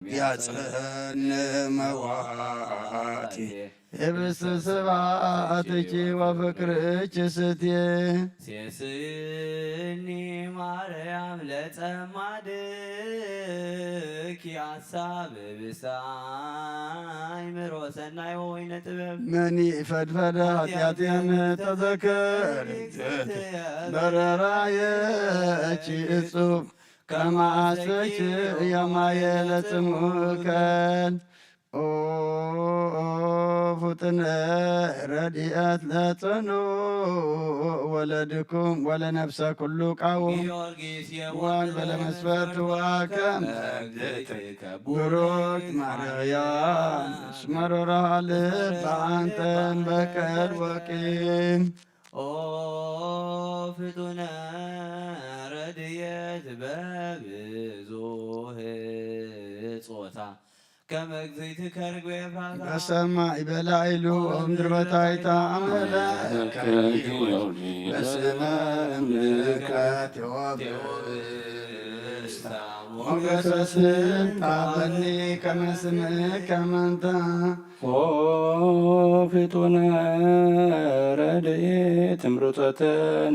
ያጸን መዋቲ ህብስተ ስብሐትኪ ወፍቅርኪ ስትየ። ሴስኒ ማርያም ለጸማድኪ ሐሳብ ብሳይ ምሮ ሰናይ ወወይነ ጥበብ። መኒ ፈድፈደ ኃጢአቴን ተዘከር በረራየኪ እጹብ ከማሰች የማየ ለጽሙከን። ኦ ፍጡነ ረድኤት ለጽኑ ወለድኩም ወለነፍሰ ኩሉ ቃውም። ጊዮርጊስ ዋን በለመስፈርት ዋከም ብሩክ ማርያም እስመሮራ ልብ አንተን በቀል ወቂም። ኦ ፍጡነ ረድኤት በብዙህ ጾታ ከመ እግዚእትከ ርግቤ ኤፍራታ። በሰማይ በላዕሉ ወምድር በታሕታ አመለ በስመ እምልከ ቴዎብስታ ሞገሰ ስም ታበኒ ከመ ስምከ መንታ። ኦ ፍጡነ ረድኤት እምርጸተ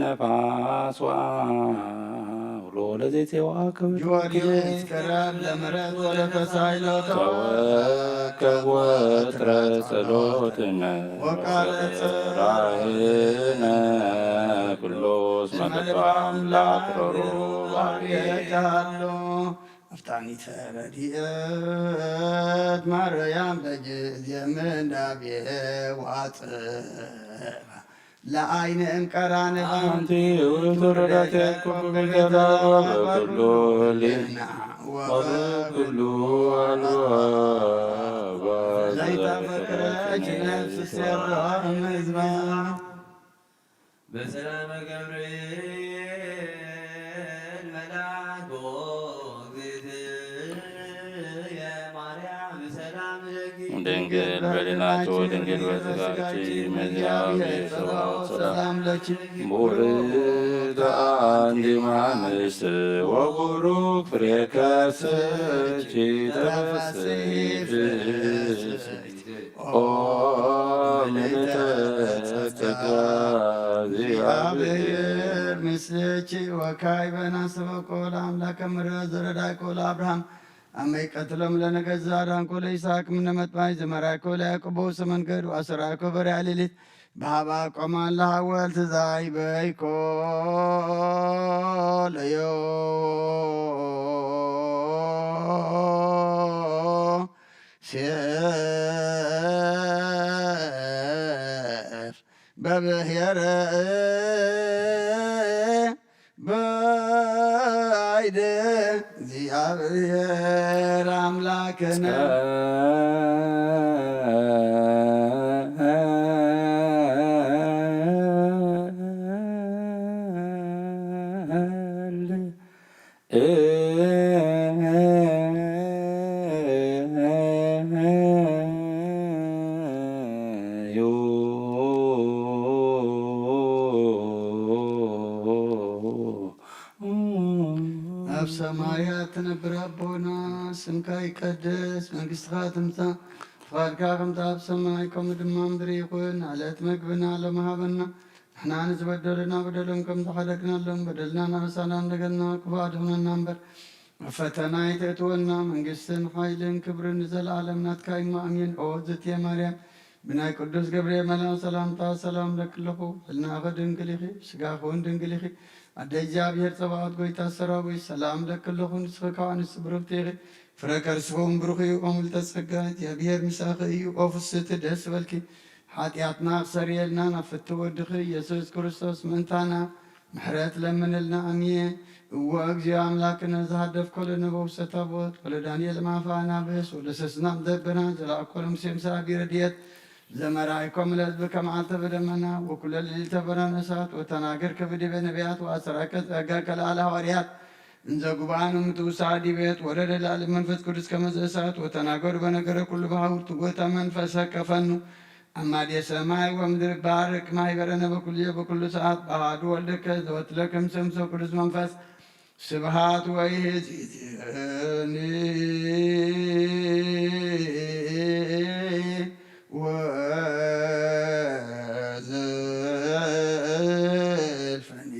ነፋስ ወአውሎ ለዘይጼዋ ክብር። ጊዮርጊስ ቅረብ ለምረት ወለተሳይሎ ተወከብ ወትረ ጸሎትነ ወቃለ ጽራይነ ኩሎ እስመ ልበ አምላክ ሮሩ ባቤት ያሉ። አፍጣኒተ ረድኤት ማርያም በጊዜ ምንዳቤ ዋጽባ ለአይነ እምቀራንባ። አንቲ ውእቱ ረዳቴ ኩሉ ገዛ ወበኩሉ ህሊና ወበኩሉ አልዋ። ዘይተፈቅረች ነፍስ ሴራ እምዝባ። በሰላመ ገብርኤል መልአክ እግዝእትየ ማርያም ሰላም ለኪ። ድንግል በድናኪ ወድንግል በስጋኪ እም እግዚአብሔር ጸባኦት ሰላም ለኪ። ቡርክት አንቲ እም አንስት ወቡሩክ ፍሬ ከርስኪ ተፈሥሒ ፍሥሕት ኦ ምልዕተ ጸጋ እግዚአብሔር ምስሌኪ። ወካዕበ ናሰበኮ ለአምላከ ምድረ ዘረዳይኮ ለአብርሃም አመ ይቀትሎም ለነገድ ዘአድኃንኮ ለይስሐቅ እምነ መጥባይ ዘመራይኮ ለያዕቆብ በውስተ መንገድ ወአሰራይኮ በሪያ ሌሊት በሃባ ቆማን ለሐወልት ዛይ በይኮ ለዮ ሴፍ በብሔረ ባይደ እግዚአብሔር አምላክነ። ኣብ ሰማያት ትነብር ኣቦና፣ ስምካ ይቀደስ፣ መንግስትኻ ትምጻእ፣ ፍቓድካ ከምቲ ኣብ ሰማይ ከምኡ ድማ ምድሪ ይኹን። ዕለት መግብና ሎም ሃበና፣ ንሕና ንዝበደሉና በደሎም ከም ዝሓደግናሎም በደልና ናበሳና እንደገና ክፉእ ኣድሕነና እምበር፣ ኣብ ፈተና ኣይተእትወና። መንግስትን ሓይልን ክብርን ንዘለኣለም ናትካ እዩ። ኣሜን። ኦ ዝትየ ማርያም፣ ብናይ ቅዱስ ገብርኤል መልኣክ ሰላምታ ሰላም እለኪ ኣለኹ። ሕልናኺ ድንግል ኢኺ፣ ስጋኺ እውን ድንግል ኢኺ። ኣደ እግዚኣብሔር ጸባኦት፣ ጎይታ ሰራዊት፣ ሰላም እለኪ ኣለኹ። ንስኺ ካብ ኣንስቲ ብርኽቲ ኢኺ፣ ፍረ ከርስኺ እውን ብሩኽ እዩ። ኦ ምልዕተ ጸጋ፣ እግዚኣብሔር ምሳኺ እዩ። ኦ ፍስሕቲ፣ ደስ ይበልኪ። ሓጢኣትና ክሰርየልና ናብ ፍትው ወድኺ ኢየሱስ ክርስቶስ ምእንታና ምሕረት ለምንልና። ኣሜን። እወ እግዚኦ ኣምላክነ፣ ዘሃደፍኮ ለነ በውስተ ታቦት ወለዳንኤል ማፋ ናብስ ወለሰስናም ዘበና ዘላእኮ ለሙሴ ምስ ኣቢ ረድኤት ዘመራይኮም ለህዝብ ከመዓልተ በደመና ወኩለ ሌሊተ በረነ እሳት ወተናገርከ በዲበ ነቢያት ወአሰራከ ጸጋከ ለዓለ ሐዋርያት እንዘ ጉብአኑ ምትውሳዕ ዲቤት ወረደ ለዓለ መንፈስ ቅዱስ ከመዘ እሳት ወተናገሩ በነገረ ኩሉ በሐውርቱ ጎታ መንፈሰ ከፈኑ አማዴ ሰማይ ወምድር ባርክ ማይበረነ በኩልየ በኩሉ ሰዓት በአሐዱ ወልድከ ዘወትለከ ምስለ ቅዱስ መንፈስ ስብሐት ወይእዜኒ ወዘልፈኒ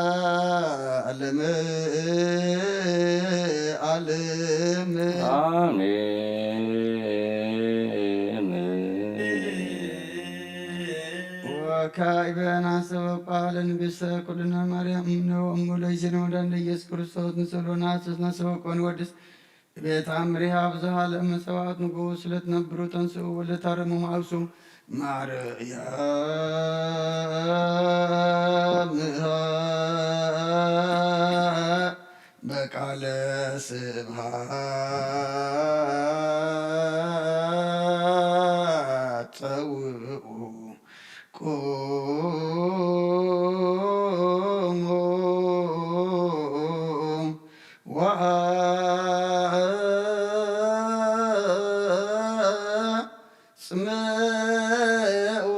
ወለዓለመ ዓለም። አሜን። ወካዕበ ናሰበቋ ለንግሥተ ኩልነ ማርያም እምነ ወእሙ ለይእዜነ ወመድኃኒነ ኢየሱስ ክርስቶስ ንስእሎ ናስስ ናሰበቆ ንወድስ ቤት አምሪሃ ብዙሃ ለመሰዋዕት ንጉሥ ለትነብሩ ተንስኡ ወለታረሙ ማእሱ ማርያም በቃለ ስብሐት ጸውዑ ቁሙ ወአጽምዑ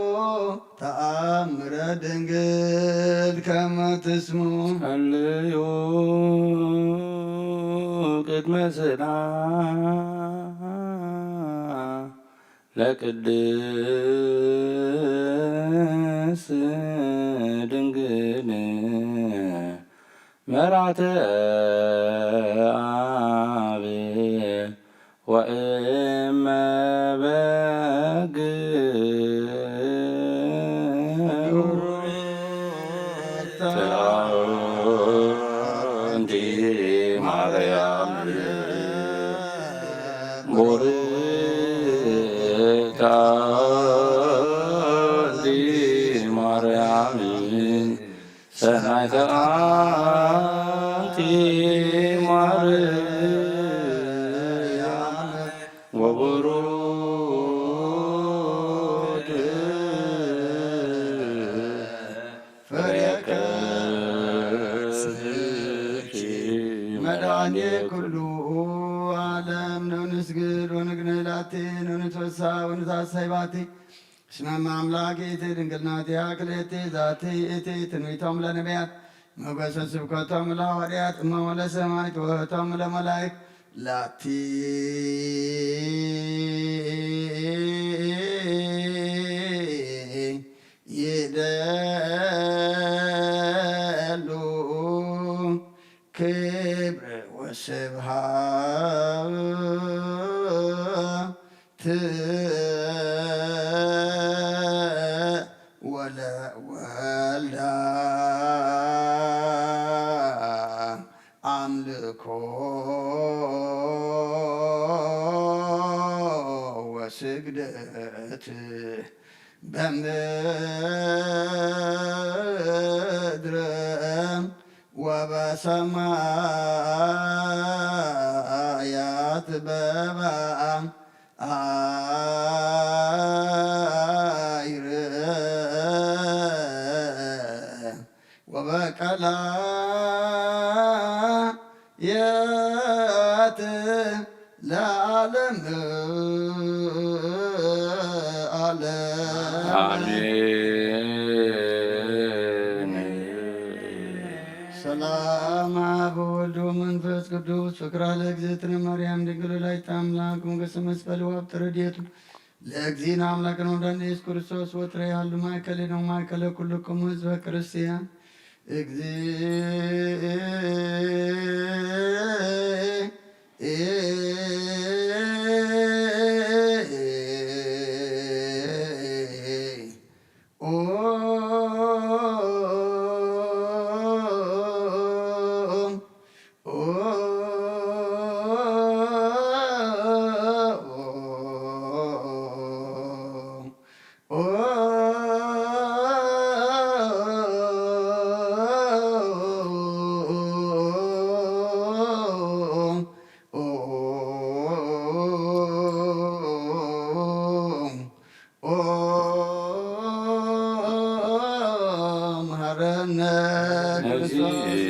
ተአምረ ድንግል ከመ ትስምዑ። ጸልዩ ቅድመ ስእላ ለቅድስት ድንግል መራተ አብ ወእመ በግ። አንቲ ማርያም ቡርክት አንቲ ማርያም ሰናይተ አንቲ ማርያም ወቡሩክ ፍሬ ከርስኪ መድኃኔ ኩሉ ዓለም። ነንስግድ ወንግንህ ላቲ ነንትፈሳ ወንታሰይ ባቲ። እስመ እመ አምላክ ይእቲ ድንግል ናቲሃ ክልኤቲ ዛቲ ይእቲ ትንቢቶም ለነቢያት ሞገሰ ስብከቶም ለሐዋርያት እመ ወለሰማዕት ወህቶም ለመላእክት ላቲ ይደሉ ክብር ወስብሐት ወለወልዳ አምልኮ ወስግደት በምድር ወበሰማያት በባይር ወበቀላያት ለዓለም ዓለም። አሜን። ሰላም አብ ወወልድ ወመንፈስ ቅዱስ ፍቅራ ለእግዝእትነ ማርያም ድንግል ወላዲተ አምላክ ሞገሰ መስቀል ወሀብተ ረድኤቱ ለእግዚእነ አምላክነ ወመድኃኒነ ኢየሱስ ክርስቶስ ወትረ ያህሉ ማእከሌነ ወማእከለ ኩልክሙ ህዝበ ክርስቲያን። እግዚእ መሐረነ ክርስቶስ።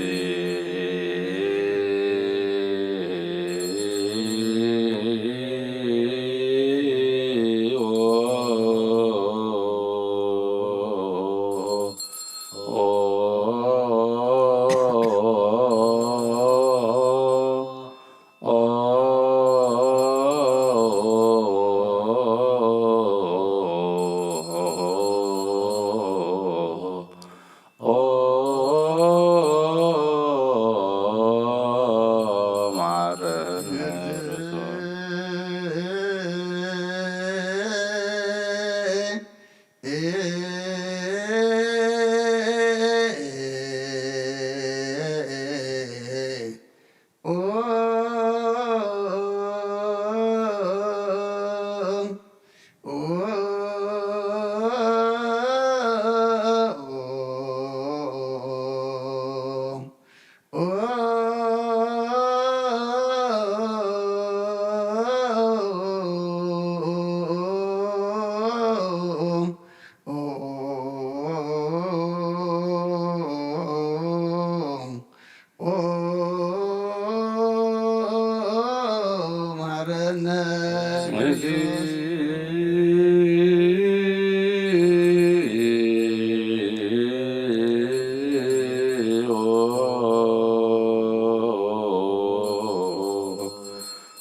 እግዚኦ።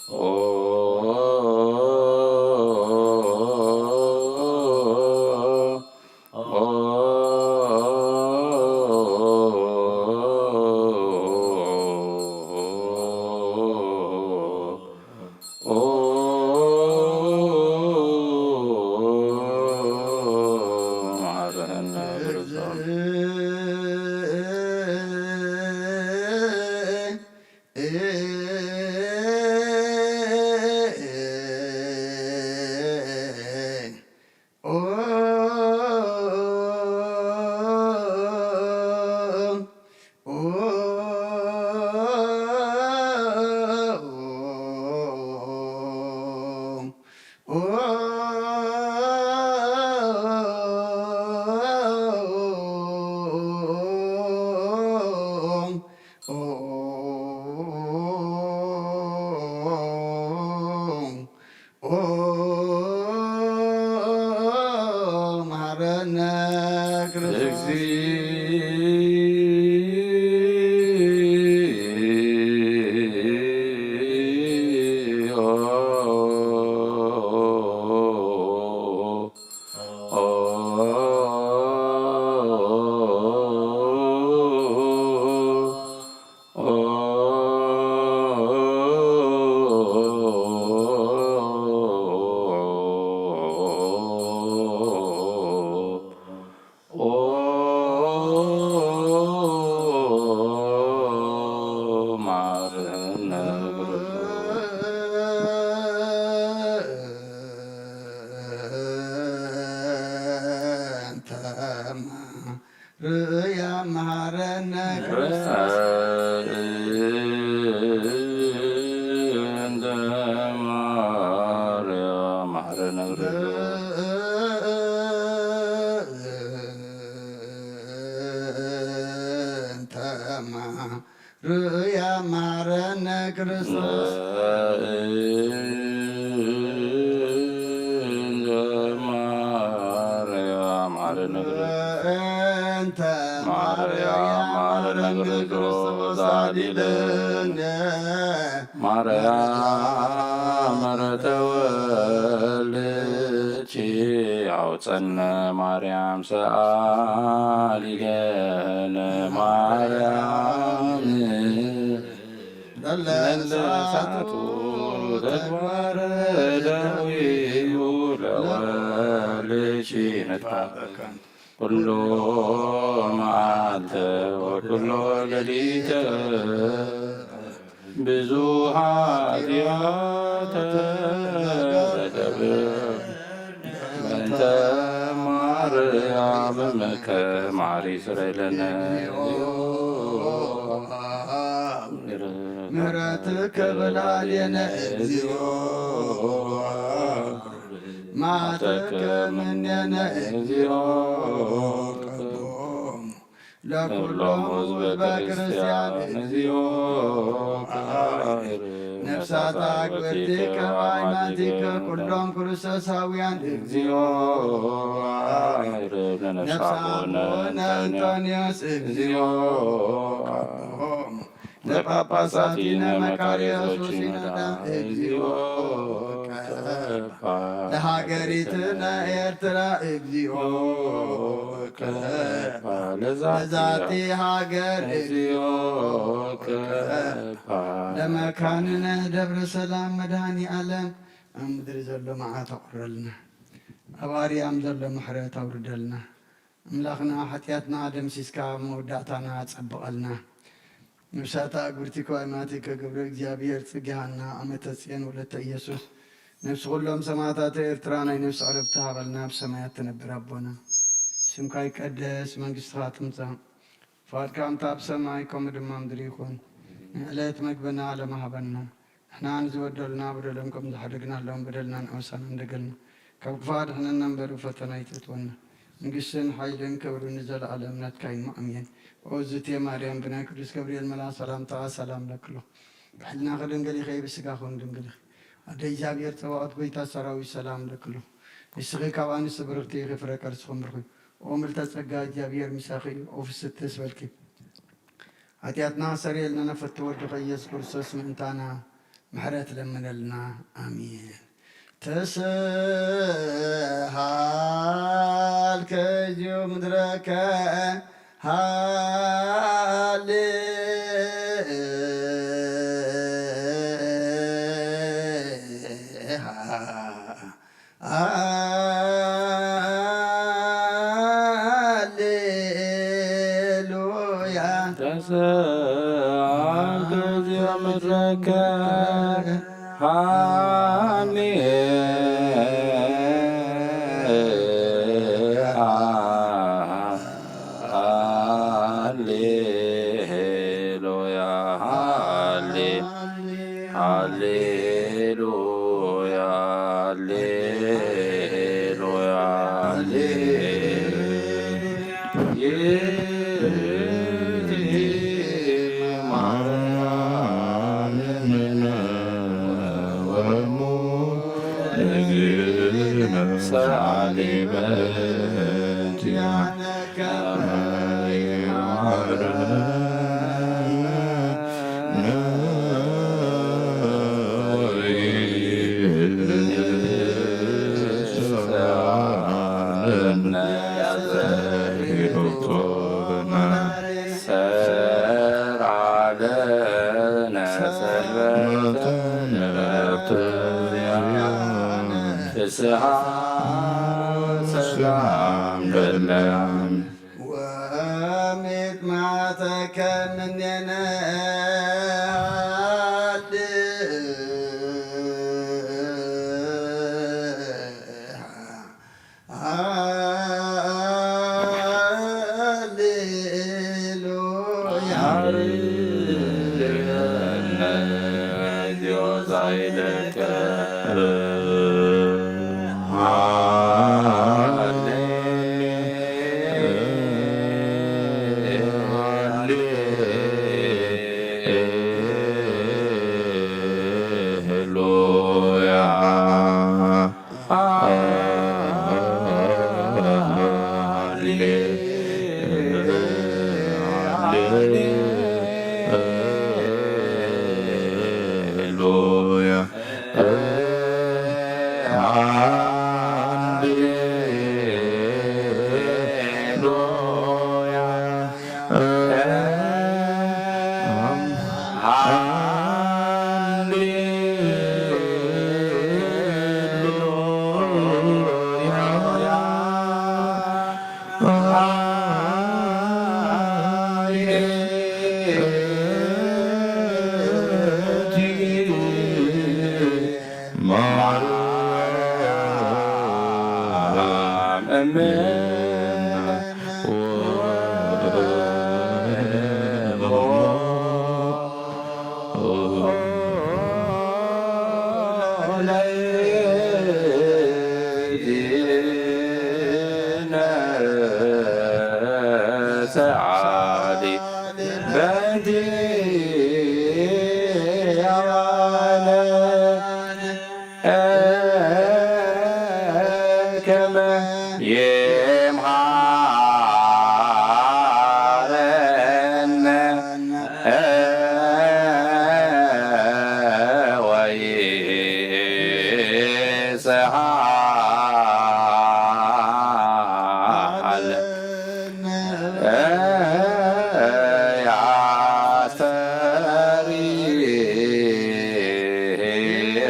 ኦ መሐረነ ክርስቶስ። እግዚኦ። ርእያ መሃረነ ክርስቶስ። እንተ ማርያም መሃረነ ክርስቶስ። እንተ ማርያም መሃረነ ክርስቶስ። እንተ ማርያም መሃረነ ክርስቶስ። እንተ ማርያም መሃረነ ክርስቶስ አድለነ። ማርያም ምሕረተ ወልድኪ አውፀነ ማርያም ሰአሊ ለነ ማርያም። ለለሳቱ ተግባረ ደዊሁ ለወልድኪ ንትፋበከን ኩሎ መዓልተ ወኩሎ ሌሊተ ብዙ ኃጢአተ ለገብር በእንተ ማርያም እምከ ማሪ ስረይ ለነ። ምሕረትከ በላዕሌነ እግዚኦ። መዓተከ ምኔነ እግዚኦ። ለኩሎም ሕዝበ ክርስቲያን እግዚኦ። ነፍሳት አግብርቲከ ወአይማቲከ ኩሎም ክርስቶሳውያን እግዚኦ። ነፍሳት አቡነ እንጦንዮስ እግዚኦ። ለጳጳሳቲነ መካርዮስ ወሲኖዳ እግዚኦ። ለሃገሪትነ ኤርትራ እግዚኦ። ለዛቲ ሃገር እግዚኦ። ለመካንነ ደብረ ሰላም መድኃኔ ዓለም። ኣብ ምድሪ ዘሎ መዓት ኣቑረልና፣ ኣብ ኣርያም ዘሎ ምሕረት ኣውርደልና። ኣምላኽና ሓጢኣትና ደምሲስካ መወዳእታና ጸብቐልና። ነፍሳት ኣግብርቲከ ወአይማቲከ ገብረ እግዚኣብሔር ጽጌሃና ዓመተ ጽዮን ወለተ ኢየሱስ። ነፍሲ ኩሎም ሰማዕታተ ኤርትራ ናይ ነፍሲ ዕረፍቲ ሃበልና። ኣብ ሰማያት ትነብር ኣቦና፣ ስምካ ይቀደስ፣ መንግስትኻ ትምጻእ፣ ፍቓድካ ከምታ ኣብ ሰማይ ከምኡ ድማ ምድሪ ይኹን። ንዕለት መግብና ሎም ሃበና። ንሕና ንዝበደሉና በደሎም ከም ዝሓደግናሎም በደልና ንኣውሳና እንደገልና፣ ካብ ክፉእ ኣድሕነና እምበር ብፈተና ኣይተእትወና። መንግስትን ሓይልን ክብርን ንዘለኣለም ናትካ እዩ፣ ኣሜን። ኦ ዝቴ ማርያም ብናይ ቅዱስ ገብርኤል መልኣኽ ሰላምታ ሰላም እለኪ ኣለኹ። ብሕልናኺ ድንግል ኢኺ፣ ብስጋኺ እውን ድንግል ኢኺ። ኣደ እግዚኣብሔር ጸባኦት ጎይታ ሰራዊት ሰላም ለክሉ። ንስኺ ካብ ኣንስቲ ብርኽቲ ኢኺ፣ ፍረ ከርስኹም ብሩኽ እዩ። ኦ ምልተ ጸጋ እግዚኣብሔር ምሳኺ እዩ። ኦ ፍስሕቲ ተስበልኪ። ሓጢኣትና ሰረየልና ነፈቲ ወድኸ ኢየሱስ ክርስቶስ ምእንታና ምሕረት ለምነልና። ኣሜን። ተሰሃልከ ዚዮ ምድረከ ሃሌ ሃሌሉያ። ተሰሃልከ ዚዮ ምድረከ ሃሌ ሃሌሉያ ሃሌ ሃሌሉያ ሃሌሉያ ሃሌ ሰርዓለነ ሰንበተ ፍስሓ ሰላም ለለም ወሚጥማተከ ምኔነ ሃሌሉያ። ከመ ይምሃረነ ወይስሓለ ያስተሪ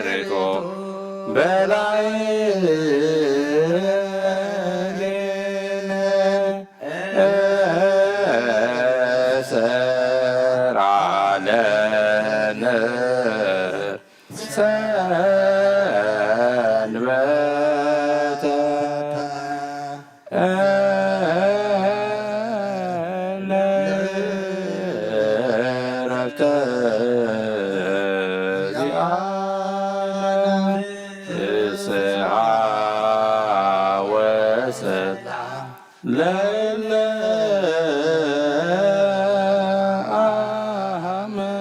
ርቆ በላይነ ሰርዓለነ ሰንበተ ለዕረፍተ ዚኣነ ፍስሓ ወሰላም ለለ ኣመን።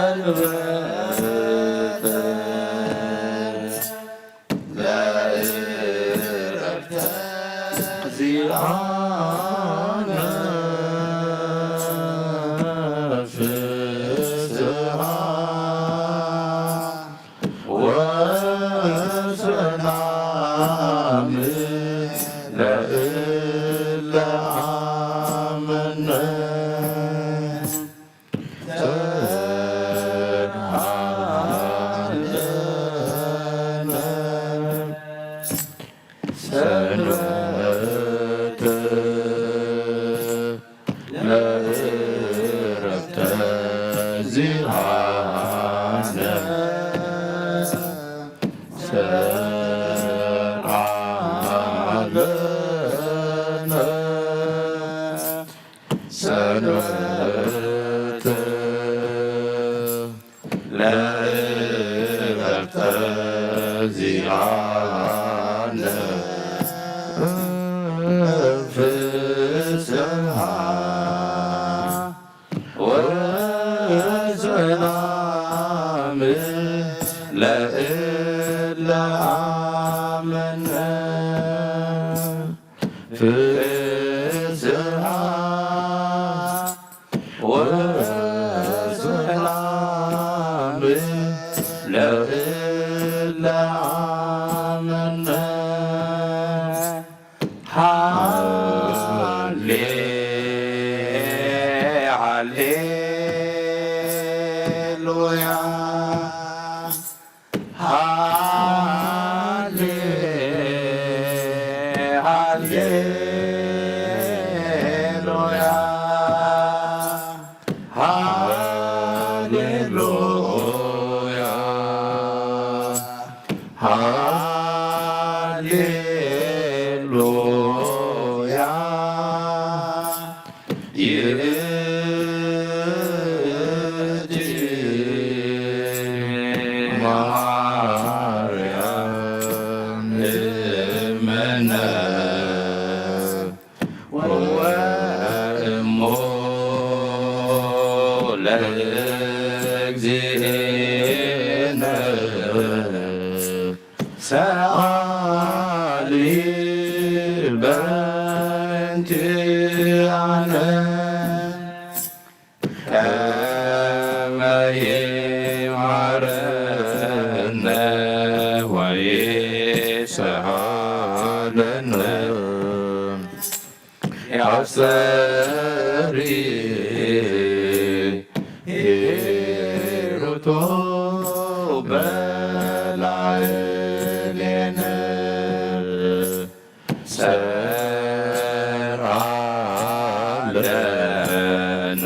ሰንበተ ለእረፍተ ዚኣነ ፍስሓ ወሰላም ለእለ ኣመነ። ሰንበተ ለእረፍተ ዚኣነ ሰንበተ ለእረፍተ ዚኣነ ፍስሓ ወሰላም ለእለ ኣመነ። ፍስሓ ወሰላም ለእለ ኣመነ። ሃሌ ሃሌሉያ። ሃሌ ሃሌሉያ። ሃሌሉያ። ሃሌሉያ። ይእቲ ማርያም እመነ ወእሞ ለእግዚእነ ሰኣሊ በእንቲኣነ ከመ ይምሃረነ ወይስሃለነ። ያስተሪ ሂሩቶ በላዕሌነ ሰርዓለነ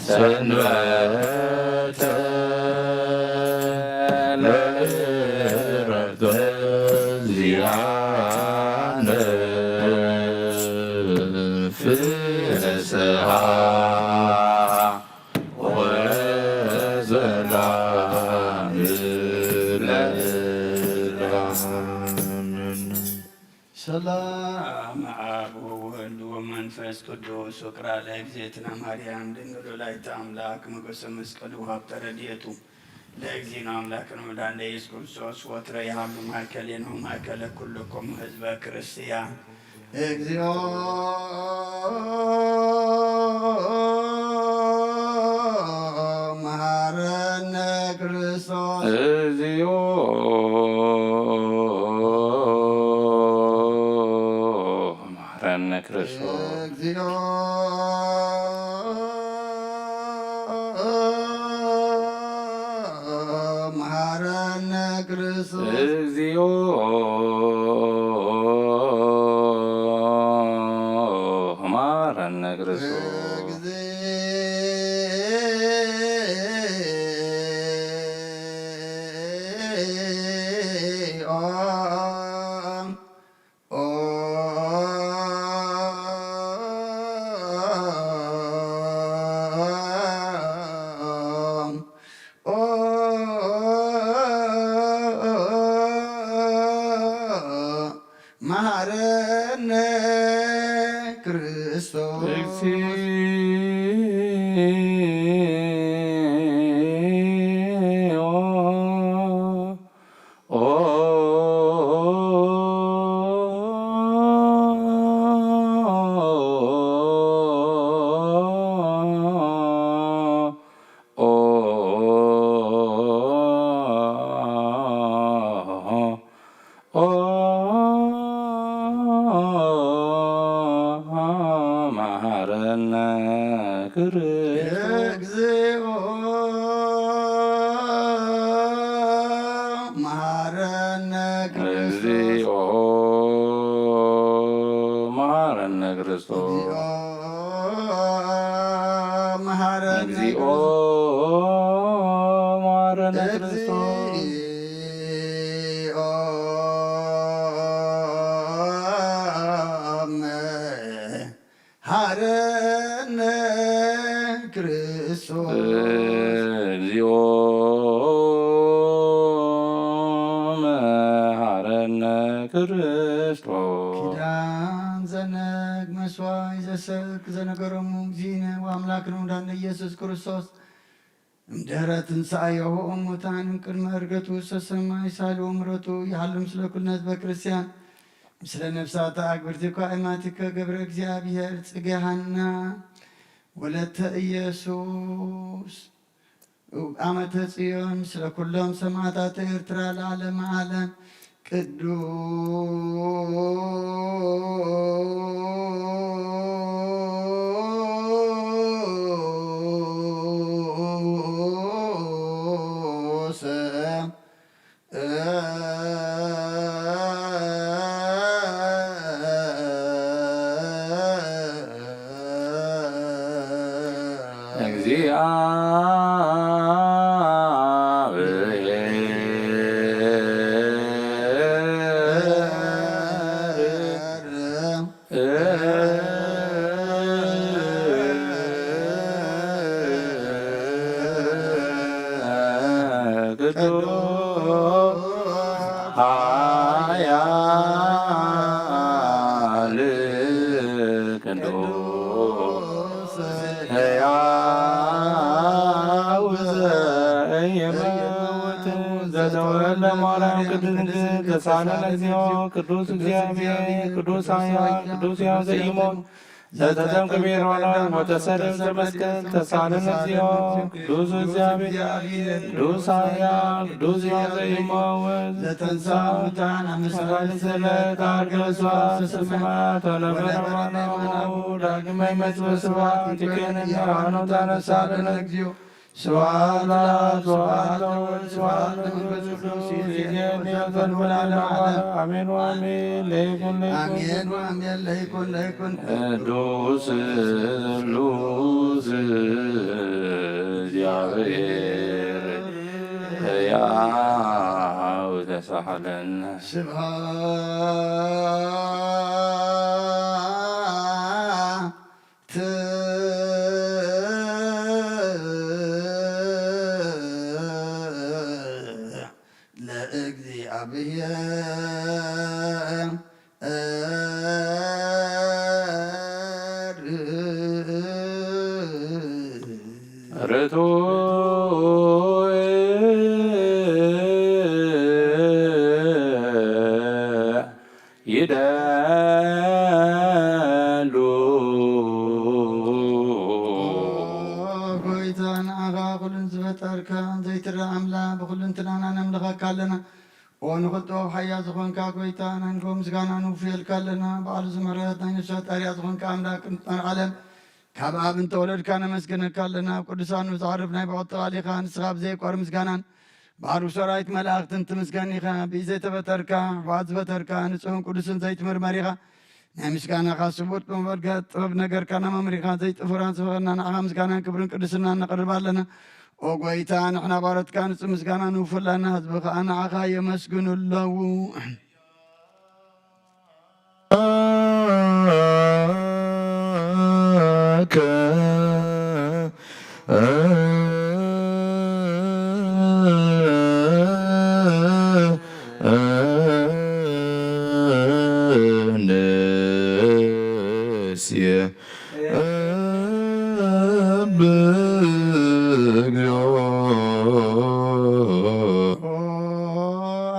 ሰንበተ ለእረፍተ ዚኣነ ፍስሓ ወሰላም ለእለ ኣመነ። ሰላም አብ ወወልድ ወመንፈስ ቅዱስ ወቅራ ለእግዝእትነ ማርያም ድንግል ወላዲተ አምላክ ሞገሰ መስቀሉ ሀብተ ረድኤቱ ለእግዚእነ አምላክነ ወመድኃኒነ ኢየሱስ ክርስቶስ ወትረ ይሃሉ ማእከሌነ ወማእከለ ኩልኩም ህዝበ ክርስቲያን። እግዚኦ መሐረነ ክርስቶስ። እግዚኦ መሐረነ ክርስቶስ። እግዚኦ ኦ ኦ ኦ መሃረነ ክርስቶስ። እግዚኦ ኦ ኦ ኦ መሃረነ ክርስቶስ። እግዚኦ መሃረነ ክርስቶስ። እግዚኦ መሃረነ ክርስቶስ። እግዚኦ መሃረነ እግዚኦ ክርስቶስ። መሃረነ ክርስቶስ። እግዚኦ መሃረነ ክርስቶስ። እግዚኦ መሃረነ ክርስቶስ። ኪዳን ዘነግ መስዋይ ዘሰክ ዘነገሮሙ እግዚእነ ወአምላክነ ወመድኃኒነ ኢየሱስ ክርስቶስ እምድኅረ ትንሣኤሁ እሙታን እምቅድመ ዕርገቱ ውስተ ሰማይ ሳልዎ ምሕረቱ ይሃሉ ምስለ ኩልነ ህዝበ ክርስቲያን ምስለ ነፍሳተ አግብርቲከ አእማቲከ ገብረ እግዚአብሔር ጽጌ ሐና ወለተ ኢየሱስ አመተ ጽዮን ምስለ ኩሎም ሰማዕታተ ኤርትራ ለዓለመ ዓለም። ቅዱስ ቅዱስ ኃያል ቅዱስ ሕያው ዘኢይመውት ዘተወልደ ማርያም ቅድስት ድንግል ተሳለን እግዚኦ። ቅዱስ እግዚአብሔር ቅዱስ ኃያል ቅዱስ ሕያው ዘኢይመውት ዘተጠምቀ በዮርዳኖስ ወተሰቅለ ዘመስቀል ተሳለን እግዚኦ። ቅዱስ እግዚአብሔር ቅዱስ ኃያል ቅዱስ ሕያው ዘኢይመውት ዘተንሥአ እሙታን አመ ሠላሳ ለዕለት ዐርገ ስብሐት ለሰማያት ወነበረ በማነ ዳግመ ይመጽእ በስብሐት ይትከነ ሃኖ ተነሳለን እግዚኦ። ስብሐት ለአብ ስብሐት ለወልድ ስብሐት ለመንፈስ ቅዱስ ይዜኒ ወዘልፈ ለዓለመ ዓለም። አሜን ወአሜን። ለይኩን ለይኩን። አሜን ወአሜን። ለይኩን ለይኩን። ቅዱስ ስሉስ እግዚአብሔር ሕያው ተሳሃለነ። ስብሐት ለእግዚአብሔር። ርቱዕ ይደሉ። ኦ ጎይታ፣ ንዓኻ ኩሉን ዝፈጠርካ ዘይትረኣ ኣምላኽ፣ ብኹልንትናና ነምልኸካ ኣለና። ኦ ንኹሉ ጥበብ ሓያል ዝኾንካ ጎይታ፣ ናይ ንግሆ ምስጋና ንውፍየልካ ኣለና። በዓሉ ዝምህረት ናይ ነፍሲ ፈጣሪያ ዝኾንካ ኣምላኽ ቅድሚ ፍጣር ዓለም፣ ካብ ኣብ እንተወለድካ ነመስግነካ ኣለና። ኣብ ቅዱሳኑ ዘዕርፍ ናይ ብቕጥቓሊኻ፣ ንስኻ ብዘይቋር ምስጋናን ባሕሩ ሰራዊት መላእኽትን ትምስገን ኢኻ። ብኢድ ዘይተፈጠርካ፣ ብኣፍ ዝፈጠርካ፣ ንጹሕን ቅዱስን ዘይትምርመር ኢኻ። ናይ ምስጋናኻ ስቡት ብምበልካ ጥበብ ነገርካና መምሪኻ ዘይጥፍራን ዝፈኸና ንዓኻ ምስጋናን ክብርን ቅድስናን ነቕርብ ኣለና። ኦ ጎይታ፣ ንሕና ባሮትካ ንጹህ ምስጋና ንውፍላና፣ ህዝቢ ኸኣ ንዓኻ የመስግኑ ኣለዉ።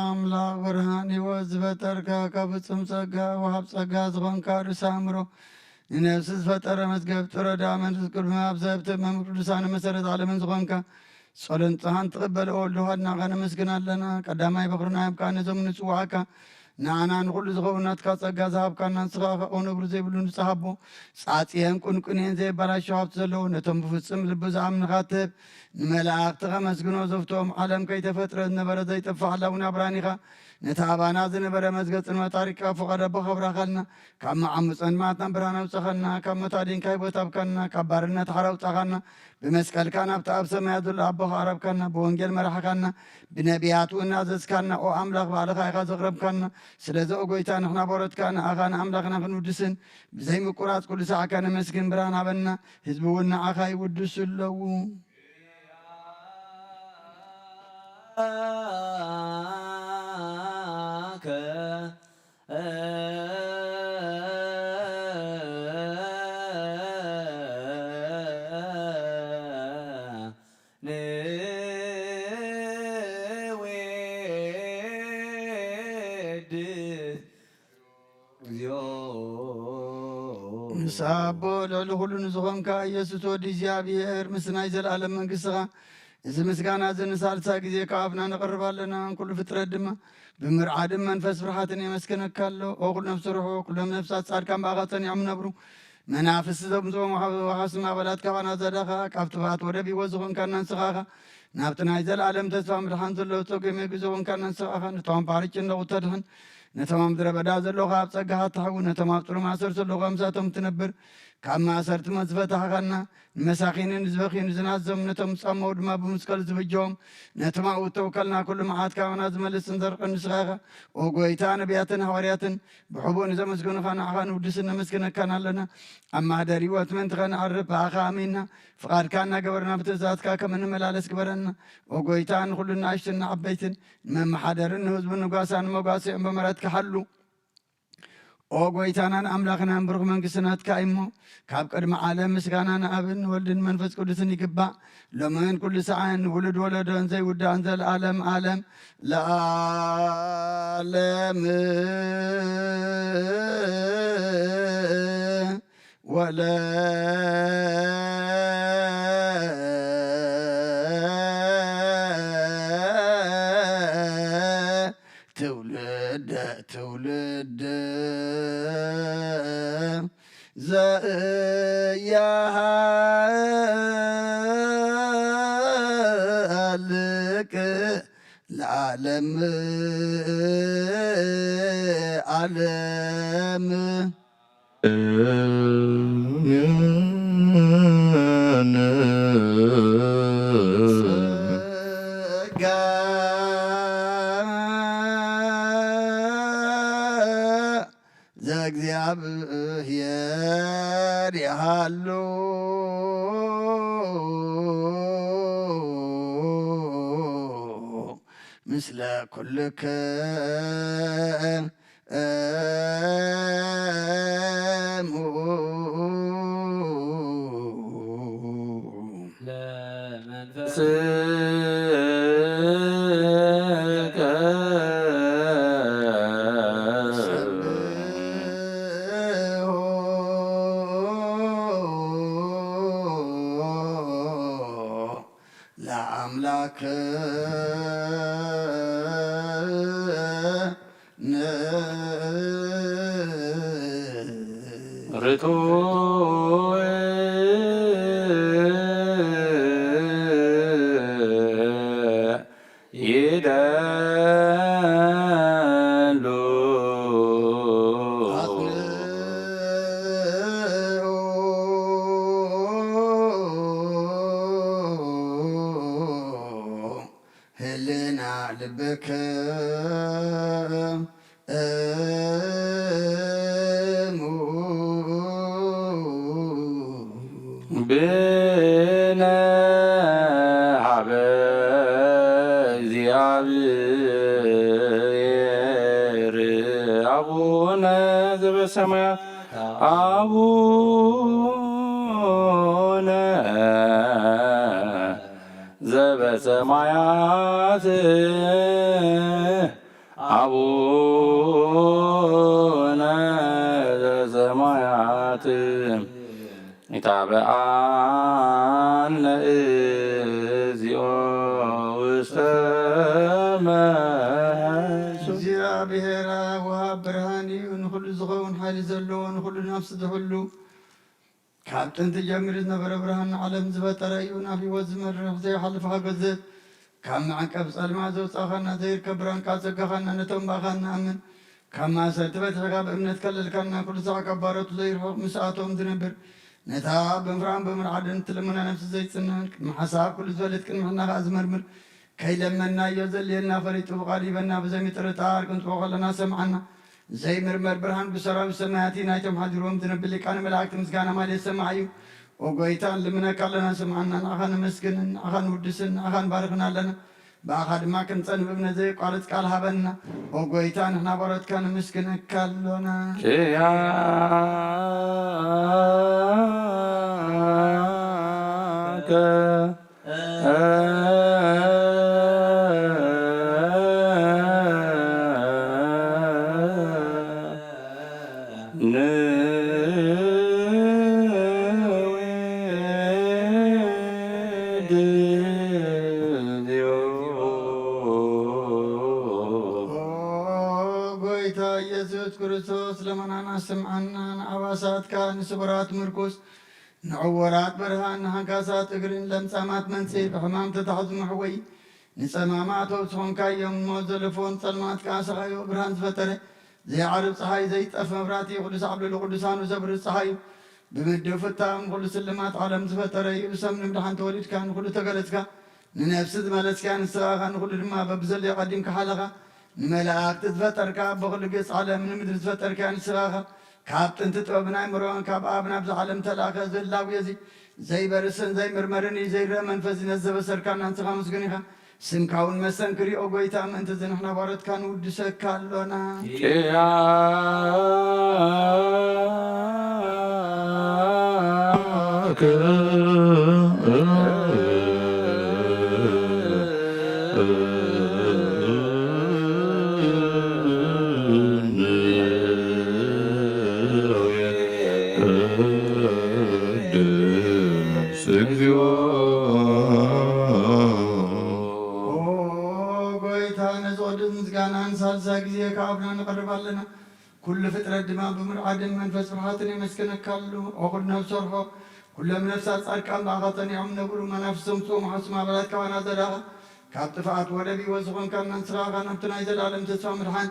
ኣምላኽ ብርሃን ህይወት ዝፈጠርካ፣ ካብ ፍጹም ጸጋ ወሃብ ጸጋ ዝኾንካ ርእሰ ኣእምሮ ንነፍሲ ዝፈጠረ መዝገብ ጥረ ዳመን ቅድሚ ኣብ ዘብተ መምህር ቅዱሳን መሰረት ዓለምን ዝኾንካ ጸሎን ንጽሓን ትቕበል ኦ ወልድ ውሃድና ከነመስግን ኣለና። ቀዳማይ በኽርና ዮም ከኣ ነዞም ንጽዋዕካ ንዓና ንኹሉ ዝኸውን ናትካ ጸጋ ዝሃብካና ንስኻ ከኣ ነብሩ ዘይብሉ ንጹሕ ኣቦ ጻጽየን ቁንቁንየን ዘየበላሸው ሃብቲ ዘለዎ ነቶም ብፍጹም ልቢ ዝኣምንኻ ትህብ ንመላእኽቲ ከመስግኖ ዘፍትዎም ዓለም ከይተፈጥረ ዝነበረ ዘይጠፍእ ሓላዊ ናብራን ኢኻ። ነቲ ኣባና ዝነበረ መዝገብ ጽልመት ኣሪቅካ ፍቓድ ኣቦኻ ኣብራኻልና። ካብ መዓሙጸን ማትና ብርሃን ኣውጻኻና፣ ካብ ሞት ኣዲንካ ህይወት ሃብካና፣ ካብ ባርነት ሓራ ኣውጻኻና፣ ብመስቀልካ ናብቲ ኣብ ሰማያት ዘሎ ኣቦኻ ኣቕረብካና፣ ብወንጌል መራሕኻና፣ ብነቢያት እውን ኣዘዝካና። ኦ ኣምላኽ ባዕልኻ ኢኻ ዘቕረብካና። ስለዚ ኦ ጎይታ ንሕና ባሮትካ ንኣኻ ንኣምላኽና ክንውድስን ብዘይ ምቁራጽ ኩሉ ሳዕ ከነመስግን ብርሃን ሃበና። ህዝቢ እውን ንኣኻ ይውድሱ ኣለዉ። ምስ ኣቦ ልዕሊ ኩሉ ንዝኾንካ ኢየሱስ ወዲ እግዚኣብሔር ምስ ናይ ዘለኣለም መንግስትኻ እዚ ምስጋና እዚ ንሳልሳይ ግዜ ካብ ኣፍና ነቕርብ ኣለና። ኩሉ ፍጥረት ድማ ብምርዓድን መንፈስ ፍርሓትን የመስግነካ ኣሎ። ኦ ኩሎም ስርሑ፣ ኩሎም ነፍሳት ጻድቃን ብኣኻ ጸኒዖም ነብሩ። መናፍስቲ ዘምጽኦም ወሓ-፣ ወሓስም ኣባላት ካባና ዘዳኻ፣ ካብ ጥፍኣት ወደብ ህይወት ዝኾንካና ንስኻ ኢኻ። ናብቲ ናይ ዘለኣለም ተስፋ ምድሓን ዘለዎ ጸጉ መግቢ ዝኾንካና ንስኻ ኢኻ። ነቶም ኣብ ባሕሪ ጭንደቑ ተድሕን፣ ነቶም ኣብ ምድረ በዳ ዘለዉ ኸኣ ኣብ ጸጋኻ ትሓዊ፣ ነቶም ኣብ ጽሩ ማእሰር ዘለዉ ኸኣ ምሳቶም ትነብር። ካብ ማእሰርቲ ሞት ዝፈታሕኻና፣ ንመሳኺንን ንዝበኽዩን ዝናዞም፣ ነቶም ዝጻመዉ ድማ ብመስቀል ዝበጀዎም፣ ነቶም ኣብኡ እተወከልና ኩሉ መዓት ካባና ዝመልስን ዘርቅን ንስኻ ኢኻ። ኦ ጎይታ፣ ነቢያትን ሃዋርያትን ብሕቡእ ንዘመስገኑኻ ንዓኻ ንውድስን ነመስግነካን ኣለና። ኣብ ማህደር ህይወት ምእንቲ ኸነዕርፍ ብኣኻ ኣሚንና፣ ፍቓድካ እናገበርና ብትእዛዝካ ከም እንመላለስ ግበረና። ኦ ጎይታ፣ ንኹሉ ንኣሽቱን ንዓበይትን፣ ንመመሓደርን ንህዝቡን ንጓሳን መጓሰኦም ብምሕረትካ ሓሉ። ኦ ጎይታናን ኣምላኽናን ብሩኽ መንግስቲ ናትካ እሞ፣ ካብ ቅድሚ ዓለም ምስጋና ንኣብን ንወልድን መንፈስ ቅዱስን ይግባእ፣ ሎምን ኩሉ ሰዓን ንውሉድ ወለዶን ዘይውዳእን ዘለዓለም ዓለም ለዓለም። ወለ ትውልደ ትውልድ ዘእያሃልቅ ለዓለም ዓለም። ጸጋ ዘእግዚኣብሔር ይሃሉ ምስለ ኩልክሙ። ለመንፈስከ ለአምላክ ርቱዕ ይደሉ። ልብክሙ ብነ ሀበ እግዚኣብሔር አቡነ ዘበሰማያት፣ አቡነ ዘበሰማያት፣ አቡነ ዘበሰማያት፣ ይትባበአነ እግዚኦ ውስተ መንግስቱ። እግዚኣብሔር አብ ወሃብ ብርሃን እዩ፣ ንኹሉ ዝኸውን ሓይሊ ዘለዎ፣ ንኹሉ ነፍሲ ዝሕሉ፣ ካብ ጥንቲ ጀሚሩ ዝነበረ ብርሃን፣ ንዓለም ዝፈጠረ እዩ፣ ናብ ህይወት ዝመርሕ ዘይሓልፍ ሓገዘ፣ ካብ መዕቀብ ጸልማት ዘውጻእኻና፣ ዘይርከብ ብርሃን ቃል ጸጋኻና፣ ነቶም ብኣኻ እንኣምን፣ ካብ ማእሰርቲ ፈቲሕካ ብእምነት ከለልካና፣ ኩሉ ሳዕ ካብ ባሮቱ ዘይርሕቕ ምስኣቶም ዝነብር፣ ነታ ብምፍራን ብምርዓድን እትልምና ነፍሲ ዘይጽንዕን፣ ቅድሚ ሓሳብ ኩሉ ዝፈልጥ፣ ቅድሚ ሕልና ከኣ ዝመርምር፣ ከይለመንናዮ ዘድልየና ፈሊጡ ብቓሉ ይበና፣ ብዘይምጥርጣር ክንጽቦ ከለና ሰምዓና። ዘይምርመር ብርሃን ብሰራዊት ሰማያት እዩ፣ ናይቶም ሓዲሮም ዝነብር ሊቃነ መላእክት ምስጋና ማለት ሰማዕ እዩ። ኦ ጎይታ፣ ንልምነካ ኣለና፣ ስምዓና። ንዓኻ ነመስግንን ንዓኻ ንውድስን ንዓኻ ንባርኽን ኣለና። ብኣኻ ድማ ክንጸንብ እምነት ዘየቋርጽ ቃል ሃበና። ኦ ጎይታ፣ ንሕና ባሮትካ ነመስግነካ ኣሎና። ኪያከ ንውድ ኦ ጎይታ ኢየሱስ ክርስቶስ፣ ልመናና ስምዓና፣ ንኣባሳትካ ንስቡራት ምርኩስ፣ ንዕውራት በርሃን፣ ንሓንካሳት እግርን ለምጻማት መንጽሂ፣ ብሕማም ተታሕዙ መሕወዪ፣ ንጸማማት ፈውሲ ኾንካዮም። ሞት ዘለፎን ጸልማት ከኣ ሰሓዮ ብርሃን ዝፈጠረ፣ ዘይዓርብ ጸሓይ፣ ዘይጠፍ መብራህቲ፣ ኩሉ ሳዕ ኣብ ልዕሊ ቅዱሳኑ ዘብርህ ጸሓይ እዩ። ብምድው ፍታም ኩሉ ስልማት ዓለም ዝፈጠረ እዩ። ብሰም ንምድሓን ተወሊድካ፣ ንኹሉ ተገለጽካ፣ ንነፍሲ ዝመለስካ ንስኻ ኢኻ፣ ንኹሉ ድማ በብዘድልዮ ቀዲምካ ሓለኻ። ንመላእክቲ ዝፈጠርካ፣ ብኹሉ ገጽ ዓለም ንምድሪ ዝፈጠርካ ንስኻ ኢኻ። ካብ ጥንቲ ጥበብን ኣእምሮን ካብ ኣብ ናብዚ ዓለም ተላእከ። እዚ ህላዌ እዚ ዘይበርስን ዘይምርመርን እዩ። ዘይረአ መንፈስ እዚ ነዚ ዘበሰርካና ንስኻ ምስጉን ኢኻ። ስምካ እውን መሰንክር እዩ። ኦ ጎይታ፣ ምእንቲ እዚ ንሕና ባሮትካ ንውድሰካ ኣሎና። ኪያከ ንወድስ እግዚኦ። ኦ ጎይታ፣ ነዚ ቅዱስ ምስጋና ንሳልሳይ ግዜ ካብ ኣብና ንቐርብ ኣለና። ኩሉ ፍጥረት ድማ ብምርዓድን መንፈስ ፍርሃትን የመስግነካ ኣሎ። ኦ ኩሉ ነፍሲ ሰርሖ፣ ኩሎም ነፍሳት ጻድቃን ብኣኻ ጸኒዖም ነበሩ። መናፍስቶም ጽኡ መሓሱ ማዕበላት ካባና ዘዳኻ፣ ካብ ጥፍኣት ወደብ ህይወት ዝኾንካና ንስኻ ኢኻ። ናብቲ ናይ ዘላለም ተስፋ ምድሓን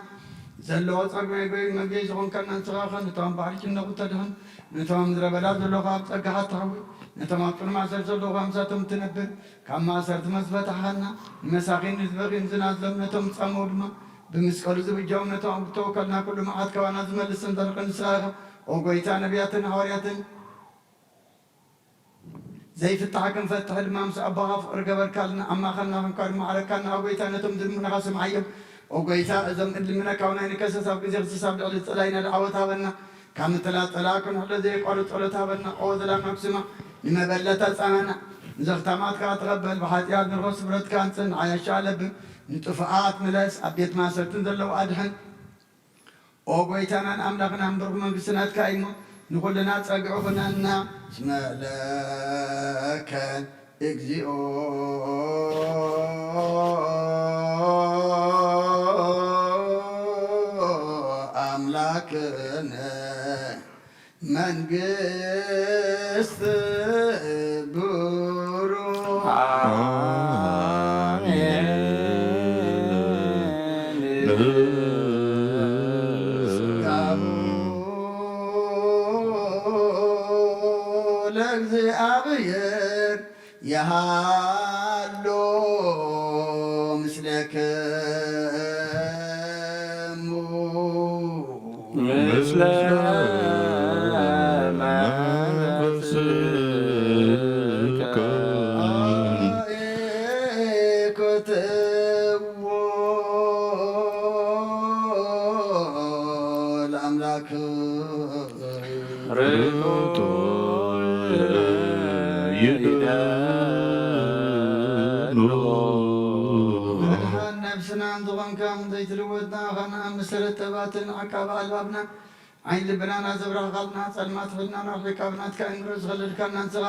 ዘለዎ ጸግዒ ጎይ መግቢ ዝኾንካና ንስኻ ኢኻ። ነቶም ኣብ ባሕሪ ጭነቑ ተድሕን፣ ነቶም ኣብ ምድረ በዳ ዘለዉ ኣብ ጸጋኻ ተሕዊ፣ ነቶም ኣብ ጽኑዕ ማእሰር ዘለዉ ምሳቶም ትነብር፣ ካብ ማእሰርቲ መዝፈታሕኻና፣ ንመሳኺን ንዝበኽዩን ዝናዘም ነቶም ዝጻመዉ ድማ ብመስቀሉ ዝብጃዎም፣ ነቶም ኣብ ተወከልና ኩሉ መዓት ካባና ዝመልስን ዘርቅን ንስኻ ኢኻ። ኦ ጎይታ፣ ነቢያትን ሃዋርያትን ዘይፍታሕ ክንፈትሕ ድማ ምስ ኣቦኻ ፍቕሪ ገበርካልና፣ ኣብ ማእኸልና ኮንካ ድማ ዓረካና። ኦ ጎይታ፣ ነቶም ዝልምኑኻ ስምዓዮም። ኦ ጎይታ፣ እዞም እንልምነካ እውን ኣይንከሰስ፣ ኣብ ግዜ ክስስ ኣብ ልዕሊ ጸላኢና ደዓወት ሃበና። ካብ ምትላል ጸላኢ ክንሕሎ ዘየቋርጽ ጸሎት ሃበና። ኦ ዘላማዊ ስማዕ፣ ንመበለት ኣጻናናዕ፣ ንዘኽታማት ከኣ ተቐበል። ብሓጢኣት ንርሆ ስብረትካ ኣንጽህ፣ ንዓያሻ ኣለብም፣ ንጥፉኣት ምለስ፣ ኣብ ቤት ማእሰርትን ዘለዉ ኣድሕን። ኦ ጎይታናን ኣምላኽናን ብሩኽ መንግስቲ ናትካ እዩ እሞ፣ ንኹልና ጸግዒ ኩነና። እስመ ለከ እግዚኦ ኣምላክነ መንግስት ብሩክ። አሜን። ምስጋኑ ለእግዚኣብሔር ይሃሎ ምስለ ከሙ ምስለ መንፈስከ። ኮትዎ ለኣምላክ ርቱዕ ይደሉ። መድሓን ነብስናን ዝኾንካ ዘይትልወጥ ንዓኻና ኣብ መሰረት ጠባትን ዓቃቢ ኣልባብና ዓይን ልብናና ዘብራህኻልና ጸልማት ሕልናና ኣርሒቕካ ብናትካ እምሮ ዝኸለልካና ንስኻ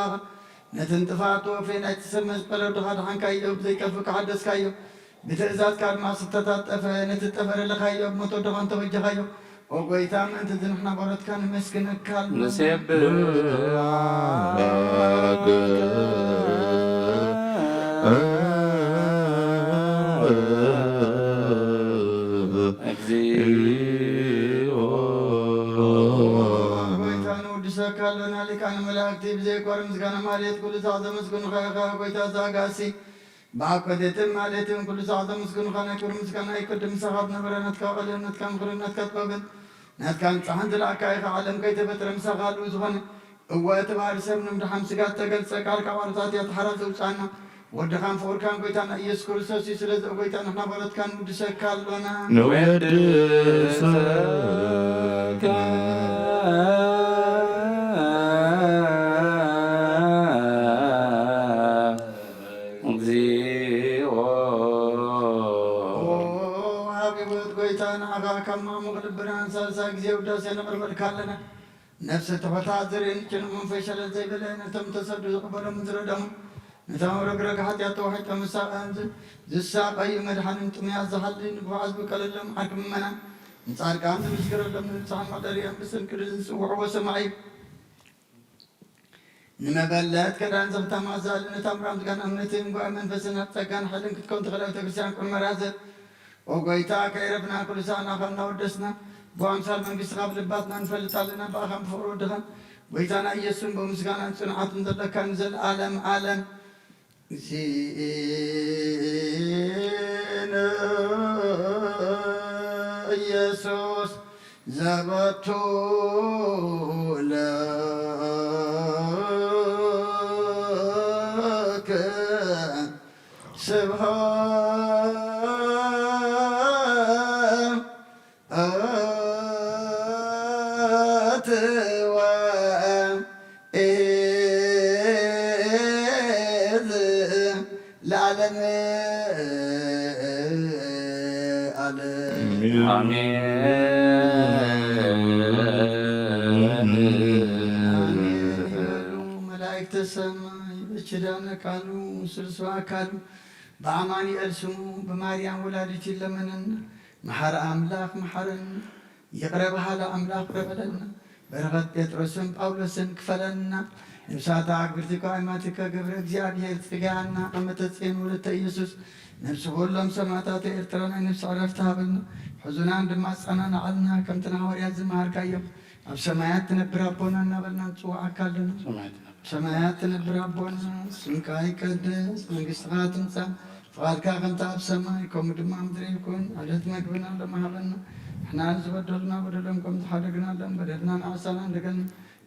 ነቲ ንጥፍኣት ወፌ ናይቲ ሰብ መስቀል ወድኻ ድሓንካዮ ብዘይጠፍእ ክሓደስካዮ ብትእዛዝካ ድማ ዝተታጠፈ ነቲ ጠፈረ ለኻዮ ብሞት ወድኻ እንተበጀኻዮ ኦ ጎይታ ምእንቲ እዚ ንሕና ባሮትካ ንመስግነካ ኣለና። ንሴብሐከ እግዚኦ። ጎይታ ንውድሰካ ኣለና ሊቃነ መላእክቲ ብዘይቋርም ምስጋና ማሌት ኩሉ ሳዕ ዘመስግኑኻ ኢኻ ጎይታ ዘኣጋሲ ብኣኮቴትን ማሌትን ኩሉ ሳዕ ዘመስግኑኻ ናይ ክብሪ ምስጋና ይቅድም ምሳኻ ዝነበረ ናትካ ቃልን ናትካ ምኽርን ናትካ ጥበብን ናትካ ንጽሓን ዝለኣካ ኢኻ ዓለም ከይተፈጥረ ምሳኻ ኣልኡ ዝኾነ እወ እቲ ባህሪ ሰብ ንምድሓን ስጋ እተገልጸ ቃል ካብ ዓሎታት እያ ተሓራ ዘውጽኣና ወድኻን ፍቑርካን ጎይታና ኢየሱስ ክርስቶስ እዩ። ስለዚ ኦ ጎይታ ንሕና ባሮትካ ንውድሰካ ኣሎና። ንወድሰካ እግዚኦ። ኦ ወሃቢ ህይወት ጎይታ ንዓኻ ካብ ማዕሙቕ ልብናን ሳልሳይ ግዜ ውዳሴ ነቕርበልካ ኣለና። ነፍሲ ትሑታት ዝርእን ጭኑቕ መንፈስ ሸለል ዘይበለ ነቶም ተሰዱ ዝቕበሎም ዝረደሙ ነቶም ረግረግ ሓጢኣት ተዋሒጦም ዝሳቐ- ዝሳቐዩ መድሓንን ጥሙያት ዝሓሊ ንግፉዓት ዝብቀለሎም ዓርኪ ምእመናን ንጻድቃን ዝምስክረሎም ንንጹሓን መዕለሊኦም ብስም ቅዱስ ዝጽውዕዎ ሰማይ እዩ። ንመበለት ከዳን ዘኽተማ ዛል ነታ ምራም ዝጋን እምነትን ጓ መንፈስን ኣብ ጸጋን ሓይልን ክትከውን ተኽእለ ቤተክርስትያን ቁልመራዘ ኦ ጎይታ ከይረፍና ኩሉ ሳዕ ናኻ እናወደስና ብኣምሳል መንግስትኻ ብልባትና ንፈልጥ ኣለና ብኣኻን ብፍቕሪ ወድኻን ጎይታና ኢየሱስን ብምስጋናን ጽንዓትን ዘለካ ንዘለኣለም ኣለም። እግዚእነ ኢየሱስ ዘበቱ ለከ ስብሐት ለዓለም ዓለም። ኣሜን። ኣሜን። ኣሜን ይበሉ መላእክተ ሰማይ በኪዳነ ቃሉ ስሉስ በአካሉ በአማኑኤል ስሙ በማርያም ወላዲቱ ይለመነና። መሓሪ ኣምላኽ መሓረና። ይቕረ በሃሊ ኣምላኽ ይቕረ በለልና። በረኸት ጴጥሮስን ጳውሎስን ክፈለልና። ነብሳታ ኣግብርቲ ኳ ኣይማቲከ ገብረ እግዚኣብሔር ጽጋና ኣመተ ጽዮን ወለተ ኢየሱስ ነብሲ ኩሎም ሰማዕታት ኤርትራ ናይ ነብሲ ዕረፍቲ ሃበልና። ሕዙናን ድማ ኣጸናንዓልና ከምቲ ንሃዋርያት ዝመሃርካዮም ኣብ ሰማያት ትነብር ኣቦና እናበልና ንጽውዓካ ኣለና። ሰማያት ትነብር። ሰማያት ትነብር ኣቦና ስምካ ይቀደስ መንግስትኻ ትምጻእ ፍቓድካ ከምቲ ኣብ ሰማይ ከምኡ ድማ ኣብ ምድሪ ይኩን። ዕለት መግብና ሎሚ ሃበና። ንሕና ዝበደሉና በደሎም ከም ዝሓደግናሎም በደልና ንዓሳና እንደገና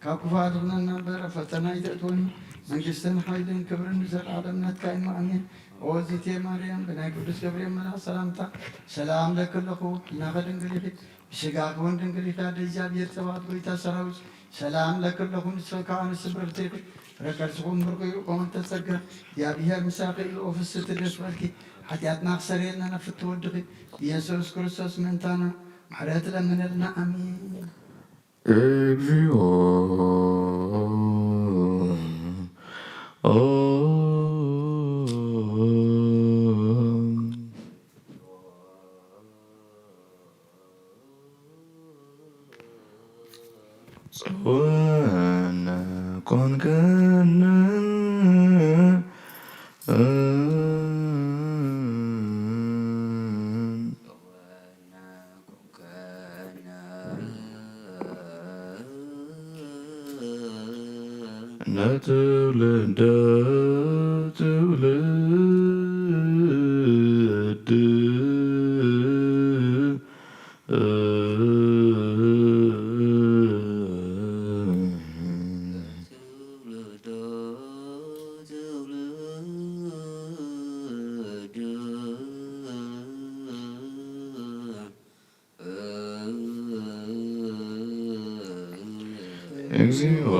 ካብ ክፉ ኣድሕነና እምበር ኣብ ፈተና ኣይተእትወና። መንግስትን ሓይልን ክብርን ንዘለኣለም ናትካ እዩ። ኣሜን። ኦ እግዝእትየ ማርያም ብናይ ቅዱስ ገብርኤል መልኣክ ሰላምታ ሰላም ለኪ ኣለኹ። ህሊናኺ ድንግል ኢኺ ብስጋኺ እውን ድንግል ኢኺ። ኣደ እግዚኣብሔር ጸባኦት ጎይታ ሰራዊት ሰላም ለኪ ኣለኹ። ንስኺ ከኣ ንስብርትቲ ኢኺ ፍረ ከርስኹም ብርኩ እዩ። ኦ ምልዕተ ጸጋ እግዚኣብሔር ምሳኺ እዩ። ኦ ፍስሕቲ ደስ በልኪ ሓጢኣትና ክሰርየልና ናብ ፍትው ወድኺ ኢየሱስ ክርስቶስ ምእንታና ምሕረት ለምነልና። ኣሜን። እግዚኦ። ጸወነ ኮንከነ ንትውልደ ትውልድ እግዚኦ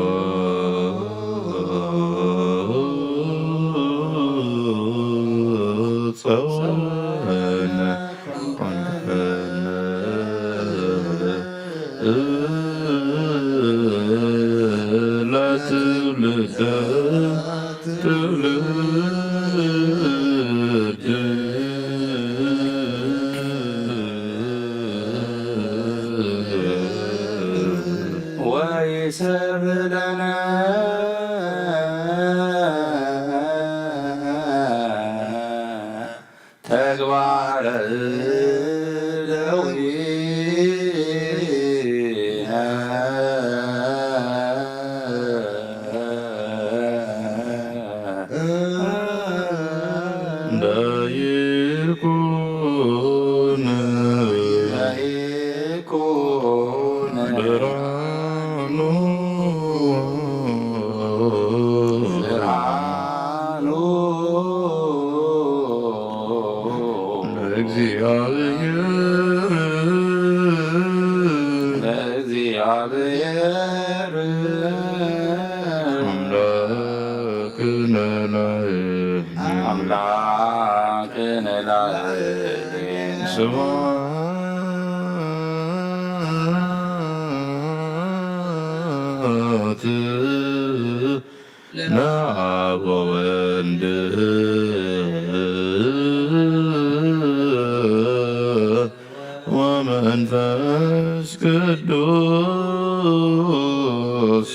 ጸወነ ኮንከነ ላትውልደ ትውልድ ወይሰብለነ ተግባረ እደዊነ እንዳይኩን እንዳይኩን ብርሃኑ ብርሃኑ ለእግዚኣብሔር ለእግዚኣብሔር ኣምላክነ ላዕሌነ ኣምላክነ ላዕሌነ ስብሐት ለአብ ወወልድ ወመንፈስ ቅዱስ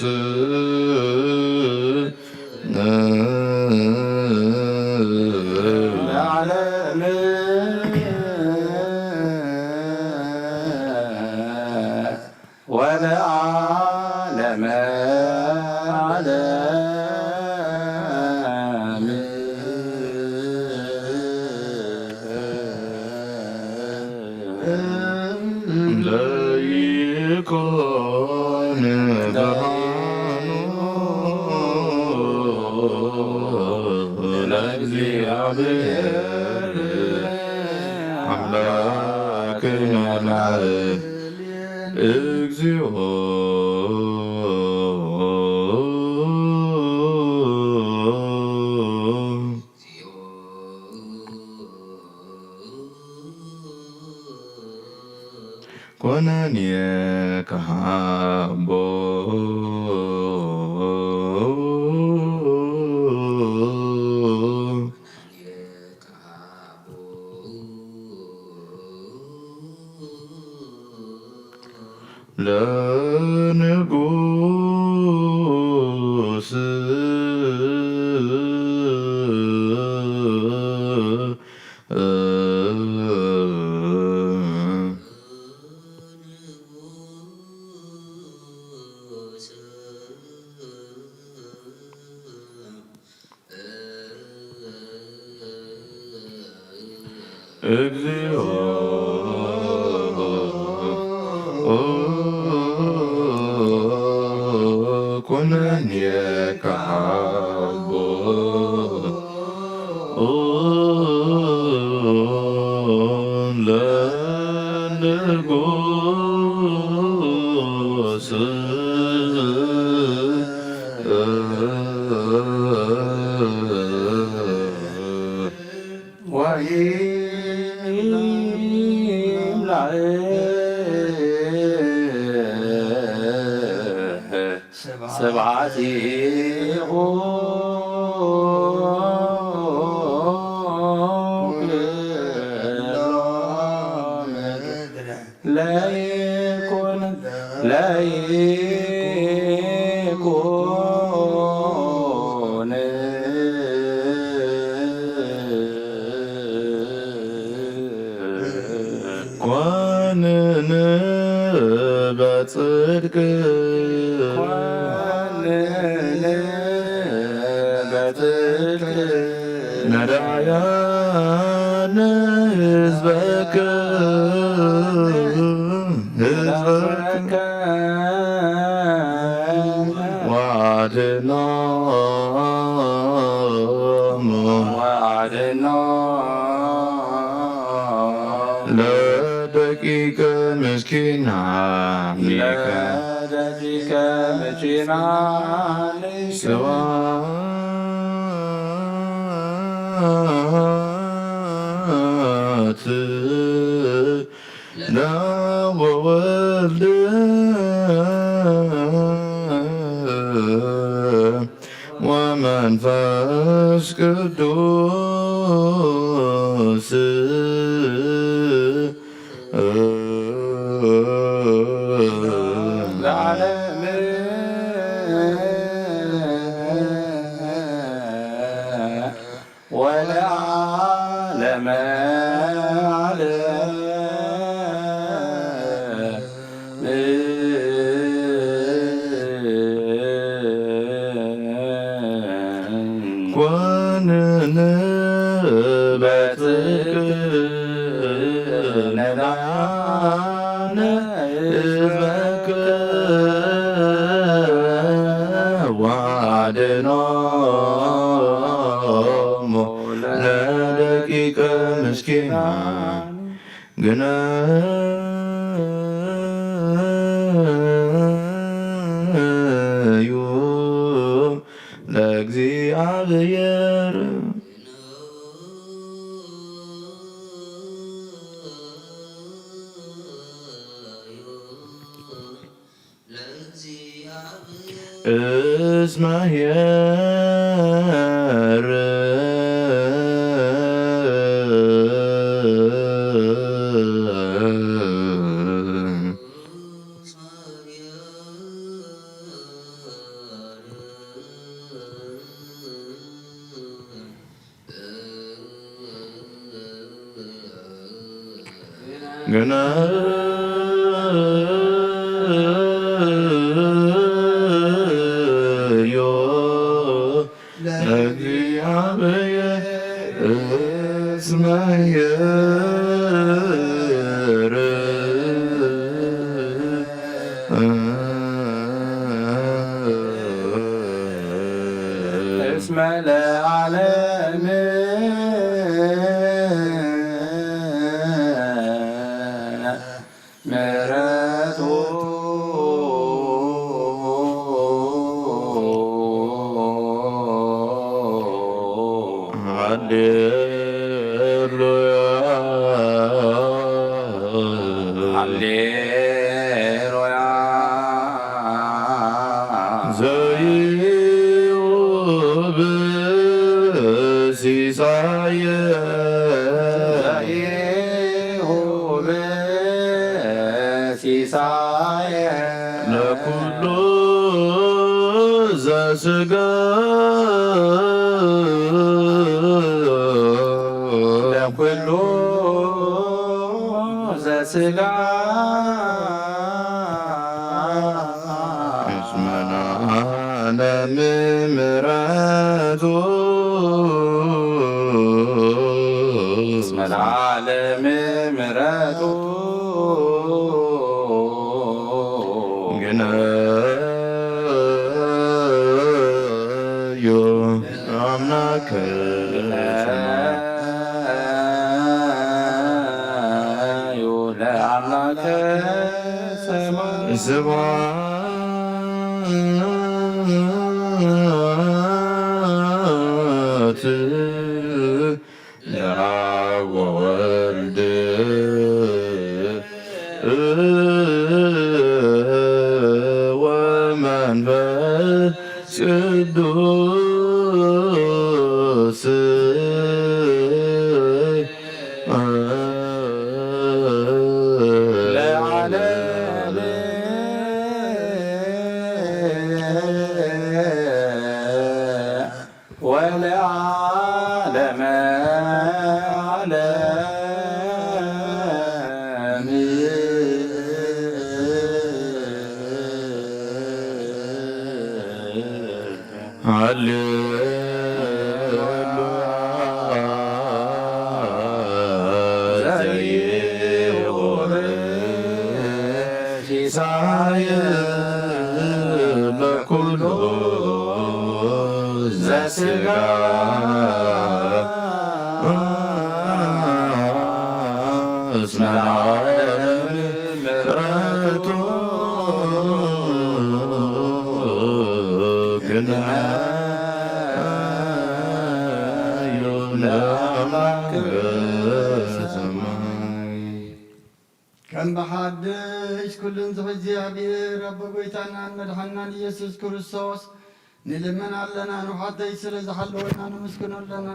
ለዓለመ ወለዓለመ ዓለም። ለይኮን ብርሃኑ ለእግዚኣብሔር ኣምላክነ ላዕሌነ እግዚኦ። ኮነንየ ከሃቦ ለንጉስ እግዚኦ ኩነንየ ከሃቦ ለንጉስ ወይምላእ ስብሐቲሁ ኩሎ ምድረ ለይኩን ለይኩን ኮንን በጽድቅ ኮንን በጽድቅ ነዳያን ህዝበከ ህዝበከ ወአድኖሙ ወአድኖ ለደቂቀ ምስኪናኒከ ከመ ጺና ስብሐት ለወወልድ ወመንፈስ ቅዱስ ለዓለመ ዓለም። ወለዓለመ ዓለም። ኮንነ በጽድቅ ነዳያነ እስመከ ወአድኅኖሙ ለደቂቀ ምስኪናን። ግነዩ ለእግዚአብሔር። እስመ ኄር ግነዮ ለእግዚአብሔር እስመ ኄር። እስመ ለዓለም ምሕረቱ ሃሌሉያ ሃሌሉያ። ዘይሁብ ሲሳየ ዘይሁብ ሲሳየ ለኩሉ ዘስጋ ለኩሉ ዘስጋ እስመ ለዓለም ምሕረቱ እስመ ለዓለም ምሕረቱ ግነዮ አምላከ ግነዮ ለአምላከ ሰማይ። ስብሐት ለአብ ወወልድ ወመንፈስ ቅዱስ ለዓለም ወለዓለመ ለመንግስተ ሰማይ። ከም ብሓድሽ ኩሉን ዝሕዚ እግዚኣብሔር ኣቦ ጎይታናን መድሓናን ኢየሱስ ክርስቶስ ንልምን ኣለና፣ ንውሓተይ ስለ ዝሓለወና ንምስግኖ ኣለና።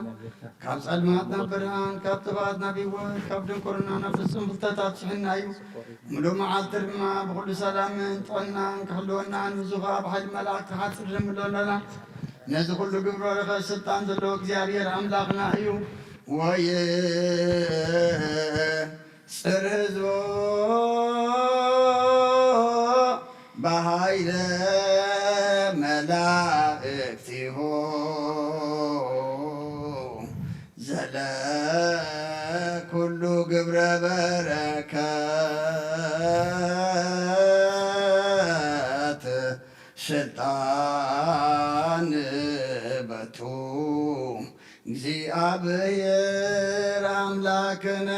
ካብ ጸልማት ናብ ብርሃን፣ ካብ ጥፍኣት ናብ ህይወት፣ ካብ ድንቁርና ናብ ፍጹም ፍልጠት ኣብጽሕና እዩ። ሙሉእ መዓልቲ ድማ ብኹሉ ሰላምን ጥዕናን ክሕልወና፣ ንሱ ኸኣ ብሓይሊ መላእክቲ ሓጽር ንምሎ ኣለና። ነዚ ኩሉ ግብሮ ረኸ ስልጣን ዘለዎ እግዚኣብሔር ኣምላኽና እዩ። ወየ ጽር ህዝቦ ብሃይለ መላእክቲሁ ዘለ ኩሉ ግብረ በረከት ስልጣን በቱ እግዚኣብሔር ኣምላክነ።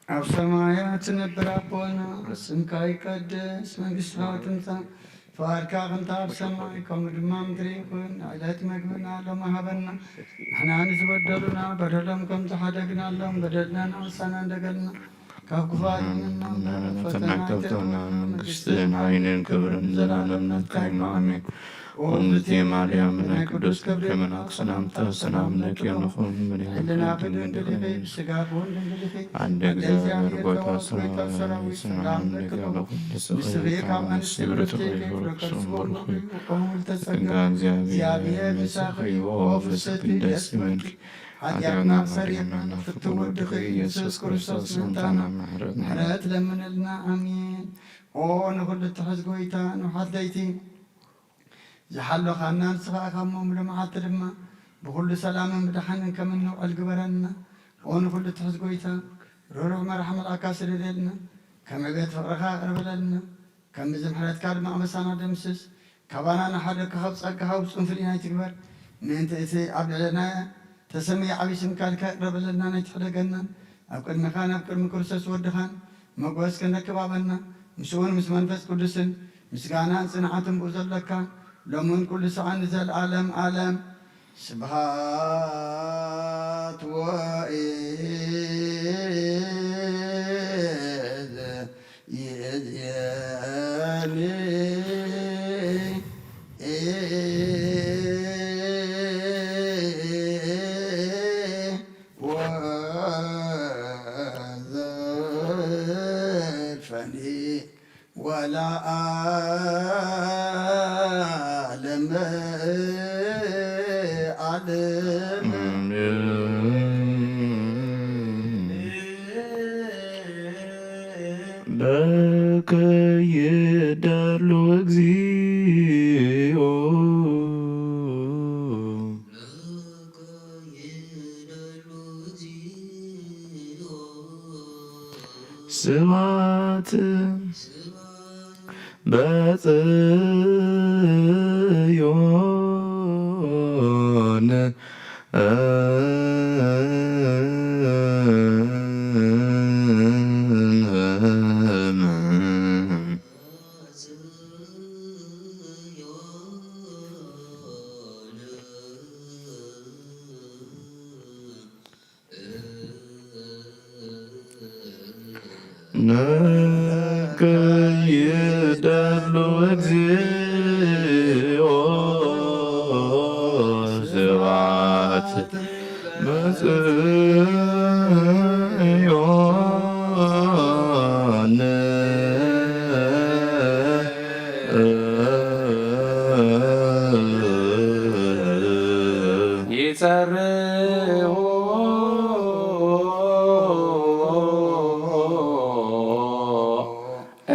ኣብ ሰማያት ትነብር ኣቦና፣ ስምካ ይቀደስ፣ መንግስትኻ ትምጻእ፣ ፍቓድካ ከምታ ኣብ ሰማይ ከምኡ ድማ ምድሪ ይኹን። ዕለት መግብና ሎሚ ሃበና፣ ንሕና ንዝበደሉና በደሎም ከም ዝሓደግናሎም በደልና ንዓሳና እንደገልና፣ ካብ ክፉ ኣድሕነና፣ እምበር ፈተና ኣይተእትወና፣ መንግስትን ሓይልን ክብርን ዘላለም ናትካ እዩ። ኣሜን። ኦ እግዝእትየ ማርያም፣ ናይ ቅዱስ ገብርኤል መልኣክ ሰላምታ ሰላም እለኪ፣ ይኹን ብልዕልና ድንግል ኢኺ፣ ብስጋ እውን ድንግል ኢኺ። ኣደ እግዚኣብሔር ጎይታ ሰራዊት፣ ሰላም እለኪ፣ ንስኺ ካብ ኣንስቲ ብርክቲ ኢኺ፣ ፍሬ ከርሥኺ ብሩክ እዩ። ኦ ምልዕተ ጸጋ፣ ጸጋ እግዚኣብሔር ምሳኺ እዩ። ኦ ፍስሕቲ ደስ ይበልኪ፣ ኃጢአትና ሠሪሕና ንፍቱ ወድኺ ኢየሱስ ክርስቶስ ምእንታና ምሕረት ለምንልና። ኣሜን። ኦ ንኹሉ እትሕዝ ጐይታ፣ ንውሓት ለይቲ ዝሓለኻና ንስኻ ኢኻ እሞ፣ ሙሉ መዓልቲ ድማ ብኹሉ ሰላምን ብደሓንን ከም እንውዕል ግበረና። ኦ ንኹሉ እትሕዝ ጐይታ፣ ርሩህ መራሕ መልኣካ ስደደልና፣ ከም ዕቤት ፍቕርኻ ይቕረ በለልና። ከም ምሕረትካ ድማ ኣበሳና ደምስስ። ካባና ንሓደግካ ካብ ጸጋኻ ውጹን ፍልይ ኣይትግበር። ምእንቲ እቲ ኣብ ልዕለና ተሰምየ ዓቢ ስምካ ኢልካ ይቕረ በለልናን ኣይትሕደገናን። ኣብ ቅድሚኻን ኣብ ቅድሚ ክርስቶስ ወድኻን መጎስ ክንረክብ ኣበና። ምስኡን ምስ መንፈስ ቅዱስን ምስጋናን ጽንዓትን ብኡ ዘለካ ሎምን ኩሉ ሰዓን ንዘለዓለም ዓለም። ስብሃት ወይዝ ይእዜኒ ወዘልፈኒ ወለዓለመ ዓለም። በከ ይዳሎ እግዚኦ። ስብሐት በጽዮን። ነከይደሉ እግዚኦ ስብሐት በጽዮን። ይጸርሁ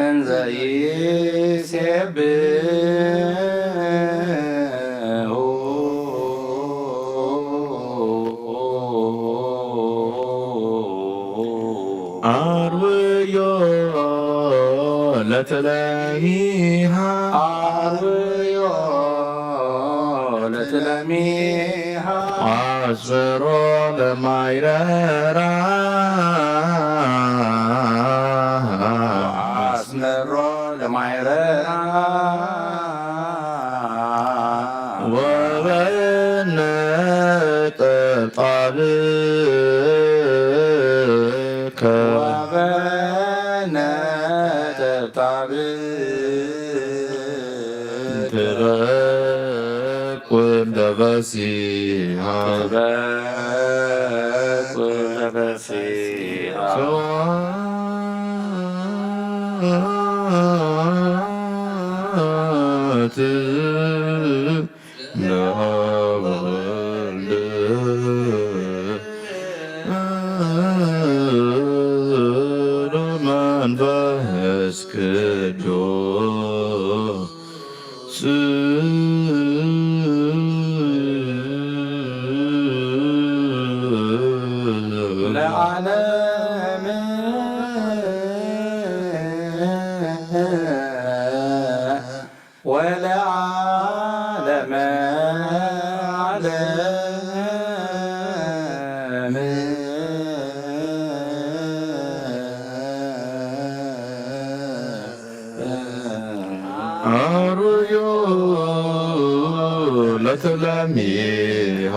እንዘ ይሴብሑ። አርውዮ ለተለይሃ። አርውዮ ለሚሃ አስሮ ለማይረራ አስመሮ ለማይረራ ወበነ ጠብጣብ ከ ወበነ ጠብጣብ ትበቁል ደበሲሃ ትበቁል ደበሲሃ ስብሐት ለአብ ወወልድ ወመንፈስ ቅዱስ ለዓለም ወለዓለመ ዓለም። አሩዮ ለትለሚሃ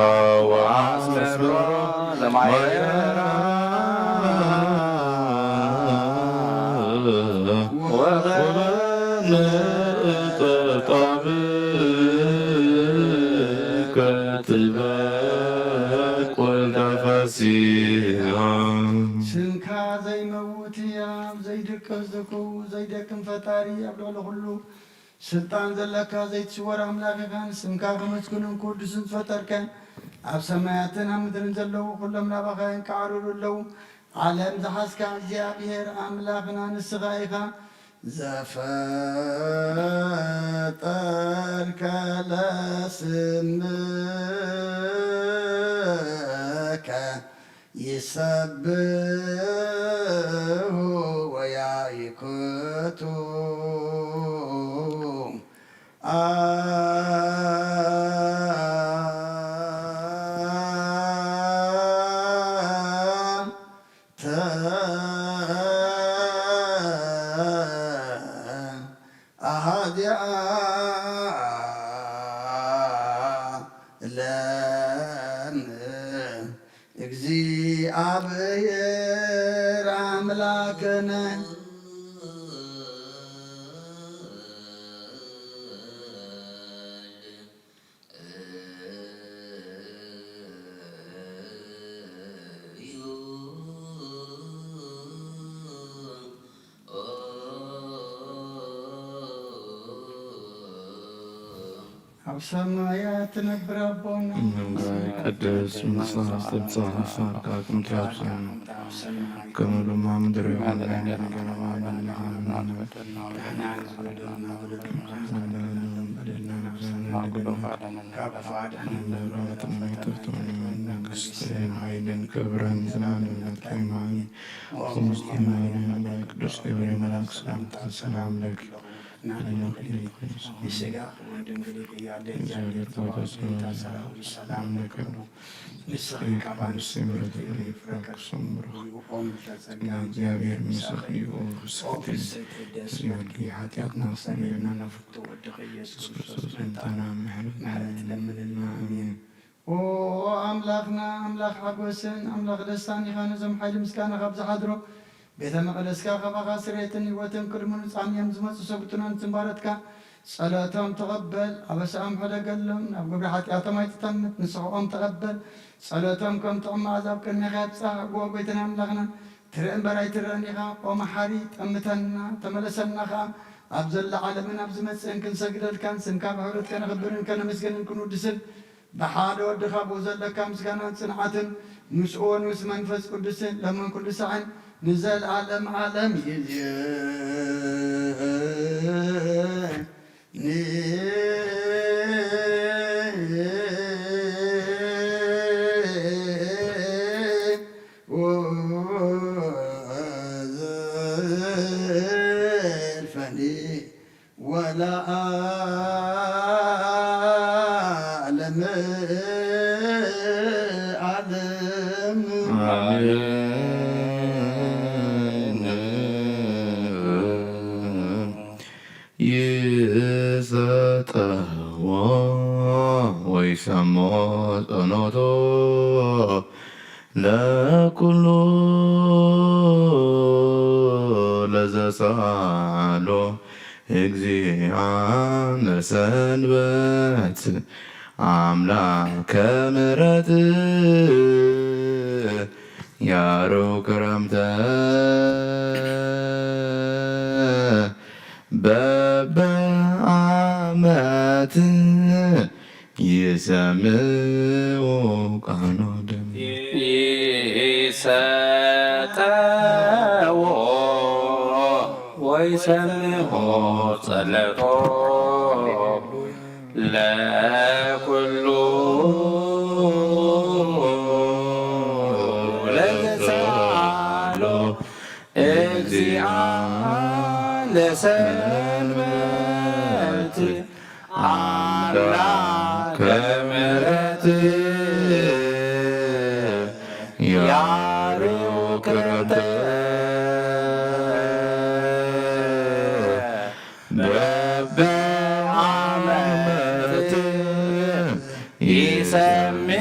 ወአስመሮ ለማይራ ወበንጠጣብ ከትበቁል ደፈሲሃ። ስምካ ዘይመውት ህያው ዘይድቅስ ዝክው ዘይደክም ፈጣሪ ኣብ ልዕሊ ኩሉ ስልጣን ዘለካ ዘይትስወር ኣምላኽ ኢኻ። ንስምካ ከመስግኑን ቅዱስን ዝፈጠርከ ኣብ ሰማያትን ኣብ ምድርን ዘለዉ ኩሎም ናባኻ የንቃዕርሩ ኣለዉ። ዓለም ዝሓዝካ እግዚኣብሔር ኣምላኽና ንስኻ ኢኻ። ዘፈጠርከ ለስምከ ይሰብሑ ወያይክቱ። አንተ አሃዚ ዓለም እግዚኣብሔር ኣምላክነ። ኣብ ሰማያት ትነብር ኣቦና፣ መንግስትካ ይቀደስ፣ ምምጻእካ ትምጻእ፣ ፈቃድካ ትምጻእ፣ ከም ድማ ምድሪ ይኹን። መንግስትን ሓይልን ክብርን ዘላለምነት ከይማኒ። ቅዱስ ገብርኤል መልአክ ሰላምታ ሰላም ለኪ። ንስጋ ወድንግል እያ ደጃ። ሰላም ለኪ። ንስኺ ካብ ኣንስቲ ብርኽቲ ኦም ተጸጋ እግዚኣብሔር ምሳኺ እዩ። ኦ ፍስሕቲ ደስ ይበልኪ። ኃጢአትና ኣስተሰርየልና። ፍቱ ወድኺ ኢየሱስ ክርስቶስ መጣና ምሕረት ለምንልና። ኣሜን። ኦ ኣምላኽና፣ ኣምላኽ ሓጎስን ኣምላኽ ደስታን ኢኻ። ነዞም ሓይሊ ምስጋና ካብ ዝሓድሮ ቤተ መቕደስካ ካባኻ ስሬትን ህይወትን ቅድሚ ንጻም እዮም ዝመጹ ሰጉትናን ዝምባረትካ ጸሎቶም ተቐበል። ኣበሳኦም ሕደገሎም፣ ናብ ግብሪ ሓጢኣቶም ኣይትጠምት፣ ንስሕኦም ተቐበል። ጸሎቶም ከም ጥዑም መኣዛ ኣብ ቅድሜኻ የብጽሕ። ኣቦ ጎይታና ኣምላኽና፣ ትርኢ እምበር ኣይትረእን ኢኻ። ኦ መሓሪ፣ ጠምተና፣ ተመለሰና ኸኣ። ኣብ ዘላ ዓለምን ኣብ ዝመጽእን ክንሰግደልካን ስምካ ብሕብረት ከነኽብርን ከነመስግንን ክንውድስን ብሓደ ወድኻ ብኡ ዘለካ ምስጋናን ጽንዓትን ምስኡን ምስ መንፈስ ቅዱስን ለምን ኩሉ ሳዕን ንዘለዓለም ዓለም ይእዝዝ። ወዘልፈኒ ወለዓለም እዎ ወይሰሞ ጸኖቶ ለኩሉ ለዘሳሎ እግዚአ ለሰንበት አምላከ ምሕረት ያሩ ክረምተ በበዓመት ይሰምዑ ቃሎ ደም ይሰጠዎ ወይሰምዑ ጸለቶ ለኩሉ ለዘሳሎ እግዚአ ለሰንበት አምላከ ምሕረት ያሩ ክረምተ በበዓመት ይሰምዑ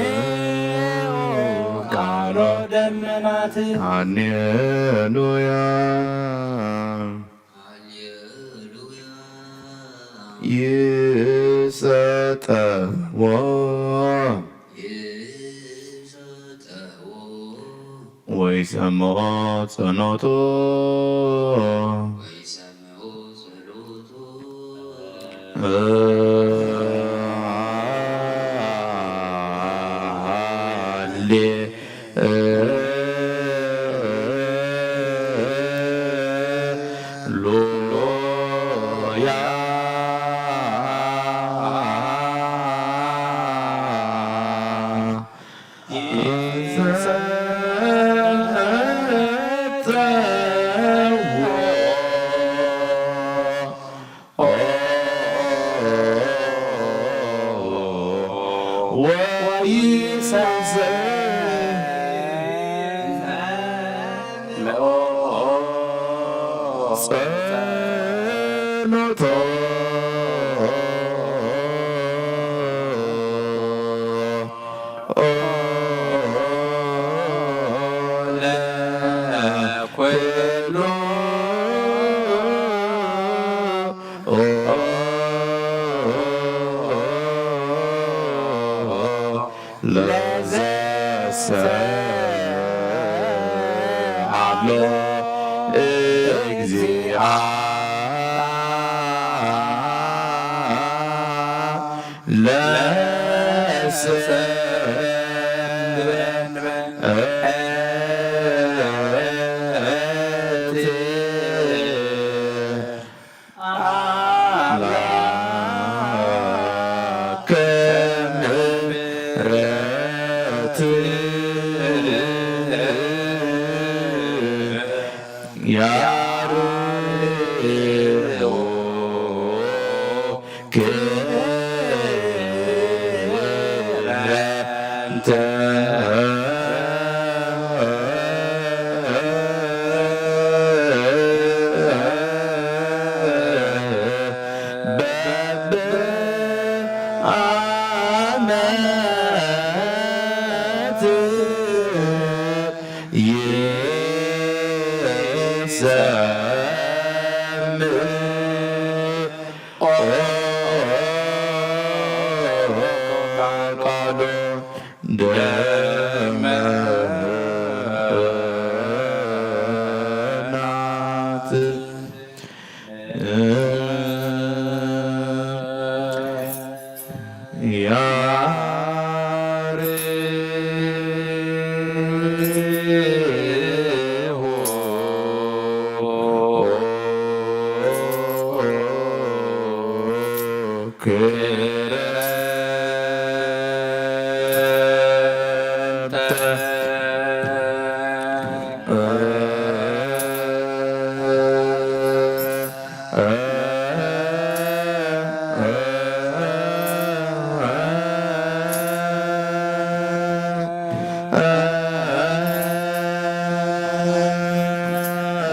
ቃሎ ደመናት። ሃሌሉያ። ይሰጠዎ ወይሰምዖ ጸኖቶ ሃሌ ሉያ ጸሎቶ ለኩሉ ለዘሰአሎ እግዚአ ለሰንበት አምላከ ምሕረት ያርዮ ክረምተ በበዓመት ይሰምዕ ቃሎ ደመናት። ያርሆ ክረምተ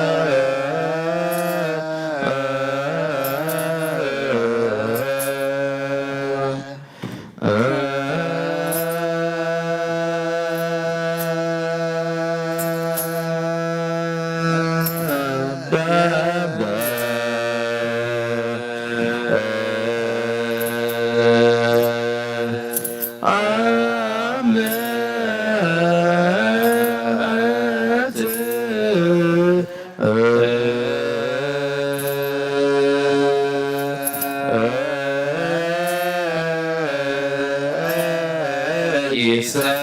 ይሰምዕ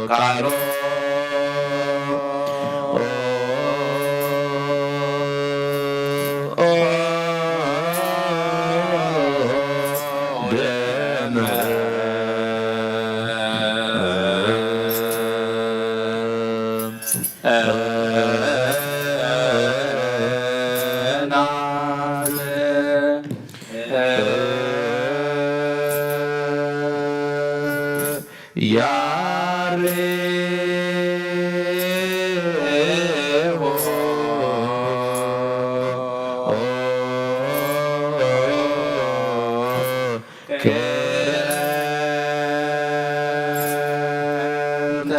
ቃሎ ደመ ያሬሆ ክረምተ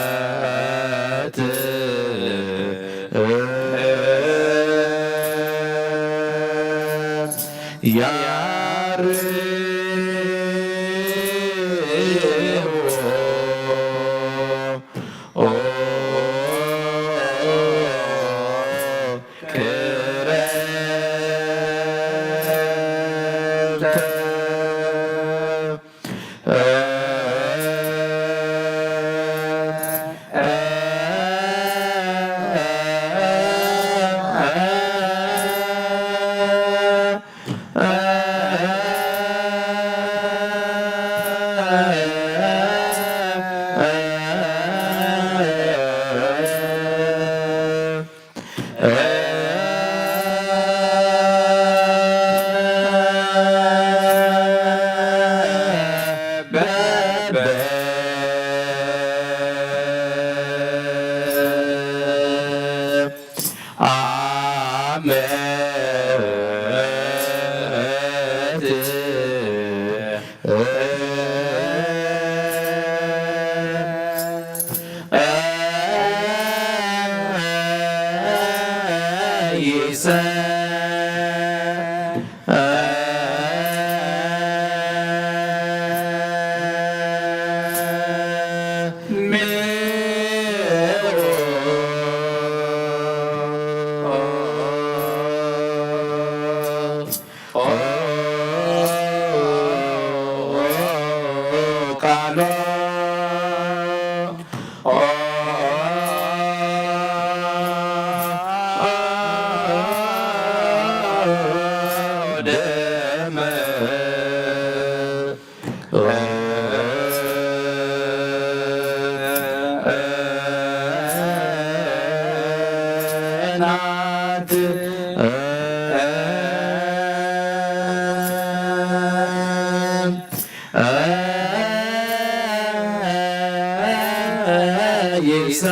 ዓመት ያርሆ ክረምተ ዓመት ቃሎ ደመ ናት ይሰ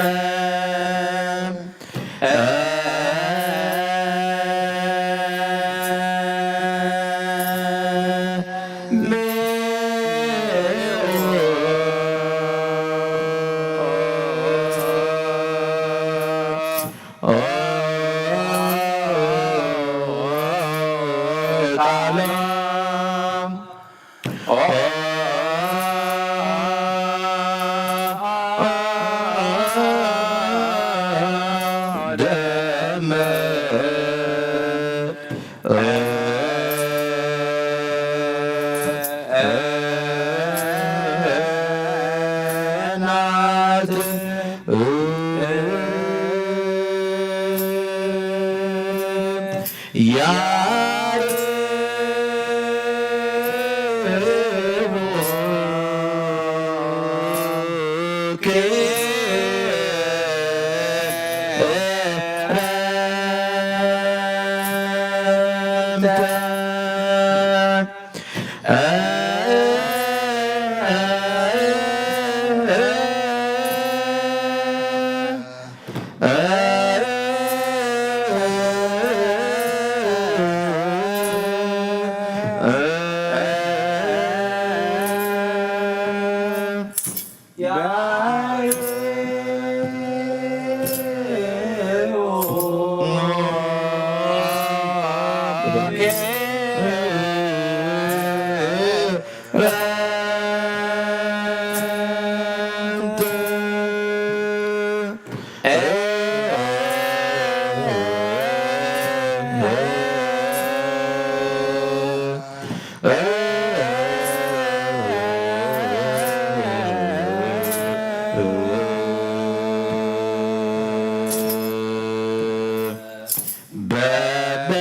በበ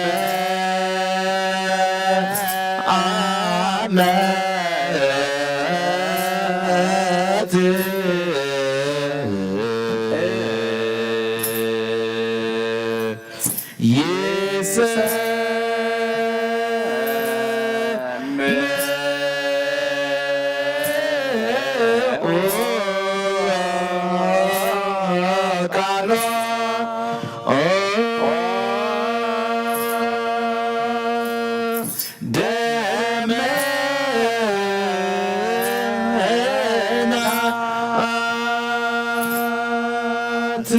ዓመት ይሰምዕ ቃሎ ደመናት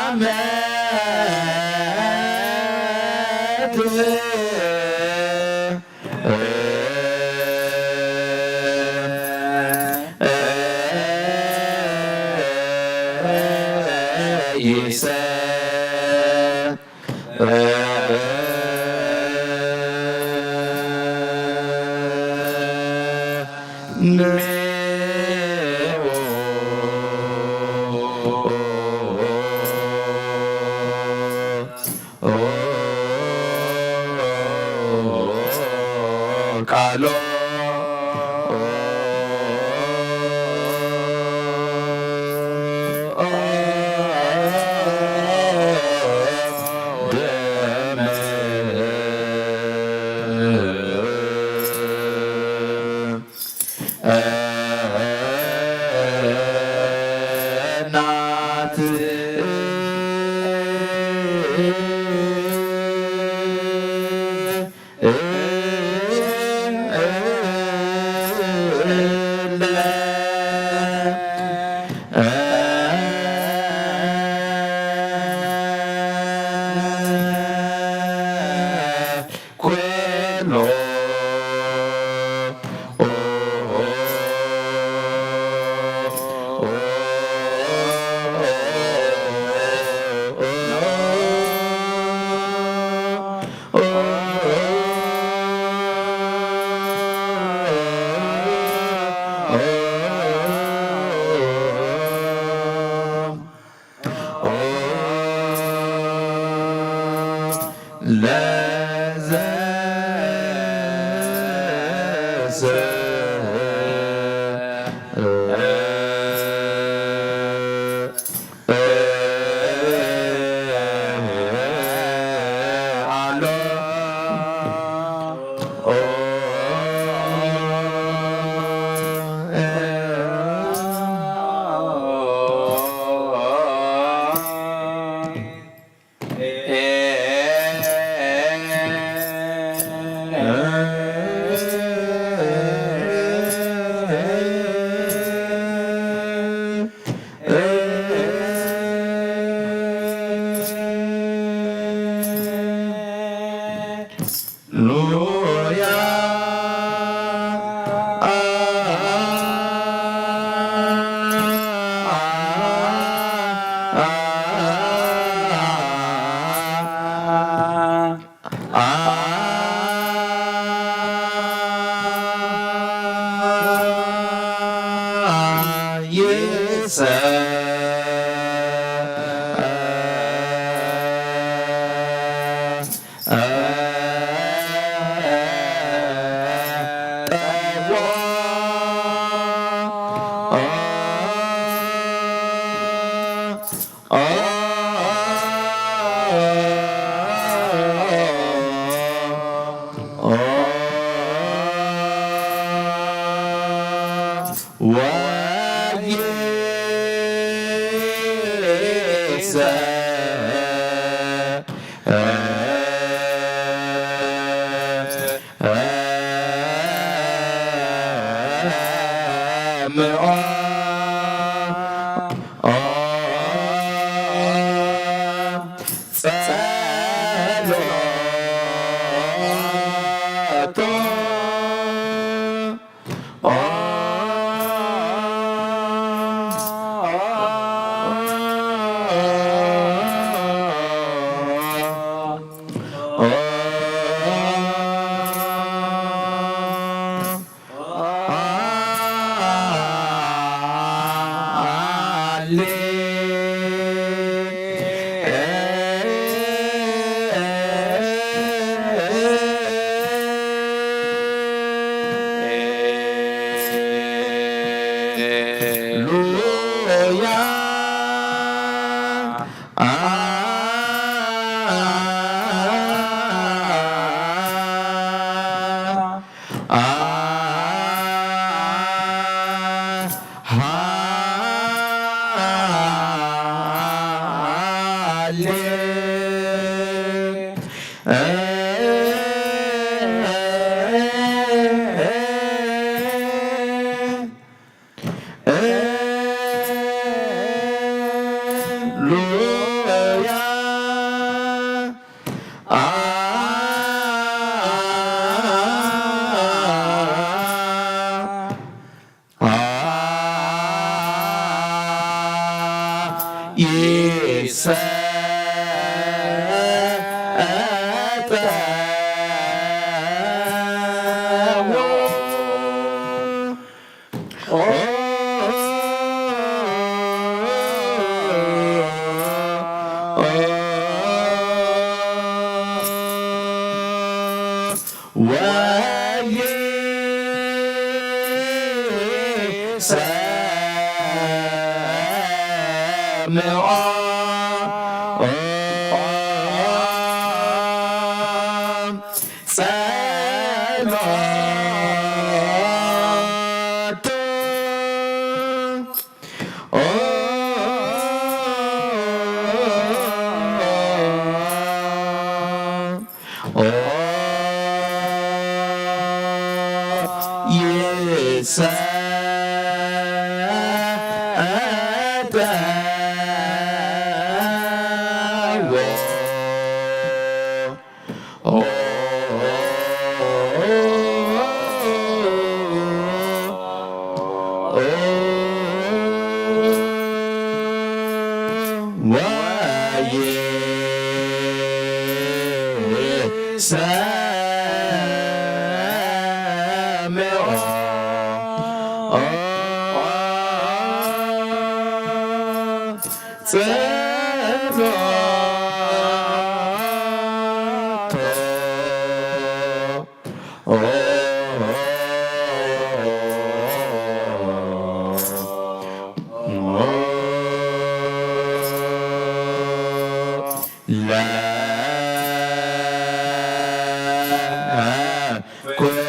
ዓመት ይሰ ቃሎ ደመ ኩሉ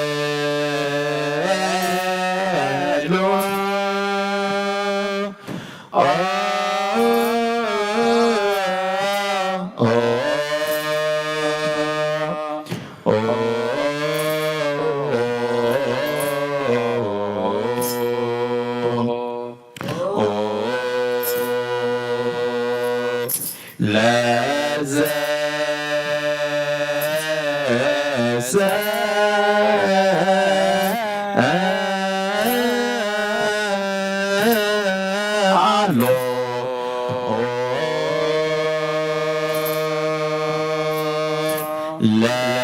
ለዘሰ ኣሎ ለኩሉ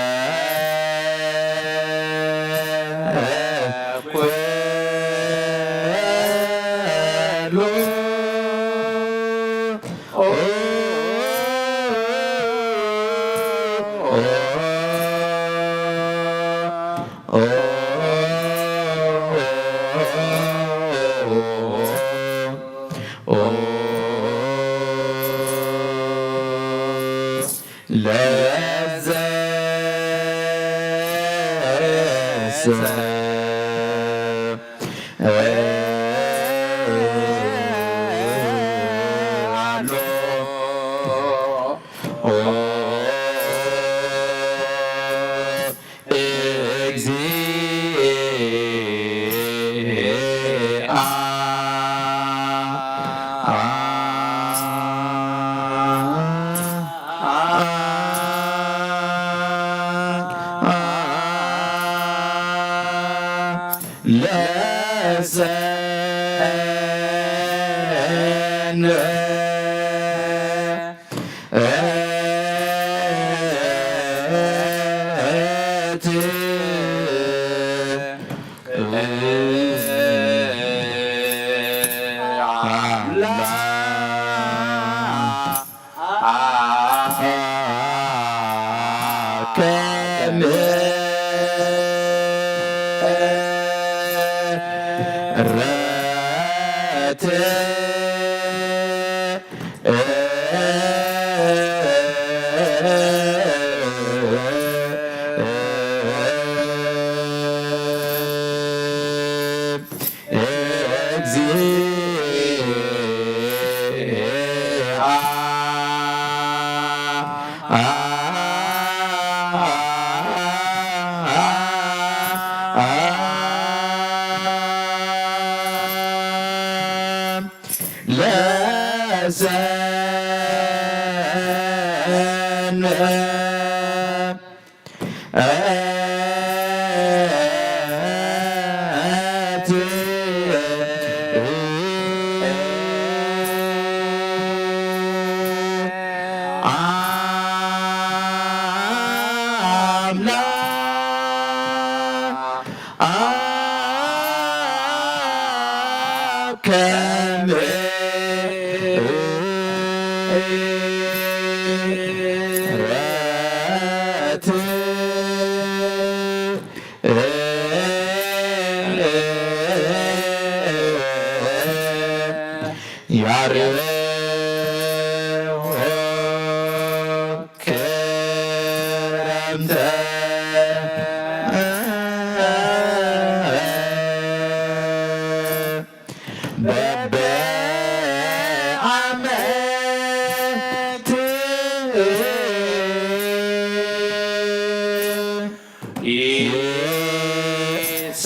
ለዘሰ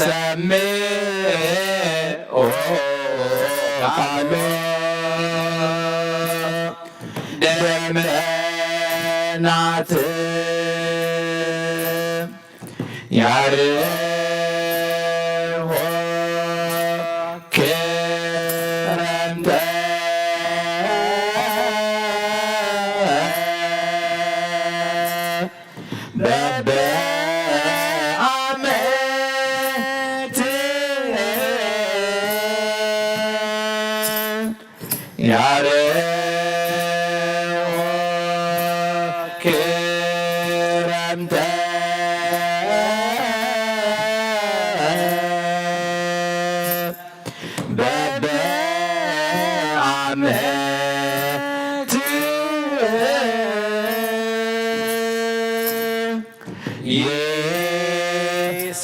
ለሰንበት ለሰንበት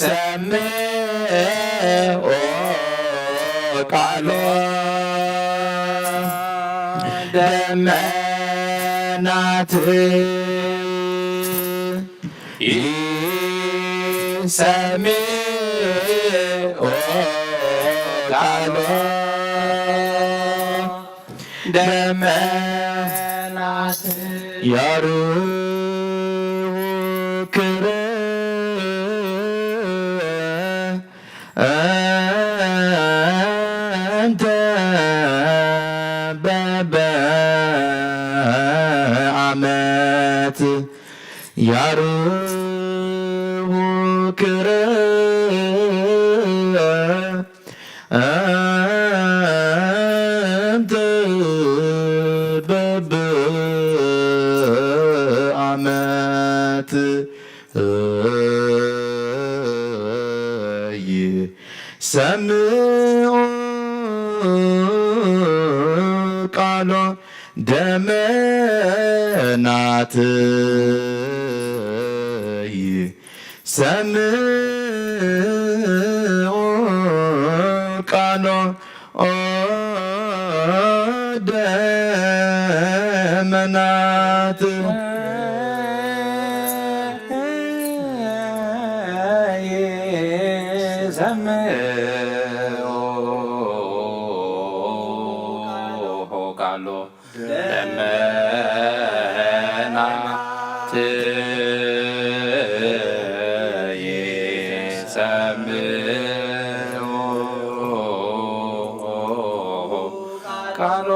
ሰምዖ ቃሎ ደመናት ይሰምዖ ቃሎ ደመናት ያርክረ እንተ በበዓመት ያርክረ እንተ በበዓመት ይሰምዑ ቃሎ ደመናት ይሰምዑ ቃሎ ደመናት ይሰምዑ ቃሎ ደመናት ይሰምዑ ቃሎ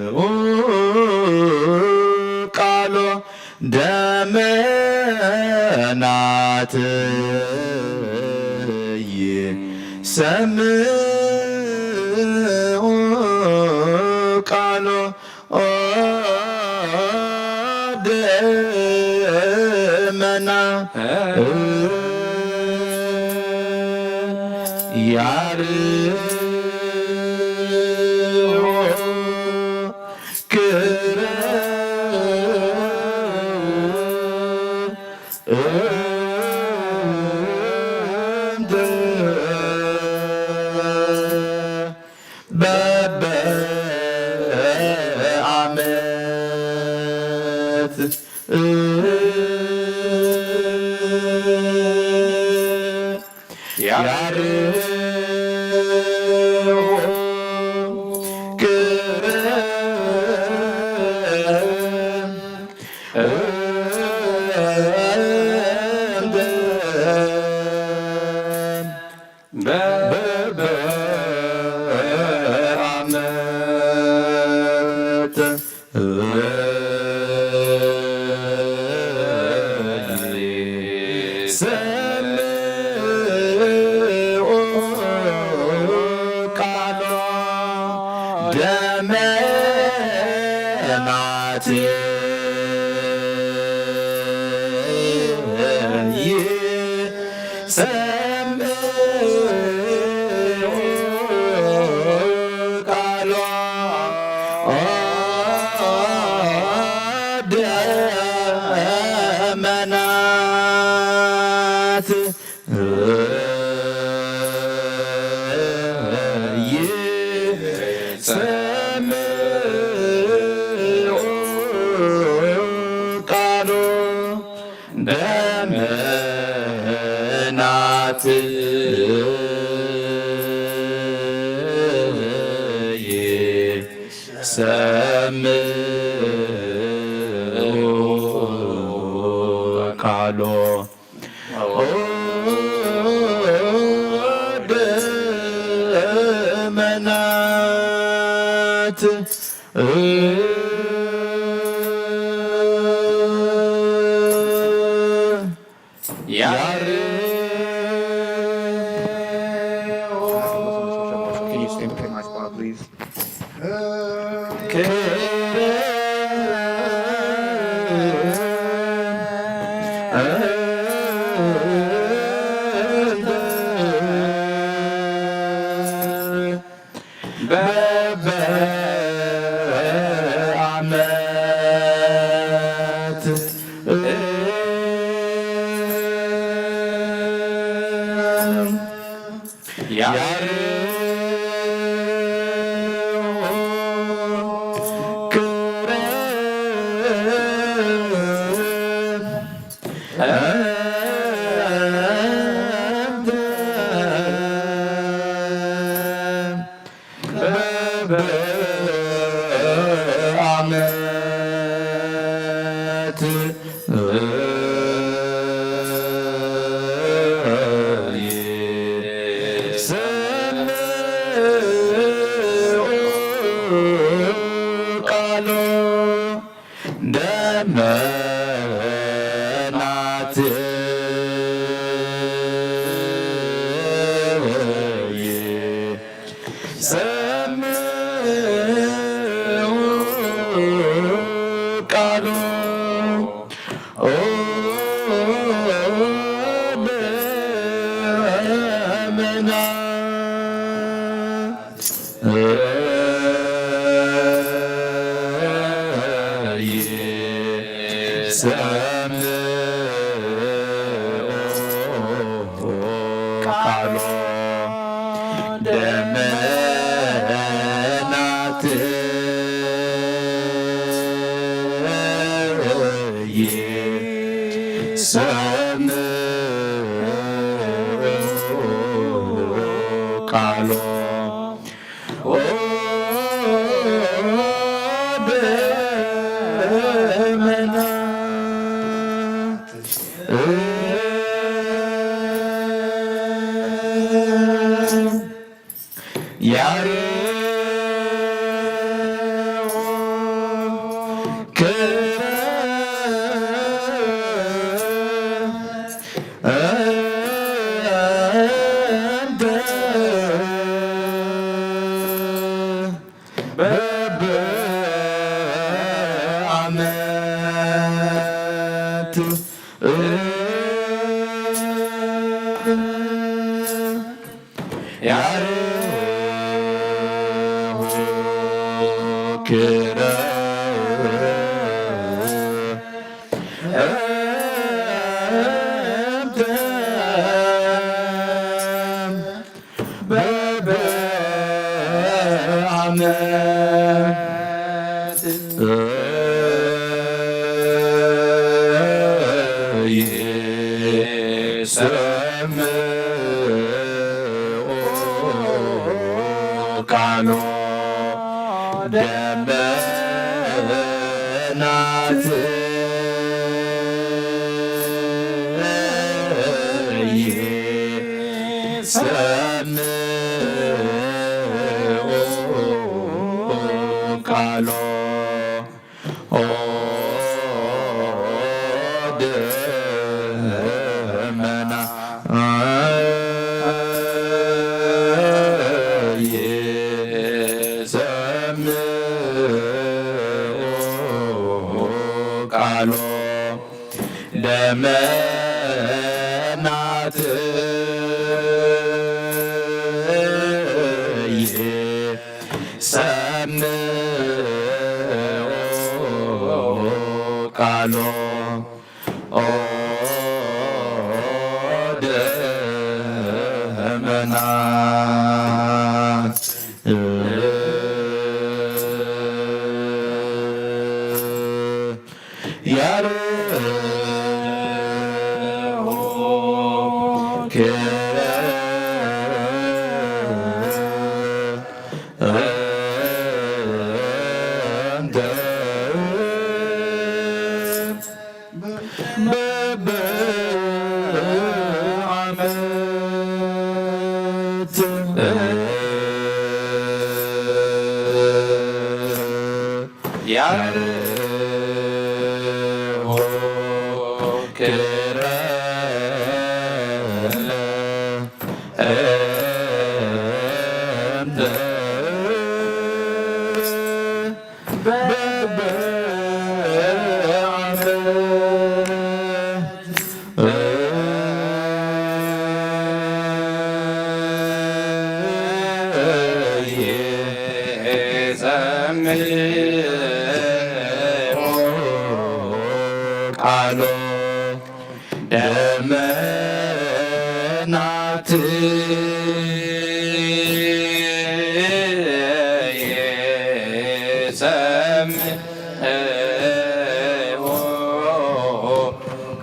ይሰምዑ ቃሎ ደመናት ይሰምዑ ቃሎ ደመና ያርዎ ክረ እንደ በበዓመት ያርዎ ክረ እንደ በበዓመት ይሰምዑ ቃሎ ደመናት ይሰምዑ ቃሎ ደመናት ይሰምዑ ቃሎ ደመናት ይሰምዑ ቃሎ ደመናት ያርዎ ክረ እንደ በበዓመት ዓመት ይሰምዑ ቃሎ ደመናት ይሰምዑ ቃሎ ኦ ደመና ይሰምዑ ቃሎ ደመናት ይሰምዑ ቃሎ ኦ ደመና ያሬድ ክረ እንተ በበዓመት ያሬድ ክረ በበዓመት ይሰምዑ ቃሎ ደመናት ይሰምዑ ቃሎ ኦ ደመና ይሰምዑ ቃሎ ደመናት ይሰምዑ ቃሎ ኦ ደመና ያርሆ ክረ እንተ በበዓመት ያርሆ ክረ እንተ ቃሎ ደመናት ይሰምዑ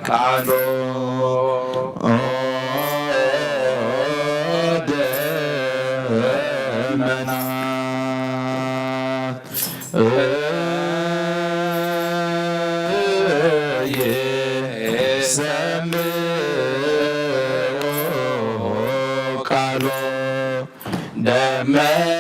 ቃሎ ደመና ይሰምዑ ቃሎ ደመናት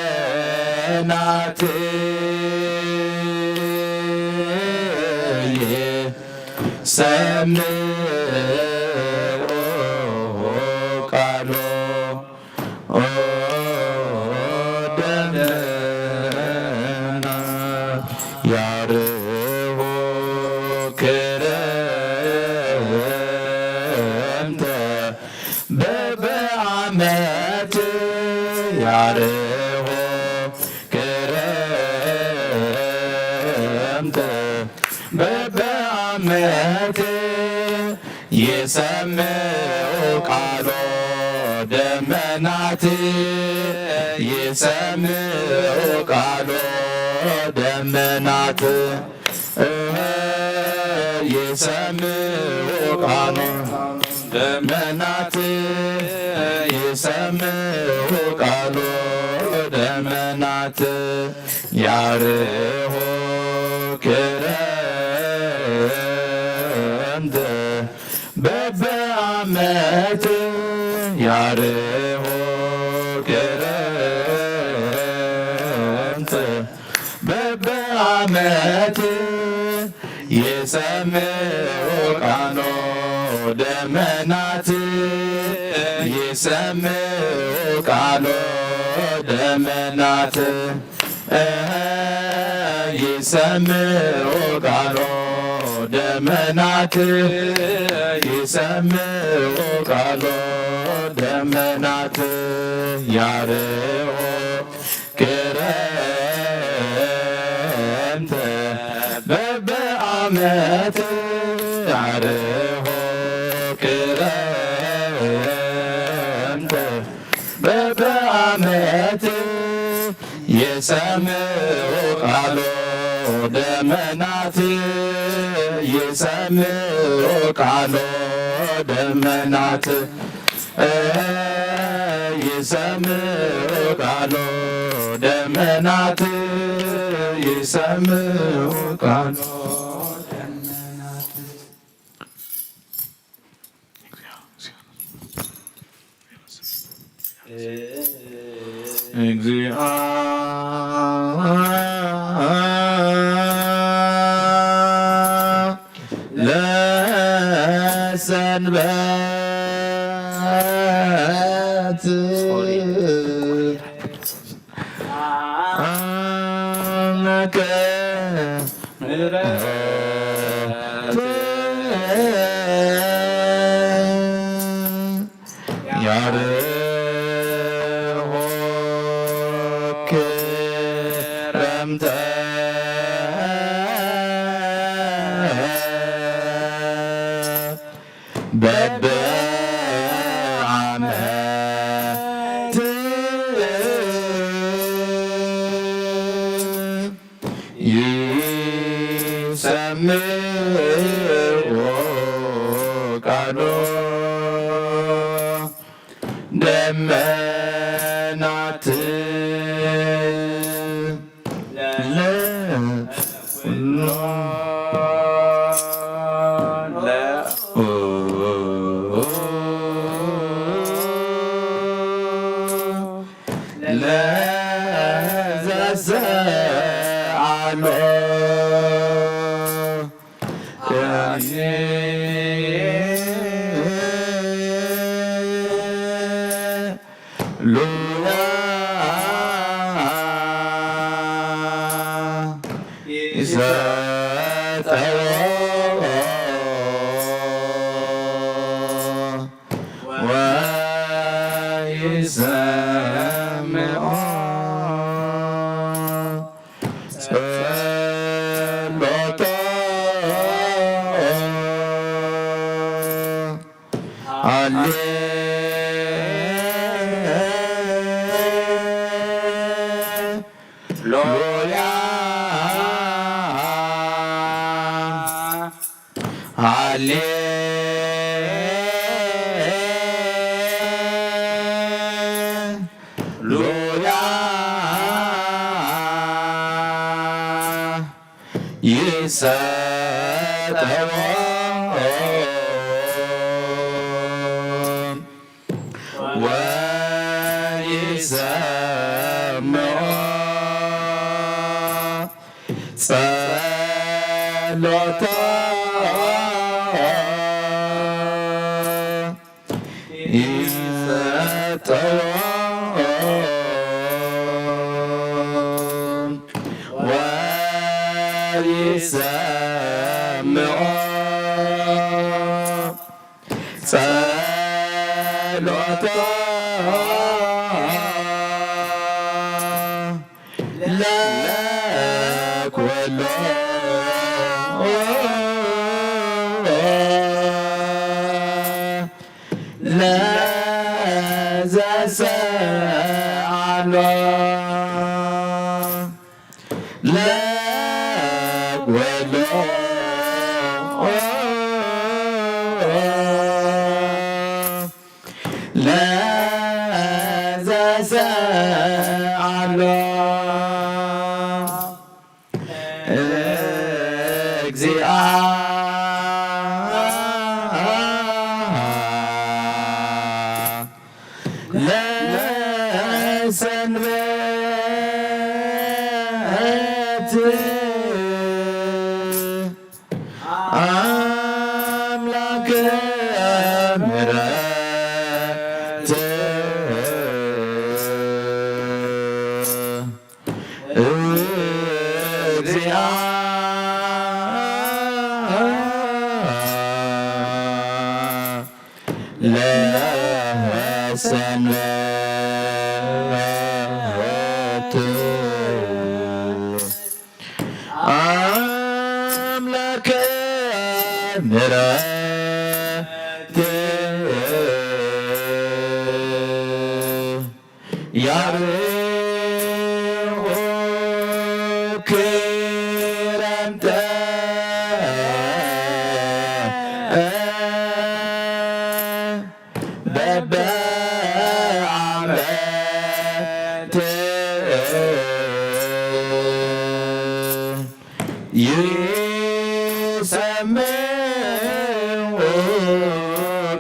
ይሰምዑ ቃሎ ደመና ያርሆ ክረምተ በበዓመት ያርሆ ክረምተ በበዓመት ይሰምዑ ቃሎ ደመናት ይሰምዑ ቃሎ ደመናት ይሰምዑ ቃሎ ደመናት ይሰምዑ ቃሎ ደመናት ያርሆ ክረምት በበዓመት ያርሆ ክረምት በበዓመት ይሰምዑ ቃሎ ደመናት ይሰምዑ ቃሎ ደመናት ይሰምዑ ቃሎ ደመናት ይሰምዑ ቃሎ ደመናት ያርሆ ክረምተ በበዓመት ያርሆ ክረምተ በበዓመት ይሰምዑ ቃሎ ደመናት ይሰምዑ ቃሎ ደመናት ይሰምዑ ቃሎ ደመናት ይሰምዑ ቃሎ ደመናት እግዚአ ለሰንበት አመከ ምሕረት ያርሆ ክረምተ በበዓመት ይሰምዑ ቃሎ ደመናት ለኩሎ ለዘሰአሎ ሉያ ይሰጠዎ ወይሰምዖ ጸሎቶ። ሃሌ ሉያ ሃሌ ሉያ ይሰጠዎ ወይሰምዖ ጸሎቶ ይሰጠዎ ወይሰምዖ ጸሎቶ ለኩሎ ለዘሰአሎ ለጎሎ ለዘሰአሎ እግዚአ ለሰንበት አምላከ ምሕረት እግዚአ ለሰንበት አምላከ ምሕረት ያርሆ ክረምተ በበዓመት ይሰምዑ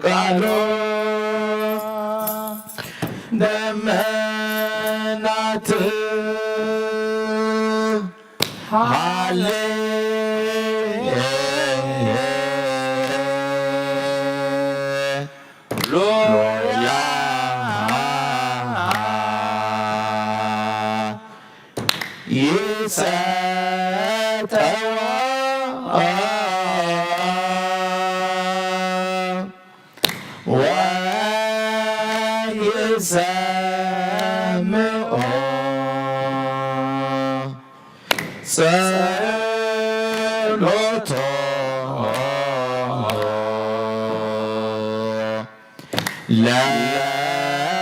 ቃሎ ደመናት ሃሌ ሉያ ይሰጠዋ ወይሰምዖ ጸሎቶ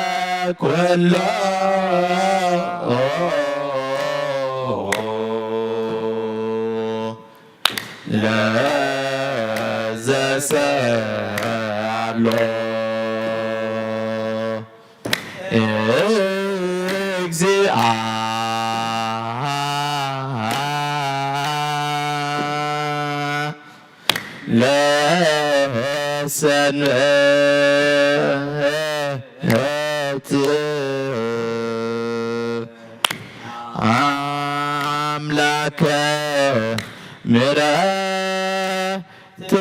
ለኩሎ ለዘሰአሎ እግዚአ ለሰንበት አምላከ ምሕረት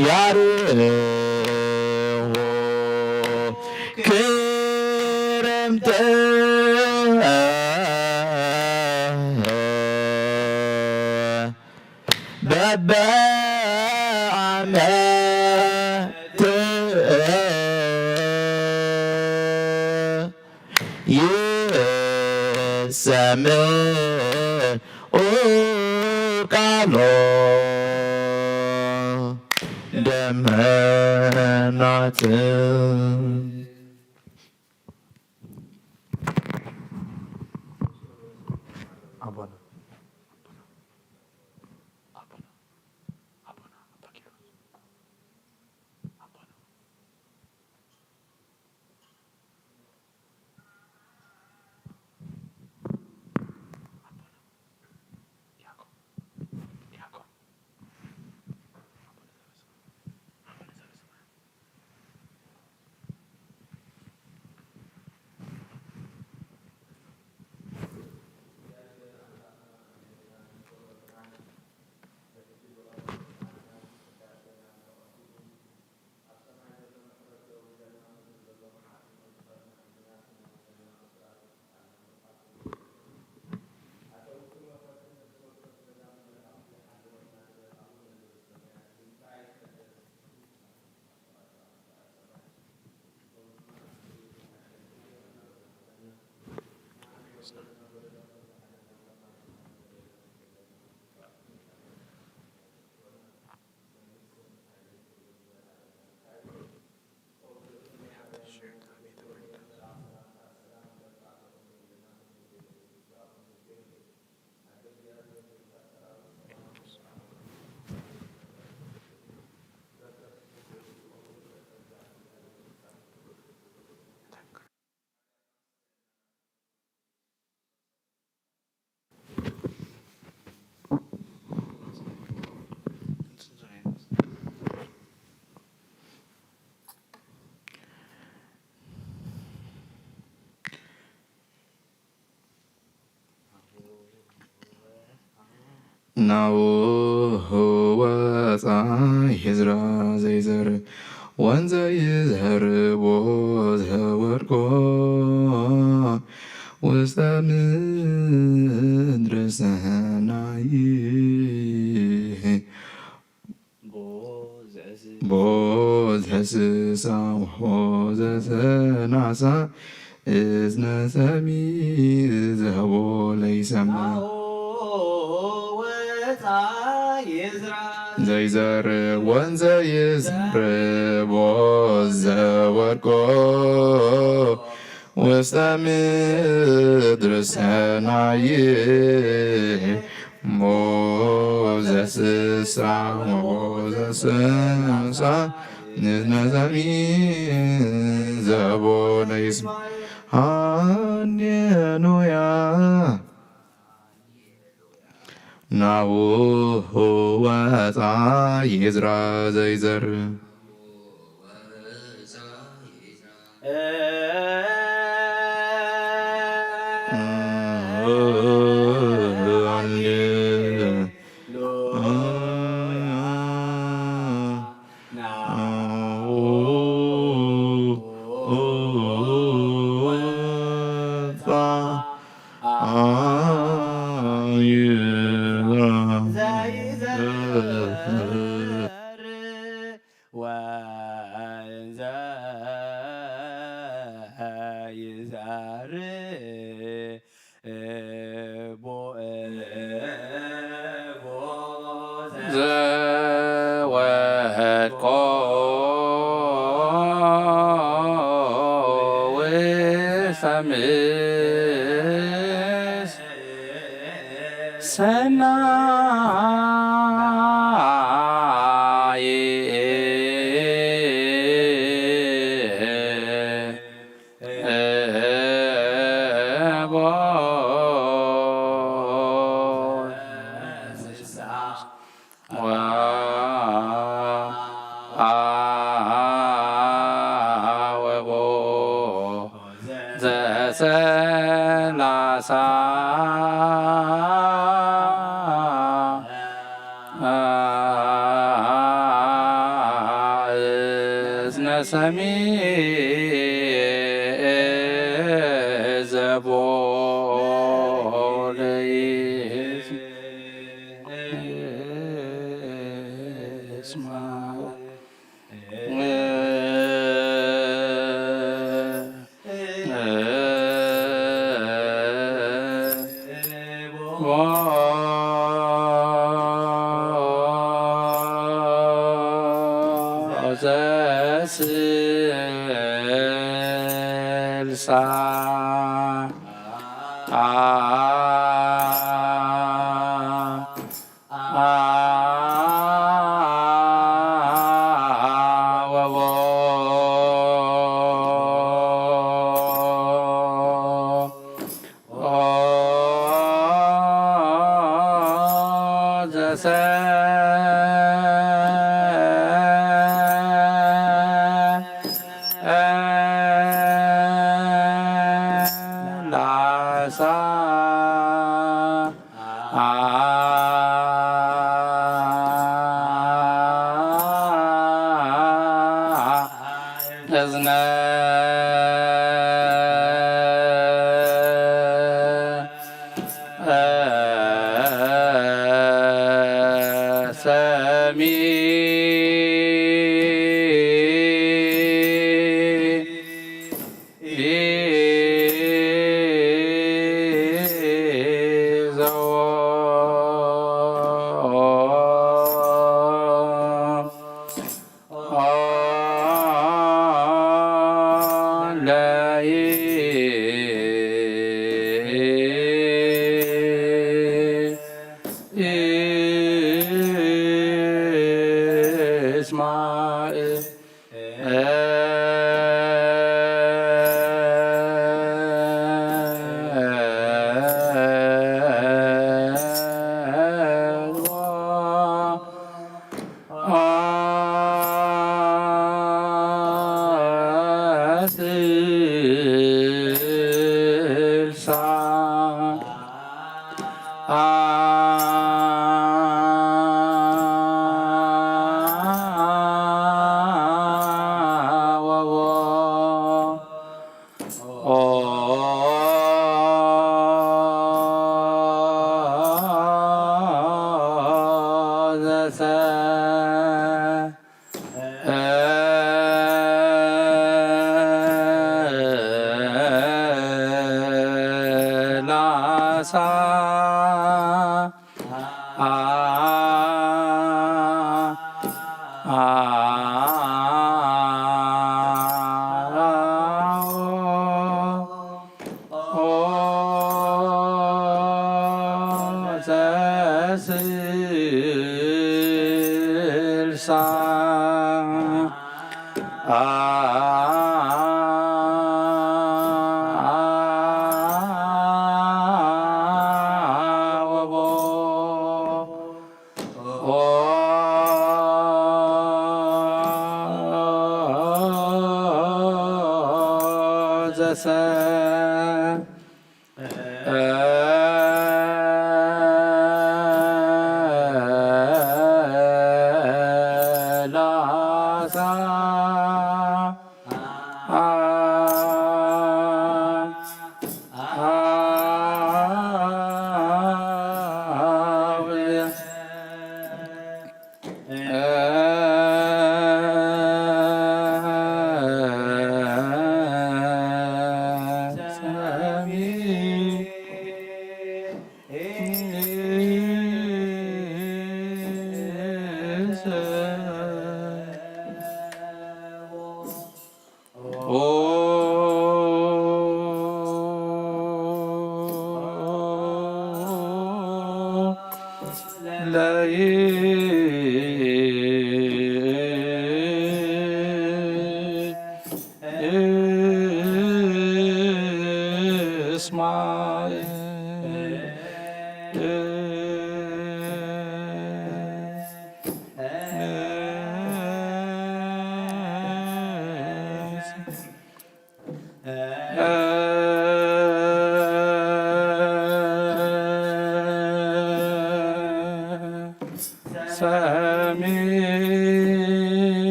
ያርሆ ክረምተ በበዓመት ይሰምዑ ቃሎ ደመናት። አቡነ ናሁ ወፃ ይዝራ ዘይዘር ወንዘ ይዘርቦ ዘወድቆ ውስተ ምድር ሰናይ። ቦ ዘስሳ ወቦ ዘሰናሳ እዝነ ሰሚዕ ዘቦ ለይሰምዕ። ዘይዘርእ ወንዘ ይዘርእ ቦ ዘወድቆ ውስተ ምድር ሰናይ። ሞዘ ስሳ ሞዘ ስሳ ንዝነዘሚ ዘቦነ ይስማ ሃሌሉያ። ናሁ ወፃ ይዝራ ዘይዘር ወንዘ ይዛር ቦ ዘወድቆ ውስተ ምድር ሰናይ። ዘሰላሳ እዝነ ሰሚዕ ዘቦ ለይስማ። ዘስልሳ ወቦ ዘሰላሳ እዝነ ሰሚዕ ዘሰላሳ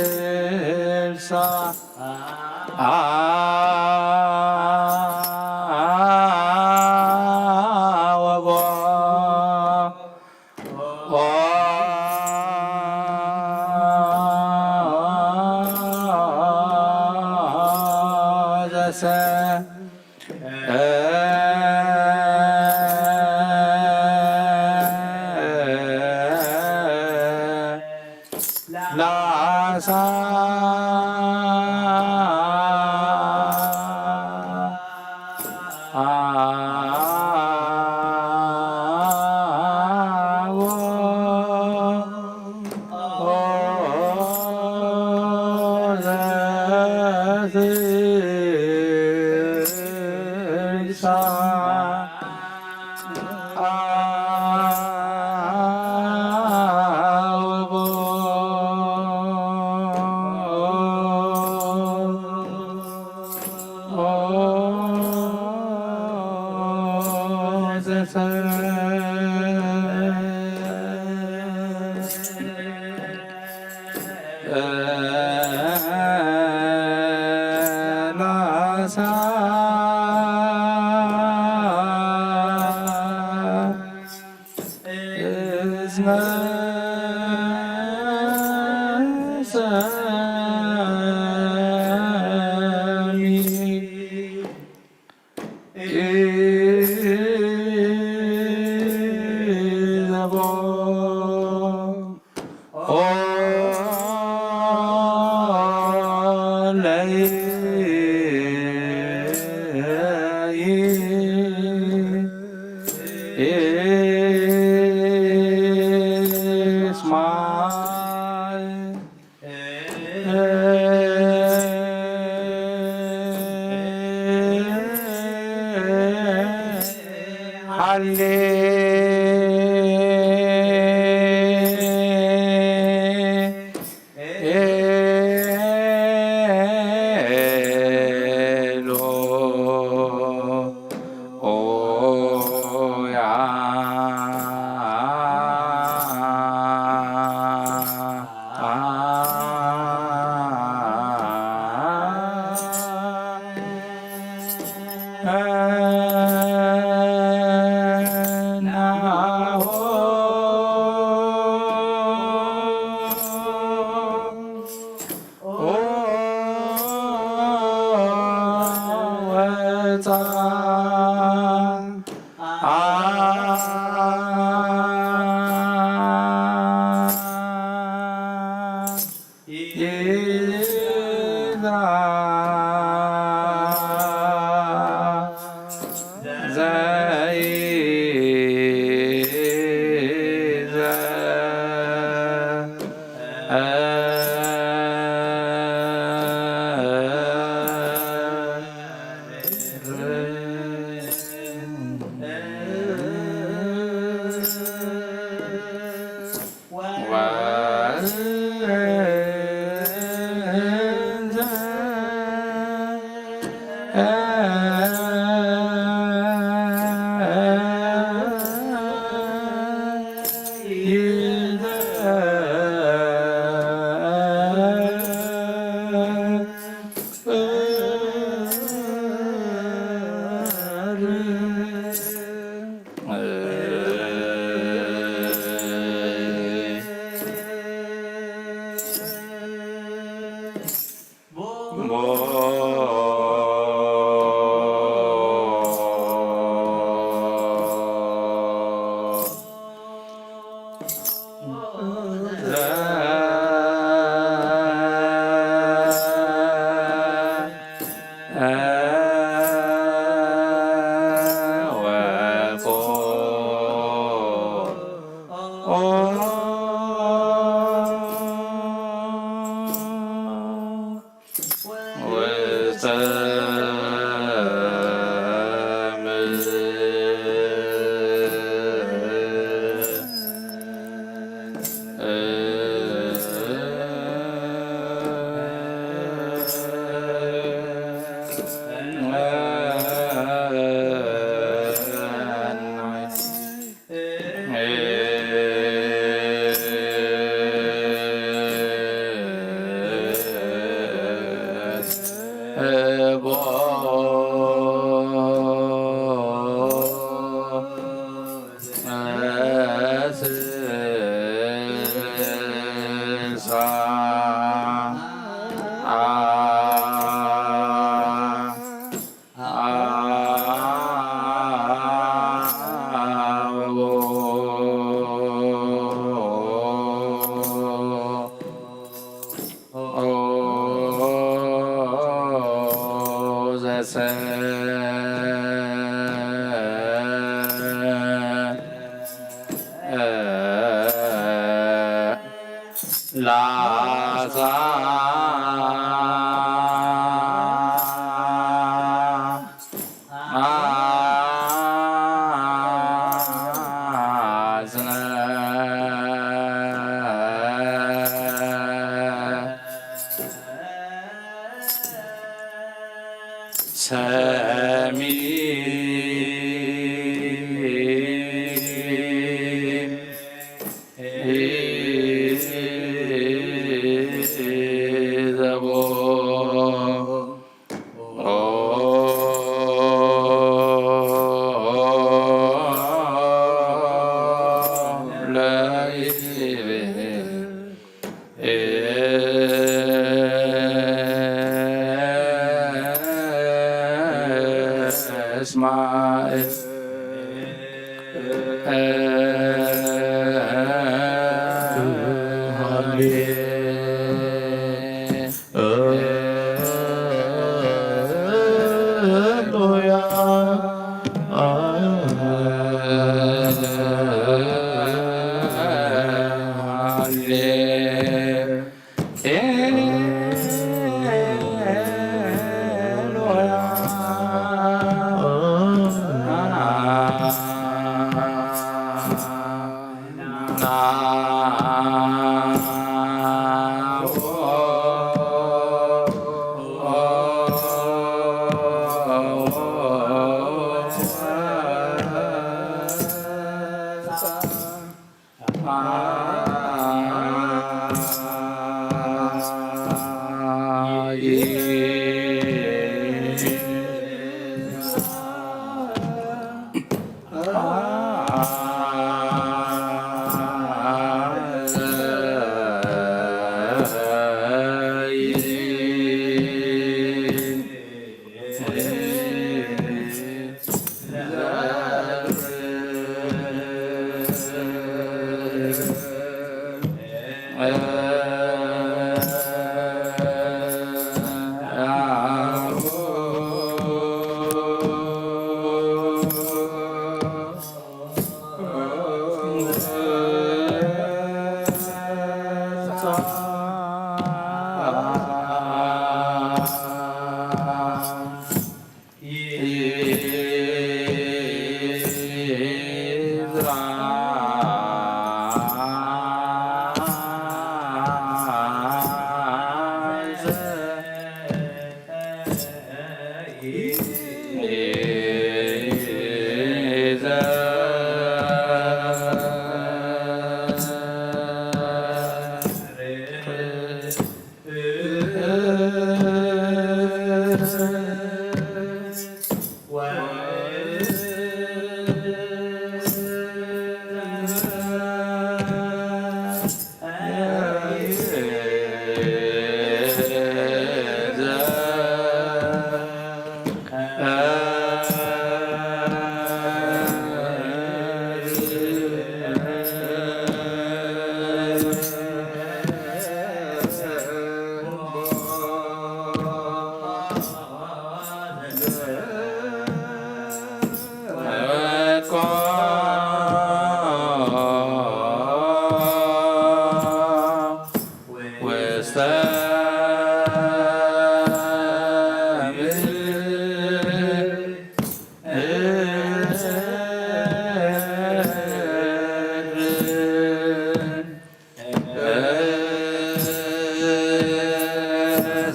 ዘስልሳ ወቦ ዘሰ ላሳ ላሳ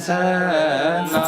ሰናይ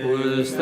ውስተ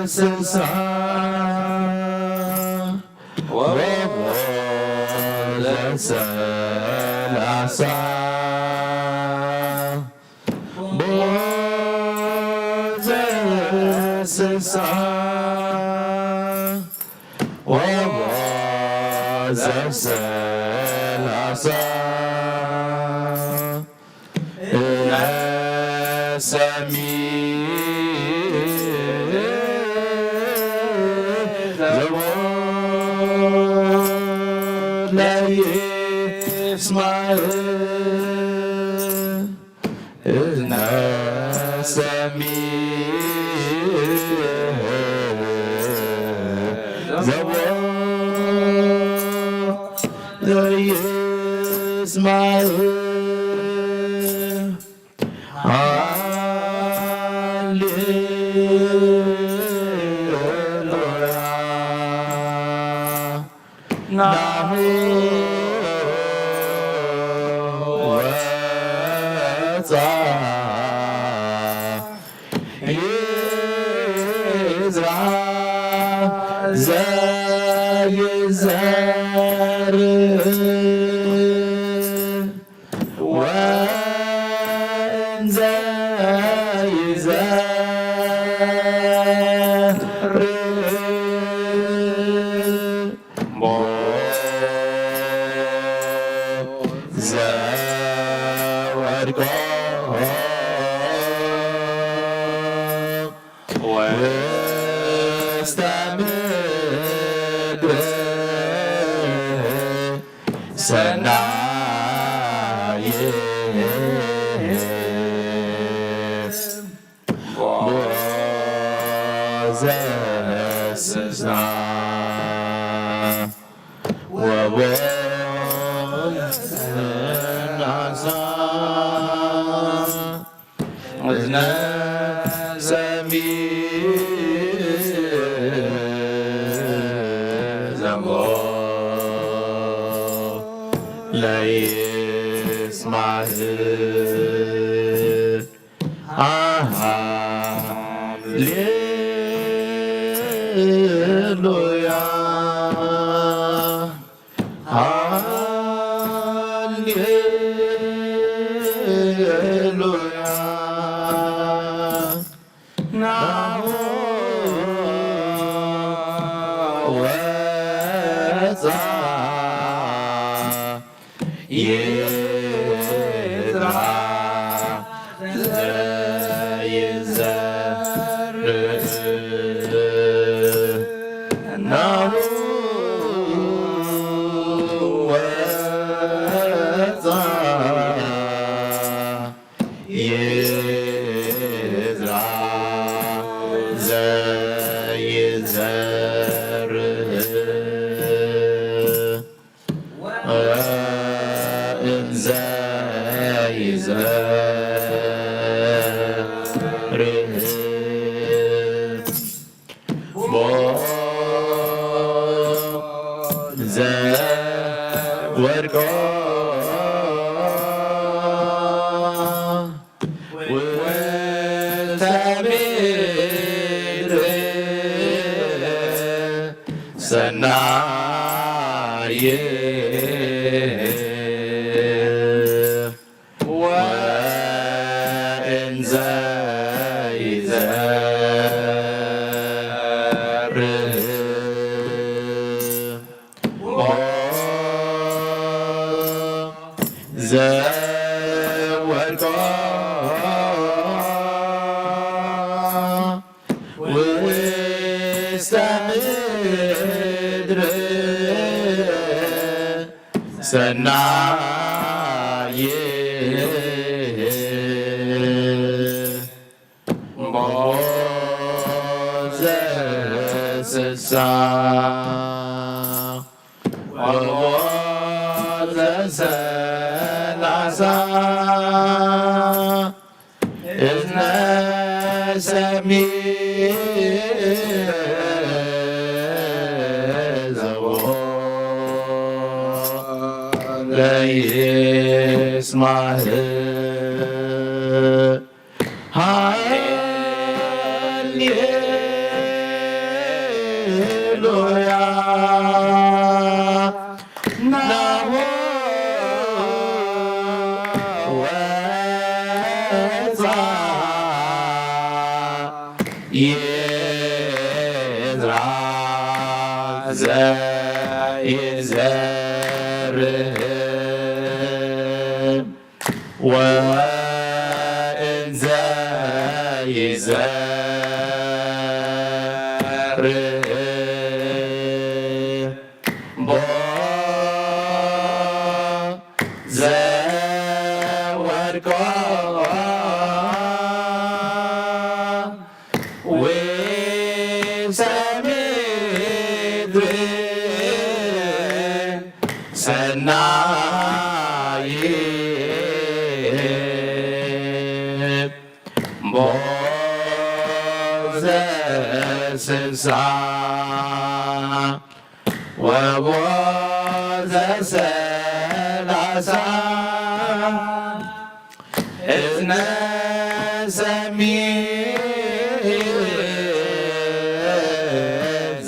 ዘስሳ ወቦ ዘሰላሳ ቦ ዘስሳ ወቦ ዘሰላሳ እነሰሚ ዘቦ ለይስማዕ እዝነ ሰሚዕ ዘቦ ዘይስማዕ። ሃሌሉያ። ናሁ ወፃ ይዝራ ዘይዘርእ ወእንዘ ይዘርእ ዘወድቆ ውስተ ምድር ሰናይ ዘስሳ ወቦ ዘሰናሳ እዝነ ሰሚዕ ዘቦ ለይስማዕ። ሃሌሉያ። ሃሌሉያ። ናሁ ወፃ ይዝራ ዘይዘርእ ናሁ ወፃ ይዝራ ዘይዘርእ ወእንዘ ይዘርእ ቦ ዘወድቆ ውስተ ምድር ሰናይ ወእንዘ ይዘርእ ዘወድቆ ውስተ ምድር ሰናይ ዘስሳ ወቦዘ ሰላሳ እዝነ ሰሚዕ ዘቦ ለይስማዕ። ሃሌሉያ ናሁ ወፃ ይዝራ ዘይዘርእ ወእንዘ ይዘርእ ቦ ዘወድቆ ውስተ ምድር ሰናይ ቦዘ ስሳ ወቦዘ ሰላሳ እዝነ ሰሚዕ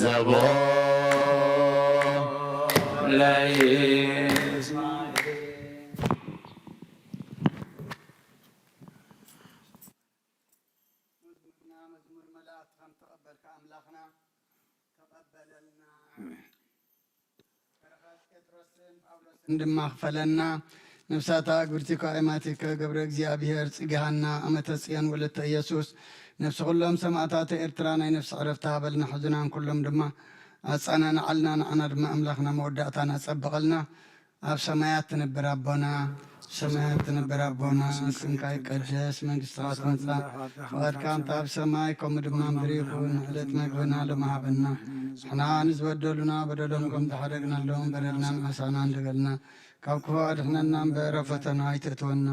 ዘቦ ለይስማዕ። መዝሙርና መዝሙር መላእክት ከም ተቐበልካ ኣምላኽና ተቐበለልና። በረኸት ጴጥሮስን ጳውሎስን ድማ ክፈለና። ነፍሳታ ግብርቲከ ኣእማቲከ ገብረ እግዚኣብሔር ጽጊሃና ኣመተ ጽዮን ወለተ ኢየሱስ። ነፍሲ ኩሎም ሰማእታተ ኤርትራ ናይ ነፍሲ ዕረፍቲ ሃበልና። ሕዙናን ኩሎም ድማ ኣጻናንዓልና። ንዓና ድማ ኣምላኽና መወዳእታና ጸብቐልና። ኣብ ሰማያት ትነብር ኣቦና፣ ሰማያት ትነብር ኣቦና፣ ስምካ ይቀደስ፣ መንግስትኻ ትምጻእ፣ ፍቓድካ እንተ ኣብ ሰማይ ከምኡ ድማ ምድሪ ይኹን። ዕለት መግብና ሎሚ ሃበና፣ ንሕና ንዝበደሉና በደሎም ከም ዝሓደግናሎም በደልና ንኣሳና እንደበልና፣ ካብ ክፉ ኣድሕነና እምበር ኣብ ፈተና ኣይተእትወና፣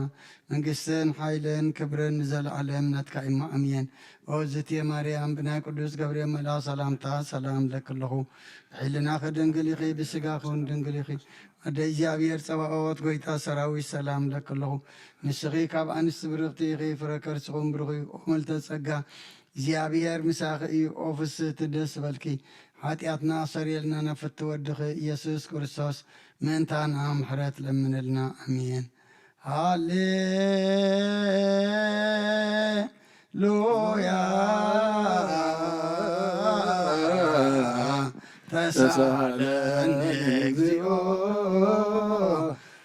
መንግስትን ሓይልን ክብርን ንዘለኣለም ናትካ እሞ ኣሜን። ኦ ዝትየ ማርያም፣ ብናይ ቅዱስ ገብርኤል መልኣኽ ሰላምታ ሰላም ለኪ ኣለኹ። ብሕልናኺ ድንግል ኢኺ፣ ብስጋኺ እውን ድንግል ኢኺ። ኣደ እግዚኣብሔር ጸባኦት፣ ጎይታ ሰራዊት፣ ሰላም ለኪ ኣለኹ። ንስኺ ካብ ኣንስቲ ብርኽቲ ኢኺ፣ ፍረ ከርስኹም ብሩኽ እዩ። ኦ ምልዕተ ጸጋ፣ እግዚኣብሔር ምሳኺ እዩ። ኦ ፍስህቲ፣ ደስ በልኪ። ሓጢኣትና ኣሰርየልና፣ ናብ ፍትወ ወድኺ ኢየሱስ ክርስቶስ ምእንታና ምሕረት ለምንልና። ኣሜን። ሃሌሉያ ተሳለኒ እግዚኦ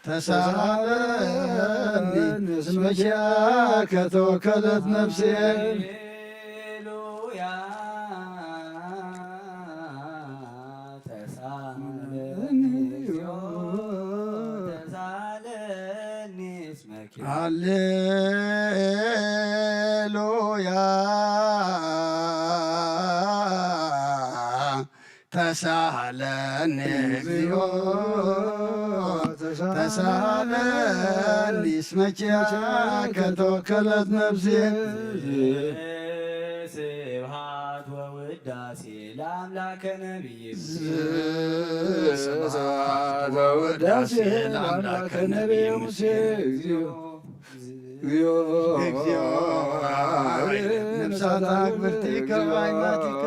ተሳለኒ እስመ ኪያከ ተወከለት ነፍሴ። ሃሌሉያ ሃሌሉያ። ተሳሃለኒ እግዚኦ ተሳሃለኒ እስመ ኪያከ ተወከለት ነፍሴ። ስብሐት ወውዳሴ ለአምላከ ነቢይ ሙሴ። ስብሐት ወውዳሴ ለአምላከ ነቢይ ሙሴ። እግዚኦ እግዚኦ። ነፍሳት አክብርቲ ከማይ ማቲከ።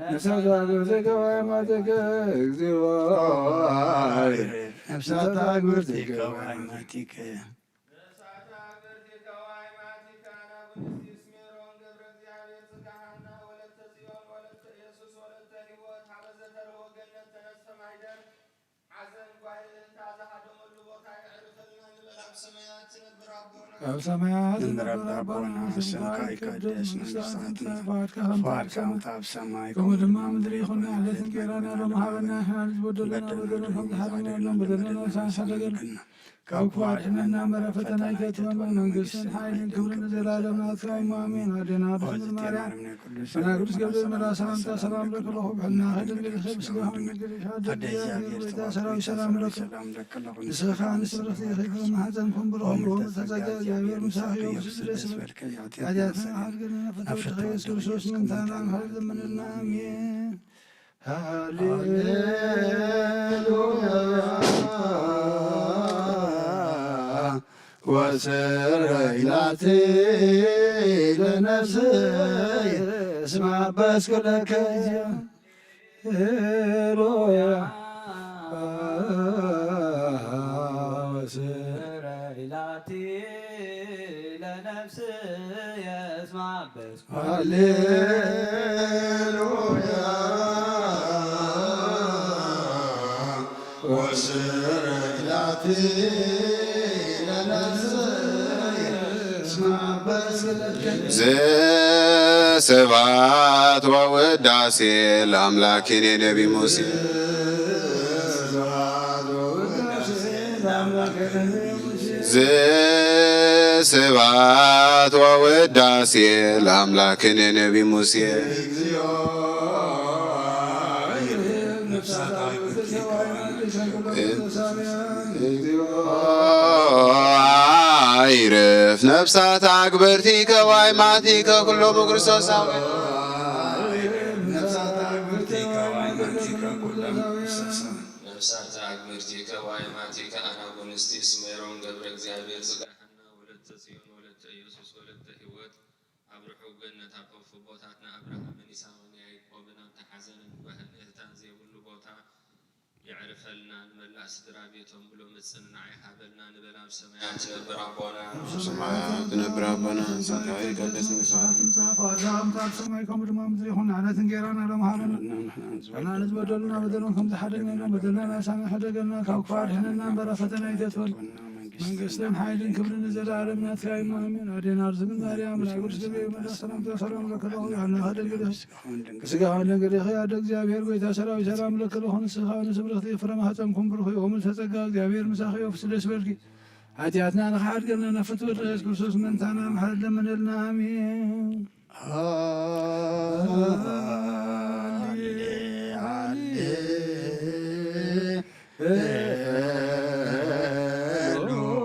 ነፍሳት አክብርቲ ከማይ ማቲከ። እግዚኦ። ነፍሳት አክብርቲ ከማይ ማቲከ። ኣብ ሰማያት ትነብር ኣቦና፣ ትነብር ኣቦና፣ ስምካ ይቀደስ፣ መንግስትኻ ትምጻእ፣ ፍቓድካ ከም ትፍጸም ኣብ ሰማይ ከምኡ ድማ ምድሪ ይኹን። ዕለት እንጀራና ሎሚ ሃበና፣ ንሕና ንዝበደሉና በደልና ከም ዝሓለና በደልና ንስሓ ሓደገና ካብ ክፉ ኣድሕነና እምበር ኣብ ፈተና ኣይተእትወና። መንግስትን ሓይልን ክብርን ንዘለኣለም ናትካ እዩ። ኣሜን። ኣዴና ቅድስቲ ማርያም ናይ ቅዱስ ገብርኤል መልኣክ ሰላምታ ሰላም ለኪ ለኹ ብሕልና ከይድንግል ይኸብ ስጋ ሆን ድንግል ይሻ ደግ እግዚኣብሔር ጎይታ ሰራዊት ሰላም ለኪ ንስኻ ንስብርኽቲ ኢኺ ማሕፀንኩም ብሩኽ ብሩኽ ተጸጋ እግዚኣብሔር ምሳኺ እዩ። ስለ ስለ ሓጢኣትና ሓድገና ፈተወድኻ ኢየሱስ ክርስቶስ ምንታና ምሕረት ለምንልና። ኣሜን። ሃሌሉያ ወስረይ ላቲ ለነፍስየ እስመ አበስኩ ለከ። ሃሌሉያ ወስረይ ላቲ ለነፍስየ እስመ አበስኩ ሃሌሉያ ወስረይ ላቲ ለነፍስየ እስመ አበስኩ ለከ። ዘስብሐት ወውዳሴ ለአምላክነ ነቢ ሙሴ። ዘስብሐት ወውዳሴ ለአምላክነ ነቢ ሙሴ። አይርፍ ነፍሳት አክብርቲከ ወአይማቲከ ኩሎሙ ክርስቶሳውያን። ነፍሳተ አግብርቲከ ወአይማቲከ አናጉንስጢስ ሜሮን ገብረ እግዚኣብሔር ጽጋሃና ወለተ ጽዮን ወለተ ኢየሱስ ወለተ ሕይወት ኣብ ርሑቕ ገነት ኣብ ከፉ ቦታትና ኣብርሃምን ይስሐቕን ያዕቆብን ኣብቲ ሓዘንን ጓህን እህታን ዘይብሉ ቦታ የዕርፈልና። ንመላእ ስድራ ቤቶም ብሎ ምጽንናዕ ይሃበልና። ንበል ኣብ ሰማያት ትነብር ኣቦና። ኣብ ሰማያት ትነብር ኣቦና፣ ስምካ ይቀደስ፣ መንግስትኻ ትምጻእ፣ ፍቓድካ ከምቲ ኣብ ሰማይ ከምኡ ድማ ኣብ ምድሪ ይኹን። ንዕለት እንጌራና ሎም ሃበና። ንሕና ንዝበደሉና በደሎም ከም ዝሓደግና ኢሎም በደልና ንሳና ሕደገልና፣ ካብ ክፉእ ኣድሕነና እምበር ኣብ ፈተና ኣይተእትወና። መንግስትን ሓይልን ክብርን ንዘለኣለም ናትካ እዩ። ኣሜን። ኣዴና ርዝግን ማርያም፣ ናይ ቅዱስ ገብርኤል መልኣክ ሰላምታ ሰላም ለኪ ለኹ፣ ዮሐና ከደግልኺ ስጋ ሆነ ገሬኺ ኣደ እግዚኣብሔር ጎይታ ሰራዊት ሰላም ለኪ ለኹ። ንስኻ ንስብርኽቲ ፍረ ማህፀንኩም ብሩኽ እዩ። ወምልዕተ ጸጋ እግዚኣብሔር ምሳኺ እዩ። ደስ በልኪ። ሓጢኣትና ንኽሓድገልና ናብ ፍትወት ኢየሱስ ክርስቶስ ምእንታና ምሕረት ለምነልና። ኣሜን። ሃሌ፣ ሃሌ፣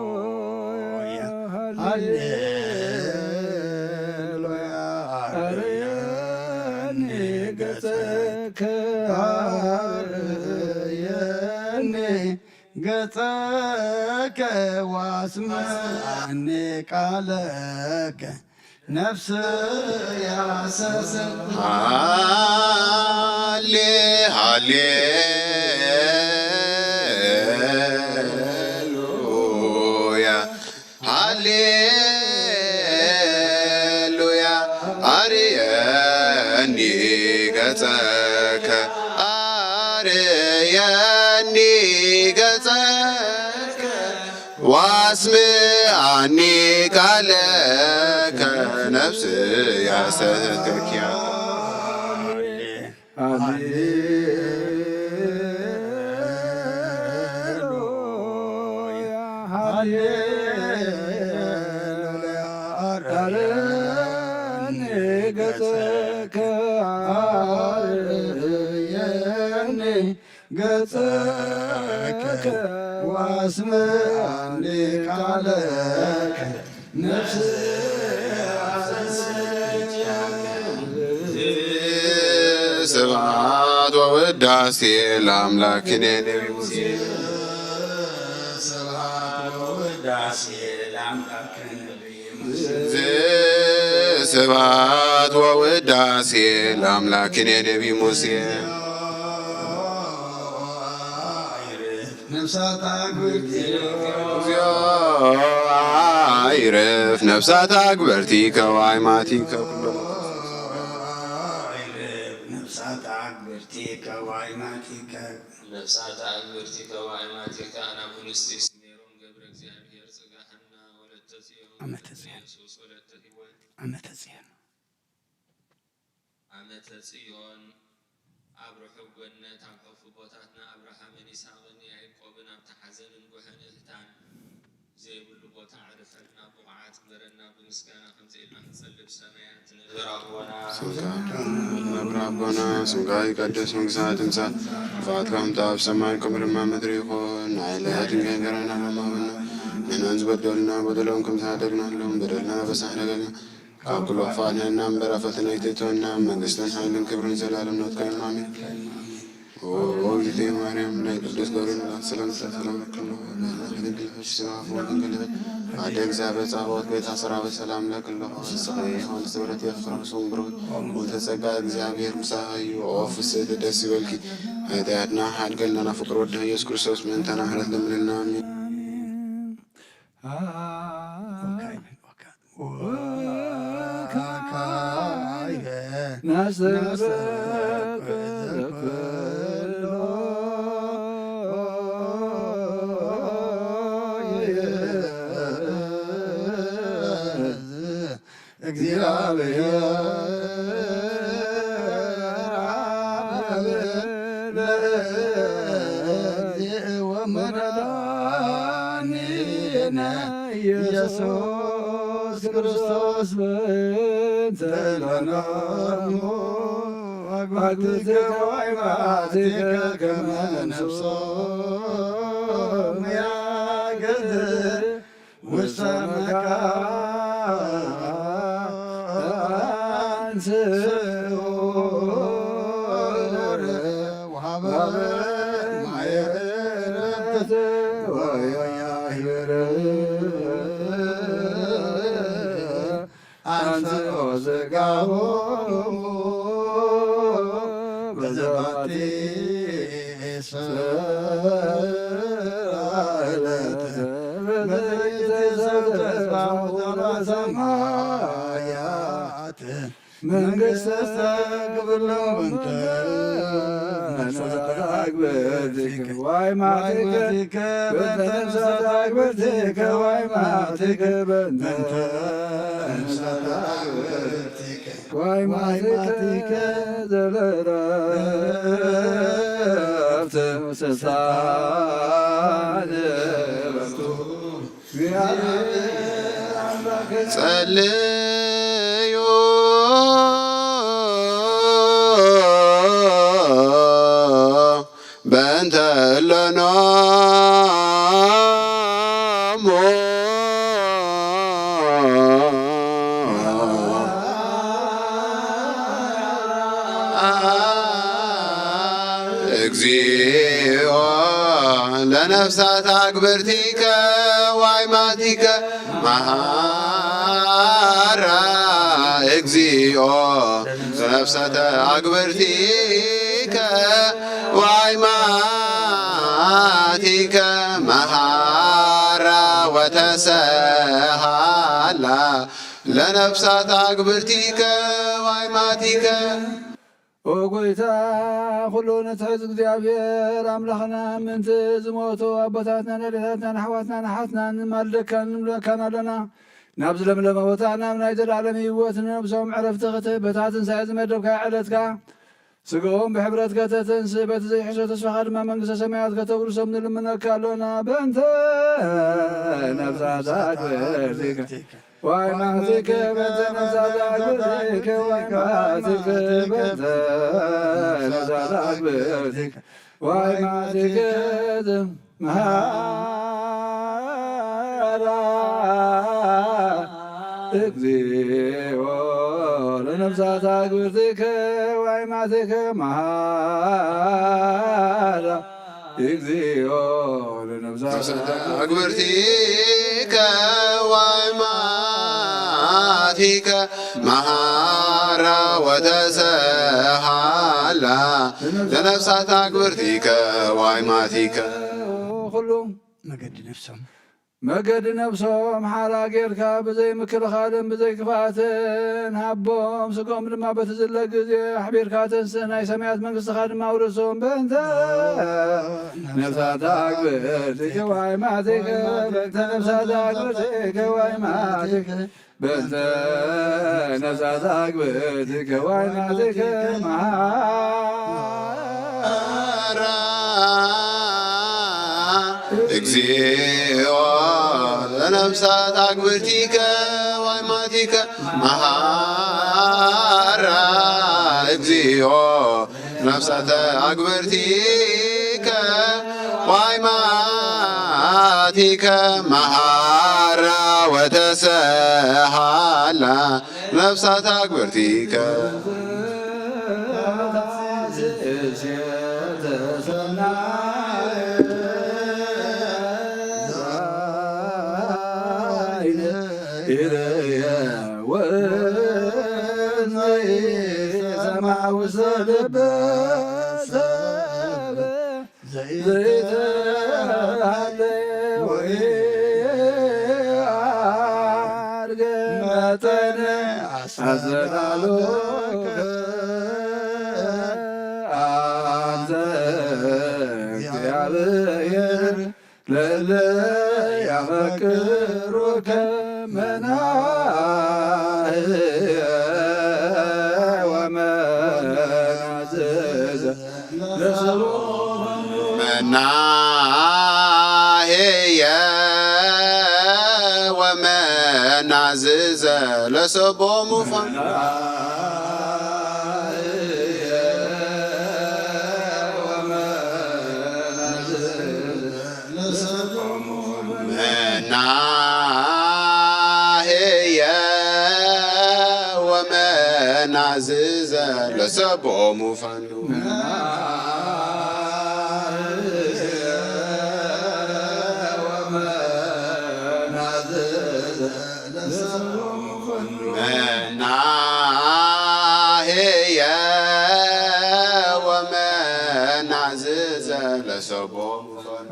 ሃሌሉያ፣ ሃሌሉያ። አርየኒ ገጸከ፣ አርየኒ ገጸከ፣ ወአስምዓኒ ቃለከ። ነፍስ ያሰስን። ሃሌ፣ ሃሌ፣ ሃሌሉያ፣ ሃሌሉያ። አርየኒ ገጸከ፣ አርየኒ ገጸከ። ወአስምዓኒ ቃለከ ነፍስየ አስተዝክርኪ። ሃሌሉያ፣ ሃሌ አርእየኒ ገጸከ ወአስምዓኒ ቃለከ ነፍስየ አሰስያከ። ስብሐት ወውዳሴ ለአምላክነ ነቢይ ሙሴ። ስብሐት ወውዳሴ ለአምላክነ ነቢይ ሙሴ። ስብሐት ወውዳሴ ለአምላክነ ነቢይ ሙሴ። ነፍሳት አግብርቲ እግዚኦ አይርፍ ነፍሳት አግብርቲ ከዋይማቲከ ኩሎም ነፍሳት አግብርቲ ከዋይማቲከ። ነፍሳት አግብርቲ ከዋይማቲከ አናጉንስጢስ ሜሮን ገብረ እግዚኣብሔር ጽጋሃና ወለተ ጽዮን ዓመተ ጽዮን። ኢየሱስ ወለተ ህይወት ዓመተ ጽዮን። ዓመተ ጽዮን ኣብ ርሑቕ ገነት ኣብ ሕቑፊ ኣቦታትና ኣብርሃምን ይስሐቕን ያዕቆብን ኣብቲ ሓዘንን ጉሕን እህታን ዘይብሉ ቦታ ዕረፈልና፣ ብቑዓት ግበረና፣ ብምስጋና ከምዚ ኢልና ክንጸልይ ብሰማያት ትነብር ኣቦና። ስምካ ይትቀደስ፣ መብርህ ኣቦና፣ ስምካ ይቀደስ፣ መንግስትካ ትምጻእ፣ ፍቃድካ ትምጻእ፣ ኣብ ሰማይ ከምኡ ድማ ምድሪ ይኹን። ንዓይ ለያትን ገንገረና ሎማውና፣ ንሕናን ዝበደሉና በደሎም ከምዝሓደግናሎም በደልና በሳሕ ደገልና ካብ ኩሉ ክፋት ንሕና እምበር ኣብ ፈተነ ኣይተእትወና፣ መንግስትን ሓይልን ክብርን ዘላለም ናትካ እዩ። ኣሜን። ኦ እግዝእትየ ማርያም ናይ ቅዱስ ገብርኤል መልኣክ ሰላምታ ሰላም ለኪ እሞ፣ ድንግል ነሽ፣ ስጋ ወድንግል ነሽ። ኣደ እግዚአብሔር ጸባኦት ቤታ ሰራዊት ሰላም ለኪ እለኹ። ንስኺ ኸም ዝተወለድኪ ፍቅረ ምስጉን ብሩክ ውእተ ጸጋ እግዚአብሔር ምሳኺ እዩ። ኦ ፍስሕቲ ደስ ይበልኪ። ኃጢአትና ሓድገልናና ፍቅር ወድኺ ኢየሱስ ክርስቶስ ምእንታና ምሕረት ለምንልና። ኣሜን። ወካዕበ ናስተብቅ ኩሎ እግዚአብሔር አብ ለእግዚእ ወመድኃኒነ ኢየሱስ ክርስቶስ በእንተ ለነሙ አግብርቲከ ወአይማቲከ ከመ ነፍሶሙ ያገዝእ ውስተ መካን ስዑር ወሀበ ማየ ዕረፍት ወያህብር አንስኦ ስጋሆሙ በዘባቲ ሰዓለት በዘይትሰብእ ተስፋ ሰማያት መንግስተ ክብር ለወንተ ነፍሳት አግብርቲከ ዋይማቲከ በእንተ ነፍሳት አግብርቲከ ዋይማቲከ በእንተ ነፍሳት አግብርቲከ ዋይማቲከ ዘለረፍት ስልጣን በቱ ጸልዩ በእንተ እለኖሙ እግዚኦ ለነፍሳት አግብርቲከ ዋይማቲከ መሃራ። እግዚኦ ለነፍሳት አግብርቲከ ዋይማቲከ መሃራ ወተሰሃላ ለነፍሳት አግብርቲከ ዋይማቲከ። ኦ ጎይታ፣ ኩሉ ንትሕዝ እግዚኣብሔር ኣምላኽና፣ ምእንቲ ዝሞቱ ኣቦታትናን ኣዴታትናን ኣሕዋትናን ኣሓትናን ንማልደካን ንብለካን ኣለና። ናብ ዝለምለመ ቦታ፣ ናብ ናይ ዘለኣለም ህይወት ንነብሶም ዕረፍቲ ክትህብ፣ በታ ትንሳኤ ዝመደብካዮ ዕለትካ፣ ስጋኦም ብሕብረት ከተተንስእ፣ በቲ ዘይሕሰ ተስፋኻ ድማ መንግስተ ሰማያት ከተውርሶም ንልምነካ ኣሎና። በእንተ ነፍሳት ኣግብርቲከ ዋይ ማቲከ በንተ ነፍሳት ኣግብርቲከ፣ ዋይ ማቲከ በንተ ነፍሳት ኣግብርቲከ፣ ዋይ ማቲከ መሃራ እግዚኦ ለነፍሳት ኣግብርቲከ፣ ዋይ ማቲከ መሃራ እግዚኦ ለነፍሳት ኣግብርቲከ፣ ዋይ ማቲከ መሃራ ወተሰሃላ ለነፍሳት ኣግብርቲከ፣ ዋይ ማቲከ። ኩሉ መገዲ ነፍሶም መገዲ ነፍሶም ሓራ ጌርካ ብዘይ ምክልኻልን ብዘይ ክፍኣትን ሃቦም። ስጋኦም ድማ በቲ ዝለ ግዜ ኣሕቢርካ ተንስእ፣ ናይ ሰማያት መንግስትኻ ድማ ኣውርሶም። በእንተ ነፍሳት ኣግብርቲከ ዋይ ማቲከ፣ በእንተ ነፍሳት ኣግብርቲከ ዋይ ማቲከ፣ በእንተ ነፍሳት ኣግብርቲከ ዋይ ማቲከ መሃራ እግዚኦ ለነፍሳት ኣግብርቲከ ዋይ ማቲከ መሃራ እግዚኦ ነፍሳተ ኣግብርቲከ ዋይ ማቲከ መሃራ ወተሰሃላ ነፍሳተ ኣግብርቲከ። ዘይተሃለ ወይ ኣርገ መጠነ ኣስተዳሎከ ኣንተ እግዚኣብሔር ለለ ያፈቅሩከ መናህየ ወመናዝዘ ለሰቦ መናህየ ወመናዝዘ ለሰቦሙ ፈ መናህየ ወመናዝዘ ለሰቦሙ ፈኑ። መናህየ ወመናዝዘ ለሰቦሙ ፈኑ።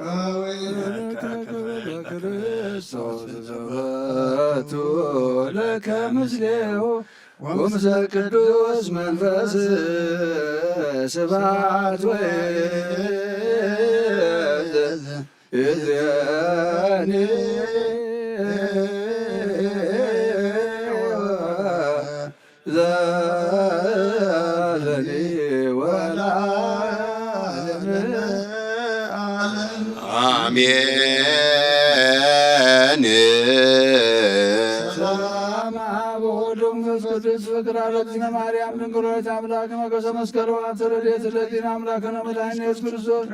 ክርስቶስ ዘበቱ ለከ ምስሌሁ ወምስለ ቅዱስ መንፈስ ስብሐት ወይእዜኒ ዘለኒ ወለዓለመ ዓለም። አሜን። ሰላም አብ ወወልድ ወመንፈስ ቅዱስ ፍቅር አለ። እግዝእትነ ማርያም ድንግል ወላዲተ አምላክ ሞገሰ መስቀል ወአንተ ረድኤት ለእግዚእነ አምላክነ መድኃኒነ ኢየሱስ ክርስቶስ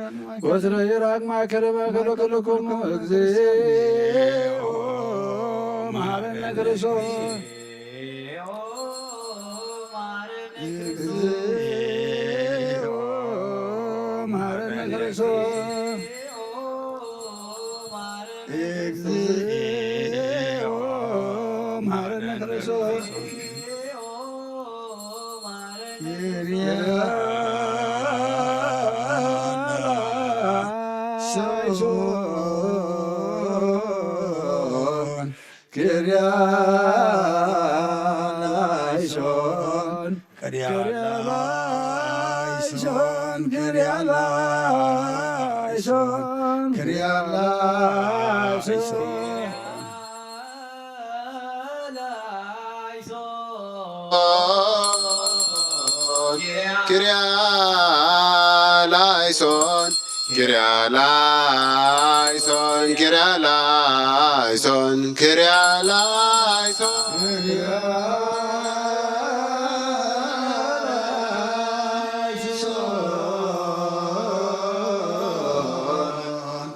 ወትረ ይራቅ ማእከለ ማእከለ ኩልክሙ እግዚኦ መሐረነ ክርስቶስ። እግዚኦ መሐረነ ክርስቶስ። እግዚኦ መሐረነ ክርስቶስ። ኪርያ ላይሶን፣ ኪርያ ላይሶን፣ ኪርያ ላይሶን፣ ኪርያ ላይሶን፣ ኪርያ ላይሶን። ኪርያ ላይሶን፣ ኪርያ ላይሶን፣ ኪርያ ላይሶን፣ ኪርያ ላይሶን።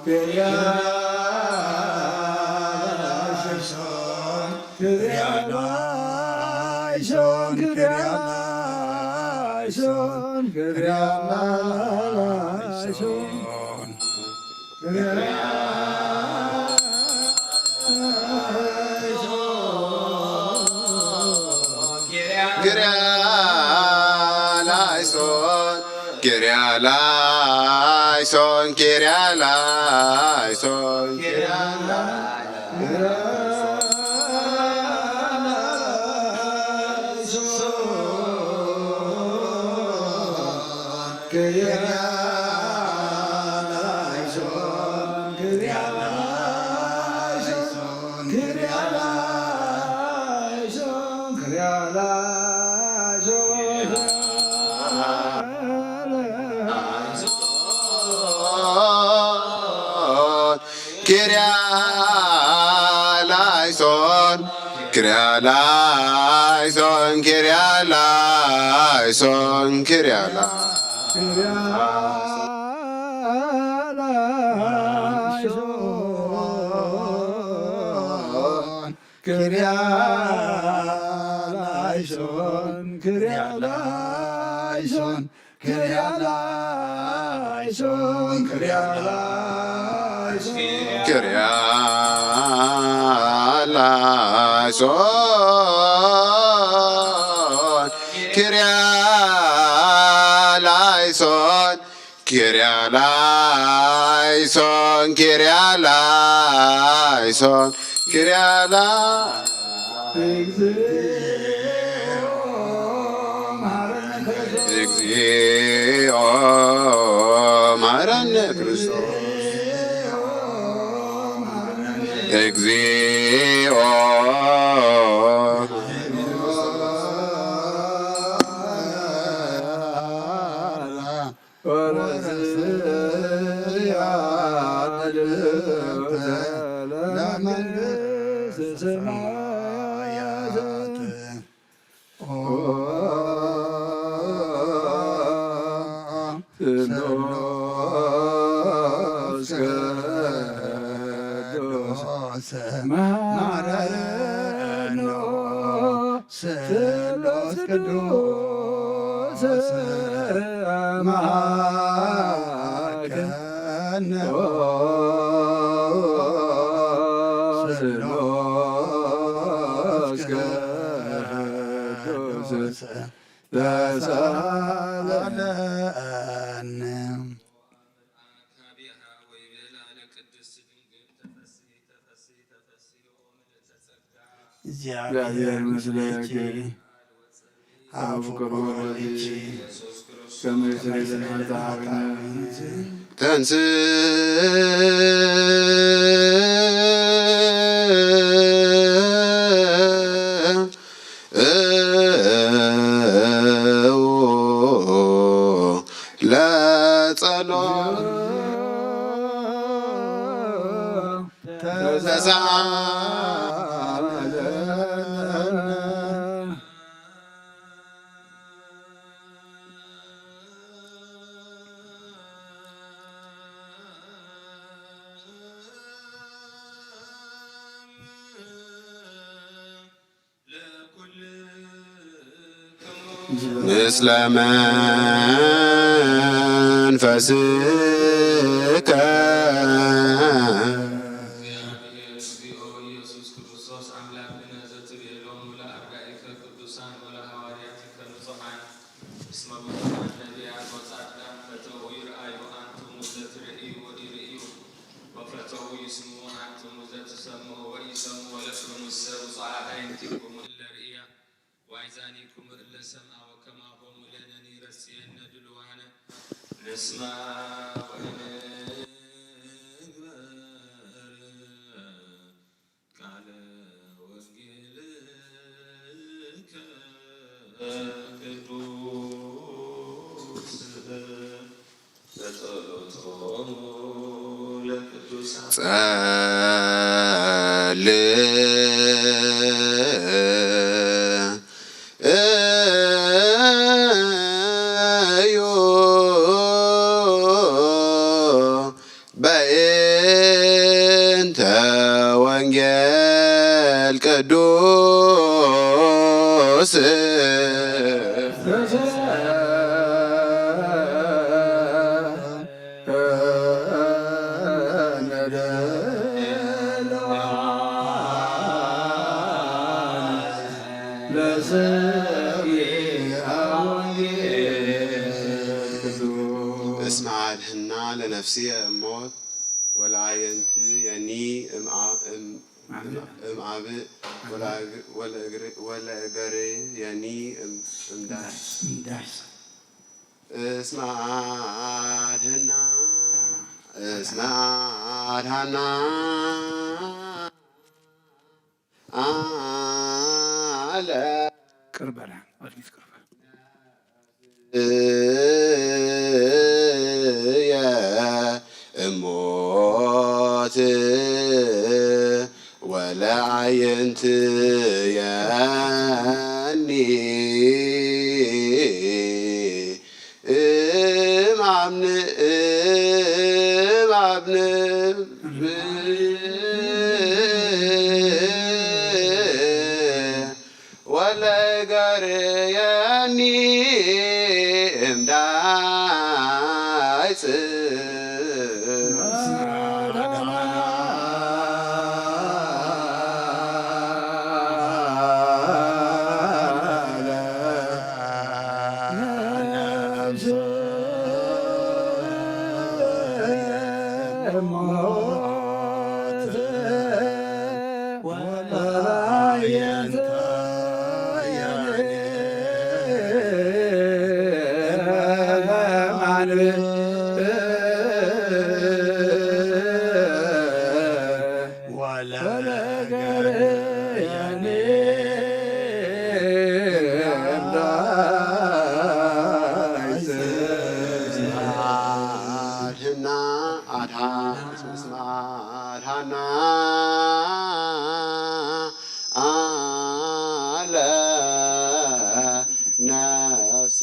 ኪርያ ላይሶን፣ ኪርያ ላይሶን፣ ኪርያ ላይሶን፣ ኪርያ ኪርያ ላይሶን፣ ኪርያ ላይሶን፣ ኪርያ ላይሶን፣ ኪርያ ላይሶን፣ ኪርያ ላይሶን፣ ኪርያ ላይሶን፣ ኪርያ ላይሶን፣ ኪርያ ላይሶን፣ ኪርያ ላይሶን፣ ኪርያ ላይሶን፣ ኪርያ ላይሶን፣ ኪርያ ላይሶን፣ ኪርያ ላ- እግዚኦ መሐረነ ክርስቶስ። እግዚኦ ወረስያ ለመንግስተ ሰማያት። ኦ ስሉስ ቅዱስ መሐረነ ስሉስ ቅዱስ መሐረነ ስሉስ ቅዱስ ተሳለነ። እግዚአብሔር ምስሌኪ። አብ ፍቅር ወልድኪ ከመ ይስረይ ለነ ኃጣውኢነ። ተንስ ለጸሎት ተሳለነ። ምስለ መንፈስከ። እግዚኦ ኢየሱስ ክርስቶስ አምላክነ ዘትቤሎሙ ለአርዳኢከ ቅዱሳን ወለሐዋርያቲከ ንጹሐን እስመ ብዙኃን ነቢያት ወጻድቃን ፈተዉ ይርአዩ አንትሙ ዘትርእዩ ወኢርእዩ ወፈተዉ ይስምዑ አንትሙ ዘትሰምዑ ወኢሰምዑ ወለክሙሰ ውጹዓት አዕይንቲኩሙ እለ ርእያ ወአእዛኒኩሙ እለ ሰምዓ ወከማሆሙ ለነኒ ረስየነ ድሉዋነ ንስማ ወንግበር ቃለ ወንጌልከ ቅዱስ በጸሎቶሙ ለቅዱሳን። ጸልእ እዩ በይ እስመ አድህና ለነፍስየ እሞት ወለአየንትየኒ እምአ-፣ እም-፣ እምአብእ ወለአግ-፣ ወለእግር-፣ ወለእገርየኒ እም-፣ እምዳስ። እስመ አድህና፣ እስመ አድሃና አለ። ቅርበላ፣ ወደፊት ቅርበላ። እየ እሞት ወለአየንትየኒ እምአብን እምአብን ወለእገርየኒ እምዳይጽ። አድህና አድሃ-፣ እስመ አድሃና አለ ነፍስ።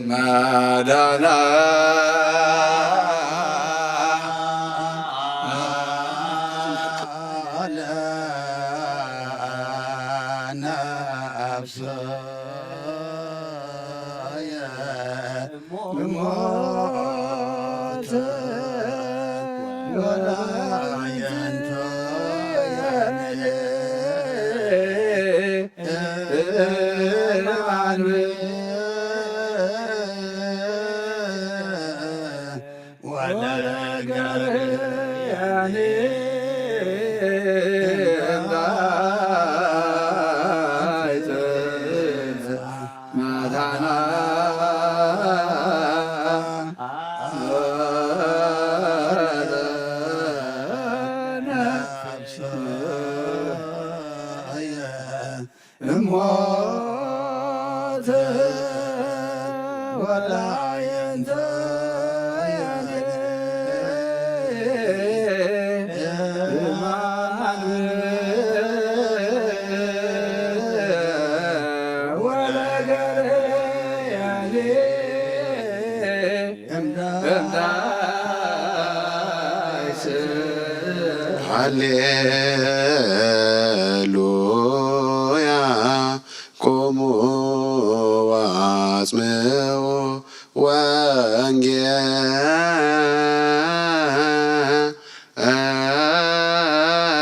መዳና እሞት ወላየንተ ሃሌሉያ። ቁሙ ወአጽምዑ ወንጌለ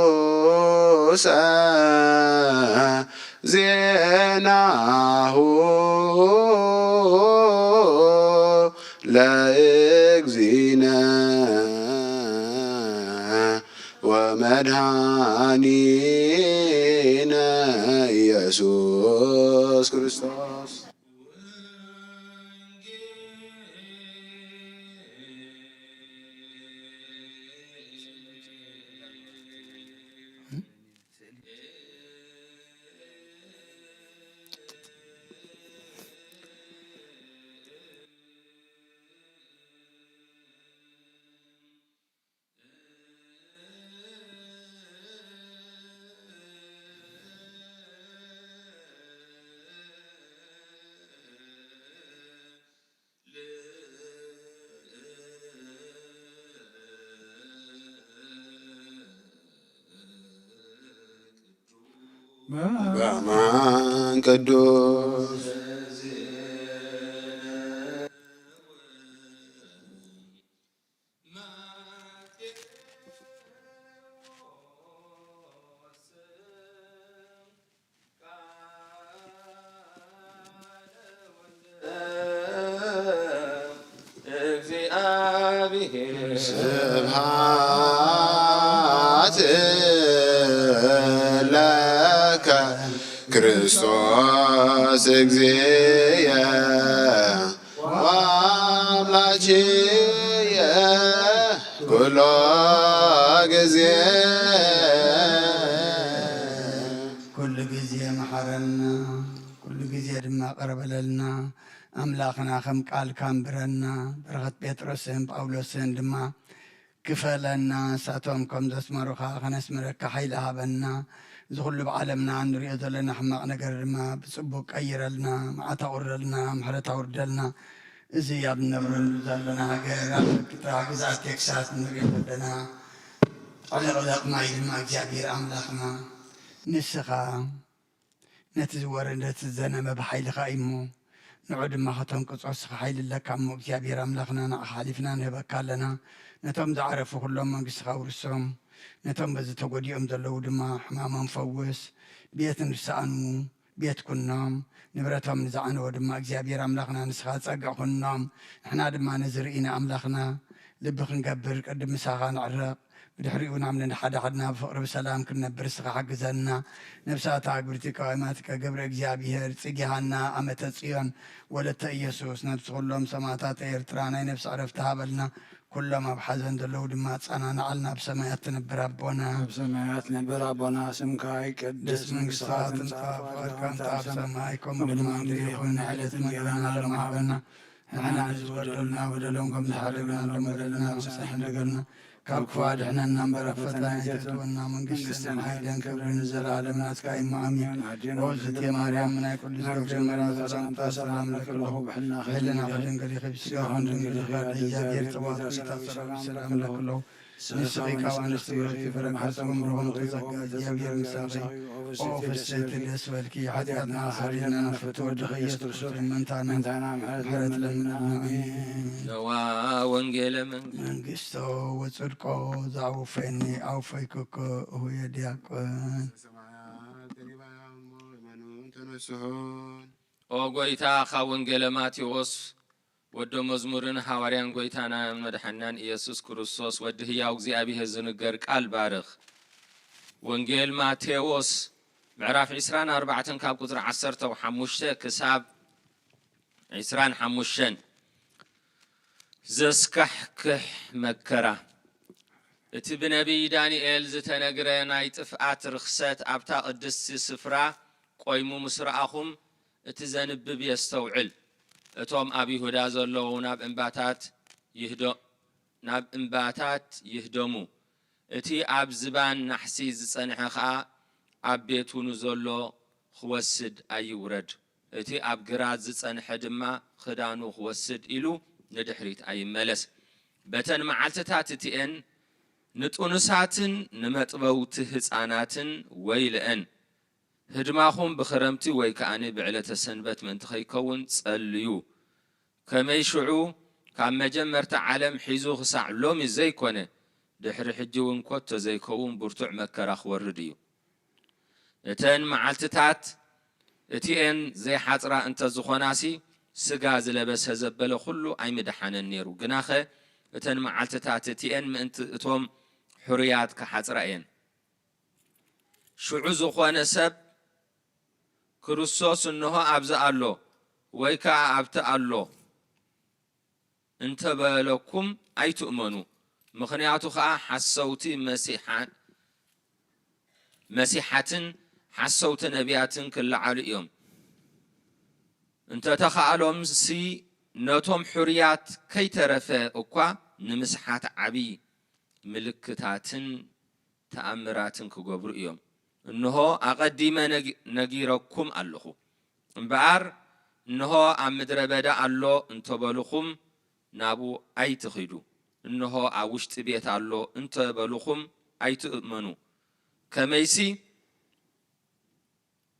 ቅዱሰ ዜናሁ ለእግዚእነ ወመድኃኒነ ኢየሱስ ክርስቶስ። በአማን ቅዱስ እግዚአብሔር ስብሐት ለከ ክርስቶስ እግዚእየ ወአምላክየ ኩሎ ግዜ። ኩሉ ግዜ መሓረና፣ ኩሉ ግዜ ድማ ቅረበለልና። ኣምላኽና ከም ቃልካ ኣንብረና። በረኸት ጴጥሮስን ጳውሎስን ድማ ክፈለና። ንሳቶም ከም ዘስመሩኻ ከነስምረካ ሓይሊ ሃበና። እዚ ኩሉ ብዓለምና እንሪኦ ዘለና ሕማቕ ነገር ድማ ብጽቡቕ ቀይረልና፣ መዓት ኣቑርረልና፣ ምሕረት ኣውርደልና። እዚ ኣብ እንነብረሉ ዘለና ሃገር፣ ኣብ ግዛት ቴክሳስ እንሪኦ ዘለና ዕልቕልቕ ማይ ድማ እግዚኣብሔር ኣምላኽና ንስኻ ነቲ ዝወረደ፣ ነቲ ዝዘነመ ብሓይልኻ እዩ እሞ፣ ንዑ ድማ ከተንቅጾ ንስኻ ሓይሊ ኣለካ እሞ፣ እግዚኣብሔር ኣምላኽና ንዓኻ ሓሊፍና ንህበካ ኣለና። ነቶም ዝዓረፉ ኩሎም መንግስትኻ ኣውርሶም፣ ነቶም በዚ ተጎዲኦም ዘለዉ ድማ ሕማሞም ፈውስ። ቤት ንዝሰኣኑ ቤት ኩኖም፣ ንብረቶም ንዝዓነወ ድማ እግዚኣብሔር ኣምላኽና ንስኻ ጸግዕ ኩኖም። ንሕና ድማ ነዚ ርኢና ኣምላኽና ልቢ ክንገብር ቅድም ምሳኻ ንዕረቕ። ብድሕሪኡ ናብ ነንሓድሕድና ብፍቕሪ ብሰላም ክንነብር ንስኻ ሓግዘና። ነብሳት ኣግብርቲ ቀዋማትከ ገብረ እግዚኣብሔር ጽጌሃና ኣመተ ጽዮን ወለተ ኢየሱስ ነብሲ ኩሎም ሰማዕታት ኤርትራ ናይ ነብሲ ዕረፍቲ ሃበልና። ኩሎም ኣብ ሓዘን ዘለዉ ድማ ኣጸናንዓልና። ኣብ ሰማያት ትነብር ኣቦና። ኣብ ሰማያት ነብር ኣቦና፣ ስምካ ይቀደስ፣ መንግስትኻ መንግስትኻ ትምጻእ፣ ትምጻእ፣ ፍቓድካ ፍቓድካ ትምጻእ፣ ኣብ ሰማይ ከምኡ ድማ ኣብ ምድሪ ይኹን። ናይ ዕለት እንጀራና ሎሚ ሃበና። ንሕና ንዝበደሉና በደሎም ከም ዝሓደግና ንበደልና ምሳሕ እንደገልና። ካብ ክፉእ ኣድሕነና እምበር፣ ኣብ ፈተና ኣይተእትወና። መንግስትን መንግስትን ሓይልን ክብርን ንዘለኣለም ናትካ እዩ። ኣሜን። ኣዴና ኦ ዝእቲ ማርያም፣ ናይ ቅዱስ ናይ ገብርኤል ገብርኤል መላእክት ሰላምታ ሰላምታ ሰላም ለኪ ኣለኹ። ብሕልና ብሕልና ድንግል ኢኺ፣ ብስጋኹን ድንግል ኢኺ። ኣደ እግዚኣብሔር ጸባኦት፣ ጸባኦት፣ ሰላም ለኪ ኣለኹ። ንስኺ ካብ ኣንስቲ ብሩኽቲ፣ ፍረ ማሕፀንኪ ብሩኽ እዩ። ጸጋ እግዚኣብሔር ምሳኺ። ኦ ፍስሕቲ ደስ በልኪ፣ ኃጢአትና ኃጢአትና ኃጢአትና ኃጢአትና ፍትወ ወድኺ ኢየሱስ ክርስቶስ ምእንታና ምእንታና ምሕረት ምሕረት ለምንና። ለምንና። አሜን። ነዋ ወንጌለ መንግስት መንግስቶ ወጽድቆ ዘአውፈኒ አውፈይኩኮ እሁየ ዲያቆን። ሰማያት ተሪባያሞ እመኑን ተነስሑን። ኦ ጎይታ፣ ካብ ወንጌለ ማቴዎስ ወዶ መዝሙርን ሃዋርያን ጎይታናን መድሓናን ኢየሱስ ክርስቶስ ወዲ ህያው እግዚኣብሔር ዝንገር ቃል ባርኽ። ወንጌል ማቴዎስ ምዕራፍ ዕስራን ኣርባዕተን ካብ ቁጽሪ ዓሰርተ ሓሙሽተ ክሳብ ዕስራን ሓሙሽተን። ዘስካሕክሕ መከራ። እቲ ብነቢይ ዳንኤል ዝተነግረ ናይ ጥፍኣት ርኽሰት ኣብታ ቅድስቲ ስፍራ ቆይሙ ምስ ረኣኹም፣ እቲ ዘንብብ የስተውዕል። እቶም ኣብ ይሁዳ ዘለዉ ናብ እምባታት ይህደ-፣ ናብ እምባታት ይህደሙ። እቲ ኣብ ዝባን ናሕሲ ዝጸንሐ ኸኣ ኣብ ቤቱ ንዘሎ ክወስድ ኣይውረድ። እቲ ኣብ ግራት ዝጸንሐ ድማ ክዳኑ ክወስድ ኢሉ ንድሕሪት ኣይመለስ። በተን መዓልትታት እቲኤን ንጥኑሳትን ንመጥበውቲ ህጻናትን ወይልአን። ህድማኹም ብኽረምቲ ወይ ከኣ ብዕለተ ሰንበት ምእንቲ ኸይከውን ጸልዩ። ከመይ ሽዑ ካብ መጀመርታ ዓለም ሒዙ ክሳዕ ሎሚ ዘይኮነ፣ ድሕሪ ሕጂ እውን ኮቶ ዘይከውን ብርቱዕ መከራ ክወርድ እዩ። እተን መዓልትታት እቲኤን ዘይሓጽራ እንተ ዝኾናሲ፣ ስጋ ዝለበሰ ዘበለ ኩሉ ኣይምደሓነን ነይሩ። ግናኸ እተን መዓልትታት እቲኤን ምእንቲ እቶም ሕሩያት ክሓጽራ እየን። ሽዑ ዝኾነ ሰብ፣ "ክርስቶስ እንሆ ኣብዚ ኣሎ" ወይ ከኣ "ኣብቲ ኣሎ" እንተበለኩም ኣይትእመኑ። ምኽንያቱ ኸኣ ሓሰውቲ መሲሓ-፣ መሲሓትን ሓሰውቲ ነቢያትን ክለዓሉ እዮም። እንተተኻእሎምሲ ነቶም ሕሩያት ከይተረፈ እኳ ንምስሓት ዓብዪ ምልክታትን ተኣምራትን ክገብሩ እዮም። እንሆ ኣቐዲመ ነጊ-፣ ነጊረኩም ኣለኹ። እምበኣር እንሆ ኣብ ምድረ በዳ ኣሎ እንተበሉኹም ናብኡ ኣይትኺዱ። እንሆ ኣብ ውሽጢ ቤት ኣሎ እንተበሉኹም ኣይትእመኑ። ከመይሲ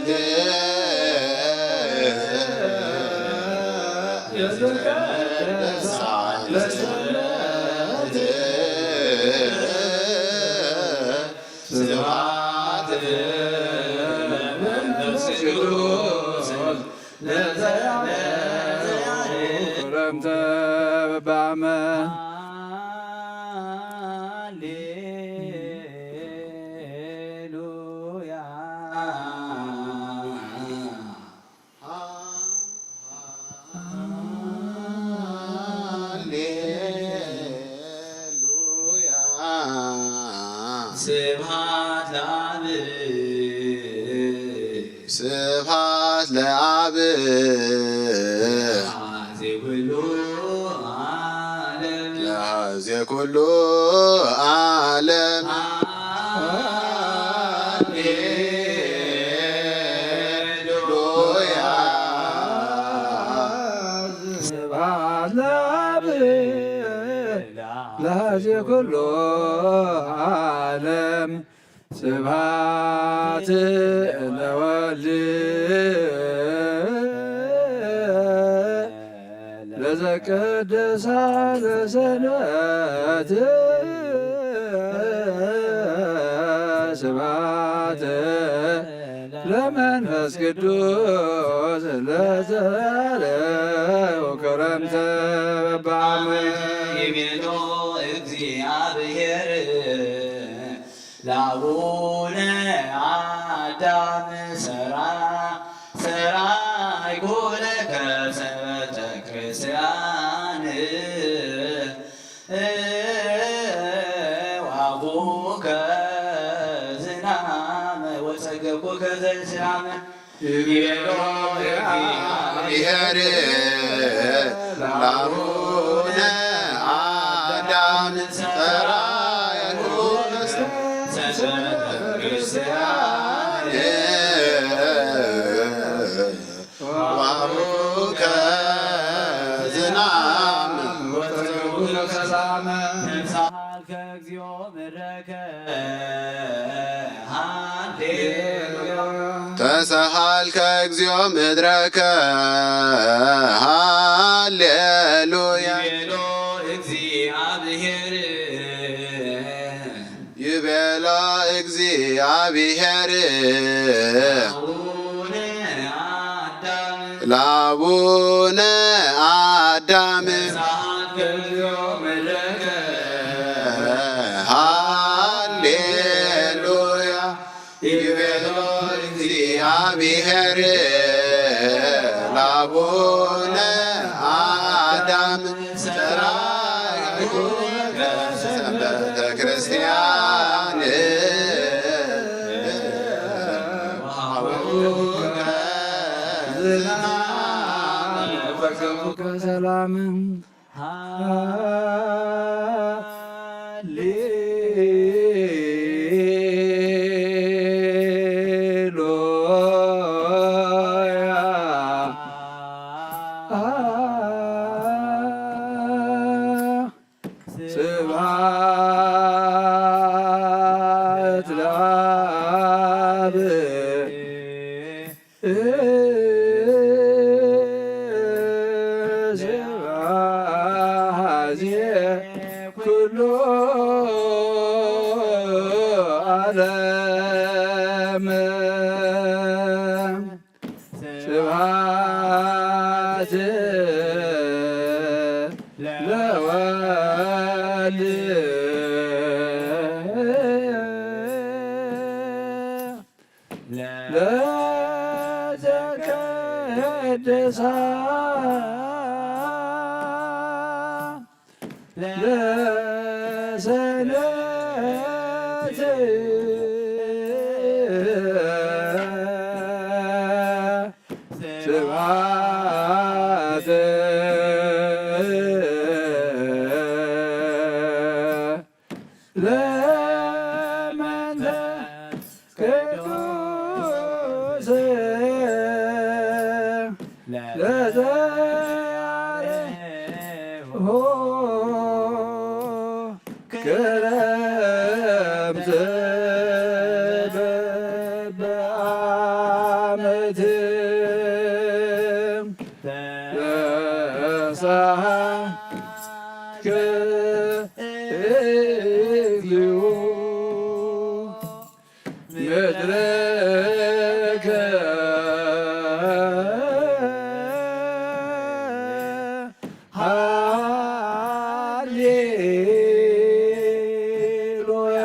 ወልድ ስብሐት ለመንፈስ ቅዱስ ክረምተ በበዓመ። ሃሌሉያ። ሃሌሉያ። ስብሐት ለአብ። ስብሐት ለአብ። ለአዜ ኩሉ ዓለም። ለአዜ ኩሉ ዓለም። ሃሌሉያ። ስብሐት ለአብ ለአዜ ኩሉ ዓለም። ስብሐት ለወልድ ለዘቀደሳ ለሰንበት። ስብሐት ለመንፈስ ቅዱስ ለዘለዓለሙ ክረምተ በበዓመ። ይቤሎ እግዚአብሔር ለአቡነ አዳም ሠራ ሠራይኩ ለከርሰ ቤተ ክርስቲያን ወአቡከ ዝናም ወጸገብኩከ ዘዝናም። ይቤሎ እግዚአብሔር ለአቡነ አዳም ሠራይኩ ለከርሰ ቤተ ክርስቲያን ወአቡከ ዝናም ወጸገብኩከ ሰላም። ተሳሃልከ እግዚኦ ምድረከ። ሃሌሉያ። ተሳሃልከ እግዚኦ ምድረከ። ሃሌሉያ። ይቤሎ እግዚአብሔር። ይቤሎ እግዚአብሔር። አቡነ አዳም። ለአቡነ አዳም። ተሳሃልከ እግዚኦ ምድረከ። ሃሌሉያ። ይቤሎ እግዚአብሔር ለአቡነ አዳም ሠራይኩ ለከርሰ ቤተ ክርስቲያን ወአቡከ ዝናም ወጸገብኩከ ሰላም። ሃሌ ስብሐት ለአብ። ስብሐት ኩሉ ዓለም። ስብሐት ለወልድ ለዘቀደሳ ለሰንበት። ስብሐት ለመንፈስ ቅዱስ ለዘያርሆ ክረምት በበዓመት። ተሳሃልከ እግዚኦ ምድርከ። ሃሌሉያ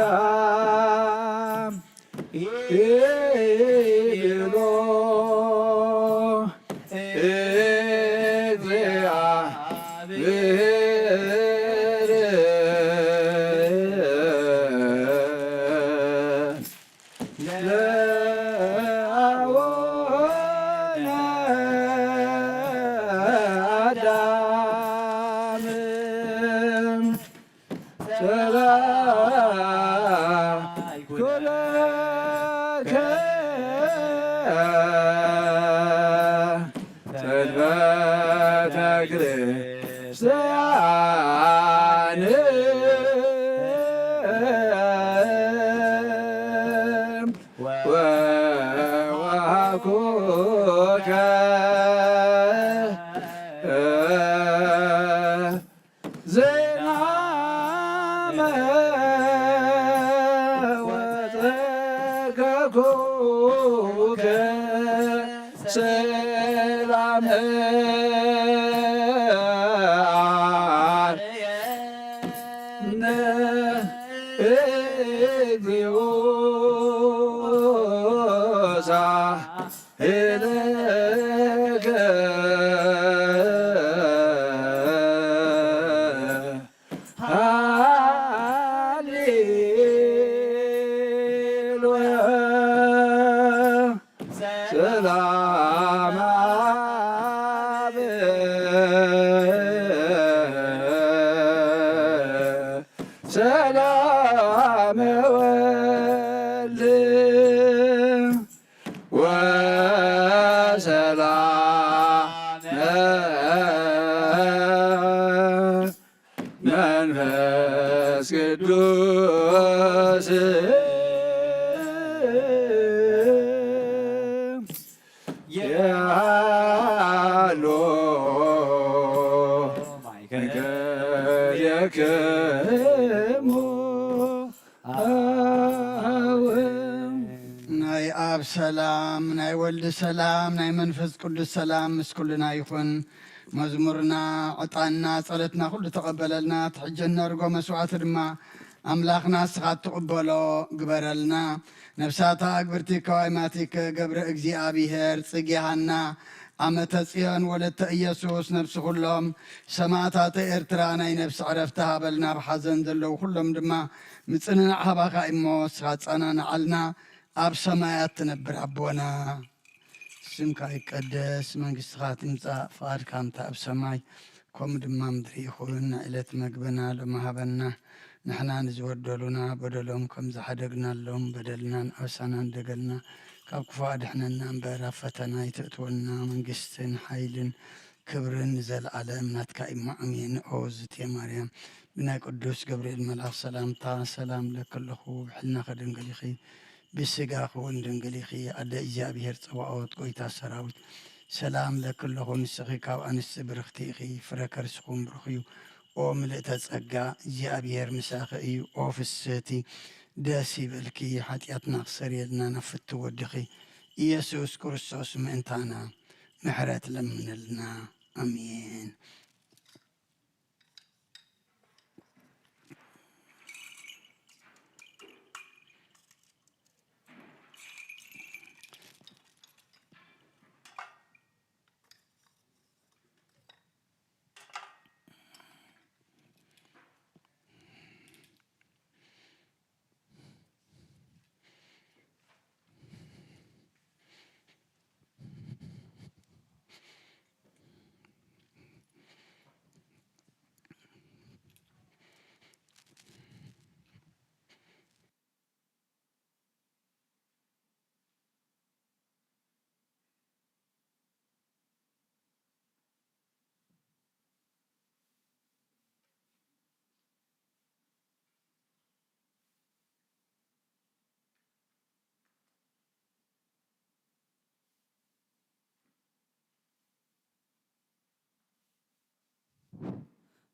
ይብሎ እግዚአብሔር። ለአቡነ አዳም ሰላም ኩለከ ሰንበተ ክርስቲያን ወወሃብኩከ ዝናመ ወጸጋኩከ ሰላም አርያነ እግዚኦ ሳህለከ። ሃሌሉያ ሰላም አብ ሰላም ወልድ ወሰላም መንፈስ ቅዱስ ያሎ ማእከሌክሙ። ናይ ኣብ ሰላም፣ ናይ ወልድ ሰላም፣ ናይ መንፈስ ቅዱስ ሰላም ምስ ኩልና ይኹን። መዝሙርና፣ ዕጣንና፣ ጸሎትና ኩሉ ተቐበለልና። ትሕጀን ነርጎ መስዋዕቲ ድማ ኣምላኽና ንስኻ እትቕበሎ ግበረልና። ነፍሳታ ኣግብርቲ ከዋይማቲከ ገብረ እግዚኣብሔር ጽጌ ሃና ዓመተ ጽዮን ወለተ ኢየሱስ ነፍሲ ኩሎም ሰማዕታተ ኤርትራ ናይ ነፍሲ ዕረፍቲ ሃበልና። ኣብ ሓዘን ዘለዉ ኩሎም ድማ ምጽንናዕ ሃባኻ እሞ ንስኻ ጸናንዓልና። ኣብ ሰማያት ትነብር ኣቦና፣ ስምካ ይቀደስ፣ መንግስትኻ ትምጻእ፣ ፍቓድካ ከምታ ኣብ ሰማይ ከምኡ ድማ ምድሪ ይኹን። ዕለት መግብና ሎሚ ሃበና፣ ንሕና ንዝበደሉና በደሎም ከም ዝሓደግናሎም በደልናን ኣበሳናን ደገልና ካብ ክፉእ ኣድሕነና እምበር፣ ኣብ ፈተና ኣይተእትወና፣ መንግስትን ሓይልን ክብርን ንዘለዓለም ናትካ እዩ። እሞ ኣሜን። ኦ ዝቴ ማርያም፣ ብናይ ቅዱስ ገብርኤል መልኣኽ ሰላምታ ሰላም ለኪ ኣለኹ። ብሕልናኺ ድንግል ኢኺ፣ ብስጋኺ እውን ድንግል ኢኺ። ኣደ እግዚኣብሔር ጸባኦት፣ ጎይታ ሰራዊት፣ ሰላም ለኪ ኣለኹ። ንስኺ ካብ ኣንስቲ ብርኽቲ ኢኺ፣ ፍረ ከርስኹም ብሩኽ እዩ። ኦ ምልእተ ጸጋ፣ እግዚኣብሔር ምሳኺ እዩ። ኦ ፍስህቲ፣ ደስ ይበልኪ፣ ሓጢኣትና ክሰርየልና ናብ ፍትው ወድኺ ኢየሱስ ክርስቶስ ምእንታና ምሕረት ለምንልና። ኣሜን።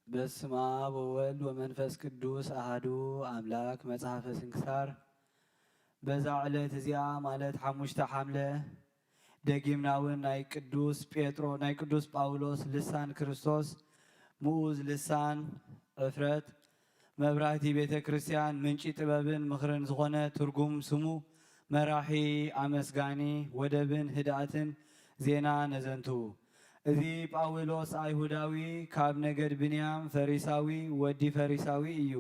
በስመ አብ ወወልድ ወመንፈስ ቅዱስ አሐዱ አምላክ። መጽሐፈ ስንክሳር። በዛ ዕለት እዚኣ ማለት ሓሙሽተ ሓምለ ደጊምና እውን ናይ ቅዱስ ጴጥሮ፣ ናይ ቅዱስ ጳውሎስ ልሳን ክርስቶስ፣ ምኡዝ ልሳን ዕፍረት፣ መብራህቲ ቤተ ክርስቲያን፣ ምንጪ ጥበብን ምኽርን ዝኾነ ትርጉም ስሙ፣ መራሒ፣ ኣመስጋኒ፣ ወደብን ህድኣትን ዜና ነዘንቱ። እዚ ጳውሎስ ኣይሁዳዊ፣ ካብ ነገድ ብንያም፣ ፈሪሳዊ፣ ወዲ ፈሪሳዊ እዩ።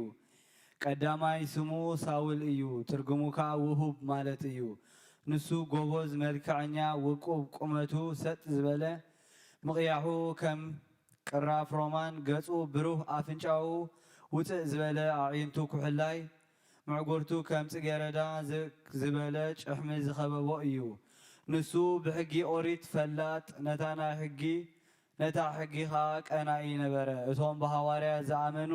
ቀዳማይ ስሙ ሳውል እዩ፣ ትርጉሙ ከኣ ውሁብ ማለት እዩ። ንሱ ጎቦዝ፣ መልክዐኛ፣ ውቁብ፣ ቁመቱ ሰጥ ዝበለ፣ ምቕያሑ ከም ቅራፍ ሮማን፣ ገጹ ብሩህ፣ ኣፍንጫኡ ውጽእ ዝበለ፣ ኣዒንቱ ኩሕላይ፣ ምዕጉርቱ ከም ጽጌረዳ ዝ-፣ ዝበለ ጭሕሚ ዝኸበቦ እዩ። ንሱ ብሕጊ ኦሪት ፈላጥ፣ ነታ ናይ ሕጊ፣ ነታ ሕጊ ኸኣ ቀናኢ ነበረ። እቶም ብሃዋርያት ዝኣመኑ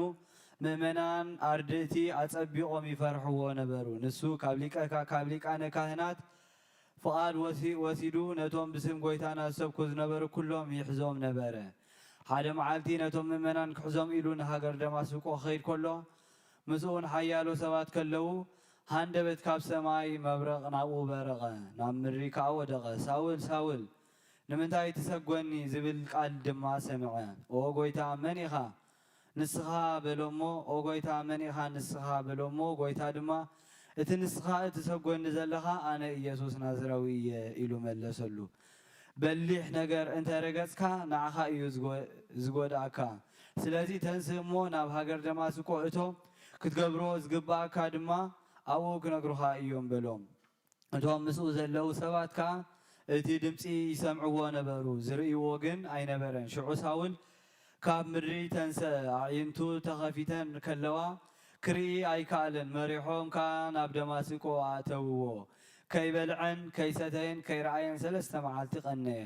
ምእመናን ኣርድእቲ ኣጸቢቖም ይፈርሕዎ ነበሩ። ንሱ ካብ ሊቀ-፣ ካብ ሊቃነ ካህናት ፍቓድ ወሲ-፣ ወሲዱ ነቶም ብስም ጐይታና ዝሰብኩ ዝነበሩ ኩሎም ይሕዞም ነበረ። ሓደ መዓልቲ ነቶም ምእመናን ክሕዞም ኢሉ ንሃገር ደማስቆ ክኸይድ ከሎ፣ ምስኡን ሓያሎ ሰባት ከለዉ፣ ሃንደበት ካብ ሰማይ መብረቕ ናብኡ በረቐ፣ ናብ ምድሪ ከኣ ወደቐ። "ሳውል፣ ሳውል፣ ንምንታይ ትሰጎኒ?" ዝብል ቃል ድማ ሰምዐ። "ኦ ጐይታ፣ መን ኢኻ?" ንስኻ በሎ እሞ፣ "ኦ ጐይታ፣ መን ኢኻ ንስኻ?" በሎ እሞ፣ ጐይታ ድማ፣ "እቲ ንስኻ እትሰጎኒ ዘለኻ ኣነ ኢየሱስ ናዝራዊ እየ" ኢሉ መለሰሉ። "በሊሕ ነገር እንተ ረገጽካ፣ ንዓኻ እዩ ዝጎ-፣ ዝጎድኣካ። ስለዚ ተንስእ እሞ ናብ ሃገር ደማስቆ እቶ፣ ክትገብሮ ዝግብኣካ ድማ ኣብኡ ክነግሩኻ እዮም" በሎም። እቶም ምስኡ ዘለዉ ሰባት ከኣ እቲ ድምጺ ይሰምዕዎ ነበሩ፣ ዝርእይዎ ግን ኣይነበረን። ሽዑ ሳውል ካብ ምድሪ ተንስአ፣ ኣዒንቱ ተኸፊተን ከለዋ ክርኢ ኣይከኣለን። መሪሖም ከኣ ናብ ደማስቆ ኣእተውዎ። ከይበልዐን ከይሰተየን ከይረኣየን ሰለስተ መዓልቲ ቀነየ።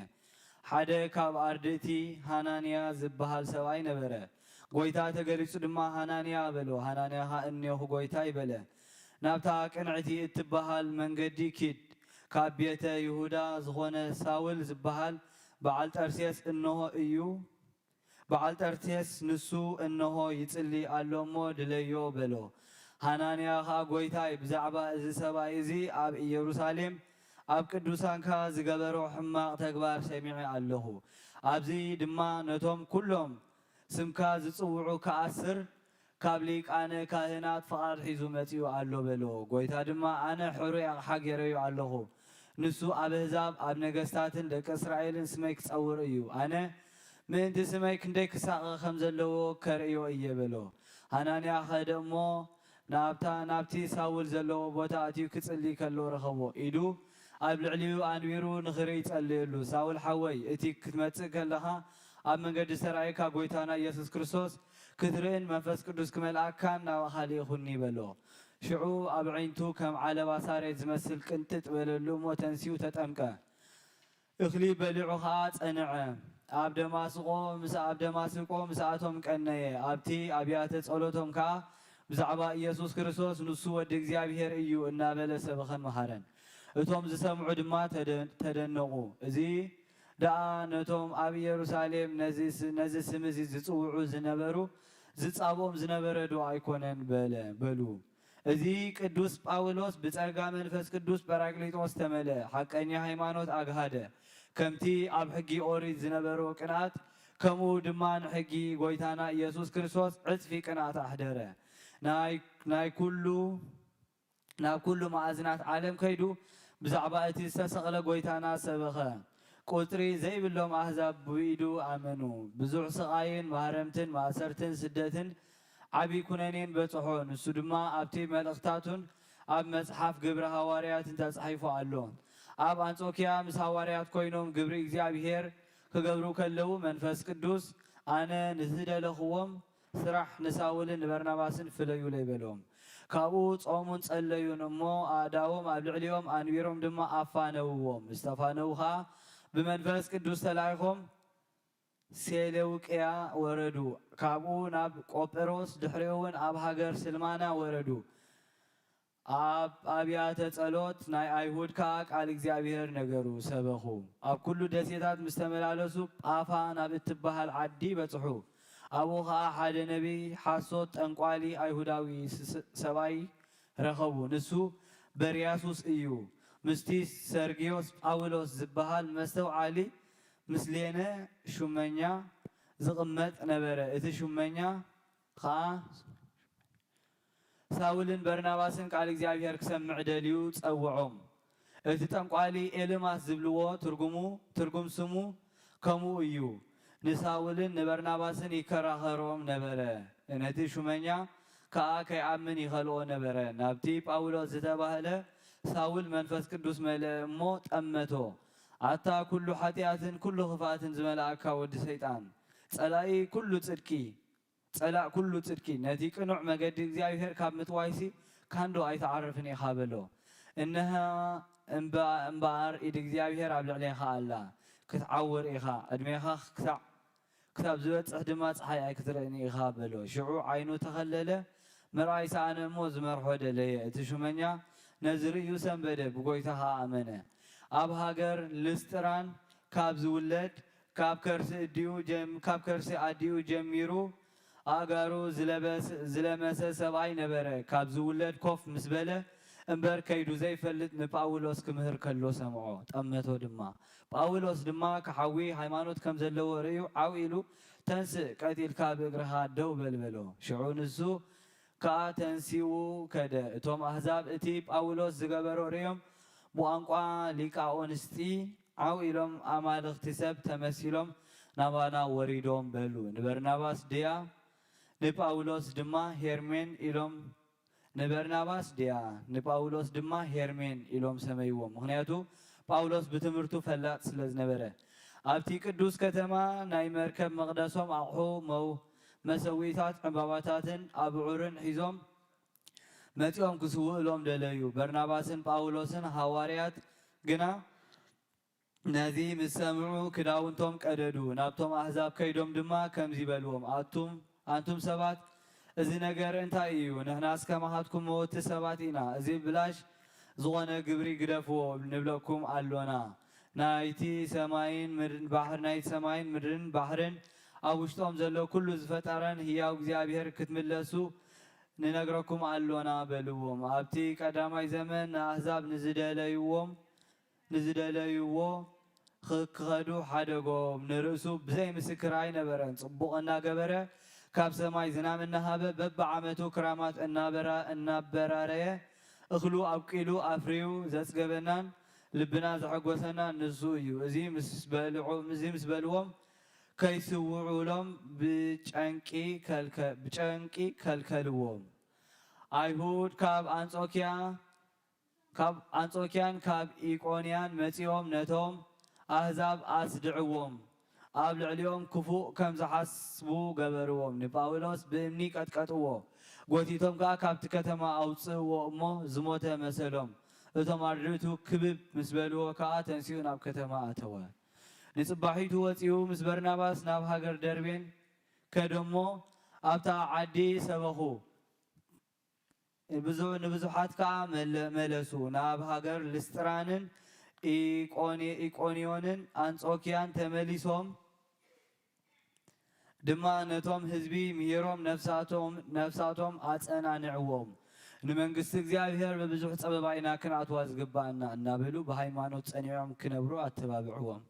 ሓደ ካብ ኣርድእቲ ሃናንያ ዝበሃል ሰብኣይ ነበረ። ጐይታ ተገሊጹ ድማ፣ "ሃናንያ" በሎ። ሃናንያ ኸኣ፣ "እኔኹ ጐይታይ" በለ። "ናብታ ቅንዕቲ እትበሃል መንገዲ ኪድ፣ ካብ ቤተ ይሁዳ ዝኾነ ሳውል ዝበሃል በዓል ጠርሴስ እንሆ እዩ፣ በዓል ጠርሴስ ንሱ እንሆ ይጽሊ ኣሎ እሞ ድለዮ" በሎ። ሃናንያ ኸኣ፣ "ጐይታይ፣ ብዛዕባ እዚ ሰብኣይ እዚ ኣብ ኢየሩሳሌም ኣብ ቅዱሳንካ ዝገበሮ ሕማቕ ተግባር ሰሚዐ ኣለኹ። ኣብዚ ድማ ነቶም ኩሎም ስምካ ዝጽውዑ ክኣስር ካብ ሊቃነ ካህናት ፍቓድ ሒዙ መጺኡ ኣሎ" በሎ። ጐይታ ድማ፣ "ኣነ ሕሩይ ኣቕሓ ገይረዮ ኣለኹ። ንሱ ኣብ ኣህዛብ፣ ኣብ ነገስታትን ደቂ እስራኤልን ስመይ ክጸውር እዩ። ኣነ ምእንቲ ስመይ ክንደይ ክሳቐ ከም ዘለዎ ከርእዮ እየ" በሎ። ሃናንያ ኸደ እሞ ናብታ፣ ናብቲ ሳውል ዘለዎ ቦታ ኣትዩ ክጽሊ ከሎ ረኸቦ። ኢዱ ኣብ ልዕሊኡ ኣንቢሩ ንኽርኢ ጸለየሉ። "ሳውል ሓወይ፣ እቲ ክትመጽእ ከለኻ ኣብ መንገዲ ዝተራእየካ ጐይታና ኢየሱስ ክርስቶስ ክትርእን መንፈስ ቅዱስ ክመልኣካን ናባኻ ልኢኹኒ" በሎ። ሽዑ ኣብ ኣዒንቱ ከም ዓለባ ሳሬት ዝመስል ቅንጥጥ በለሉ እሞ ተንሲኡ ተጠምቀ። እኽሊ በሊዑ ኸኣ ጸንዐ። ኣብ ደማስቆ ምስ ኣብ ደማስቆ ምስኣቶም ቀነየ። ኣብቲ ኣብያተ ጸሎቶም ከኣ ብዛዕባ ኢየሱስ ክርስቶስ ንሱ ወዲ እግዚኣብሔር እዩ እናበለ ሰበኸን መሃረን። እቶም ዝሰምዑ ድማ ተደ- ተደነቑ። እዚ ደኣ ነቶም ኣብ ኢየሩሳሌም ነዚ ስ- ነዚ ስም እዚ ዝጽውዑ ዝነበሩ ዝጻብኦም ዝነበረ ዶ ኣይኮነን በለ በሉ። እዚ ቅዱስ ጳውሎስ ብጸጋ መንፈስ ቅዱስ ጳራቅሊጦስ ተመልአ፣ ሓቀኛ ሃይማኖት ኣግሃደ፣ ከምቲ ኣብ ሕጊ ኦሪት ዝነበሮ ቅንኣት፣ ከምኡ ድማ ንሕጊ ጐይታና ኢየሱስ ክርስቶስ ዕጽፊ ቅንኣት ኣሕደረ። ናይ ናይ ኩሉ ናብ ኩሉ መኣዝናት ዓለም ከይዱ ብዛዕባ እቲ ዝተሰቕለ ጐይታና ሰበኸ። ቁጽሪ ዘይብሎም ኣህዛብ ብኢዱ ኣመኑ። ብዙሕ ስቓይን ማህረምትን ማእሰርትን ስደትን ዓቢ ኩነኔን በጽሖ። ንሱ ድማ ኣብቲ መልእኽታቱን ኣብ መጽሓፍ ግብሪ ሃዋርያትን ተጻሒፉ ኣሎ። ኣብ ኣንጾኪያ ምስ ሃዋርያት ኮይኖም ግብሪ እግዚኣብሔር ክገብሩ ከለዉ መንፈስ ቅዱስ ኣነ ንዝደለኽዎም ስራሕ ንሳውልን ንበርናባስን ፍለዩለይ በሎም። ካብኡ ጾሙን ጸለዩን እሞ ኣእዳዎም ኣብ ልዕሊኦም ኣንቢሮም ድማ ኣፋነውዎም። ምስ ተፋነዉ ኸኣ ብመንፈስ ቅዱስ ተላኢኾም ሴሌውቅያ ወረዱ። ካብኡ ናብ ቆጵሮስ ድሕሪኡ እውን ኣብ ሃገር ስልማና ወረዱ። ኣብ ኣብያተ ጸሎት ናይ ኣይሁድ ከኣ ቃል እግዚኣብሔር ነገሩ፣ ሰበኹ። ኣብ ኩሉ ደሴታት ምስ ተመላለሱ ጳፋ ናብ እትበሃል ዓዲ በጽሑ። ኣብኡ ኸኣ ሓደ ነቢይ ሓሶት ጠንቋሊ ኣይሁዳዊ ስ- ሰብኣይ ረኸቡ። ንሱ በርያሱስ እዩ። ምስቲ ሰርግዮስ ጳውሎስ ዝበሃል መስተውዓሊ ምስሌነ ሹመኛ ዝቕመጥ ነበረ። እቲ ሹመኛ ኸኣ ሳውልን በርናባስን ቃል እግዚኣብሔር ክሰምዕ ደልዩ ጸውዖም። እቲ ጠንቋሊ ኤልማስ ዝብልዎ ትርጉሙ ትርጉም ስሙ ከምኡ እዩ። ንሳውልን ንበርናባስን ይከራኸሮም ነበረ። ነቲ ሹመኛ ከኣ ከይኣምን ይኸልኦ ነበረ። ናብቲ ጳውሎስ ዝተባህለ ሳውል መንፈስ ቅዱስ መልአ እሞ ጠመቶ። ኣታ ኩሉ ሓጢኣትን ኩሉ ክፍኣትን ዝመልኣካ ወዲ ሰይጣን፣ ጸላኢ ኩሉ ጽድቂ ጸላእ ኩሉ ጽድቂ፣ ነቲ ቅኑዕ መገዲ እግዚኣብሔር ካብ ምጥዋይሲ ካንዶ ኣይትዓርፍን ኢኻ በሎ። እንሀ እምበ- እምበኣር ኢድ እግዚኣብሔር ኣብ ልዕሌኻ ኣላ፣ ክትዓውር ኢኻ፣ ዕድሜኻ ክሳዕ ክሳብ ዝበጽሕ ድማ ጸሓይ ኣይክትርእን ኢኻ በሎ። ሽዑ ዓይኑ ተኸለለ፣ ምርኣይ ሰኣነ እሞ ዝመርሖ ደለየ። እቲ ሹመኛ ነዚ ርእዩ ሰንበደ፣ ብጎይታ ኸኣ ኣመነ። ኣብ ሃገር ልስጥራን ካብ ዝውለድ ካብ ከርሲ እዲኡ ጀም- ካብ ከርሲ ኣዲኡ ጀሚሩ ኣእጋሩ ዝለበስ- ዝለመሰ ሰብኣይ ነበረ። ካብ ዝውለድ ኮፍ ምስ በለ እምበር ከይዱ ዘይፈልጥ ንጳውሎስ ክምህር ከሎ ሰምዖ፣ ጠመቶ ድማ። ጳውሎስ ድማ ክሓዊ ሃይማኖት ከም ዘለዎ ርእዩ ዓው ኢሉ፣ ተንስእ፣ ቀጥ ኢልካ ብእግርኻ ደው በል በሎ። ሽዑ ንሱ ከኣ ተንሲኡ ከደ። እቶም ኣህዛብ እቲ ጳውሎስ ዝገበሮ ርእዮም ብቋንቋ ሊቃኦንስጢ ዓው ኢሎም ኣማልኽቲ ሰብ ተመሲሎም ናባና ወሪዶም በሉ። ንበርናባስ ድያ ንጳውሎስ ድማ ሄርሜን ኢሎም ንበርናባስ ድያ ንጳውሎስ ድማ ሄርሜን ኢሎም ሰመይዎም። ምኽንያቱ ጳውሎስ ብትምህርቱ ፈላጥ ስለ ዝነበረ። ኣብቲ ቅዱስ ከተማ ናይ መርከብ መቕደሶም ኣቕሑ መው መሰዊታት ዕምባባታትን ኣብዑርን ሒዞም መጺኦም ክስውእሎም ደለዩ። በርናባስን ጳውሎስን ሃዋርያት ግና ነዚ ምስ ሰምዑ ክዳውንቶም ቀደዱ። ናብቶም ኣህዛብ ከይዶም ድማ ከምዚ በልዎም፣ ኣቱም ኣንቱም ሰባት፣ እዚ ነገር እንታይ እዩ? ንሕናስ ከማኻትኩም መወቲ ሰባት ኢና። እዚ ብላሽ ዝኾነ ግብሪ ግደፍዎ ንብለኩም ኣሎና። ናይቲ ሰማይን ምድርን ባሕር ናይቲ ሰማይን ምድርን ባሕርን ኣብ ውሽጦም ዘሎ ኩሉ ዝፈጠረን ህያው እግዚኣብሔር ክትምለሱ ንነግረኩም ኣሎና በልዎም። ኣብቲ ቀዳማይ ዘመን ንኣህዛብ ንዝደለይዎም ንዝደለይዎ ኽ- ክኸዱ ሓደጎም። ንርእሱ ብዘይ ምስክር ኣይነበረን። ጽቡቕ እናገበረ ካብ ሰማይ ዝናም እናሃበ በብዓመቱ ክራማት እናበራ- እናበራረየ እኽሉ ኣብቂሉ ኣፍርዩ ዘጽገበናን ልብና ዘሐጎሰናን ንሱ እዩ። እዚ ምስ በልዑ- እዚ ምስ በልዎም ከይስውዑሎም ብጨንቂ ከልከ- ብጨንቂ ከልከልዎም። ኣይሁድ ካብ ኣንጾኪያ ካብ ኣንጾኪያን ካብ ኢቆንያን መጺኦም ነቶም ኣህዛብ ኣስድዕዎም፣ ኣብ ልዕሊኦም ክፉእ ከም ዝሓስቡ ገበርዎም። ንጳውሎስ ብእምኒ ቀጥቀጥዎ፣ ጎቲቶም ከኣ ካብቲ ከተማ ኣውጽእዎ እሞ ዝሞተ መሰሎም። እቶም ኣርድእቱ ክብብ ምስ በልዎ ከኣ ተንሲኡ ናብ ከተማ ኣተወ። ንጽባሒቱ ወጺኡ ምስ በርናባስ ናብ ሃገር ደርቤን ከደ እሞ ኣብታ ዓዲ ሰበኹ። ብዙ-፣ ንብዙሓት ከኣ መለ-፣ መለሱ። ናብ ሃገር ልስጥራንን ኢቆኒ-፣ ኢቆንዮንን ኣንጾኪያን ተመሊሶም ድማ ነቶም ህዝቢ ምሂሮም ነፍሳቶም፣ ነፍሳቶም ኣጸናንዕዎም። ንመንግስቲ እግዚኣብሔር ብብዙሕ ጸበባ ኢና ክንኣትዋ ዝግባኣና እናበሉ ብሃይማኖት ጸኒዖም ክነብሩ ኣተባብዕዎም።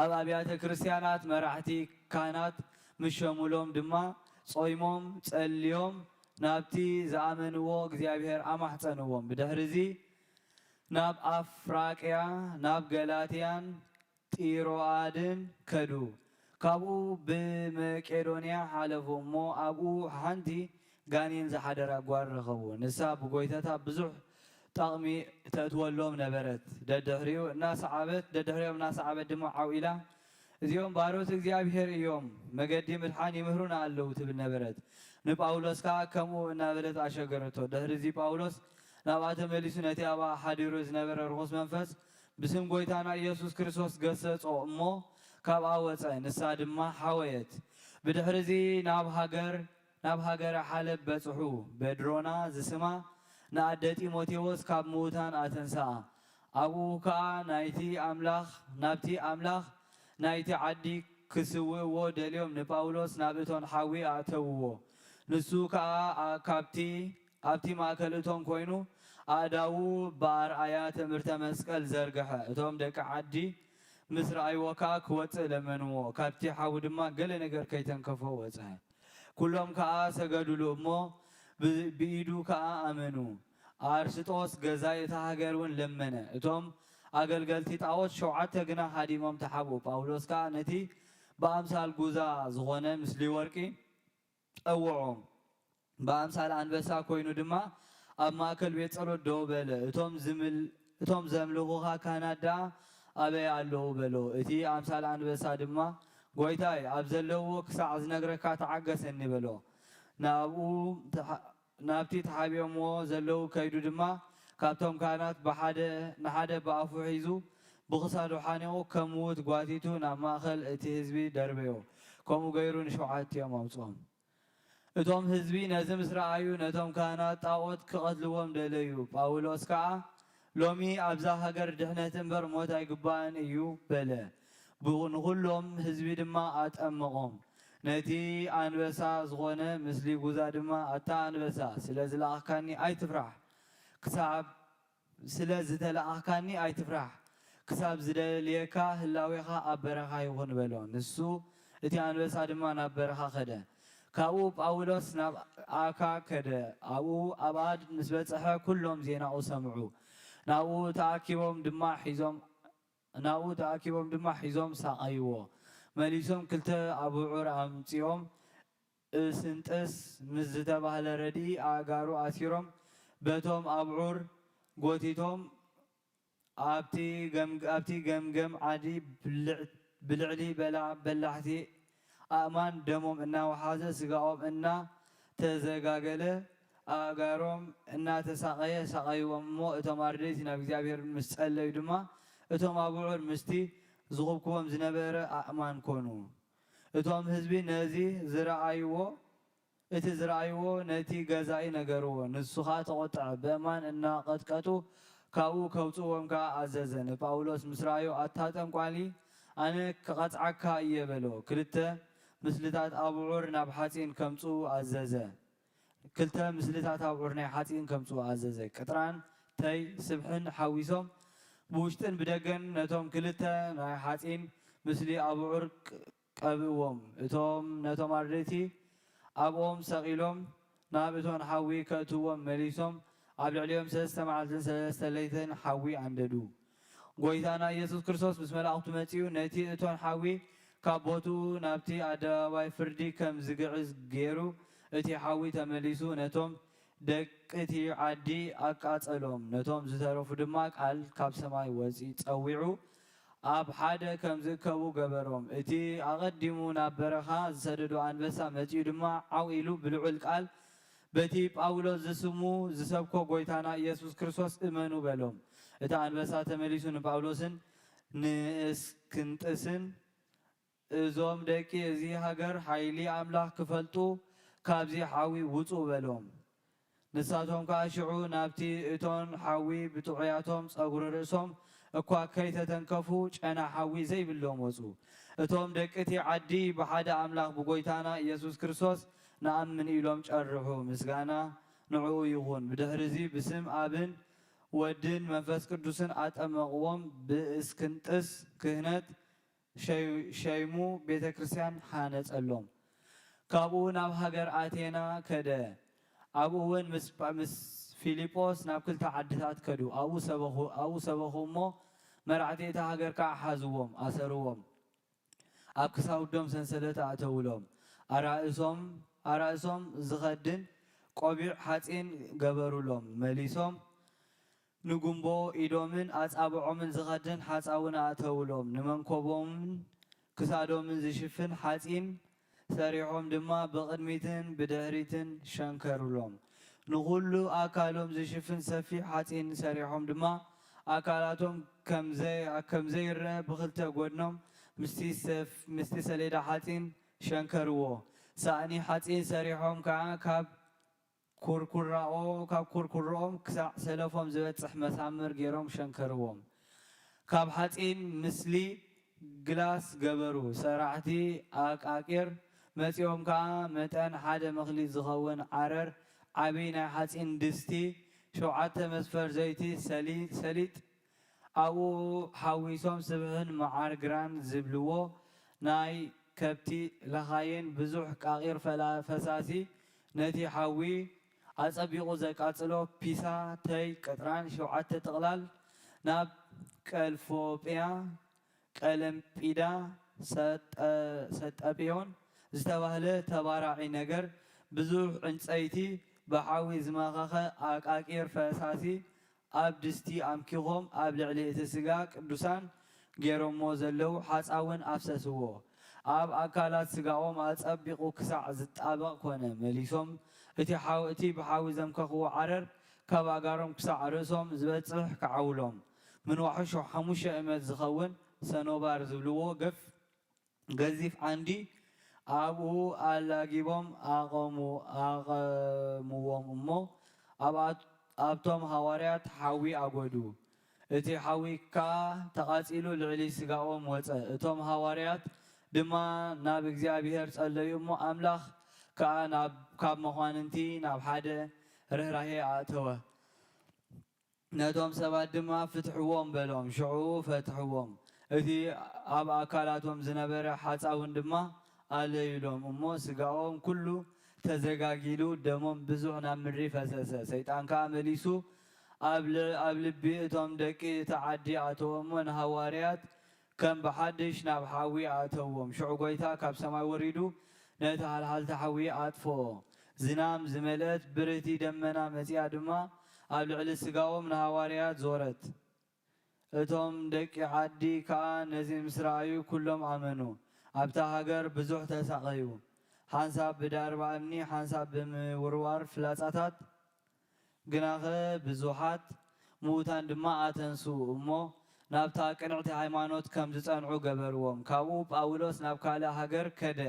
ኣብ ኣብያተ ክርስቲያናት መራሕቲ ካህናት ምስ ሸሙሎም ድማ ጾይሞም ጸልዮም ናብቲ ዝኣመንዎ እግዚኣብሔር ኣማሕጸንዎም። ብድሕርዚ ናብ ኣፍራቅያ፣ ናብ ገላትያን ጢሮኣድን ከዱ። ካብኡ ብመቄዶንያ ሓለፉ እሞ ኣብኡ ሓንቲ ጋኔን ዝሓደራ ጓል ረኸቡ። ንሳ ብጎይታታ ብዙሕ ጠቕሚ ተእትወሎም ነበረት። ደድሕሪኡ እናሰዓበት፣ ደድሕሪኦም እናሰዓበት ድማ ዓው ኢላ፣ "እዚኦም ባሮት እግዚኣብሔር እዮም፣ መገዲ ምድሓን ይምህሩና ኣለዉ" ትብል ነበረት። ንጳውሎስ ከኣ ከምኡ እናበለት ኣሸገረቶ። ድሕሪ እዚ ጳውሎስ ናብኣ ተመሊሱ ነቲ ኣብኣ ሓዲሩ ዝነበረ ርኹስ መንፈስ ብስም ጎይታና ኢየሱስ ክርስቶስ ገሰጾ እሞ ካብኣ ወጸ፣ ንሳ ድማ ሓወየት። ብድሕሪ እዚ ናብ ሃገር፣ ናብ ሃገረ ሓለብ በጽሑ። በድሮና ዝስማ ንኣደ ጢሞቴዎስ ካብ ምዉታን ኣተንስኣ። ኣብኡ ከኣ ናይቲ ኣምላኽ፣ ናብቲ ኣምላኽ ናይቲ ዓዲ ክስውእዎ ደልዮም ንጳውሎስ ናብ እቶን ሓዊ ኣእተውዎ። ንሱ ከኣ ኣ-፣ ካብቲ፣ ኣብቲ ማእከል እቶም ኮይኑ ኣእዳዉ ብኣርኣያ ትእምርተ መስቀል ዘርግሐ። እቶም ደቂ ዓዲ ምስ ረኣይዎ ከኣ ክወጽእ ለመንዎ። ካብቲ ሓዊ ድማ ገለ ነገር ከይተንከፎ ወጸ። ኩሎም ከኣ ሰገዱሉ እሞ ብ-፣ ብኢዱ ከኣ ኣመኑ። ኣርስጦስ ገዛኢ እታ ሃገር እውን ለመነ። እቶም ኣገልገልቲ ጣዖት ሸውዓተ ግና ሃዲሞም ተሓብኡ። ጳውሎስ ከኣ ነቲ ብኣምሳል ጉዛ ዝኾነ ምስሊ ወርቂ ጸውዖ። ብኣምሳል ኣንበሳ ኮይኑ ድማ ኣብ ማእከል ቤት ጸሎት ደው በለ። እቶም ዝምል-፣ እቶም ዘምልኹኻ ካህናት ደኣ ኣበይ ኣለዉ? በሎ። እቲ ኣምሳል ኣንበሳ ድማ፣ "ጐይታይ፣ ኣብ ዘለውዎ ክሳዕ ዝነግረካ ተዓገሰኒ" በሎ። ናብኡ ተሓ-፣ ናብቲ ተሓቢኦምዎ ዘለዉ ከይዱ ድማ፣ ካብቶም ካህናት ብሓደ፣ ንሓደ ብኣፉ ሒዙ፣ ብኽሳዱ ሓኒቑ፣ ከም ምዉት ጓቲቱ ናብ ማእከል እቲ ህዝቢ ደርበዮ። ከምኡ ገይሩ ንሸውዓቲኦም ኣውጽኦም። እቶም ህዝቢ ነዚ ምስ ረኣዩ፣ ነቶም ካህናት ጣዖት ክቐትልዎም ደለዩ። ጳውሎስ ከኣ፣ "ሎሚ ኣብዛ ሃገር ድሕነት እምበር ሞት ኣይግባእን እዩ" በለ። ብ-፣ ንኹሎም ህዝቢ ድማ ኣጠመቖም። ነቲ ኣንበሳ ዝኾነ ምስሊጉዛ ድማ፣ "ኣታ ኣንበሳ፣ ስለ ዝለኣኽካኒ ኣይትፍራሕ፣ ክሳብ፣ ስለ ዝተለኣኽካኒ ኣይትፍራሕ፣ ክሳብ ዝደልየካ ህላዌኻ ኣብ በረኻ ይኹን" በሎ። ንሱ፣ እቲ ኣንበሳ ድማ ናብ በረኻ ከደ። ካብኡ ጳውሎስ ናብ ኣካ ከደ። ኣብኡ፣ ኣብኣ ምስ በጽሐ፣ ኩሎም ዜናኡ ሰምዑ። ናብኡ ተኣኪቦም ድማ ሒዞም፣ ናብኡ ተኣኪቦም ድማ ሒዞም ሳቐይዎ። መሊሶም ክልተ ኣብዑር ኣምጺኦም፣ እስንጥስ ምስ ዝተባህለ ረድኢ ኣእጋሩ ኣሲሮም፣ በቶም ኣብዑር ጎቲቶም፣ ኣብቲ ገም-፣ ኣብቲ ገምገም ዓዲ ብልዕ-፣ ብልዕሊ በላ-፣ በላሕቲ ኣእማን ደሞም እናወሓዘ፣ ስጋኦም እናተዘጋገለ፣ ኣእጋሮም እናተሳቐየ ሳቐይዎም እሞ፣ እቶም ኣርድእቲ ናብ እግዚኣብሔር ምስ ጸለዩ ድማ፣ እቶም ኣብዑር ምስቲ ዝኹብኩቦም ዝነበረ ኣእማን ኮኑ። እቶም ህዝቢ ነዚ ዝረኣይዎ፣ እቲ ዝረኣይዎ ነቲ ገዛኢ ነገርዎ። ንሱ ኸኣ ተቖጥዐ። በእማን እናቐጥቀጡ ካብኡ ከውጽእዎም ከኣ ኣዘዘ። ንጳውሎስ ምስ ረኣዮ፣ "ኣታ ጠንቋሊ፣ ኣነ ክቐጽዓካ እየ" በሎ። ክልተ ምስልታት ኣብዑር ናብ ሓጺን ከምጽኡ ኣዘዘ። ክልተ ምስልታት ኣብዑር ናይ ሓጺን ከምጽኡ ኣዘዘ። ቅጥራን ተይ ስብሕን ሓዊሶም ብውሽጥን ብደገን ነቶም ክልተ ናይ ሓጺን ምስሊ ኣብዑር ቅ-፣ ቀብእዎም። እቶም ነቶም ኣርድእቲ ኣብ ኦም ሰቒሎም ናብ እቶን ሓዊ ከእትዎም መሊሶም ኣብ ልዕሊኦም ሰለስተ መዓልትን ሰለስተ ለይትን ሓዊ ኣንደዱ። ጐይታና ኢየሱስ ክርስቶስ ምስ መላእኽቱ መጺኡ ነቲ እቶን ሓዊ ካብ ቦትኡ ናብቲ ኣደባባይ ፍርዲ ከም ዝግዕዝ ገይሩ፣ እቲ ሓዊ ተመሊሱ ነቶም ደቂ እቲ ዓዲ ኣቃጸሎም። ነቶም ዝተረፉ ድማ ቃል ካብ ሰማይ ወጺ-፣ ጸዊዑ ኣብ ሓደ ከም ዝእከቡ ገበሮም። እቲ ኣቐዲሙ ናብ በረኻ ዝሰደዶ ኣንበሳ መጺኡ ድማ ዓው ኢሉ ብልዑል ቃል፣ "በቲ ጳውሎስ ዝስሙ ዝሰብኮ ጐይታና ኢየሱስ ክርስቶስ እመኑ" በሎም። እቲ ኣንበሳ ተመሊሱ ንጳውሎስን ንእስክንጥስን፣ እዞም ደቂ እዚ ሃገር ሓይሊ ኣምላኽ ክፈልጡ ካብዚ ሓዊ ውጹ በሎም። ንሳቶም ከኣ ሽዑ ናብቲ እቶን ሓዊ ብጥዑያቶም ጸጉሪ ርእሶም እኳ ከይተተንከፉ ጨና ሓዊ ዘይብሎም ወጹ። እቶም ደቂ እቲ ዓዲ ብሓደ ኣምላኽ ብጎይታና ኢየሱስ ክርስቶስ ንኣምን ኢሎም ጨርሑ። ምስጋና ንዕኡ ይኹን። ብድሕርዚ ብስም ኣብን ወድን መንፈስ ቅዱስን ኣጠመቕዎም። ብእስክንጥስ ክህነት ሸይሙ ቤተ ክርስቲያን ሓነጸሎም። ካብኡ ናብ ሃገር ኣቴና ከደ። ኣብኡ እውን ምስ ምስ ፊልጶስ ናብ ክልተ ዓድታት ከዱ። ኣብኡ ሰበኹ ኣብኡ ሰበኹ እሞ መራሕቲ እታ ሃገር ከኣ ሓዝዎም፣ ኣሰርዎም። ኣብ ክሳውዶም ሰንሰለት ኣእተውሎም። ኣራእሶም ኣራእሶም ዝኸድን ቆቢዕ ሓጺን ገበሩሎም። መሊሶም ንጉምቦ ኢዶምን ኣጻብዖምን ዝኸድን ሓጻውን ኣእተውሎም። ንመንኮቦምን ክሳዶምን ዝሽፍን ሓጺን ሰሪሖም ድማ ብቕድሚትን ብድሕሪትን ሸንከሩሎም። ንኹሉ ኣካሎም ዝሽፍን ሰፊሕ ሓጺን ሰሪሖም ድማ ኣካላቶም ከም ዘይ- ከም ዘይረአ ብኽልተ ጎድኖም ምስቲ ሰፍ- ምስቲ ሰሌዳ ሓጺን ሸንከርዎ። ሳእኒ ሓጺን ሰሪሖም ከኣ ካብ ኩርኩራኦ ካብ ኩርኩርኦም ክሳዕ ሰለፎም ዝበጽሕ መሳምር ገይሮም ሸንከርዎም። ካብ ሓጺን ምስሊ ግላስ ገበሩ። ሰራሕቲ ኣቃቂር መጺኦም ከኣ መጠን ሓደ መኽሊት ዝኸውን ዓረር ዓቢ ናይ ሓጺን ድስቲ፣ ሸውዓተ መስፈር ዘይቲ ሰሊ- ሰሊጥ ኣብኡ ሓዊሶም ስብሕን መዓር ግራን ዝብልዎ ናይ ከብቲ ለኻይን ብዙሕ ቃቒር ፈላ- ፈሳሲ ነቲ ሓዊ ኣጸቢቑ ዘቃጽሎ ፒሳ፣ ተይ፣ ቅጥራን ሸውዓተ ጥቕላል ናብ ቀልፎጵያ፣ ቀለምጲዳ፣ ሰጠ- ሰጠጵዮን ዝተባህለ ተባራዒ ነገር ብዙሕ ዕንጸይቲ ብሓዊ ዝመኸኸ ኣቃቂር ፈሳሲ ኣብ ድስቲ ኣምኪኾም ኣብ ልዕሊ እቲ ስጋ ቅዱሳን ገይሮሞ ዘለዉ ሓጻውን ኣፍሰስዎ። ኣብ ኣካላት ስጋኦም ኣጸቢቑ ክሳዕ ዝጣበቕ ኮነ። መሊሶም እቲ ሓው እቲ ብሓዊ ዘምከኽዎ ዓረር ካብ ኣእጋሮም ክሳዕ ርእሶም ዝበጽሕ ከዓውሎም። ምንዋሑ ሸ- ሓሙሽተ እመት ዝኸውን ሰኖባር ዝብልዎ ገፍ ገዚፍ ዓንዲ ኣብኡ ኣላጊቦም ኣቐሙ- ኣቐምዎም እሞ ኣብኣ- ኣብቶም ሃዋርያት ሓዊ ኣጎዱ። እቲ ሓዊ ከኣ ተቓጺሉ ልዕሊ ስጋኦም ወጸ። እቶም ሃዋርያት ድማ ናብ እግዚኣብሔር ጸለዩ እሞ ኣምላኽ ከኣ ናብ- ካብ መኳንንቲ ናብ ሓደ ርህራሄ ኣእተወ። ነቶም ሰባት ድማ ፍትሕዎም በሎም። ሽዑ ፈትሕዎም። እቲ ኣብ ኣካላቶም ዝነበረ ሓጻውን ድማ ኣለዩሎም እሞ ስጋኦም ኩሉ ተዘጋጊሉ ደሞም ብዙሕ ናብ ምድሪ ፈሰሰ። ሰይጣን ከኣ መሊሱ ኣብ ል- ኣብ ልቢ እቶም ደቂ እቲ ዓዲ ኣተወ እሞ ንሃዋርያት ከም ብሓድሽ ናብ ሓዊ ኣእተዎም። ሽዑ ጐይታ ካብ ሰማይ ወሪዱ ነቲ ሃልሃልታ ሓዊ ኣጥፍኦ። ዝናም ዝመልአት ብርህቲ ደመና መጺኣ ድማ ኣብ ልዕሊ ስጋኦም ንሃዋርያት ዞረት። እቶም ደቂ ዓዲ ከኣ ነዚ ምስ ረኣዩ ኩሎም ኣመኑ። ኣብታ ሃገር ብዙሕ ተሳቐዩ። ሓንሳብ ብዳርባ እምኒ ሓንሳብ ብምውርዋር ፍላጻታት ግናኸ ብዙሓት ምዉታን ድማ ኣተንስኡ እሞ ናብታ ቅንዕቲ ሃይማኖት ከም ዝጸንዑ ገበርዎም። ካብኡ ጳውሎስ ናብ ካልእ ሃገር ከደ።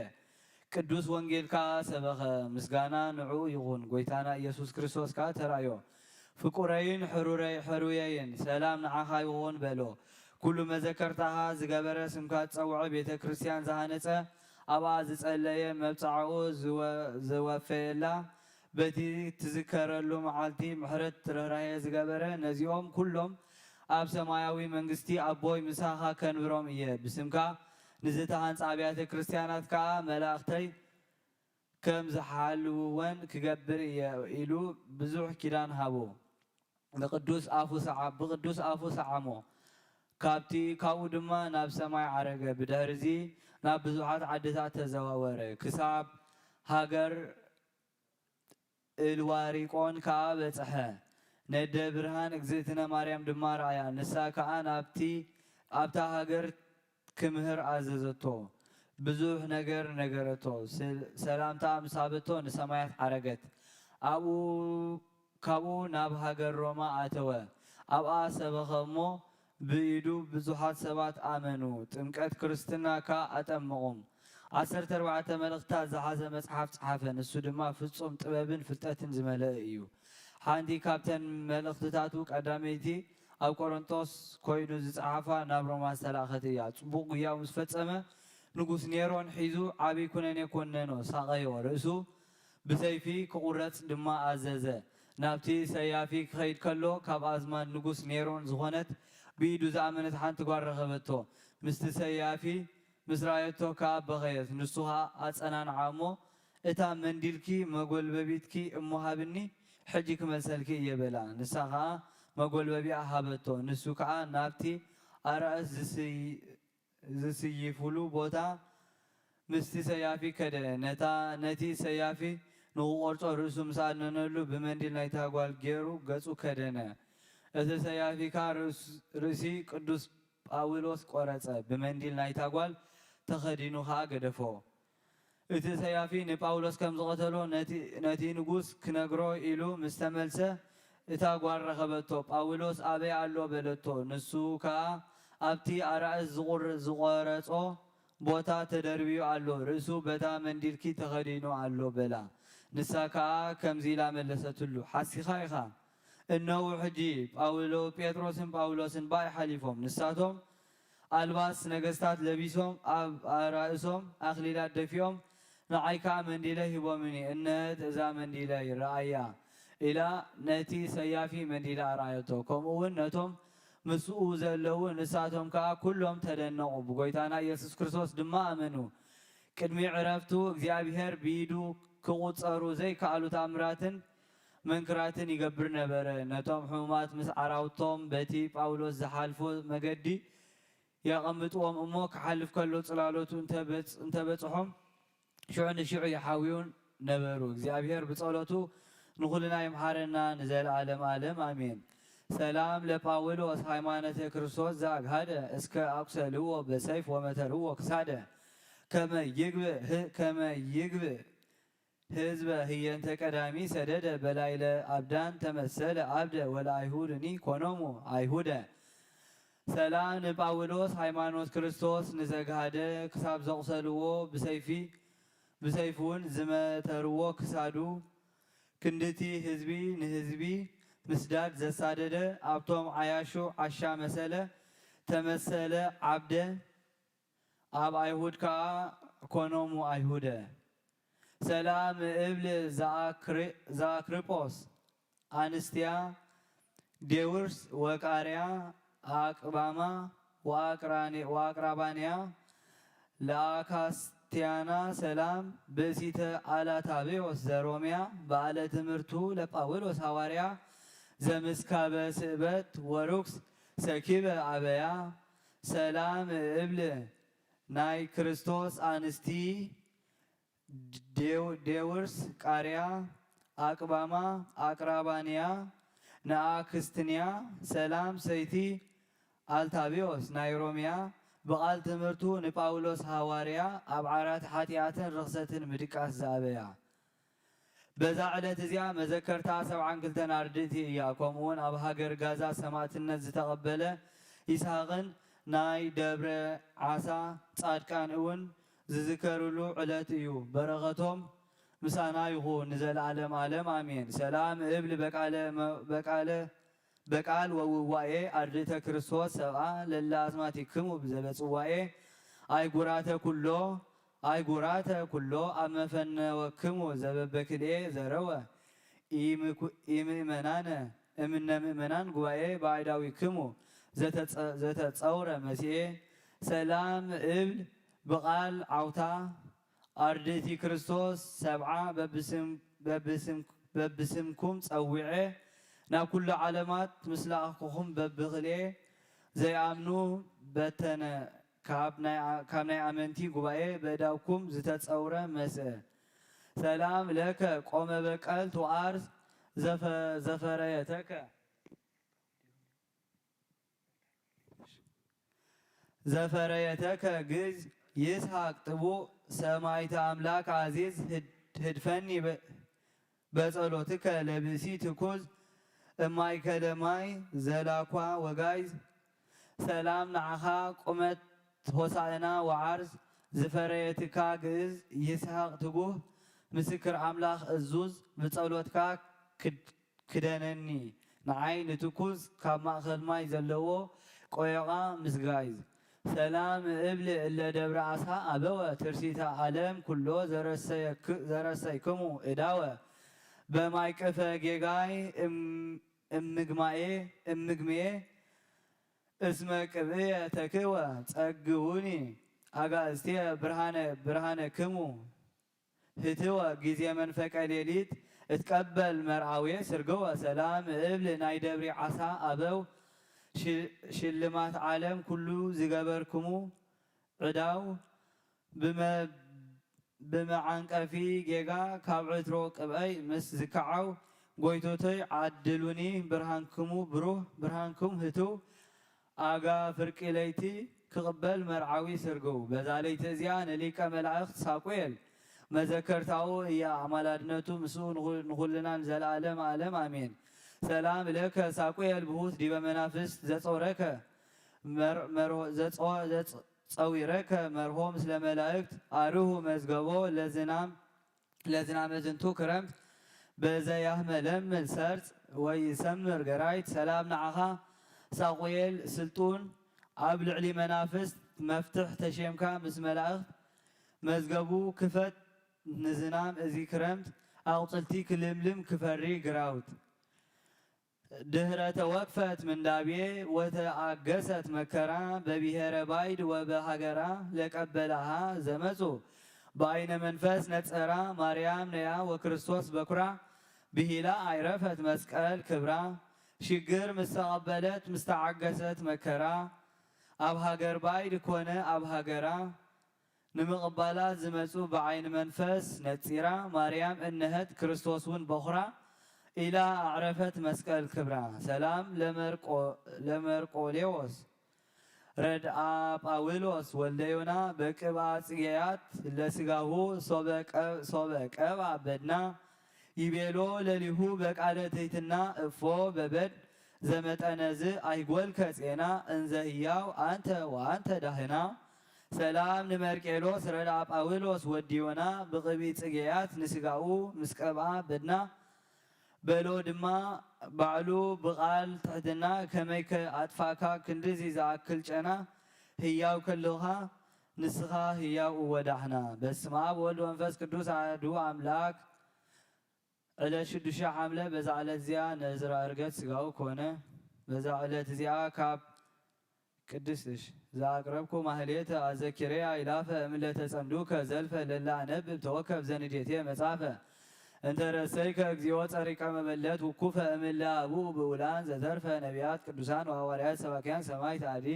ቅዱስ ወንጌል ከኣ ሰበኸ። ምስጋና ንዕኡ ይኹን። ጐይታና ኢየሱስ ክርስቶስ ከኣ ተራእዮ። ፍቁረይን ሕሩረይ ሕሩየይን ሰላም ንዓኻ ይኹን በሎ። ኩሉ መዘከርታኻ ዝገበረ ስምካ ዝጸውዐ ቤተ ክርስቲያን ዝሃነጸ ኣብኣ ዝጸለየ መብጽዓኡ ዝወ- ዝወፈየላ በቲ ትዝከረሉ መዓልቲ ምሕረት ርህራሄ ዝገበረ ነዚኦም ኩሎም ኣብ ሰማያዊ መንግስቲ ኣቦይ ምሳኻ ከንብሮም እየ። ብስምካ ንዝተሃንጻ ኣብያተ ክርስቲያናት ከኣ መላእኽተይ ከም ዝሓልውወን ክገብር እየ ኢሉ ብዙሕ ኪዳን ሃቦ። ንቅዱስ ኣፉ ሰዓ- ብቅዱስ ኣፉ ሰዓሞ። ካብቲ ካብኡ ድማ ናብ ሰማይ ዓረገ። ብድሕርዚ ናብ ብዙሓት ዓድታት ተዘዋወረ። ክሳብ ሃገር እልዋሪቆን ከኣ በጽሐ። ነደ ብርሃን እግዝእትነ ማርያም ድማ ረኣያ። ንሳ ከኣ ናብቲ ኣብታ ሃገር ክምህር ኣዘዘቶ። ብዙሕ ነገር ነገረቶ። ስል- ሰላምታ ምስ ሃበቶ ንሰማያት ዓረገት። ኣብኡ ካብኡ ናብ ሃገር ሮማ ኣተወ። ኣብኣ ሰበኸ እሞ ብኢዱ ብዙሓት ሰባት ኣመኑ፣ ጥምቀት ክርስትና ከኣ ኣጠመቖም። ዓሰርተ ኣርባዕተ መልእኽትታት ዝሓዘ መጽሓፍ ጸሓፈ፣ ንሱ ድማ ፍጹም ጥበብን ፍልጠትን ዝመልአ እዩ። ሓንቲ ካብተን መልእኽትታቱ ቀዳመይቲ ኣብ ቆሮንቶስ ኮይኑ ዝጸሓፋ ናብ ሮማ ዝተላእኸት እያ። ጽቡቕ ጉያኡ ምስ ፈጸመ፣ ንጉስ ኔሮን ሒዙ ዓቢ ኩነኔ ኮነኖ፣ ሳቐዮ፣ ርእሱ ብሰይፊ ክቑረጽ ድማ ኣዘዘ። ናብቲ ሰያፊ ክኸይድ ከሎ፣ ካብ ኣዝማድ ንጉስ ኔሮን ዝኾነት ብኢዱ ዝኣመነት ሓንቲ ጓል ረኸበቶ። ምስቲ ሰያፊ ምስ ረኣየቶ ከኣ በኸየት። ንሱ ኸኣ ኣጸናንዓ እሞ፣ "እታ መንዲልኪ መጎልበቢትኪ እሞ ሃብኒ፣ ሕጂ ክመልሰልኪ እየ" በላ። ንሳ ኸኣ መጎልበቢኣ ሃበቶ። ንሱ ከኣ ናብቲ ኣራእስ ዝስይ-፣ ዝስይፉሉ ቦታ ምስቲ ሰያፊ ከደ። ነታ፣ ነቲ ሰያፊ ንኽቖርጾ ርእሱ ምስ ኣድነነሉ፣ ብመንዲል ናይታ ጓል ገይሩ ገጹ ከደነ። እቲ ሰያፊ ከኣ ርእስ-፣ ርእሲ ቅዱስ ጳውሎስ ቆረጸ፣ ብመንዲል ናይታ ጓል ተኸዲኑ ኸኣ ገደፎ። እቲ ሰያፊ ንጳውሎስ ከም ዝቐተሎ ነቲ፣ ነቲ ንጉስ ክነግሮ ኢሉ ምስ ተመልሰ፣ እታ ጓል ረኸበቶ። "ጳውሎስ ኣበይ ኣሎ?" በለቶ። ንሱ ከኣ፣ "ኣብቲ ኣራእስ ዝቑር-፣ ዝቖረጾ ቦታ ተደርብዩ ኣሎ፣ ርእሱ በታ መንዲልኪ ተኸዲኑ ኣሎ" በላ። ንሳ ከኣ ከምዚ ኢላ መለሰትሉ፣ "ሓሲኻ ኢኻ። እነሆ ሕጂ ጳውሎ-፣ ጴጥሮስን ጳውሎስን ብኣይ ሓሊፎም፣ ንሳቶም ኣልባስ ነገስታት ለቢሶም፣ ኣብ ኣራእሶም ኣኽሊላት ደፊኦም፣ ንዓይ ከኣ መንዲለ ሂቦምኒ። እንሀት እዛ መንዲለይ፣ ረኣያ" ኢላ ነቲ ሰያፊ መንዲላ ኣርኣየቶ። ከምኡ እውን ነቶም ምስኡ ዘለዉ፣ ንሳቶም ከኣ ኩሎም ተደነቑ፣ ብጎይታና ኢየሱስ ክርስቶስ ድማ ኣመኑ። ቅድሚ ዕረፍቱ፣ እግዚኣብሔር ብኢዱ ክቑጸሩ ዘይከኣሉ ተኣምራትን መንክራትን ይገብር ነበረ። ነቶም ሕሙማት ምስ ዓራውቶም በቲ ጳውሎስ ዝሓልፎ መገዲ የቐምጥዎም እሞ፣ ክሓልፍ ከሎ ጽላሎቱ እንተበጽ-፣ እንተበጽሖም፣ ሽዑ ንሽዑ ይሓውዩን ነበሩ። እግዚኣብሔር ብጸሎቱ ንኹልና ይምሓረና ንዘለዓለም ዓለም፣ ኣሜን። ሰላም ለጳውሎስ ሃይማኖተ ክርስቶስ ዘአግሃደ እስከ አቁሰልዎ በሰይፍ ወመተርዎ ክሳደ ከመ ይግብእ ህ-፣ ከመ ይግብእ ህዝበ ህየንተ ቀዳሚ ሰደደ በላይለ አብዳን ተመሰለ አብደ ወለአይሁድኒ ኮኖሙ አይሁደ። ሰላም ንጳውሎስ ሃይማኖት ክርስቶስ ንዘግሃደ ክሳብ ዘቑሰልዎ ብሰይፊ፣ ብሰይፍውን ዝመተርዎ ክሳዱ ክንድቲ ህዝቢ ንህዝቢ ምስዳድ ዘሳደደ ኣብቶም ዓያሹ ዓሻ መሰለ ተመሰለ ዓብደ ኣብ ኣይሁድ ከኣ ኮኖሙ ኣይሁደ። ሰላም እብል ዘኣክሪ-፣ ዘኣክሪጶስ ኣንስትያ ዴውርስ ወቃርያ ኣቅባማ ወኣቅራኒ-፣ ወኣቅራባንያ ለኣካስቲያና ሰላም ብእሲተ ኣላታቤዎስ ዘሮምያ በዓለ ትምህርቱ ለጳውሎስ ሃዋርያ ዘምስካበ ስእበት ወርኩስ ሰኪበ ኣበያ ሰላም እብል ናይ ክርስቶስ ኣንስቲ ዴው-፣ ዴውርስ ቃርያ ኣቅባማ ኣቅራባንያ ንኣክስትንያ ሰላም ሰይቲ ኣልታቢዎስ ናይ ሮምያ ብቓል ትምህርቱ ንጳውሎስ ሃዋርያ ኣብ ዓራት ሓጢኣትን ርኽሰትን ምድቃስ ዝኣበያ። በዛ ዕለት እዚኣ መዘከርታ ሰብዓን ክልተን ኣርድእቲ እያ። ከምኡውን ኣብ ሃገር ጋዛ ሰማእትነት ዝተቐበለ ይስሃቅን ናይ ደብረ ዓሳ ጻድቃን እውን ዝዝከርሉ ዕለት እዩ። በረኸቶም ምሳና ይኹን ንዘለዓለም ዓለም ኣሜን። ሰላም እብል በቃለ መ-፣ በቃለ በቃል ወውዋኤ ኣርድእተ ክርስቶስ ሰብኣ ለለ ኣስማቲክሙ ብዘበጽዋኤ ኣይጉራተ ኩሎ፣ ኣይጉራተ ኩሎ ኣብ መፈነወክሙ ዘበበክልኤ ዘረወ ኢምኩ-፣ ኢምእመናነ እምነ ምእመናን ጉባኤ ባዕዳዊክሙ ዘተጸ-፣ ዘተጸውረ መሲኤ ሰላም እብል ብቓል ዓውታ ኣርድእቲ ክርስቶስ ሰብዓ በብስም-፣ በብስም-፣ በብስምኩም ጸዊዐ ናብ ኩሉ ዓለማት ምስ ለኣኽኩኹም በብኽልኤ ዘይኣምኑ በተነ፣ ካብ ናይ ኣ-፣ ካብ ናይ ኣመንቲ ጉባኤ በእዳውኩም ዝተጸውረ መስአ። ሰላም ለከ ቆመ በቀል ቱ ኣርስ ዘፈ-፣ ዘፈረየተከ ዘፈረየተከ ግዝ ይስሐቅ ጥቡእ ሰማይተ ኣምላክ ዓዚዝ ህድ-፣ ህድፈኒ በ-፣ በጸሎትከ ለብእሲ ትኩዝ እማእከለ ማይ ዘላኳ ወጋይዝ ሰላም ንዓኻ ቁመት ሆሳእና ወዓርዝ ዝፈረየትካ ግእዝ ይስሐቕ ትጉህ ምስክር ኣምላኽ እዙዝ ብጸሎትካ ክድ ክደነኒ ንዓይ ንትኩዝ ካብ ማእከል ማይ ዘለዎ ቆዮቓ ምስ ጋይዝ። ሰላም እብል እለ ደብረ ዓሳ ኣበወ ትርሲተ ዓለም ኩሎ ዘረሰይክሙ እዳወ በማይ ቅፈ ጌጋይ እምግማኤ እምግምኤ እስመ ቅብእየ ተክእወ ጸግውኒ ኣጋእዝትየ ብርሃነ ብርሃነ ክሙ ህትወ ጊዜ መንፈቀ ሌሊት እትቀበል መርዓውየ ስርግወ ሰላም እብል ናይ ደብሪ ዓሳ ኣበው ሽልማት ዓለም ኩሉ ዝገበርክሙ ዕዳው ብመዓንቀፊ ጌጋ ካብ ዕትሮ ቅብአይ ምስ ዝከዓው ጎይቶቶይ ዓድሉኒ ብርሃንክሙ ብሩህ ብርሃንኩም ህትው ኣጋ ፍርቂ ለይቲ ክቕበል መርዓዊ ስርግው። በዛ ለይቲ እዚኣ ንሊቀ መላእኽት ሳቁኤል መዘከርታኡ እያ። ኣማላድነቱ ምስኡ ንኹልና ንዘለዓለም ዓለም ኣሜን። ሰላም ለከ ሳቁኤል ብሁት ዲበ መናፍስት ዘጾረከ ጸዊረከ መርሆ ምስለ መላእክት ኣርሁ መዝገቦ ለዝናም ለዝናመ ዝንቱ ክረምት በዘያህመ ለምል ሰርጽ ወይሰምር ገራይት ሰላም ንዓኻ ሳቁኤል ስልጡን ኣብ ልዕሊ መናፍስት መፍትሕ ተሼምካ ምስ መላእኽት መዝገቡ ክፈት ንዝናም እዚ ክረምት ኣቑጽልቲ ክልምልም ክፈሪ ግራውት ድህረ ተወክፈት ምንዳቤ ወተኣገሰት መከራ በብሔረ ባይድ ወበሃገራ ለቀበላሃ ዘመጹ በአይነ መንፈስ ነጸራ ማርያም ነያ ወክርስቶስ በኩራ ብሂላ ኣይረፈት መስቀል ክብራ ሽግር ምስተቐበለት ምስተዓገሰት መከራ ኣብ ሃገር ባይድ ኮነ ኣብ ሃገራ ንምቕባላ ዝመጹ ብዓይኒ መንፈስ ነጺራ ማርያም እነሀት ክርስቶስ እውን በኹራ ኢላ ኣዕረፈት መስቀል ክብራ። ሰላም ለመርቆሌዎስ ረድኣ ጳውሎስ ወልደ ዮና በቅብኣ ጽጌያት ለስጋሁ ሶበ ቀብኣ በድና ይቤሎ ለሊሁ በቃለ ትሕትና እፎ በበድ ዘመጠነዝ ኣይጎልከ ጼና እንዘ ህያው ኣንተ ወኣንተ ዳህና ሰላም ንመርቄሎስ ረድኣ ጳውሎስ ወዲ ዮና ብቕብኢ ጽጌያት ንስጋኡ ምስ ቀብኣ በድና በሎ ድማ ባዕሉ ብቓል ትሕትና ከመይከ ኣጥፋእካ ክንድዚ ዝኣክል ጨና ህያው ከለኻ ንስኻ ህያው እወ ዳሕና። በስመ ኣብ ወወልድ ወመንፈስ ቅዱስ ኣሐዱ ኣምላክ። ዕለት ሽዱሽተ ሓምለ በዛ ዕለት እዚኣ ነዝራ ዕርገት ስጋኡ ኮነ። በዛ ዕለት እዚኣ ካብ ቅድስት እሽ ዘኣቅረብኩ ማህሌተ ኣዘኪሬያ ይላፈ እምለ ተጸምዱከ ዘልፈ ለላ ኣነብብ ተወከብ ዘንዴቴ መጻፈ እንተ ረሰይከ እግዚኦ ጸሪቀ መበለት ውኩፈ እምለ ኣቡኡ ብኡላን ዘተርፈ ነቢያት ቅዱሳን ወሐዋርያት ሰባክያን ሰማይት ኣዲ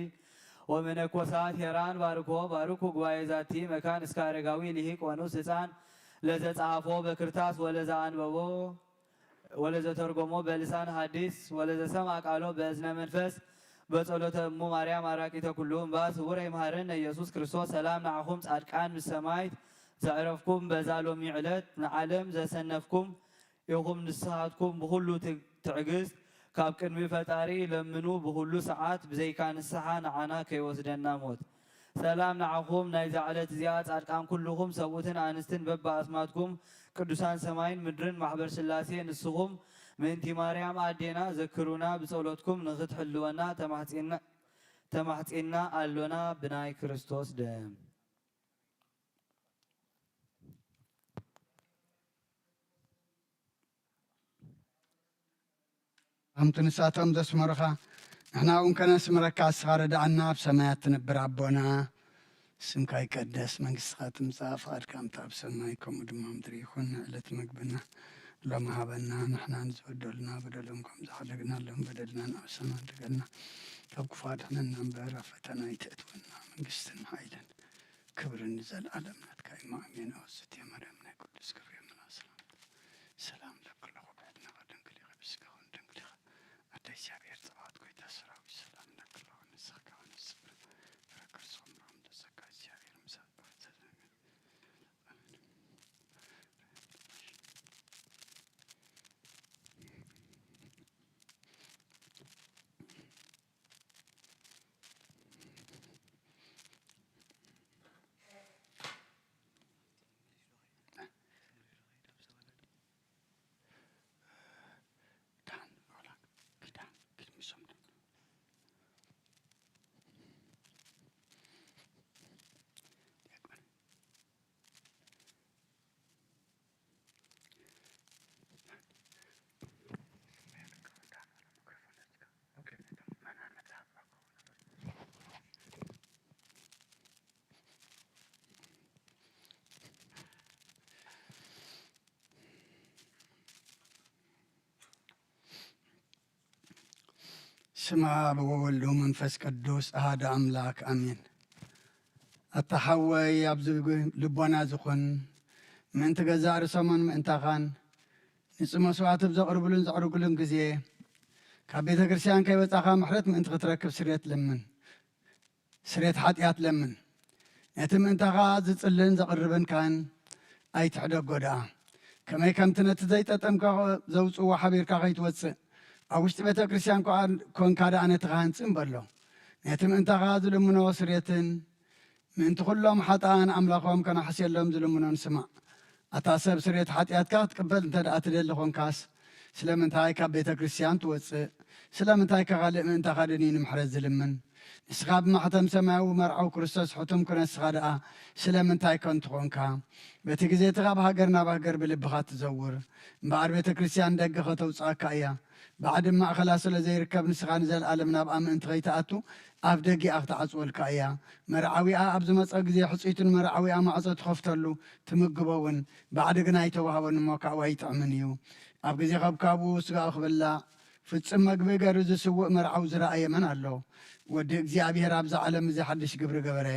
ወመነኮሳት ሄራን ባርኮ ባርኩ ጉባኤ ዛቲ መካን እስከ አረጋዊ ሊሂቅ ወንኡስ ህፃን ለዘጸሐፎ በክርታስ ወለዘአንበቦ ወለዘተርጎሞ በልሳን ሐዲስ ወለዘሰምዐ ቃሎ በእዝነ መንፈስ በጸሎተ እሙ ማርያም አራቂተ ኩሉ እምባ ስውረ ይምሃረነ ኢየሱስ ክርስቶስ። ሰላም ንዓኹም ጻድቃን ምስ ሰማይት ዘዕረፍኩም በዛ ሎሚ ዕለት ንዓለም ዘሰነፍኩም ኢኹም ንስኻትኩም ብኹሉ ትዕግስት ካብ ቅድሚ ፈጣሪ ለምኑ ብኹሉ ሰዓት ብዘይካ ንስሓ ንዓና ከይወስደና ሞት። ሰላም ንዓኹም ናይዛ ዕለት እዚኣ ጻድቃን ኩልኹም ሰብኡትን ኣንስትን በብኣስማትኩም ቅዱሳን ሰማይን ምድርን ማሕበር ስላሴ ንስኹም ምእንቲ ማርያም ኣዴና ዘክሩና ብጸሎትኩም ንኽትሕልወና ተማሕጺንና ኣሎና ብናይ ክርስቶስ ደም። ከምቲ ንሳቶም ዘስመሩኻ ንሕና እውን ከነስምረካ እስኻ ርድኣና ኣብ ሰማያት ትነብር ኣቦና ስምካ ይቀደስ መንግስትኻ ትምጻእ ፍቓድካ ምታ ኣብ ሰማይ ከምኡ ድማ ምድሪ ይኹን ዕለት መግብና ሎም ሃበና ንሕና ንዝበደሉና በደሎም ከም ዝሓደግናሎም በደልና ንኣብ ሰማይ ድገልና ካብ ክፉ ኣድሕነና እምበር ኣብ ፈተና ኣይተእትወና መንግስትን ሓይልን ክብርን ንዘለኣለም ናትካ እዩ ኣሜን። ኣወስት የማርያም ናይ ቅዱስ ገብርኤል መልኣክ ሰላምታ ሰላም ለክለኹ ብዕድነኻ ድንግል ኢኺ ብስጋኹን ድንግል ኢኻ ኣደ እግዚኣብሔር ጸባኦት ጎይታ ሰራዊት ሰላም ለክለኹ ንስኻ ከኣ ንስብር ፍረ ክርስኹም ሮም ተሰካ እግዚኣብሔር ምሳት ስም ኣብ ወወልድ ወመንፈስ ቅዱስ ኣሃደ ኣምላክ ኣሜን። ኣታ ሓወይ ኣብዚ ልቦና ዝኹን ምእንቲ ገዛእ ርእሶምን ምእንታኻን ንጽ መስዋዕቲ ኣብ ዘቕርብሉን ዘዕርግሉን ግዜ ካብ ቤተ ክርስቲያን ከይወጻኻ ምሕረት ምእንቲ ክትረክብ ስርየት ለምን። ስርየት ሓጢኣት ለምን። ነቲ ምእንታኻ ዝጽልን ዘቕርብን ካህን ኣይትሕደጎ ደኣ። ከመይ ከምቲ ነቲ ዘይጠጠምካ ዘውጽእዎ ሓቢርካ ከይትወጽእ፣ ኣብ ውሽጢ ቤተ ክርስቲያን ከኣ ኮንካ ደኣ ነቲ ካህን ጽን በሎ። ነቲ ምእንታኻ ዝልምኖ ስርየትን ምእንቲ ኩሎም ሓጥኣን ኣምላኾም ከነሕስየሎም ዝልምኖን ስማዕ። ኣታ ሰብ ስርየት ሓጢኣትካ ክትቅበል እንተ ደኣ ትደሊ ኾንካስ፣ ስለምንታይ ካብ ቤተ ክርስቲያን ትወጽእ? ስለምንታይ ከ ካልእ ምእንታኻ ደንዩ ንምሕረት ዝልምን? ንስኻ ብማሕተም ሰማያዊ መርዓዊ ክርስቶስ ሕቱም ክነስኻ ደኣ ስለምንታይ ከንቱ ኾንካ? በቲ ግዜ እቲ ካብ ሃገር ናብ ሃገር ብልብኻ ትዘውር። እምበኣር ቤተ ክርስቲያን ደገ ከተውጽኣካ እያ። ባዕዲ ማእኸላ ስለ ዘይርከብ ንስኻ ንዘለኣለም ናብኣ ምእንቲ ከይትኣቱ ኣፍ ደጊኣ ክትዓጽወልካ እያ። መርዓዊኣ ኣብ ዝመጸ ግዜ ሕጽይቱ ንመርዓዊኣ ማዕጾ ትኸፍተሉ ትምግቦ እውን ባዕዲ ግና ኣይተዋህቦን እሞ ካብኡ ኣይጥዕምን እዩ። ኣብ ግዜ ከብካቡ ስጋኡ ክብላዕ ፍጹም መግቢ ገሩ ዝስውእ መርዓዊ ዝረኣየ መን ኣሎ? ወዲ እግዚኣብሔር ኣብዛ ዓለም እዚ ሓድሽ ግብሪ ገበረ።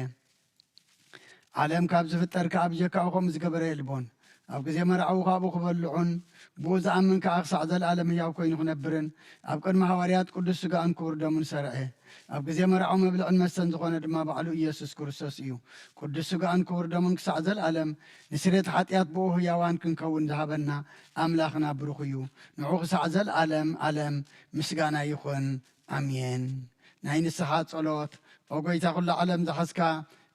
ዓለም ካብ ዝፍጠር ከኣ ብጀካኡ ከምኡ ዝገበረ የልቦን። ኣብ ግዜ መርዓዊ ካብኡ ክበልዑን ብኡ ዝኣምን ከኣ ክሳዕ ዘለኣለም ህያው ኮይኑ ክነብርን ኣብ ቅድሚ ሃዋርያት ቅዱስ ስጋኡን ክቡር ደሙን ሰርዐ። ኣብ ግዜ መርዓዊ መብልዕን መስተን ዝኾነ ድማ ባዕሉ ኢየሱስ ክርስቶስ እዩ። ቅዱስ ስጋኡን ክቡር ደሙን ክሳዕ ዘለኣለም ንስርየት ሓጢኣት ብኡ ህያዋን ክንከውን ዝሃበና ኣምላኽና ብሩኽ እዩ። ንዑ ክሳዕ ዘለኣለም ዓለም ምስጋና ይኹን። ኣሜን። ናይ ንስሓ ጸሎት። ኦ ጐይታ ኹሉ ዓለም ዝሓዝካ፣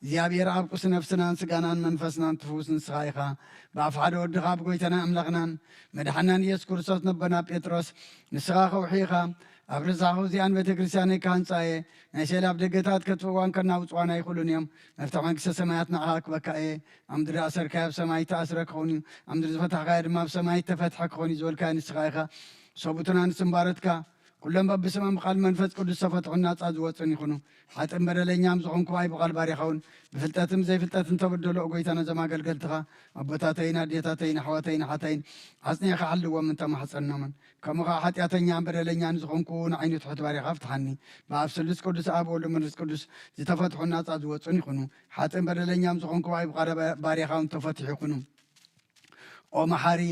እግዚኣብሔር ኣብ ቁስ ነፍስናን ስጋናን መንፈስናን ትፍውስ ንስኻ ኢኻ። ብኣፍ ሓደ ወድኻ ብጐይታና ኣምላኽናን መድሓናን ኢየሱስ ክርስቶስ ነቦና ጴጥሮስ ንስኻ ከውሒ ኢኻ። ኣብ ርእሳ ኸውዚኣን ቤተ ክርስቲያነይ ክሃንጻ እየ። ናይ ሰይላብ ደገታት ከጥፍእዋን ከናውጽዋን ኣይኽእሉን እዮም። መፍትሕ መንግስተ ሰማያት ንዓኻ ክበካ እየ። ኣብ ምድሪ ኣሰርካዮ ኣብ ሰማይ ተኣስረ ክኸውን እዩ። ኣብ ምድሪ ዝፈታሕካዮ ድማ ኣብ ሰማይ ተፈትሐ ክኸውን እዩ ዝበልካዮ ንስኻ ኢኻ። ሰቡትና ንስምባረትካ ኩሎም በብስሞም ብቓል መንፈስ ቅዱስ ዝተፈትሑን ናጻ ዝወጹን ይኹኑ። ሓጥን በደለኛም ዝኾንኩ ኣይ ብቓል ባሪኻውን ብፍልጠትን ዘይፍልጠትን ተበደሎ ኦ ጐይታ ነዞም ኣገልገልትኻ ኣቦታተይን ኣዴታተይን ኣሕዋተይን ኣሓተይን ኣጽኒዕካ ሓልዎም እንተማሕጸኖምን። ከምኡ ኸዓ ሓጢኣተኛን በደለኛን ዝኾንኩ ንዓይኑ ትሑት ባሪኻ ፍትሓኒ። ብኣብ ስሉስ ቅዱስ ኣብ ወልድ መንፈስ ቅዱስ ዝተፈትሑን ናጻ ዝወጹን ይኹኑ። ሓጥን በደለኛም ዝኾንኩ ኣይ ብቓል ባሪኻውን ተፈትሑ ይኹኑ። ኦ መሓሪ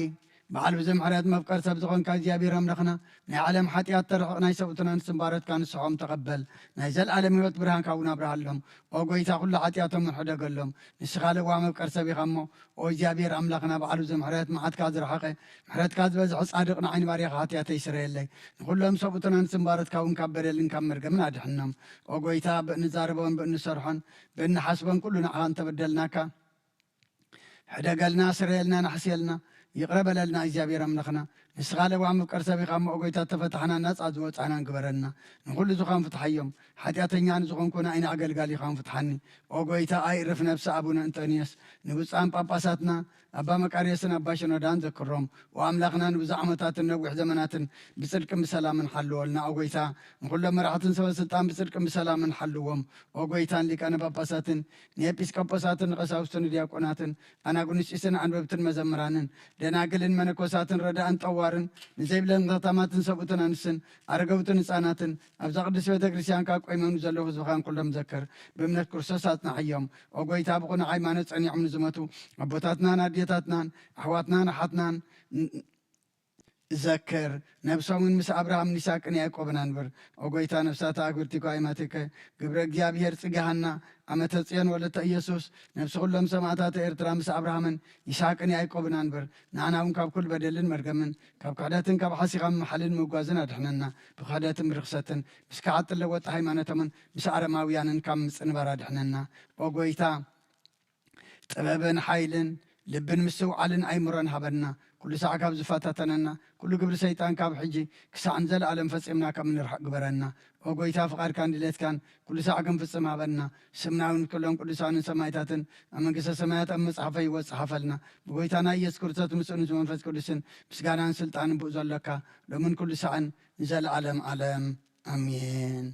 በዓል ብዙሕ ምሕረት መፍቀር ሰብ ዝኾንካ እግዚኣብሔር ኣምላኽና ናይ ዓለም ሓጢኣት ተርሕቕ ናይ ሰብኡትናን ስምባረትካ ንስሖም ተቐበል ናይ ዘለኣለም ህይወት ብርሃንካ እውን ኣብርሃሎም ኦ ጎይታ ኩሉ ሓጢኣቶም ሕደገሎም ንስኻ ለዋ መፍቀር ሰብ ኢኻ እሞ ኦ እግዚኣብሔር ኣምላኽና በዓል ብዙሕ ምሕረት መዓትካ ዝረሓቐ ምሕረትካ ዝበዝሐ ጻድቕ ንዓይኒ ባርያኻ ሓጢኣተይ ስረየለይ ንኹሎም ሰብኡትናን ስምባረትካ እውን ካብ በደልን ካብ መርገምን ኣድሕኖም ኦ ጎይታ ብእንዛረቦን ብእንሰርሖን ብእንሓስቦን ኩሉ ንዓኻ እንተበደልናካ ሕደገልና፣ ስረየልና፣ ናሕስየልና፣ ይቕረ በለልና እግዚኣብሔር ኣምላኽና። ንስኻ ለዋህ መፍቀር ሰብ ኢኻ እሞ፣ ኦ ጎይታ፣ እተፈታሕናን ናጻ ዝወጻእናን ግበረልና። ንኹሉ ዝኻን ፍትሓዮም። ሓጢኣተኛ ንዝኾንኩ ንዓይኒ ኣገልጋሊኻን ፍትሓኒ። ኦ ጎይታ፣ ኣይእርፍ ነፍሲ ኣቡነ እንጠንዮስ፣ ንብፁዓን ጳጳሳትና ኣባ መቃርዮስን ኣባ ሽኖዳን ዘክሮም። ኦ ኣምላኽና፣ ንብዙሕ ዓመታትን ነዊሕ ዘመናትን ብጽድቅን ብሰላምን ሓልወልና። ኦ ጎይታ፣ ንኹሎም መራሕትን ሰበ ስልጣን ብጽድቅን ብሰላምን ሓልዎም። ኦ ጎይታ፣ ንሊቃነ ጳጳሳትን ንኤጲስቆጶሳትን ንቐሳውስትን ንዲያቆናትን ኣናጉንስጢስን ኣንበብትን መዘምራንን ደናግልን መነኮሳትን ረዳእን ጠዋርን ንዘይብለን ከተማትን ሰብኡትን ኣንስትን ኣረገውትን ህፃናትን ኣብዛ ቅድስት ቤተ ክርስቲያን ካብ ቆይሞም ንዘለዉ ህዝብኻን ኩሎም ዘክር። ብእምነት ክርስቶስ ኣጽናዕዮም። ኦ ጎይታ፣ ብቕኑዕ ሃይማኖት ጸኒዖም ንዝመቱ ኣቦታትናን ኣዴታትናን ኣሕዋትናን ኣሓትናን ዘክር። ነብሶምን ምስ ኣብርሃምን ይስሐቅን ያዕቆብን ኣንብር። ኦ ጎይታ፣ ነፍሳት ኣግብርቲኮ ኣይማቲከ ግብረ እግዚኣብሔር ጽጌሃና ኣመተ ጽዮን ወለተ ኢየሱስ ነብሲ ኩሎም ሰማዕታት ኤርትራ ምስ ኣብርሃምን ይስሐቅን ያዕቆብን ኣንብር። ንዓና እውን ካብ ኩሉ በደልን መርገምን ካብ ክሕደትን ካብ ሓሲኻ ምምሓልን ምጓዝን ኣድሕነና። ብክሕደትን ብርኽሰትን ምስ ከሓጥ ለወጥ ሃይማኖቶምን ምስ ኣረማውያንን ካብ ምጽንባር ኣድሕነና። ኦ ጎይታ፣ ጥበብን ሓይልን ልብን ምስትውዓልን ኣይምሮን ሃበና። ኩሉ ሳዕ ካብ ዝፈታተነና ኩሉ ግብሪ ሰይጣን ካብ ሕጂ ክሳዕ ንዘለኣለም ፈጺምና ካብ ንርሕቕ ግበረና። ኦ ጎይታ፣ ፍቓድካን ድሌትካን ኩሉ ሳዕ ክንፍጽም ሃበና። ስምና እውን ክሎም ቅዱሳንን ሰማይታትን ኣብ መንግስተ ሰማያት ኣብ መጽሓፈ ህይወት ጸሓፈልና። ብጎይታና ኢየሱስ ክርስቶስ ምስኡ ንመንፈስ ቅዱስን ምስጋናን ስልጣንን ብኡ ዘሎካ ሎምን ኩሉ ሳዕን ንዘለኣለም ዓለም ኣሜን።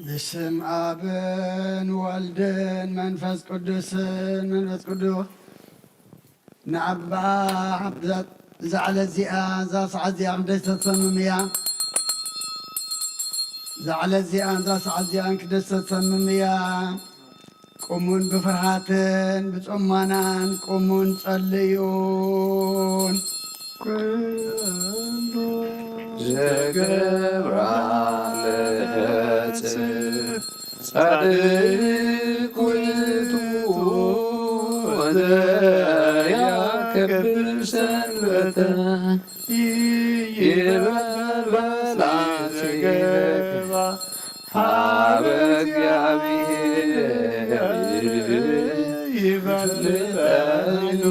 ብስም ኣብን ወልድን መንፈስ ቅዱስን መንፈስ ቅዱስ ንኣባ እዛ ዕለት እዚኣ እዛ ሰዓት እዚኣ ክንደይ ተሰምም እያ። እዛ ዕለት እዚኣ እዛ ሰዓት እዚኣ ክንደይ ተሰምም እያ። ቁሙን ብፍርሃትን ብጽሞናን ቁሙን ጸልዩን። ኩሉ ዘገብራ ለገጽ ጻድቅ ውእቱ ወዘያከብር ሰንበተ ይበል በላሴ ሀበ እግዚአብሔር ይፈልጠኑ።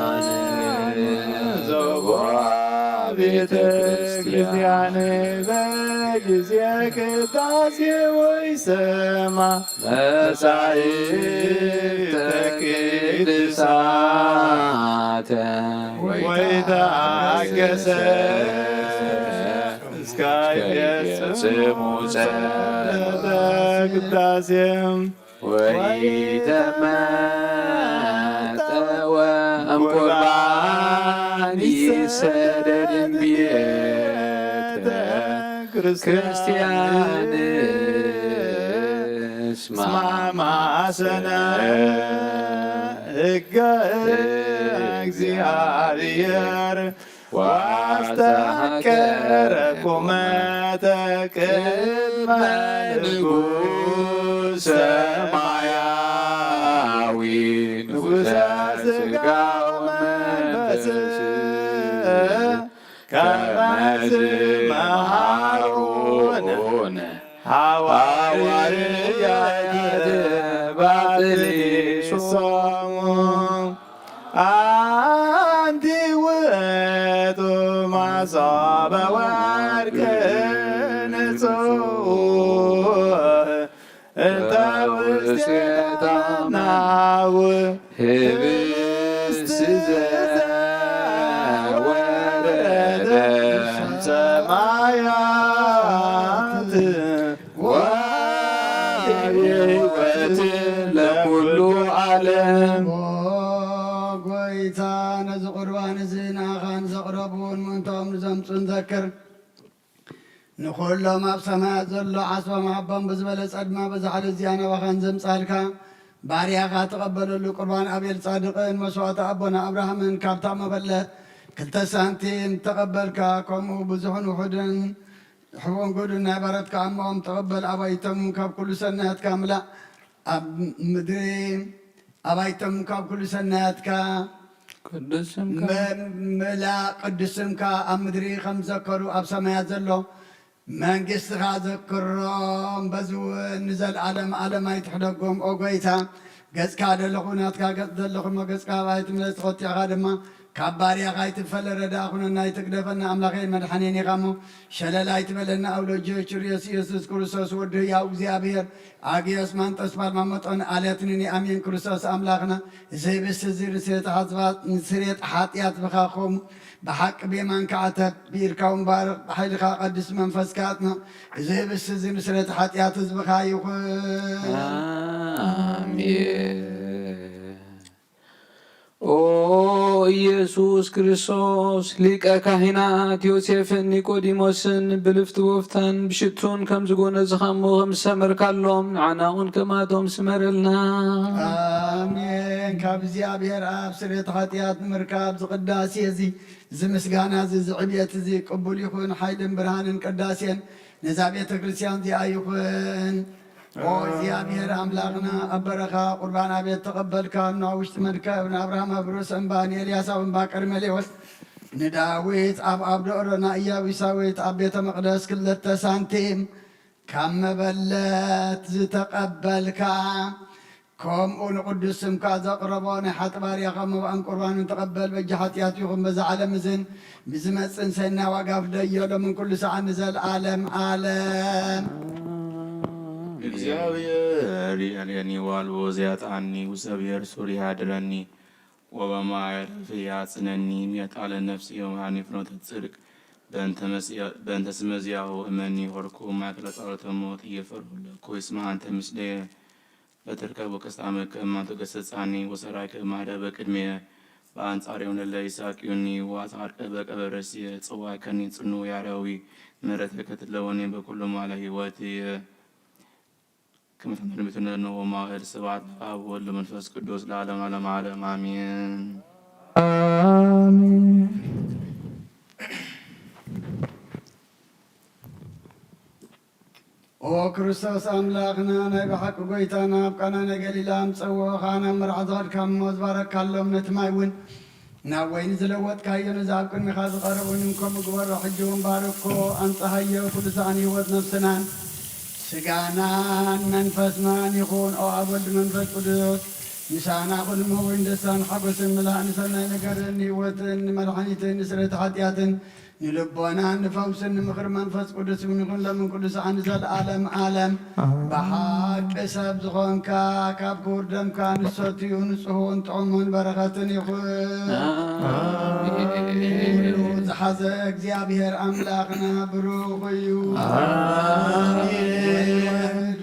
ምእመናን ዘዋ ቤተ ክርስቲያን በጊዜ ቅዳሴ ወይ ሰማ መጻሕፍተ ቅዱሳተ ወይ ተአገሰ እስከ ይፈጽሙ ጸሎተ ቅዳሴ ወይ ተመጠወ እምቁርባን ይሰደድ እምቤተ ክርስቲያን እስማ ማሰነ ሕገ እግዚአብሔር ዋስተሐቀረ ቁመተ ቅድመ ንጉሥ ሰማያዊ ንጉሠ ሥጋ ወመንፈስ ከመ ዝመሃሩነ ሐዋርያት ባጥሊሶሙ። አንቲ ውእቱ መሶበ ወርቅ ንጹሕ እንተ ውስቴታ ናሁ ህብስት ዘወረደ ሰማያት ወህይወት ለኩሉ ዓለም። ኦ ጎይታ፣ ነዚ ቁርባን እዚ ንኣኻን ዘቕረቡን ምእንታኦም ንዘምጹን ዘክር። ንኹሎም ኣብ ሰማያት ዘሎ ዓስቦም ሃቦም ብዝበለጸ ድማ በዛ ዕለት እዚኣ ናባኻ ንዘምጻልካ ባርያኻ ተቐበለሉ። ቁርባን ኣቤል ጻድቕን መስዋእቲ ኣቦና ኣብርሃምን ካብታ መበለት ክልተ ሳንቲም ተቐበልካ። ከምኡ ብዙሕን ውሑድን ሕቡን ጉዱን ናይ ባረትካ ኣሞኦም ተቐበል። ኣባይቶም ካብ ኩሉ ሰናያትካ ምላእ ኣብ ምድሪ ኣባይቶም ካብ ኩሉ ሰናያትካ ቅዱስ ስምካ መ- ምላእ ቅዱስ ስምካ ኣብ ምድሪ ከም ዘከሩ ኣብ ሰማያት ዘሎ መንግስትኻ ዘክሮም። በዚ እውን ንዘለኣለም ኣለም ኣይትሕደጎም። ኦ ጎይታ፣ ገጽካ ደለኹ ናትካ ገጽ ደለኹ እሞ ገጽካ ኣባይ ትምለስ ተኸቲዕኻ ድማ ካብ ባርያኻ ኣይትፈለ ረዳእ ኩነና ኣይትግደፈና ኣምላኸይ መድሓኔን ኢኻ እሞ ሸለል ኣይትበለና። ኣውሎጆ ችርዮስ ኢየሱስ ክርስቶስ ወዲ ህያው እግዚኣብሔር ኣግዮስ ማንጦስ ፓልማመጦን ኣልያትንን ኣሜን። ክርስቶስ ኣምላኽና እዚ ህብስቲ እዚ ንስርየት ሓዝባ- ንስርየት ሓጢኣት ብኻ ክኸውን ብሓቂ ብየማንካ ዓተብ ብኢድካ እውን ባርኽ ብሓይልኻ ቀድስ መንፈስካ ኣጽንዕ። እዚ ህብስቲ እዚ ንስርየት ሓጢኣት ህዝብኻ ይኹን። ኣሜን። ኦ ኢየሱስ ክርስቶስ ሊቀ ካህናት ዮሴፍን ኒቆዲሞስን ብልፍቲ ወፍታን ብሽቱን ከም ዝጎነዝኻሞ ከም ዝሰመርካሎም ንዓና እውን ከማቶም ስመረልና። ኣሜን። ካብ እግዚኣብሔር ኣብ ስርየት ሓጢኣት ንምርካብ ዝቅዳሴ እዚ እዚ ምስጋና እዚ ዝዕብየት እዚ ቅቡል ይኹን። ሓይልን ብርሃንን ቅዳሴን ነዛ ቤተ ክርስቲያን እዚኣ ይኹን። ኦ እግዚኣብሔር ኣምላኽና፣ ኣብ በረኻ ቁርባን ኣቤል ተቐበልካ፣ ኣብ ውሽጢ መርከብ ንኣብርሃም ኣብ ርእሲ እምባ፣ ንኤልያስ ኣብ እምባ ቀርሜሌዎስ፣ ንዳዊት ኣብ ኣብ ደብረ ናእያዊሳዊት ኣብ ቤተ መቕደስ ክልተ ሳንቲም ካብ መበለት ዝተቐበልካ፣ ከምኡ ንቅዱስ ስምካ ዘቕረቦ ናይ ሓጢ ባርያኻ መባእን ቁርባንን ተቐበል። በጃ ሓጢኣት ይኹን በዛ ዓለም እዝን ብዝመጽእን ሰናይ ዋጋ ፍደዮ ሎምን ኩሉ ሰዓት ንዘለዓለም ዓለም። እግዚኣብሔር ይእልየኒ ዋልቦ ዘያጥኣኒ፣ ውሰብሔር ሱር ይሃድረኒ፣ ወበማይ ረፍእ ያጽነኒ፣ ሚያጣለ ነፍሲ የምሃኒ ፍኖተ ጽድቅ፣ በእንተ መስያ-፣ በእንተ ስመ ዚያሁ እመኒ ሆርኩ፣ ማእከለ ጸሎተ ሞት እየፈርሁ ለኩ፣ እስመ አንተ ምስሌየ፣ በትርከቡ ክስታመ ከማን ተገሰጻኒ፣ ወሰራይ ከማደበ ቅድሜየ፣ በአንጻሬው ለለ ይሳቅዩኒ፣ ወአጻድቀ በቀበረስየ፣ ጽዋይ ከኒ ጽኑ ያረዊ፣ ምሕረትከ ትለወኒ በኩሉ ማለ ህይወትየ። ክመ ተመልሚቱነ ንዎ ማእድ ስብሐት ለአብ ወወልድ መንፈስ ቅዱስ ለዓለም ዓለም ዓለም አሜን። አሜን። ኦ ክርስቶስ ኣምላኽና ናይ ብሓቂ ጎይታና ኣብ ቃና ናይ ገሊላ ኣምጸዎ ኻና መርዓ ዝኸድካሞ ዝባረካሎም ነቲ ማይ እውን ናብ ወይኒ ዝለወጥካዮ ነዚ ኣብ ቅድሚኻ ዝቐረበ እውን ከምኡ ግበሮ። ሕጂ እውን ባርኮ ኣንጽሃዮ ኩሉ ሰኣን ህይወት ነፍስናን ስጋናን መንፈስናን ይኹን። ኦ ኣብ ወልድ መንፈስ ቅዱስ ምሳና ኩሉ መወይን ደስታን ሓጎስን ምላእ ንሰናይ ነገርን ህይወትን ንመድሓኒትን ንስረቲ ሓጢኣትን ንልቦና ንፈውስን ንምኽሪ መንፈስ ቅዱስ እውን ይኹን ሎምን ቅዱስ ኣን ዘልኣለም ኣለም። ብሓቂ ሰብ ዝኾንካ ካብ ክቡር ደምካ ንሰትዩ ንጽሁን ጥዑሙን በረኸትን ይኹን። ኩሉ ዝሓዘ እግዚኣብሔር ኣምላኽና ብሩኽ እዩ። ኣሜን።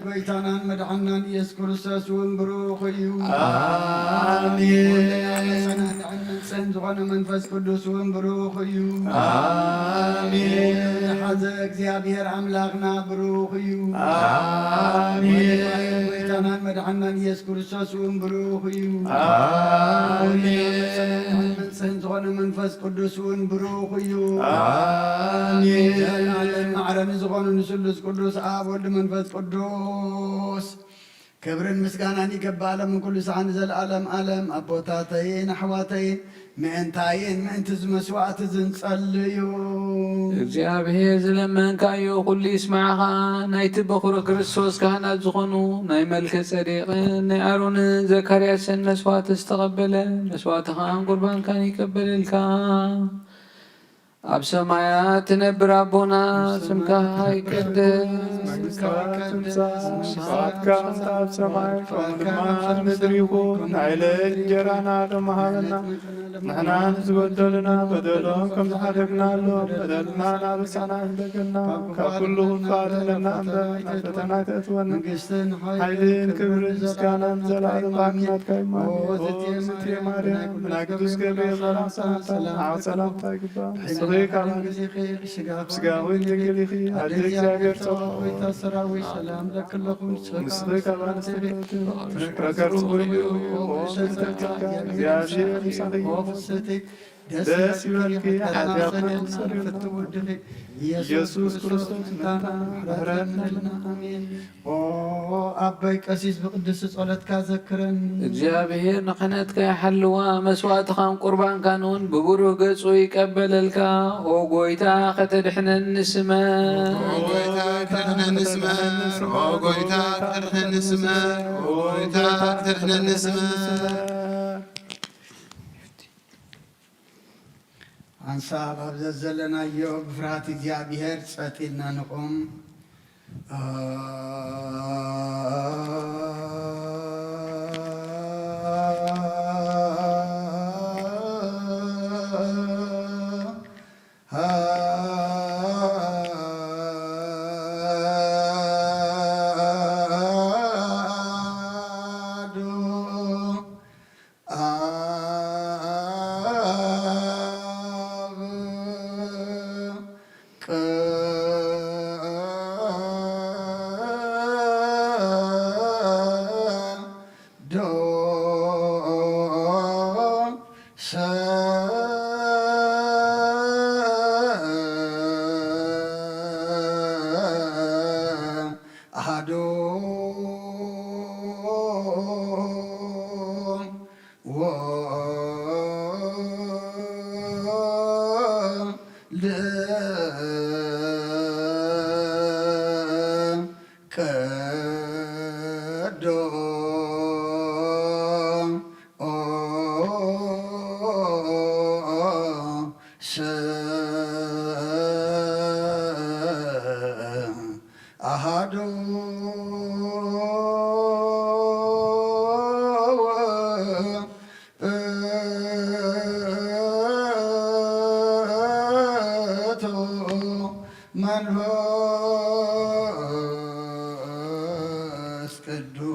ጎይታናን መድሓናን ኢየሱስ ክርስቶስ እውን ብሩኽ እዩ። ኣሜን። መጸናንዕን ምንጽህን ዝኾነ መንፈስ ቅዱስ እውን ብሩኽ እዩ። ኣሜን። ዝሓዘ እግዚኣብሔር ኣምላኽና ብሩኽ እዩ። ኣሜን። ጎይታናን መድሓናን ኢየሱስ ክርስቶስ እውን ብሩኽ እዩ። ኣሜን። መጸናንዕን ምንጽህን ዝኾነ መንፈስ ቅዱስ እውን ብሩኽ እዩ። ኣሜን። ዘላለም ማዕረ ንዝኾኑ ንስሉስ ቅዱስ ኣብ ወልድ መንፈስ ቅዱስ ክብርን ምስጋናን ይገባእ ሎምን ኩሉ ሰዓት ንዘለኣለም ኣለም። ኣቦታተይን ኣሕዋተይን ምእንታይን ምእንቲ እዚ መስዋዕቲ እዚ ንጸልዩ። እግዚኣብሔር ዝለመንካዮ ኩሉ ይስማዕኻ። ናይቲ በኹሪ ክርስቶስ ካህናት ዝኾኑ ናይ መልከ ጸዴቅን ናይ ኣሮንን ዘካርያስን መስዋዕቲ ዝተቐበለ መስዋዕትኻን ቁርባንካን ይቀበለልካ። ኣብ ሰማያት ትነብር ኣቦና፣ ስምካ ይቀደስ፣ መንግስትካ ትምጻእ፣ ፍቃድካ ትምጻእ ኣብ ሰማይ ከምኡ ድማ ኣብ ምድሪ ይኹን። ናይ ዕለት እንጀራና ሎሚ ሃበና። ንሕና ንዝበደሉና በደሎም ከም ዝሓደግናሎም በደልና ናበሳና ኣይትበደልና፣ ካብ ኩሉ ክፋእ ኣድሕነና እምበር፣ ናብ ፈተና ኣይተእትወና። መንግስትን ሓይልን ክብርን ምስጋናን ዘለዓለም ኣምላኽና እዩ። ኦ እግዝእትየ ማርያም፣ ናይ ቅዱስ ገብርኤል መልኣክ ሰላምታ፣ ንዓኺ ሰላምታ ይግባእ። ንስኺ ካብ ኣንስቲ ስጋ ኾይንኪ፣ ኣደ እግዚኣብሔር ጸባኦት፣ ንስኺ ካብ ኣንስቲ ፍሬ ከርሥኺ እዩ። ኦ ብፅዕቲ ጸጋ፣ እግዚኣብሔር ምሳኺ እዩ። ደስ ይበልኪ፣ ሓጢኣትና ይሰረየልና። ኢየሱስ ክርስቶስ መታና ምሕረት ነልና። ኣሜን። ኦ ኣቦይ ቀሲስ ብቅድስቲ ጸሎትካ ዘክረን። እግዚኣብሔር ንክህነትካ ይሓልዋ፣ መስዋዕትኻን ቁርባንካን እውን ብብሩህ ገጹ ይቀበለልካ። ኦ ጎይታ ከተድሕነኒ ስመር። ኦ ጎይታ ከተድሕነኒ ስመር። ኦ ጎይታ ከተድሕነኒ ስመር። ኦ ጎይታ ከተድሕነኒ ስመር። ሓንሳብ ኣብ ዘዘለናዮ ብፍርሃት እግዚኣብሔር ጸጥ ኢልና ንቑም። ቅዱስ አሃዱ ውእቱ መንፈስ ቅዱስ።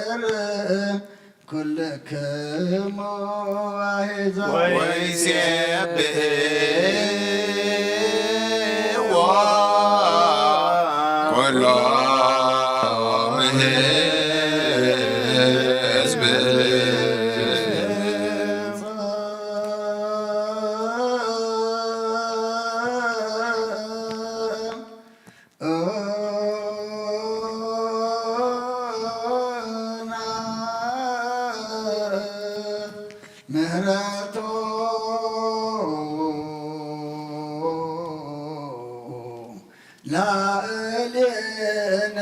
ለእግዚአብሔር ኩልክሙ አሕዛብ ወይሴብሕዎ ኩሎም ሕዝብ። ምህረቱ ላዕሌነ።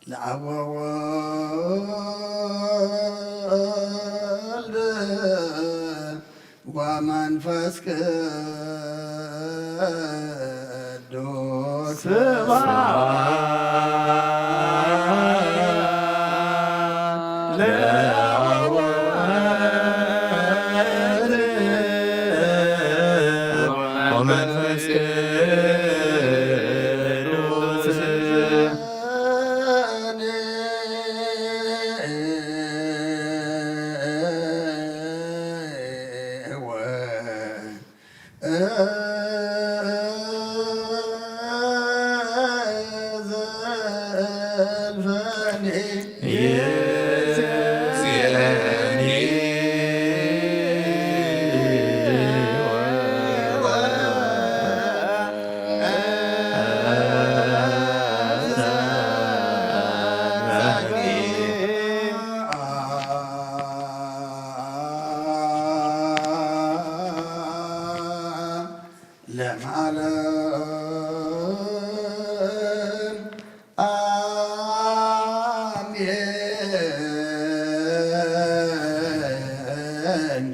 ለአብ ወወልድ ወመንፈስ ቅዱስ። ስብሐት ለአብ ወወልድ ወመንፈስ ቅዱስ። ለዓለም አሜን።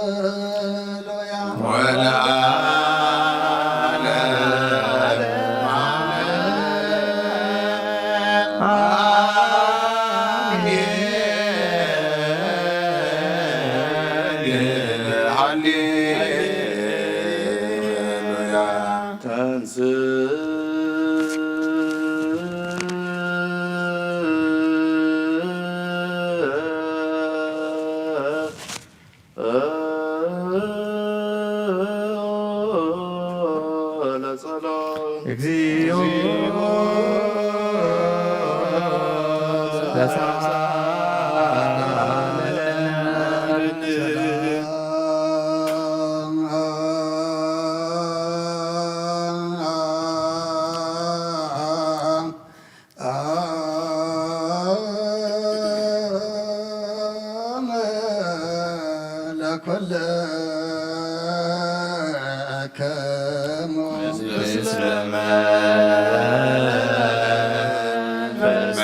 ሃሌሉያ። ወለዓለመ ዓለም አሜን። ሃሌሉያ። ተንሥእ ለጸሎት። እግዚኦ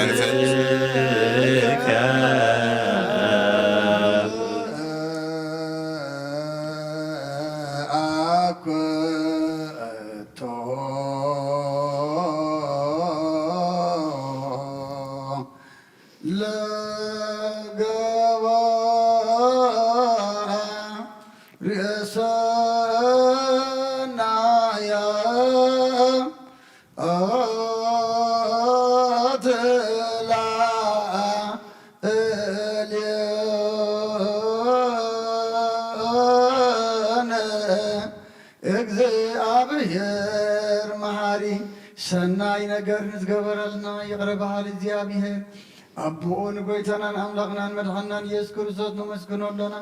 መንፈስከ አኮቶ ለገባሬ ሰናየ ትላእሌነ እግዚኣብሔር መሓሪ ሰናይ ነገር ንዝገበረልና ይቕረ በሃሊ እግዚኣብሔር ኣቦኡ ንጎይታናን ኣምላኽናን መድሓናን ኢየሱስ ክርስቶስ ነመስግኖ ኣሎና።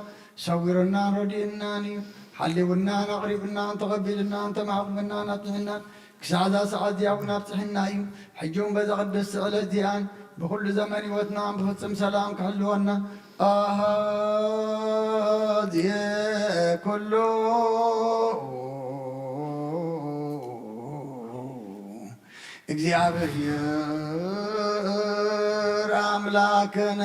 ሰዊሩናን ረዲኡናን እዩ። ሓሊውናን ኣቕሪቡናን ተቐቢሉናን ተማዕቑብናን ኣጽኒዕናን ክሳዕ እዛ ሰዓት እዚኣ እውን ኣብጽሕና እዩ። ሕጂ እውን በዛ ቅድስቲ ዕለት እዚኣን ብኹሉ ዘመን ህይወትና ብፍጹም ሰላም ክሕልወና ኣሃዜ ኩሉ እግዚኣብሔር ኣምላክነ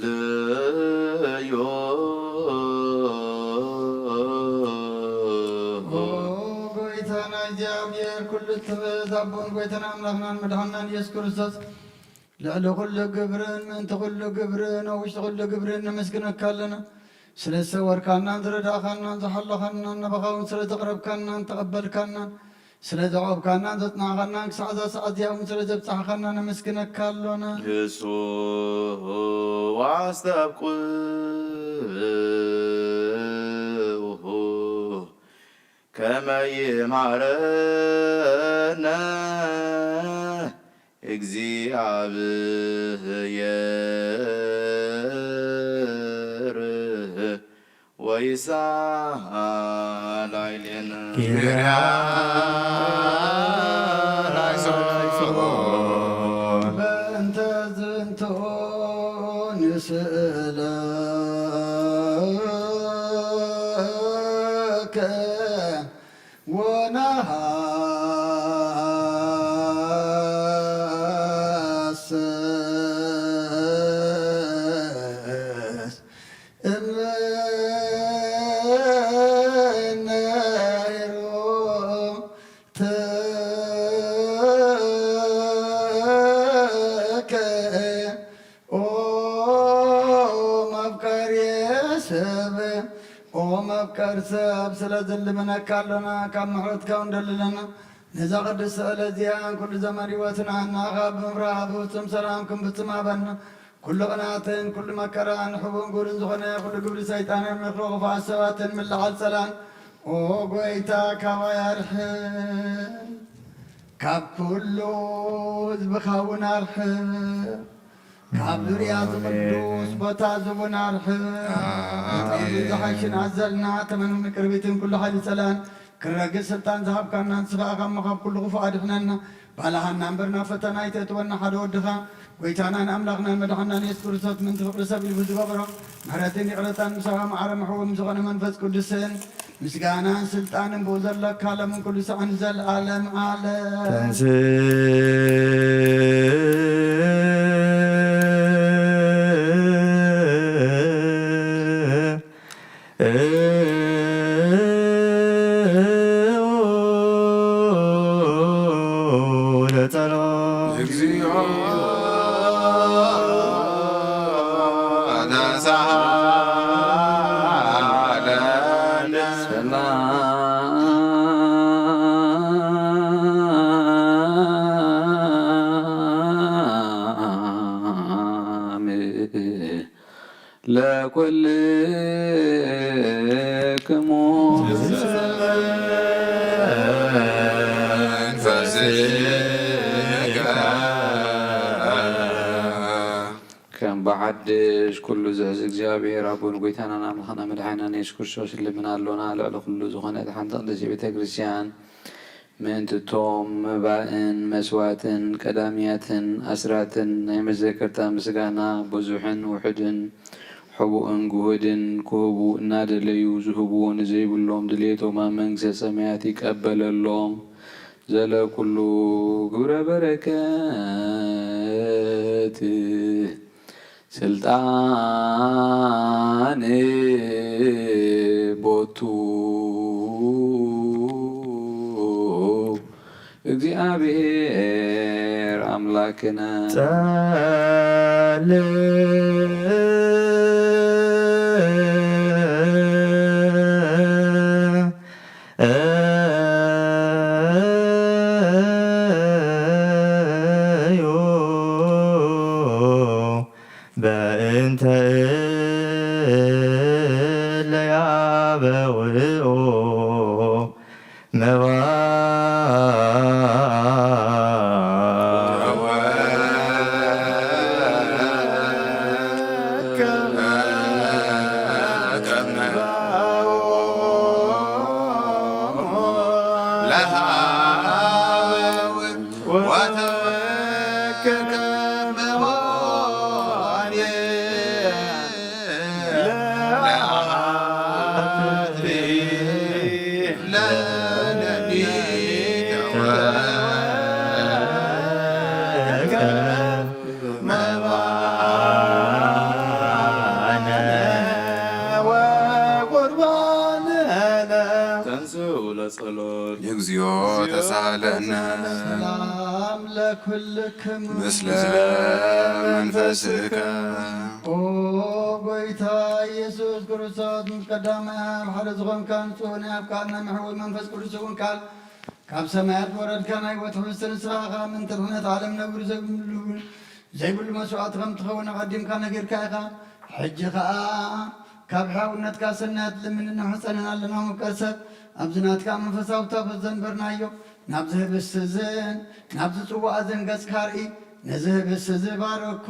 ልዮ። ኦ ጎይታና እግዚኣብሔር ኩሉ እትኽእል ኣቦን ጎይታና ኣምላኽናን መድሓናን ኢየሱስ ክርስቶስ ልዕሊ ኩሉ ግብርን ምእንቲ ኩሉ ግብርን ኣብ ውሽጢ ኩሉ ግብርን ነመስግነካ ኣለና። ስለ ዝሰወርካናን ዝረዳእካናን ዝሓለኻናን ናባኻ እውን ስለ ዘቕረብካናን ተቐበልካናን ስለ ዘዕቆብካናን ዘጽናዕኻናን ክሳዕ እዛ ሰዓት እዚኣ እውን ስለ ዘብጻሕኻና ነመስግነካ ኣሎና። ንሱ ዋስተብቁ ከመ ይምሃረነ እግዚአብሔር ወይሳላይሌነ ኪርያ ላይሶ። በእንተ ዝንቱ ንስእለከ ወነሃስስ እምነ ሄሮድስ ተከ ኦ መፍቀሪ ሰብ፣ ኦ መፍቀር ሰብ፣ ስለ ዝልምነካ ኣሎና፣ ካብ ምሕረትካ እውን ደልለና። ነዛ ቅድስቲ ዕለት እዚኣን ኩሉ ዘመን ህይወትና ናኻ ብምፍራህ ብፍጹም ሰላም ክንፍጽም ሃበና። ኩሉ ቅንኣትን ኩሉ መከራን ሕቡን ጉርን ዝኾነ ኩሉ ግብሪ ሰይጣንን ምኽሪ ክፉኣት ሰባትን ምልዓል ጸላን፣ ኦ ጎይታ፣ ካባይ ኣርሕቕ። ካብ ኩሉ ህዝብኻ እውን ኣርሕቕ። ካብ ዙርያ እዚ ቅዱስ ቦታ እዚ እውን ኣርሕቕ። ኣሜን። ንጥቕሚ ዝሓሽን ኣዘልና ተመን ቅርቢትን ኩሉ ሓይሊ ጸላን ክረግእ ስልጣን ዝሃብካና ንስኻ ኢኻ እሞ ካብ ኩሉ ክፉእ ኣድሕነና። ባልሃና እምበር ናብ ፈተና ኣይተእትወና ሓደ ወድኻ ጎይታናን ኣምላኽናን መድሓናን የሱስ ክርስቶስ ምእንቲ ፍቕሪ ሰብ ኢሉ ብዝገበሮ ምሕረትን ይቕረታን ምሳኻ መዓረ ምሕዎም ዝኾነ መንፈስ ቅዱስን ምስጋናን ስልጣንን ብኡ ዘለካ ለምን ኩሉ ሰዓን ዘልኣለም ኣለም። ተንስ ለጸሎት። እግዚኦ ተሳሃለነ። ሰላም ለኩልክሙ። መንፈስከ። ከም በዓል ድስ ኩሉ ዝሕዝ እግዚኣብሔር ኣቦን ጎይታናን ኣምላኽና መድሓኒናን የሱስ ክርስቶስ ልምና ኣሎና። ልዕሊ ኩሉ ዝኾነት ሓንቲ ቅድስቲ ቤተ ክርስቲያን ምእንቲ እቶም መባእን መስዋእትን ቀዳምያትን ኣስራትን ናይ መዘከርታ ምስጋና ብዙሕን ውሑድን ሕቡእን ግሁድን ክህቡ እናደለዩ ዝህብዎ ንዘይብሎም ድሌቶም ኣብ መንግስተ ሰማያት ይቀበለሎም። ዘለኩሉ ግብረ በረከት ስልጣን ቦቱ እግዚኣብሔር ኣምላክነ። ጸልእ እዩ በእንተ እለ ያበውኦ መባ ተንሥኡ ለጸሎት። እግዚኦ ተሳለነ። ሰላም ለኩልክሙ። ምስለ መንፈስከ። ኦ ጎይታ ኢየሱስ ክርስቶስ፣ ምስ ቀዳማይ ኣብ ሓደ ዝኾንካ ንጹህ ናይ ኣብ ቃልና ምሕውይ መንፈስ ቅዱስ እውን ቃል ካብ ሰማያት ወረድካ። ናይ ህይወት ህብስቲ ንስኻ ኢኻ። ምእንቲ ድሕነት ዓለም ነውሪ ዘይብሉ፣ ዘይብሉ መስዋእቲ ከም ትኸውን ኣቐዲምካ ነጊርካ ኢኻ። ሕጂ ኸኣ ካብ ሕያውነትካ ሰናያት ልምንን ንሕጸንን ኣለና። ምፍቀር ሰብ፣ ኣብዚ ናትካ መንፈሳዊ ታቦት ዘንበርናዮ፣ ናብዚ ህብስቲ እዝን ናብዚ ጽዋእ እዝን ገጽካ ርኢ። ነዚ ህብስቲ እዚ ባርኮ፣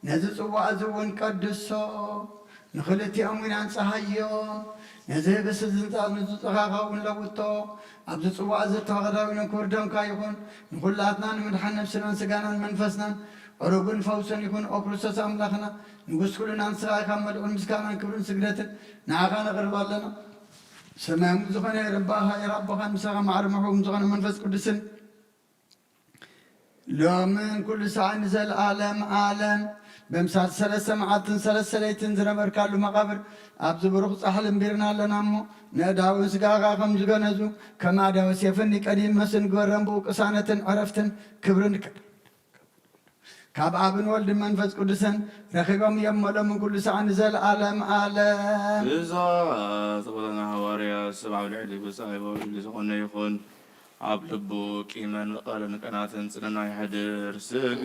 ነዚ ጽዋእ እዚ እውን ቀድሶ፣ ንኽልቲኦም እውን ኣንጽሃዮም። ነዚ ህብስቲ እዚ ንጣ-፣ ንዝጸኻኻ እውን ለውጦ። ኣብዚ ጽዋእ እዚ ተዋህዳዊ ክቡር ደምካ ይኹን። ንኹላትና ንምድሓን ነፍስናን ስጋናን መንፈስናን ዕሩግን ፈውስን ይኹን። ኦ ክርስቶስ ኣምላኽና፣ ንጉስ ኩልና ንስኻ ኢኻ። መልዑል ምስጋናን ክብርን ስግደትን ንዓኻ ነቕርብ ኣለና። ሰማያዊ ዝኾነ የረባኻ፣ የራቦኻን ምሳኻ ማዕረ ምሕቡም ዝኾነ መንፈስ ቅዱስን ሎምን ኩሉ ሳዕ ንዘለዓለም ዓለም ብምሳል ሰለስተ መዓልትን ሰለስተ ለይትን ዝነበርካሉ መቓብር ኣብዚ ብሩኽ ጻሕሊ እምቢርና ኣለና እሞ፣ ንእዳውን ስጋኻ ከም ዝገነዙ፣ ከም ኣእዳው ሴፍን ኒቀዲመስን ግበረን፣ ብኡ ቅሳነትን ዕረፍትን ክብርን ካብ ኣብን ወልድን መንፈስ ቅዱስን ረኺቦም እዮም እሞ፣ ሎምን ኩሉ ሳዕ ንዘለዓለም ዓለም። እዛ ተቐዳና ሃዋርያ ሰብ ኣብ ልዕሊ ብጻይ ወልድ ዝኾነ ይኹን። ኣብ ልቡ ቂምን ቃልን ቅናትን ጽንና ይሕድር። ስግዱ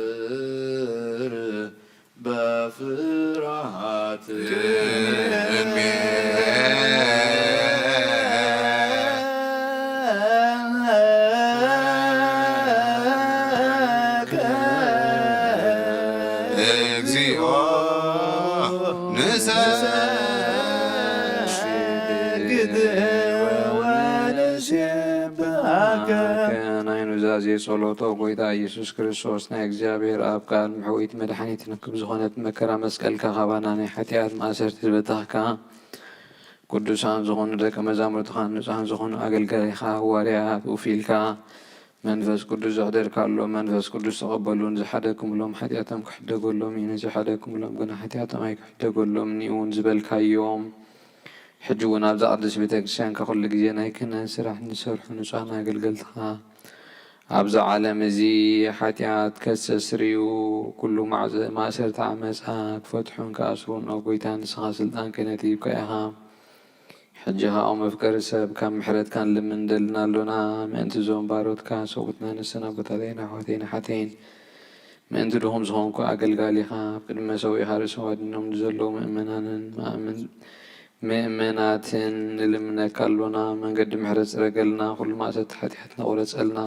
ለእግዚኣብሔር በፍርሃት። እግዚኦ ንሰግድ ወንሴብሐከ። ናይ ኑዛዜ ጸሎት። ኦ ጎይታ ኢየሱስ ክርስቶስ፣ ናይ እግዚኣብሔር ኣብ ቃል ምሕዊት መድሓኒት ንክብ ዝኾነት መከራ መስቀልካ ካባና ናይ ሓጢኣት ማእሰርቲ ዝበታኽካ፣ ቅዱሳን ዝኾኑ ደቀ መዛሙርትኻን ንጹሃን ዝኾኑ ኣገልጋሊኻ ሃዋርያት ውፊልካ መንፈስ ቅዱስ ዘሕደርካሎም፣ መንፈስ ቅዱስ ተቐበሉ። ንዝሓደግኩምሎም ሓጢኣቶም ክሕደገሎም እዩ፣ ንዘይሓደግኩምሎም ግና ሓጢኣቶም ኣይክሕደገሎምን እዩ እውን ዝበልካዮም፣ ሕጂ እውን ኣብዛ ቅድስት ቤተ ክርስቲያንካ ኩሉ ግዜ ናይ ክህነት ስራሕ ንሰርሑ ንጹሃን ኣገልገልትኻ፣ ኣብዚ ዓለም እዚ ሓጢኣት ከስተስርዩ፣ ኩሉ ማዕዘ-፣ ማእሰርቲ ዓመጻ ክፈትሑን ክኣስሩን፣ ኦ ጎይታ፣ ንስኻ ስልጣን ክህነት ሂብካ ኢኻ። ሕጂ ኸኣ፣ ኦ መፍቀሪ ሰብ፣ ካብ ምሕረትካ ንልምን እንደልና ኣሎና። ምእንቲ እዞም ባሮትካ፣ ሰብኡትና፣ ንሰን ኣቦታተይን ኣሕዋተይን ኣሓተይን፣ ምእንቲ ድኹም ዝኾንኩ ኣገልጋሊኻ፣ ኣብ ቅድሚ መሰውኢኻ ርእሶም ኣድኒኖም ንዘለዉ ምእመናንን መኣምን-፣ ምእመናትን ንልምነካ ኣሎና። መንገዲ ምሕረት ጽረገልና፣ ኩሉ ማእሰርቲ ሓጢኣትና ቁረጸልና።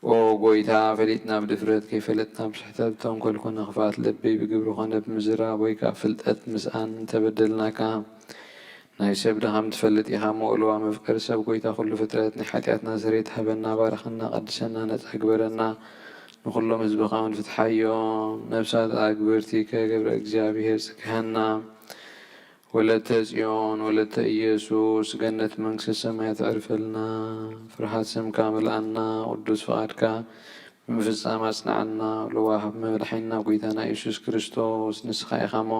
ኦ ጎይታ፣ ፈሊጥና ብድፍረት፣ ከይፈለጥና ብስሕተት፣ ብተንኮል ኮነ ክፍኣት ልቢ፣ ብግብሪ ኮነ ብምዝራብ፣ ወይ ከኣ ፍልጠት ምስኣን እንተበደልናካ፣ ናይ ሰብ ድኻም ትፈልጥ ኢኻ እሞ፣ ልዋም መፍቀሪ ሰብ፣ ጎይታ ኩሉ ፍጥረት፣ ናይ ሓጢኣትና ስርየት ሃበና፣ ባርኸና፣ ቀድሰና፣ ነጻ ግበረና፣ ንኹሎም ህዝብኻ እውን ፍትሓዮም። ነፍሳት ኣግብርቲከ ገብረ እግዚኣብሔር ጽግሃና። ወለተ ጽዮን ወለተ ኢየሱስ፣ ገነት መንግስተ ሰማያት ኣዕርፈልና። ፍርሃት ስምካ መልኣና፣ ቅዱስ ፍቓድካ ብምፍጻም ኣጽንዓና። ለዋህ መድሓኒና ጎይታና ኢየሱስ ክርስቶስ፣ ንስኻ ኢኻ እሞ፣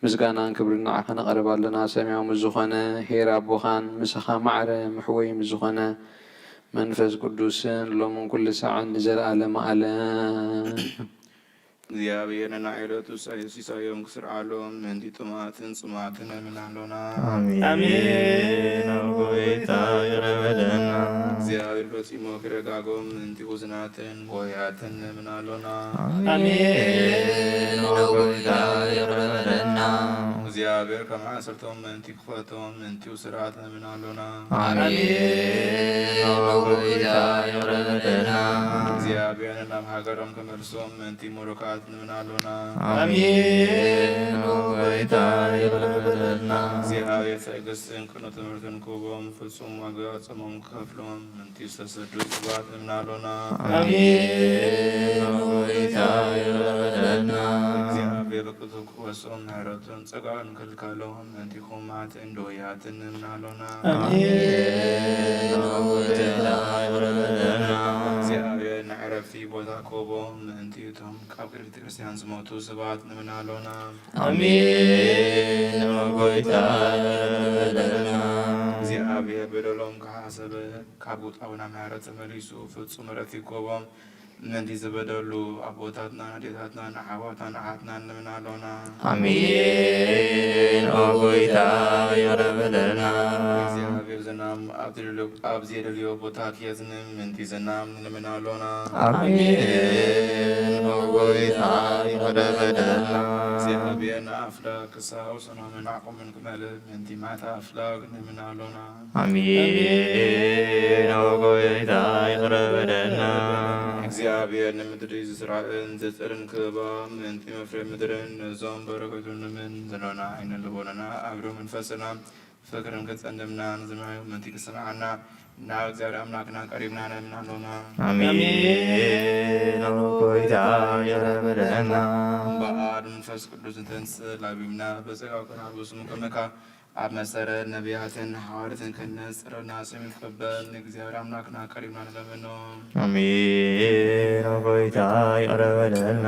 ምስጋናን ክብርን ንዓኻ ነቕርብ ኣለና። ሰማያዊ ምስ ዝኾነ ኄር ኣቦኻን ምሳኻ ማዕረ ምሕወይ ምስ ዝኾነ መንፈስ ቅዱስን፣ ሎምን ኩሉ ሳዕን ንዘለኣለመ ኣለም። እግዚኣብሔር ንናይ ዕለቱ ሲሳዮም ክስርዓሎም፣ ምእንቲ ጥሙያትን ጽሙኣትን ንለምን ኣሎና። ኣሜን። ኣሜን። ኦ ጎይታ፣ ይቕረ በለና። እግዚኣብሔር ፈጺሙ ክረጋጎም፣ ምእንቲ ውሱናትን ጎያትን ንለምን ኣሎና። ኣሜን። ኦ ጎይታ፣ ይቕረ በለና። እግዚኣብሔር ከም ሓሰርቶም ምእንቲ ክፈቶም፣ ምእንቲ ውሱናት ንለምን ኣሎና። ኣሜን። ኦ ጎይታ፣ ይቕረ በለና። እግዚኣብሔር ናብ ሃገሮም ክመልሶም፣ ምእንቲ ምሩኻት ንለምን ኣሎና። ኣሜን። ኦ ጎይታ፣ ይቕረ በለና። እግዚኣብሔር ትዕግስትን ቅኑዕ ትምህርትን ክህቦም፣ ፍጹም ዋጋ ጾሞም ክኸፍሎም፣ ምእንቲ ዝተሰዱ ሰባት ንለምን ኣሎና። ኣሜን። ኦ ጎይታ፣ ይቕረ በለና። እግዚኣብሔር ቅዱስ ክወሶም፣ ምሕረቱን ጸጋኡን ክልካሎም፣ ምእንቲ ሕሙማትን ድውያትን ንለምን ኣሎና። ኣሜን። ኦ ጎይታ፣ ይቕረ በለና። እግዚኣብሔር ንዕረፍቲ ቦታ ክህቦም፣ ምእንቲ እቶም ካብ ቅድስት ቤተ ክርስቲያን ዝሞቱ ሰባት ንለምን ኣሎና። ኣሜን። ኦ ጎይታ፣ ይቕረ በለና። እግዚኣብሔር በደሎም ክሓሰበ፣ ካብ ውጣውና ምሕረት ተመሊሱ፣ ፍጹም ዕረፍቲ ክህቦም፣ ምእንቲ ዝበደሉ ኣቦታትናን ኣዴታትናን ኣሕዋትናን ኣሓትናን ንለምን ኣሎና። ኣሜን። ኦ ጎይታ፣ ይቕረ በለና። እግዚኣብሔር ዝናም ኣብ ዘየደልዮ፣ ኣብ ዘየደልዮ ቦታ ክየዝንም፣ ምእንቲ ዝናም ንለምን ኣሎና። ኣሜን። ኦ ጎይታ፣ ይቕረ በለና። እግዚኣብሔር ንኣፍላክ ክሳብ ሰላምን ዓቕምን ክመልእ፣ ምእንቲ ማዕት ኣፍላክ ንለምን ኣሎና። ኣሜን። ኦ ጎይታ፣ ይቕረ በለና። እግዚኣብሔር ንምድሪ ዝስራዕን ዝጽርን ክህባ፣ ምእንቲ መፍረ ምድርን ነዞም በረከቱ ንለምን ዘሎና ዓይነ ልቦናና ኣብሮ መንፈስና ፍቅርን ክጸልምና ንዝምሕዮ ምእንቲ ክሰምዓና ናብ እግዚኣብሔር ኣምላክና ቀሪብና ንለምን ኣሎና። ኣሜን። ኦ ጎይታ፣ ይቕረ በለና። በኣብ መንፈስ ቅዱስ ንተንስእ ላቢብና በጸጋ ኮና ብስሙ ቅድመካ ኣብ መሰረት ነቢያትን ሃዋርያትን ክንጽረና ስም ይትቀበል ንእግዚኣብሔር ኣምላክና ቀሪብና ንለምኖ። ኣሜን። ኦ ጎይታ ይቕረ በለልና።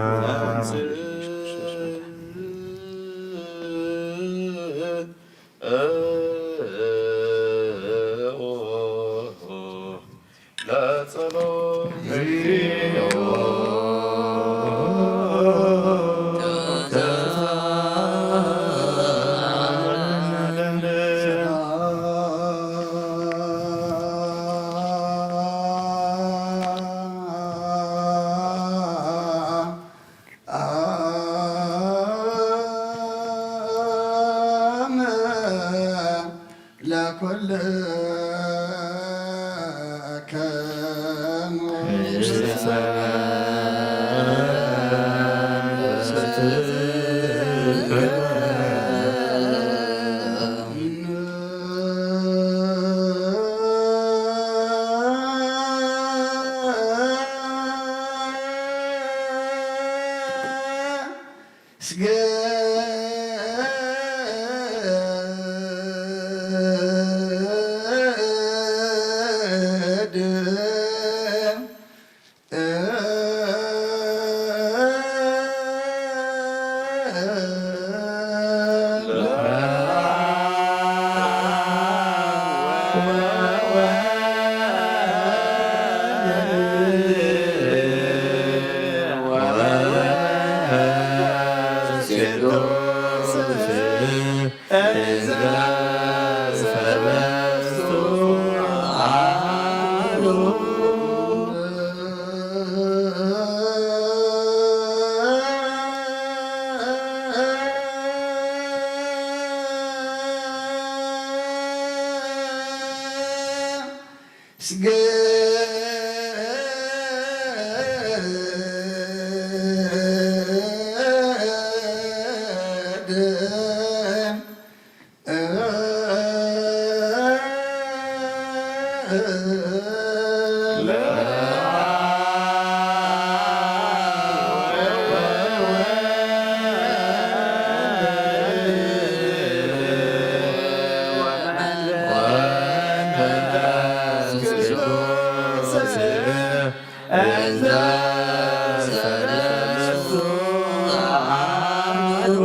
እንተ ሰለስቱ አሐዱ።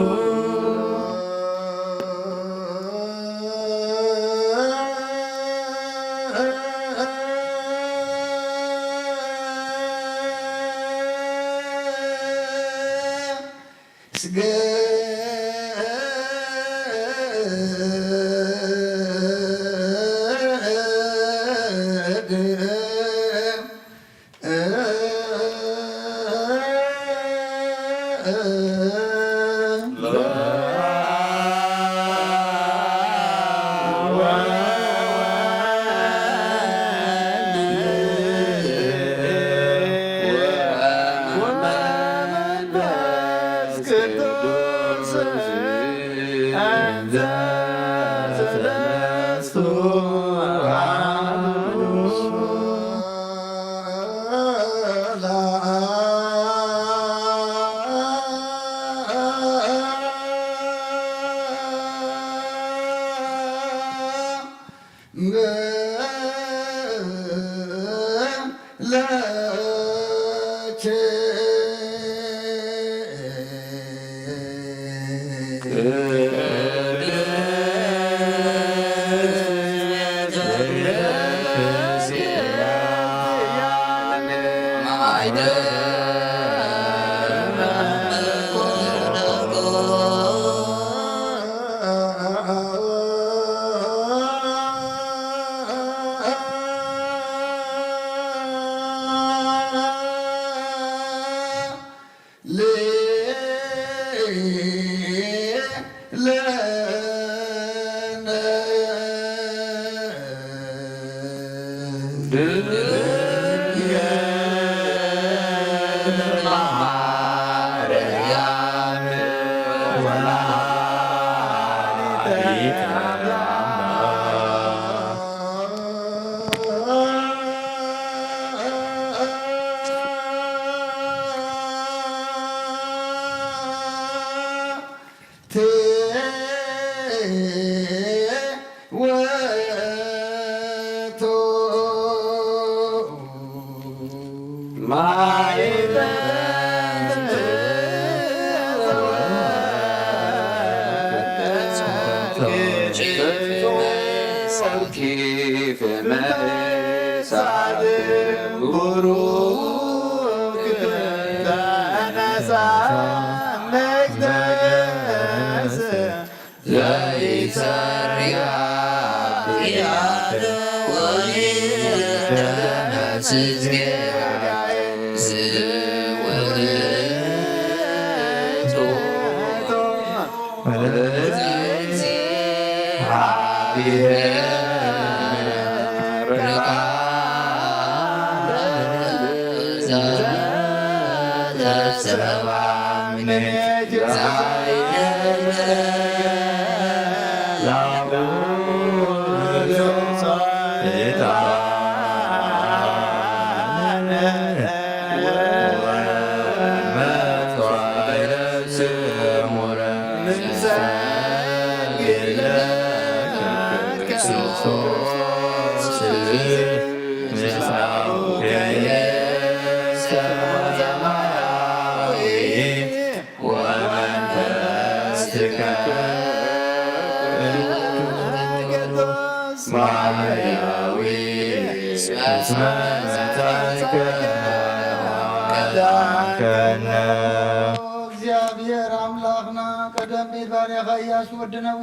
እግዚኣብሔር ኣምላኽና፣ ቀደም ብኢድ ባርያኻ ኢያሱ ወዲ ነዌ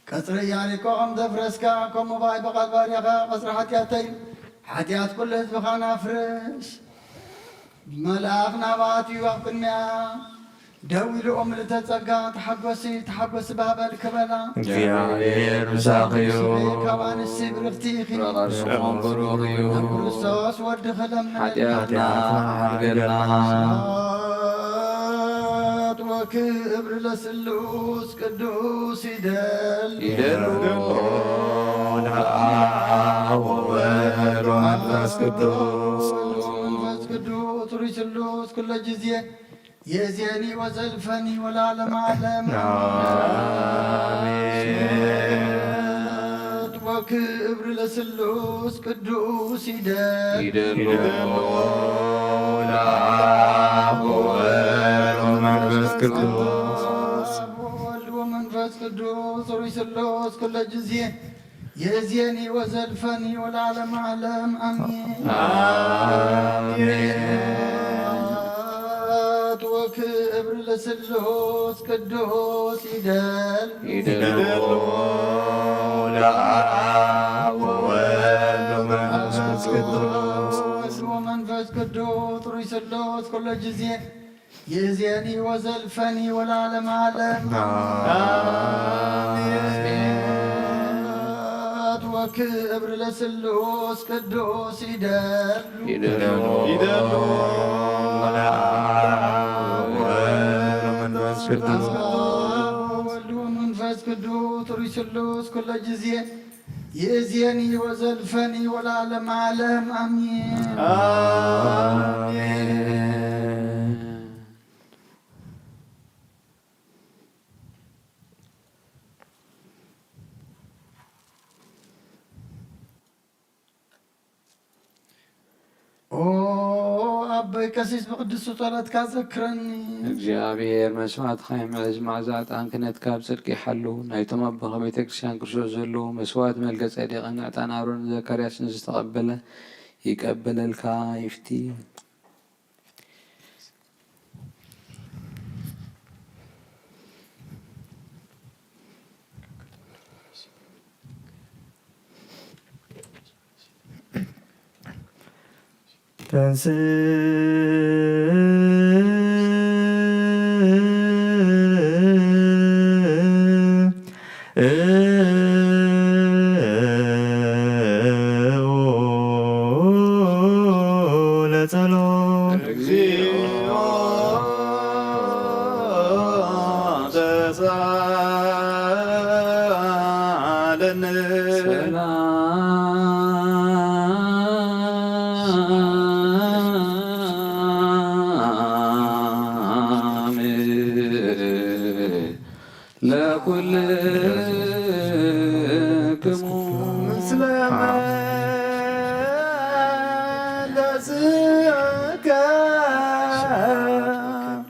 ቀጽሪ ኢያሪኮ ከም ዘፍረስካ፣ ከምኡ ብኣይ ብቓል ባርያኻ ቀጽሪ ሓጢኣተይ፣ ሓጢኣት ኩሉ ህዝብኻን ኣፍርስ። መልኣኽ ናብኣ ኣትዩ ኣብ ቅድሚኣ ደው ኢሉ፣ ኦ ምልእተ ጸጋ፣ ተሓጎሲ፣ ተሓጎሲ፣ ባህበል ክበላ። እግዚኣብሔር ምሳኺ እዩ። ካብ ኣንስቲ ብርኽቲ ኢኺ። ፍረ ከርስኹም ብሩኽ እዩ። ኣብ ክርስቶስ ወድኺ ለምንልና። ሓጢኣትና ሓጥኣትና ሓርገልና። ክብር ለስሉስ ቅዱስ ይደል ይደል ለአብ ወወልድ ወመንፈስ ቅዱስ። መንፈስ ቅዱስ ሩይ ስሉስ ኩለ ጊዜ የእዜኒ ወዘልፈኒ ወለዓለመ ዓለም። አሜን። ወክብር ለስሉስ ቅዱስ ይደል ይደል ለአብ ወወልድ ወመንፈስ ቅዱስ። አብ ወወልድ ወመንፈስ ቅዱስ ሩይ ስሉስ ኩለ ጊዜ የእዜኒ ወዘልፈኒ ወለዓለመ ዓለም አሜን። አሜን። ወክብር ለስሉስ ቅዱስ ይደል ይደል ለአብ ወወልድ ወመንፈስ ቅዱስ። ወመንፈስ ቅዱስ ሩይ ስሉስ ኩለ ጊዜ የእዜኒ ወዘልፈኒ ወለዓለመ ዓለም። አሜን። ወክብር ለስሉስ ቅዱስ ይደል ይደል ይደል ለአብ ወወልድ ወመንፈስ ቅዱስ። ወወልድ ወመንፈስ ቅዱስ ሩይ ስሉስ ኩለ ጊዜ ይእዜኒ ወዘልፈኒ ወለዓለመ ዓለም አሜን። አሜን። ኦ ኣቦይ ቀሲስ ብቅዱስ ጸሎትካ ዘክረኒ። እግዚኣብሔር መስዋዕትኻ ይምዕዝ፣ መዓዛ ዕጣን ክህነትካ ብጽድቂ ይሓሉ። ናይቶም ኣቦኻ ቤተ ክርስቲያን ክርስቶስ ዘለዉ መስዋዕት መልከ ጼዴቅን ዕጣን ኣሮንን ዘካርያስን ዝተቐበለ ይቀበለልካ ይፍቲ። ተንስ ለጸሎት። እግዚኦ ተሳለነ። ሰላም ለኩልክሙ። ምስለ መንፈስከ።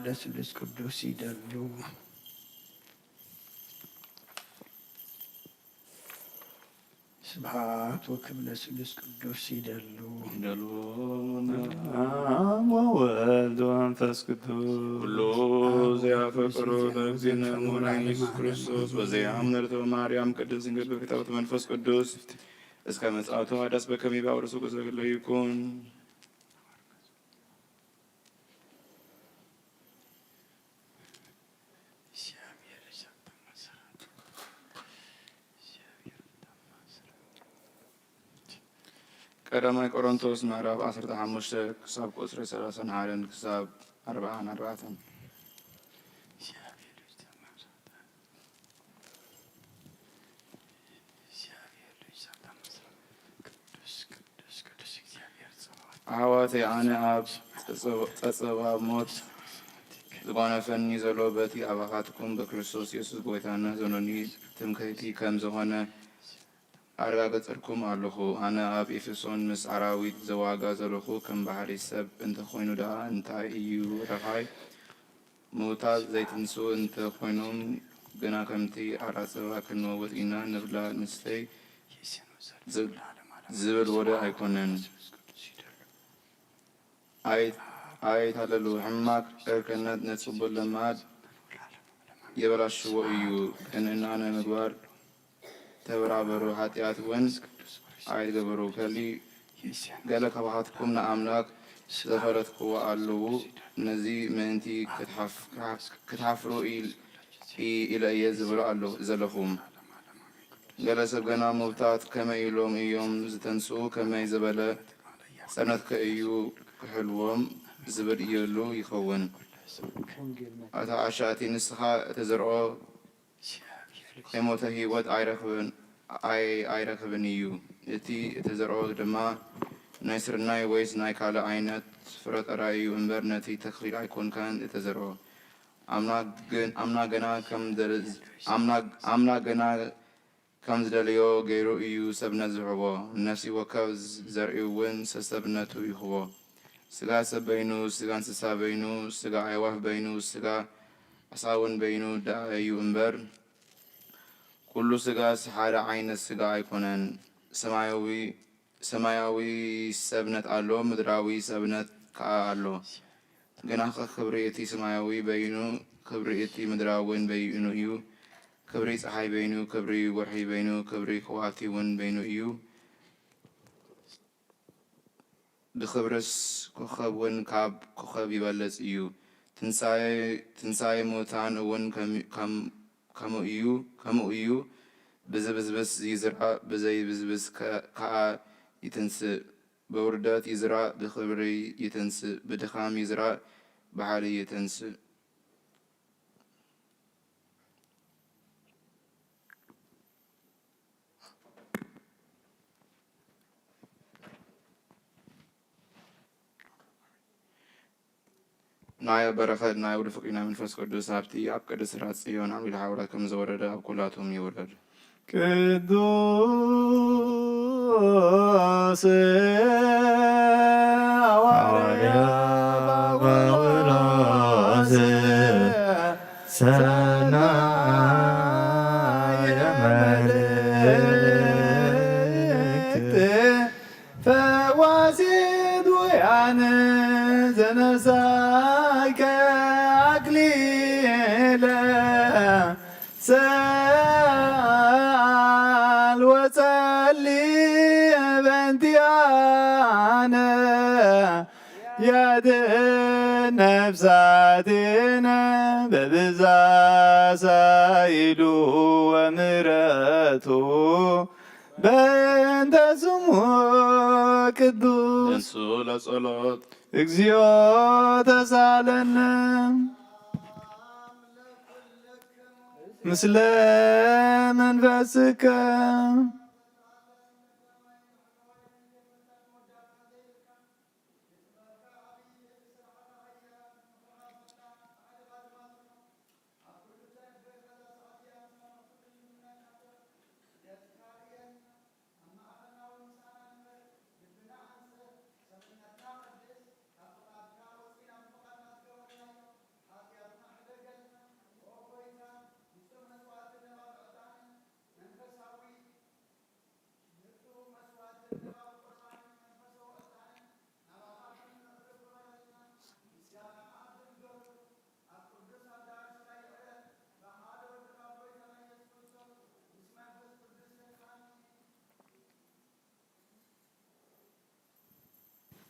ለስሉስ ቅዱስ ይደሉ። ስብሐት ወክብር ለስሉስ ቅዱስ ይደሉ። ይደሉ አብ ወወልድ ወመንፈስ ቅዱስ። ኩሉ ዘያፈቅሮ ለእግዚእነ ሙላ ኢየሱስ ክርስቶስ ወዘያምነ ለተወ ማርያም ቅድስት ድንግል በክታበት መንፈስ ቅዱስ እስከ ምጽአቱ ሐዳስ በከመ ይባው ርሱቅ ዘግለ ይኩን። ቀዳማይ ቆሮንቶስ ምዕራፍ ዓሰርተ ሓሙሽተ ክሳብ ቁጽሪ ሰላሳን ሓደን ክሳብ ኣርብዓን ኣርባዕተን። ኣሕዋተይ፣ ኣነ ኣብ ጸጸባ ሞት ዝጓነፈኒ ዘሎ በቲ ኣባኻትኩም በክርስቶስ የሱስ ጐይታና ዘሎኒ ትምክሕቲ ከም ዝኾነ ኣረጋገጸልኩም ኣለኹ። ኣነ ኣብ ኤፌሶን ምስ ኣራዊት ዝዋጋ ዘለኹ ከም ባሕሪ ሰብ እንተኾይኑ ደኣ እንታይ እዩ ረብሓይ? ምዉታት ዘይትንስኡ እንተ ኾይኖም ግና ከምቲ ኣራጽባ ክንመውት ኢና፣ ንብላ ንስተይ ዝብል ወደ ኣይኮነን። ኣይ-፣ ኣይታለሉ። ሕማቅ ዕርክነት ንጽቡቅ ልማድ የበላሽዎ እዩ። ቅንእና ንምግባር ተበራበሩ፣ ኃጢአት እውን ኣይትገበሩ። ከሊ ገለ ካባኻትኩም ንኣምላኽ ዘፈለጥክዎ ኣለዉ፣ ነዚ ምእንቲ ክትሓፍ-፣ ክትሓፍሩ ኢል-፣ ኢ-፣ ኢለ እየ ዝብሎ ኣለኹ፣ ዘለኹ። ገለ ሰብ ገና ምውታት ከመይ ኢሎም እዮም ዝተንስኡ፣ ከመይ ዝበለ ጸነትከ እዩ ክሕልዎም ዝብል ይህሉ ይኸውን። ወንጌል ማቴዎስ። ኣታ ዓሻ፣ እቲ ንስኻ እተዘርኦ ከይሞተ ህይወት ኣይረኽብን፣ ኣይ-፣ ኣይረኽብን እዩ። እቲ እተዘርኦ ድማ ናይ ስርናይ ወይስ ናይ ካልእ ዓይነት ፍረ ጥራይ እዩ እምበር፣ ነቲ ተኽሊል ኣይኮንካን እተዘርኦ። ኣምና ግን፣ ኣምና ገና ከም ዘር-፣ ኣምና፣ ኣምና ገና ከም ዝደለዮ ገይሩ እዩ ሰብነት ዝህቦ። ንነፍሲ ወከፍ ዘርእ'ውን ሰሰብነቱ ይህቦ። ስጋ ሰብ በይኑ፣ ስጋ እንስሳ በይኑ፣ ስጋ ኣዕዋፍ በይኑ፣ ስጋ ዓሳ'ውን በይኑ ደኣ እዩ እምበር፣ ኩሉ ስጋስ ሓደ ዓይነት ስጋ ኣይኮነን። ሰማያዊ፣ ሰማያዊ ሰብነት ኣሎ፣ ምድራዊ ሰብነት ከኣ ኣሎ። ግናኸ ክብሪ እቲ ሰማያዊ በይኑ፣ ክብሪ እቲ ምድራውን በይኑ እዩ። ክብሪ ጸሓይ በይኑ፣ ክብሪ ወርሒ በይኑ፣ ክብሪ ከዋኽብቲ እውን በይኑ እዩ። ብኽብርስ ኮኸብ እውን ካብ ኮኸብ ይበልጽ እዩ። ትንሳኤ፣ ትንሳኤ ሙታን እውን ከም-፣ ከም-፣ ከምኡ እዩ፣ ከምኡ እዩ። ብዝብስብስ ይዝራእ፣ ብዘይብስብስ ከ-፣ ከኣ ይትንስእ። ብውርደት ይዝራእ፣ ብኽብሪ ይትንስእ። ብድኻም ይዝራእ፣ ብሓይሊ ይትንስእ። ናይ በረኸት ናይ ውሉድ ፍቁር ናይ መንፈስ ቅዱስ ሃብቲ ኣብ ቅድስት ራስ ጽዮን ኣሚል ሓውራ ከም ዝወረደ ኣብ ኩላቶም ይውረድ። ቅዱስ ሃዋርያ ጳውሎስ ሰናየ መልእክት ፈዋሲ ድውያን ዘነሳከ ኣክሊለ ሰኣል ወጸሊ በንቲኣነ ያድን ነፍሳቲነ በብዛ ሳይሉ ወምሕረቱ በእንተ ስሙ ቅዱስ ንሱ ለጸሎት እግዚኦ ተሳለነ ምስለ መንፈስከ።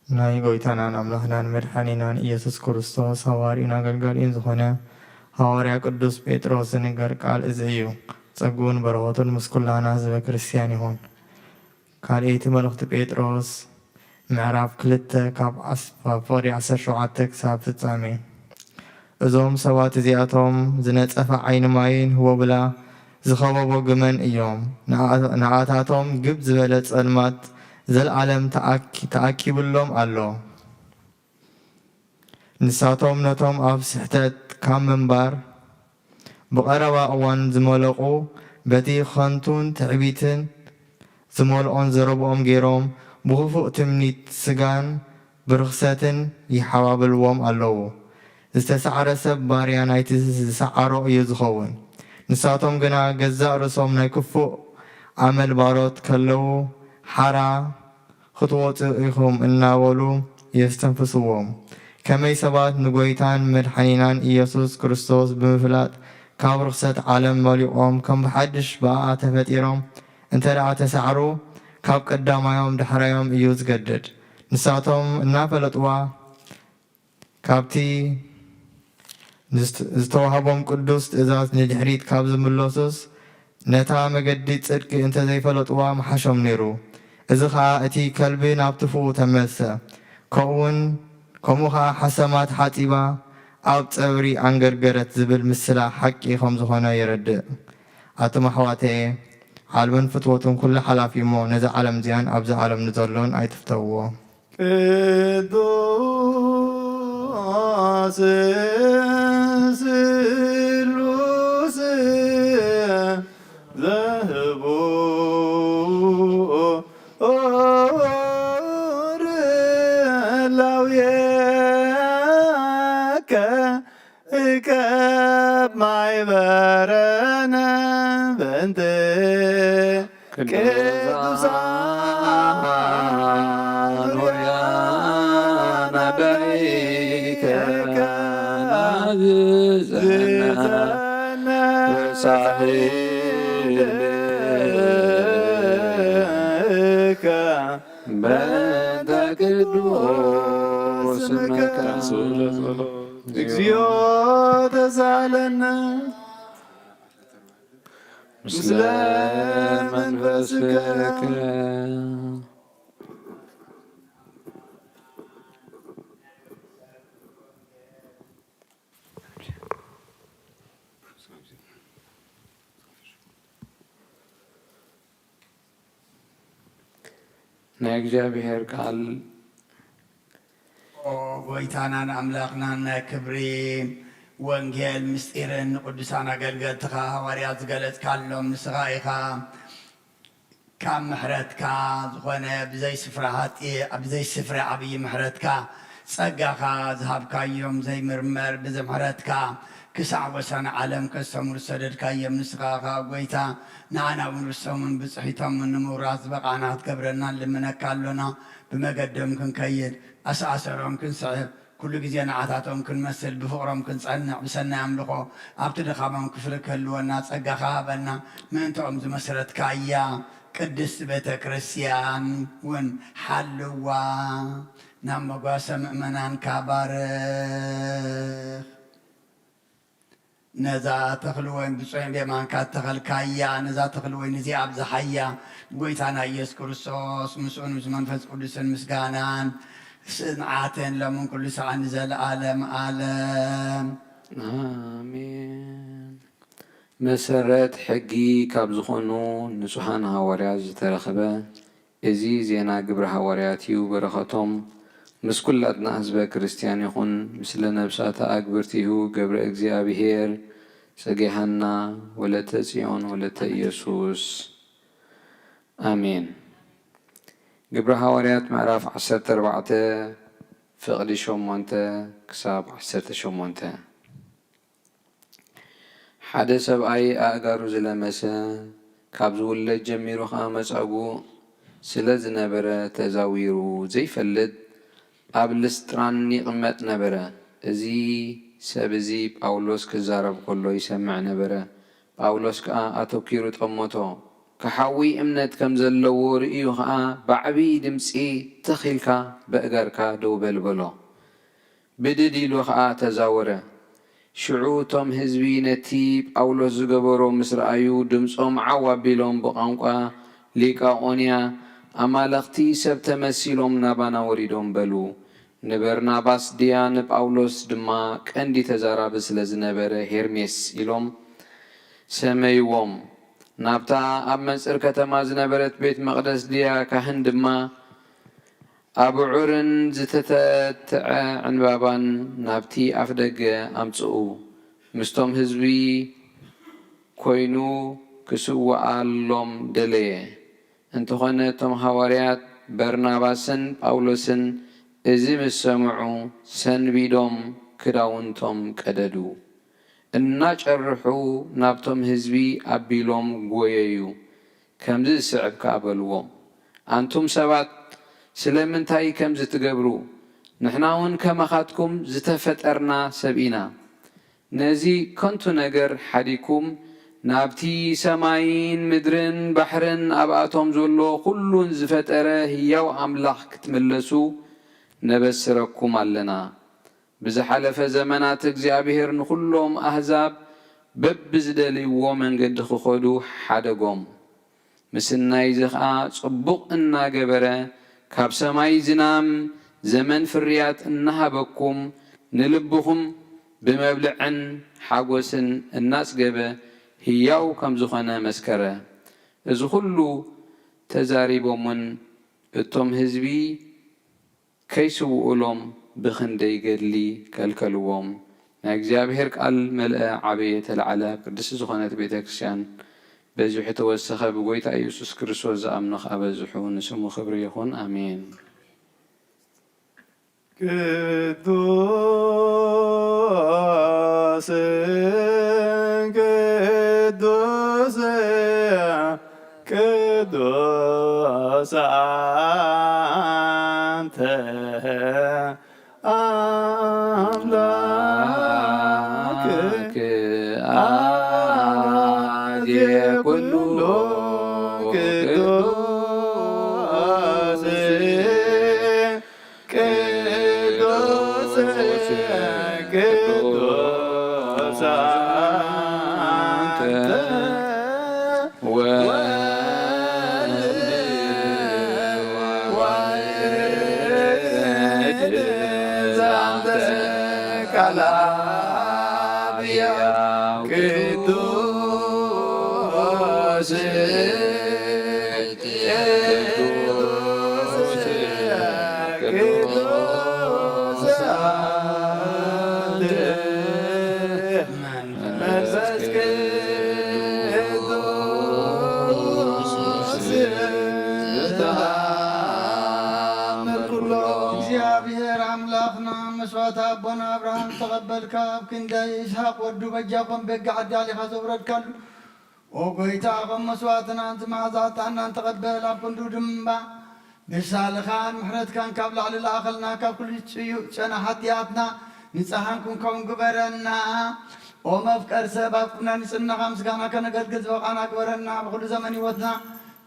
ናይ ጎይታናን ኣምላኽናን መድሓኒናን ኢየሱስ ክርስቶስ ሃዋርዩን ኣገልጋሊኡን ዝኾነ ሃዋርያ ቅዱስ ጴጥሮስ ዝንገር ቃል እዚ እዩ። ጸግኡን በረኸቱን ምስ ኩላና ህዝበ ክርስቲያን ይኹን። ካልኣይቲ መልእኽቲ ጴጥሮስ ምዕራፍ ክልተ ካብ ዓስ-፣ ካብ ፍቕዲ ዓሰርተ ሸውዓተ ክሳብ ፍጻሜ። እዞም ሰባት እዚኣቶም ዝነጸፈ ዓይኒ ማይን ህቦብላ ዝኸበቦ ግመን እዮም። ንኣ-፣ ንኣታቶም ግብ ዝበለ ጸልማት ዘለኣለም ተኣኪ-፣ ተኣኪብሎም ኣሎ። ንሳቶም ነቶም ኣብ ስሕተት ካብ ምንባር ብቐረባ እዋን ዝመለቑ፣ በቲ ኸንቱን ትዕቢትን ዝመልኦን ዘረብኦም ገይሮም፣ ብኽፉእ ትምኒት ስጋን ብርኽሰትን ይሓባብልዎም ኣለዉ። ዝተሳዕረ ሰብ ባርያ ናይቲ ዝሰዓሮ እዩ ዝኸውን። ንሳቶም ግና ገዛእ ርእሶም ናይ ክፉእ ኣመል ባሮት ከለዉ፣ ሓራ ክትወጹ ኢኹም እናበሉ የስተንፍስዎም። ከመይ ሰባት ንጎይታን መድሓኒናን ኢየሱስ ክርስቶስ ብምፍላጥ ካብ ርኽሰት ዓለም መሊቖም ከም ብሓድሽ ብኣኣ ተፈጢሮም እንተ ደኣ ተሳዕሩ፣ ካብ ቀዳማዮም ዳሕራዮም እዩ ዝገድድ። ንሳቶም እናፈለጥዋ ካብቲ ዝት-፣ ዝተዋህቦም ቅዱስ ትእዛዝ ንድሕሪት ካብ ዝምለሱስ፣ ነታ መገዲ ጽድቂ እንተ ዘይፈለጥዋ ምሓሾም ነይሩ። እዚ ኸኣ እቲ ከልቢ ናብ ትፉኡ ተመልሰ። ከምኡውን፣ ከምኡ ኸኣ ሓሰማ ተሓጺባ፣ ኣብ ጸብሪ ኣንገርገረት ዝብል ምስላ ሓቂ ከም ዝኾነ የረድእ። ኣቱም ኣሕዋተየ፣ ዓለምን ፍትወቱን ኩሉ ሓላፊ እሞ፣ ነዛ ዓለም እዚኣን ኣብዛ ዓለም ንዘሎን ኣይትፍተውዎ። ቅዱስ ስሉስ ዘህቡ ላውየከ ከማይ በረነ በእንተ ቅዱሳን ሆያና በይከ ናዝዘነ ሳሒልከ በእንተ ቅዱስ ስምከ። እግዚኦ ተሳለነ ምስለ መንፈስከ። ናይ እግዚኣብሔር ቃል። ኦ ጎይታናን ኣምላኽናን፣ ናይ ክብሪ ወንጌል ምስጢርን ንቅዱሳን ኣገልገልትኻ ሃዋርያት ዝገለጽካሎም ንስኻ ኢኻ። ካብ ምሕረትካ ዝኾነ ብዘይ ስፍራ ሃጢ-፣ ብዘይ ስፍራ ዓብዪ ምሕረትካ፣ ጸጋኻ ዝሃብካዮም ዘይምርመር ብዝምሕረትካ ክሳዕ ወሰን ዓለም ከስተምሩ ዝሰደድካዮም ንስኻ ኢኻ ጎይታ። ንዓና እውን ርስቶምን ብጽሒቶምን ንምውራስ ዝበቓዕና ክትገብረና ንልምነካ ኣሎና። ብመገዶም ክንከይድ፣ ኣሰኣሰሮም ክንስዕብ፣ ኩሉ ግዜ ንዓታቶም ክንመስል፣ ብፍቕሮም ክንጸንዕ፣ ብሰናይ ኣምልኾ ኣብቲ ድኻሞም ክፍሪ ክህልወና ጸጋኻ ሃበና። ምእንትኦም ዝመስረትካያ ቅድስት ቤተ ክርስቲያን እውን ሓልዋ፣ ናብ መጓሰ ምእመናንካ ባርኽ። ነዛ ተኽሊ ወይን ብጾም የማንካ እተኸልካያ፣ ነዛ ተኽሊ ወይን እዚኣ ኣብዝሓያ። ጎይታና ኢየሱስ ክርስቶስ ምስኡን ምስ መንፈስ ቅዱስን ምስጋናን ስንዓትን ሎምን ኩሉ ሰዓት ንዘለዓለም ዓለም። ኣሜን። መሰረት ሕጊ ካብ ዝኾኑ ንጹሓን ሃዋርያት ዝተረኽበ እዚ ዜና ግብረ ሃዋርያት እዩ። በረኸቶም ምስ ኩላትና ህዝበ ክርስቲያን ይኹን። ምስለ ነብሳተ ኣግብርቲሁ ገብረ እግዚኣብሔር፣ ጽጌ ሃና፣ ወለተ ጽዮን፣ ወለተ ኢየሱስ። ኣሜን። ግብረ ሃዋርያት ምዕራፍ ዓሰርተ ኣርባዕተ ፍቕዲ ሸሞንተ ክሳብ ዓሰርተ ሸሞንተ። ሓደ ሰብኣይ ኣእጋሩ ዝለመሰ፣ ካብ ዝውለድ ጀሚሩ ኸኣ መጻጉዕ ስለ ዝነበረ፣ ተዛዊሩ ዘይፈልጥ ኣብ ልስጥራን ይቕመጥ ነበረ። እዚ ሰብ እዚ ጳውሎስ ክዛረብ ከሎ ይሰምዕ ነበረ። ጳውሎስ ከኣ ኣተኲሩ ጠመቶ። ከሓዊ እምነት ከም ዘለዎ ርእዩ ኸኣ ብዓብዪ ድምጺ፣ ትኽ ኢልካ በእጋርካ ደው በል በሎ። ብድድ ኢሉ ኸኣ ተዛወረ። ሽዑ እቶም ህዝቢ ነቲ ጳውሎስ ዝገበሮ ምስ ረኣዩ፣ ድምጾም ዓው ኣቢሎም ብቋንቋ ሊቃኦንያ፣ ኣማልኽቲ ሰብ ተመሲሎም ናባና ወሪዶም በሉ። ንበርናባስ ድያ ንጳውሎስ ድማ ቀንዲ ተዛራቢ ስለ ዝነበረ ሄርሜስ ኢሎም ሰመይዎም። ናብታ ኣብ መንጽር ከተማ ዝነበረት ቤት መቕደስ ድያ ካህን ድማ ኣቡዑርን ዝተተትዐ ዕንባባን ናብቲ ኣፍደገ ኣምጽኡ። ምስቶም ህዝቢ ኮይኑ ክስውኣሎም ደለየ። እንተኾነ እቶም ሃዋርያት በርናባስን ጳውሎስን እዚ ምስ ሰምዑ፣ ሰንቢዶም ክዳውንቶም ቀደዱ። እናጨርሑ ናብቶም ህዝቢ ኣቢሎም ጐየዩ። ከምዚ ዝስዕብ ከኣ በልዎም፣ ኣንቱም ሰባት፣ ስለምንታይ ከምዚ ትገብሩ? ንሕና እውን ከማኻትኩም ዝተፈጠርና ሰብ ኢና። ነዚ ከንቱ ነገር ሓዲግኩም ናብቲ ሰማይን ምድርን ባሕርን ኣብኣቶም ዘሎ ኹሉን ዝፈጠረ ህያው ኣምላኽ ክትምለሱ ነበስረኩም ኣለና። ብዝሓለፈ ዘመናት እግዚኣብሔር ንኹሎም ኣህዛብ በብዝደልይዎ መንገዲ ክኸዱ ሓደጎም። ምስናይ እዚ ኸኣ ጽቡቕ እናገበረ ካብ ሰማይ ዝናም ዘመን ፍርያት እናሃበኩም ንልብኹም ብመብልዕን ሓጎስን እናጽገበ ህያው ከም ዝኾነ መስከረ። እዚ ኹሉ ተዛሪቦምን እቶም ህዝቢ ከይስውኡሎም ብኽንደይ ገድሊ ከልከልዎም። ናይ እግዚኣብሔር ቃል መልአ፣ ዓበየ፣ ተላዕለ፣ ኣብ ቅድስቲ ዝኾነት ቤተ ክርስቲያን በዚሑ ተወሰኸ። ብጎይታ ኢየሱስ ክርስቶስ ዝኣምኑ ከኣ በዝሑ። ንስሙ ክብሪ ይኹን። ኣሜን። ቅዱስ ቅዱስ ቅዱስ አንተ አምላክ አዜ ኩሉ ቅዱስ ቅዱስ ቅዱስ አንተ ወልድ ዋሕድ ዘአንተ ቃል አብ ሕያው ቅዱስ ቅዱስ ቅዱስ አንተ መንፈስ ቅዱስ ተአምር ኩሎ። እግዚኣብሔር ኣምላኽና መስዋዕቲ ኣቦና ኣብርሃም ዝተቐበልካ፣ ኣብ ክንዲ ይስሐቅ ወዱ በጃ ኮን በጋ ዓዲ ኣሊኻ ዘውረድካሉ፣ ኦ ጎይታ፣ ከም መስዋዕትና ኣንቲ መዓዛ ዕጣንና ንተቐበል፣ ኣብ ክንዱ ድማ ብሳልኻን ምሕረትካን ካብ ላዕሊ ለኣኸልና፣ ካብ ኩሉ ጽዩቕ ጨና ሓጢኣትና ንጽሃን ክንከውን ግበረና። ኦ መፍቀር ሰብ፣ ኣብ ኩልና ንጽህናኻ ምስጋና ከነገልግል ዝበቓና ግበረና። ብኹሉ ዘመን ህይወትና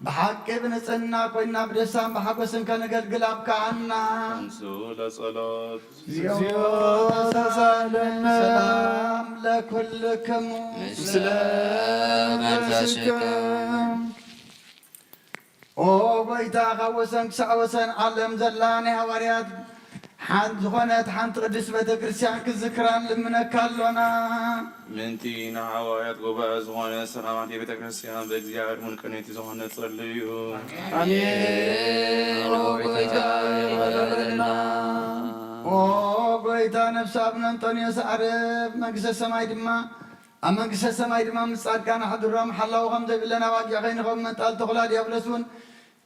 ብሓቂ ብንጽህና ኮይንና ብደስታን ብሓጎስን ከነገልግል ኣብቅዓና። ተንሥኡ ለጸሎት። እግዚኦ ተሳለነ። ሰላም ለኩልክሙ። ምስለ መንፈስከ። ኦ ጎይታ፣ ካብ ወሰን ክሳዕ ወሰን ዓለም ዘላ ናይ ሃዋርያት ሓንቲ ዝኾነት ሓንቲ ቅድስት ቤተ ክርስቲያን ክዝክራ ንልምነካ ኣሎና። ምእንቲ ንሃዋርያት ጉባኤ ዝኾነ ሰላማት ቤተ ክርስቲያን ብእግዚኣብሔር ሙሉእ ቅንዕቲ ዝኾነ ጸልዩ። ኣሜን። ኦ ጎይታ ይቕበለልና። ኦ ጎይታ፣ ነፍሲ ኣቡነ እንጦንዮስ ዓረብ መንግስተ ሰማይ ድማ፣ ኣብ መንግስተ ሰማይ ድማ ምስ ጻድቃን ኣሕድሮም፣ ሓላዊ ከም ዘይብለን ኣባጊዕ ከይንኸውን፣ መንጣል ተኹላ ዲያብሎስ እውን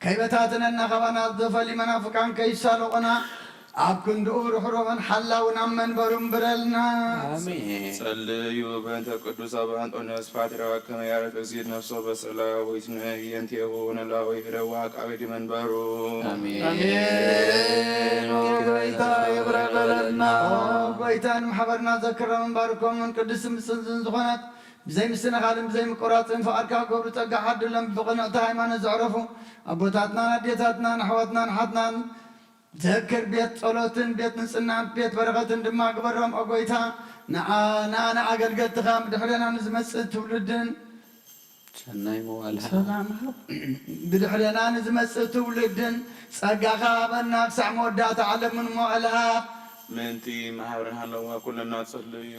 ከይበታተነና፣ ካባና ዝደፈሊ መናፍቃን ከይሳለቑና፣ ኣብ ክንድኡ ርሕሩሕን ሓላውን ኣብ መንበሩ እምብረልና። ኣሜን። ጸልዩ በእንተ ቅዱስ ኣባ እንጦንዮስ ፓትርያርክ ከመ ያዕርፍ እግዚእ ነፍሶ በስዕላ ወይትንዕይ የንቴሁ ነላዊ ህደዋ ቃቤዲ መንበሩ። ኣሜን። ኣሜን። ኦ ጎይታ ይቕረ በለልና። ኦ ጎይታ ንማሕበርና ዘክሮምን ባርኮምን ቅድስትን ብጽንትን ዝኾነት ብዘይ ምስትንኻልን ብዘይ ምቁራጽን ፍቓድካ ክገብሩ ጸጋ ሓድሎም። ብቕንዕቲ ሃይማኖት ዘዕረፉ ኣቦታትናን ኣዴታትናን ኣሕዋትናን ሓትናን ዘክር። ቤት ጸሎትን ቤት ንጽህናን ቤት በረኸትን ድማ ግበሮም። ኦ ጎይታ፣ ንዓ-፣ ንኣና ኣገልገልትኻ ብድሕሬና ንዝመጽእ ትውልድን ሰናይ መዋልሃ። ሰላም። ብድሕሬና ንዝመጽእ ትውልድን ጸጋኻ ሃበና፣ ክሳዕ መወዳእታ ዓለምን መዋልሃ። ምእንቲ ማሕበርን ሃለዋ ኩልና ጸልዩ።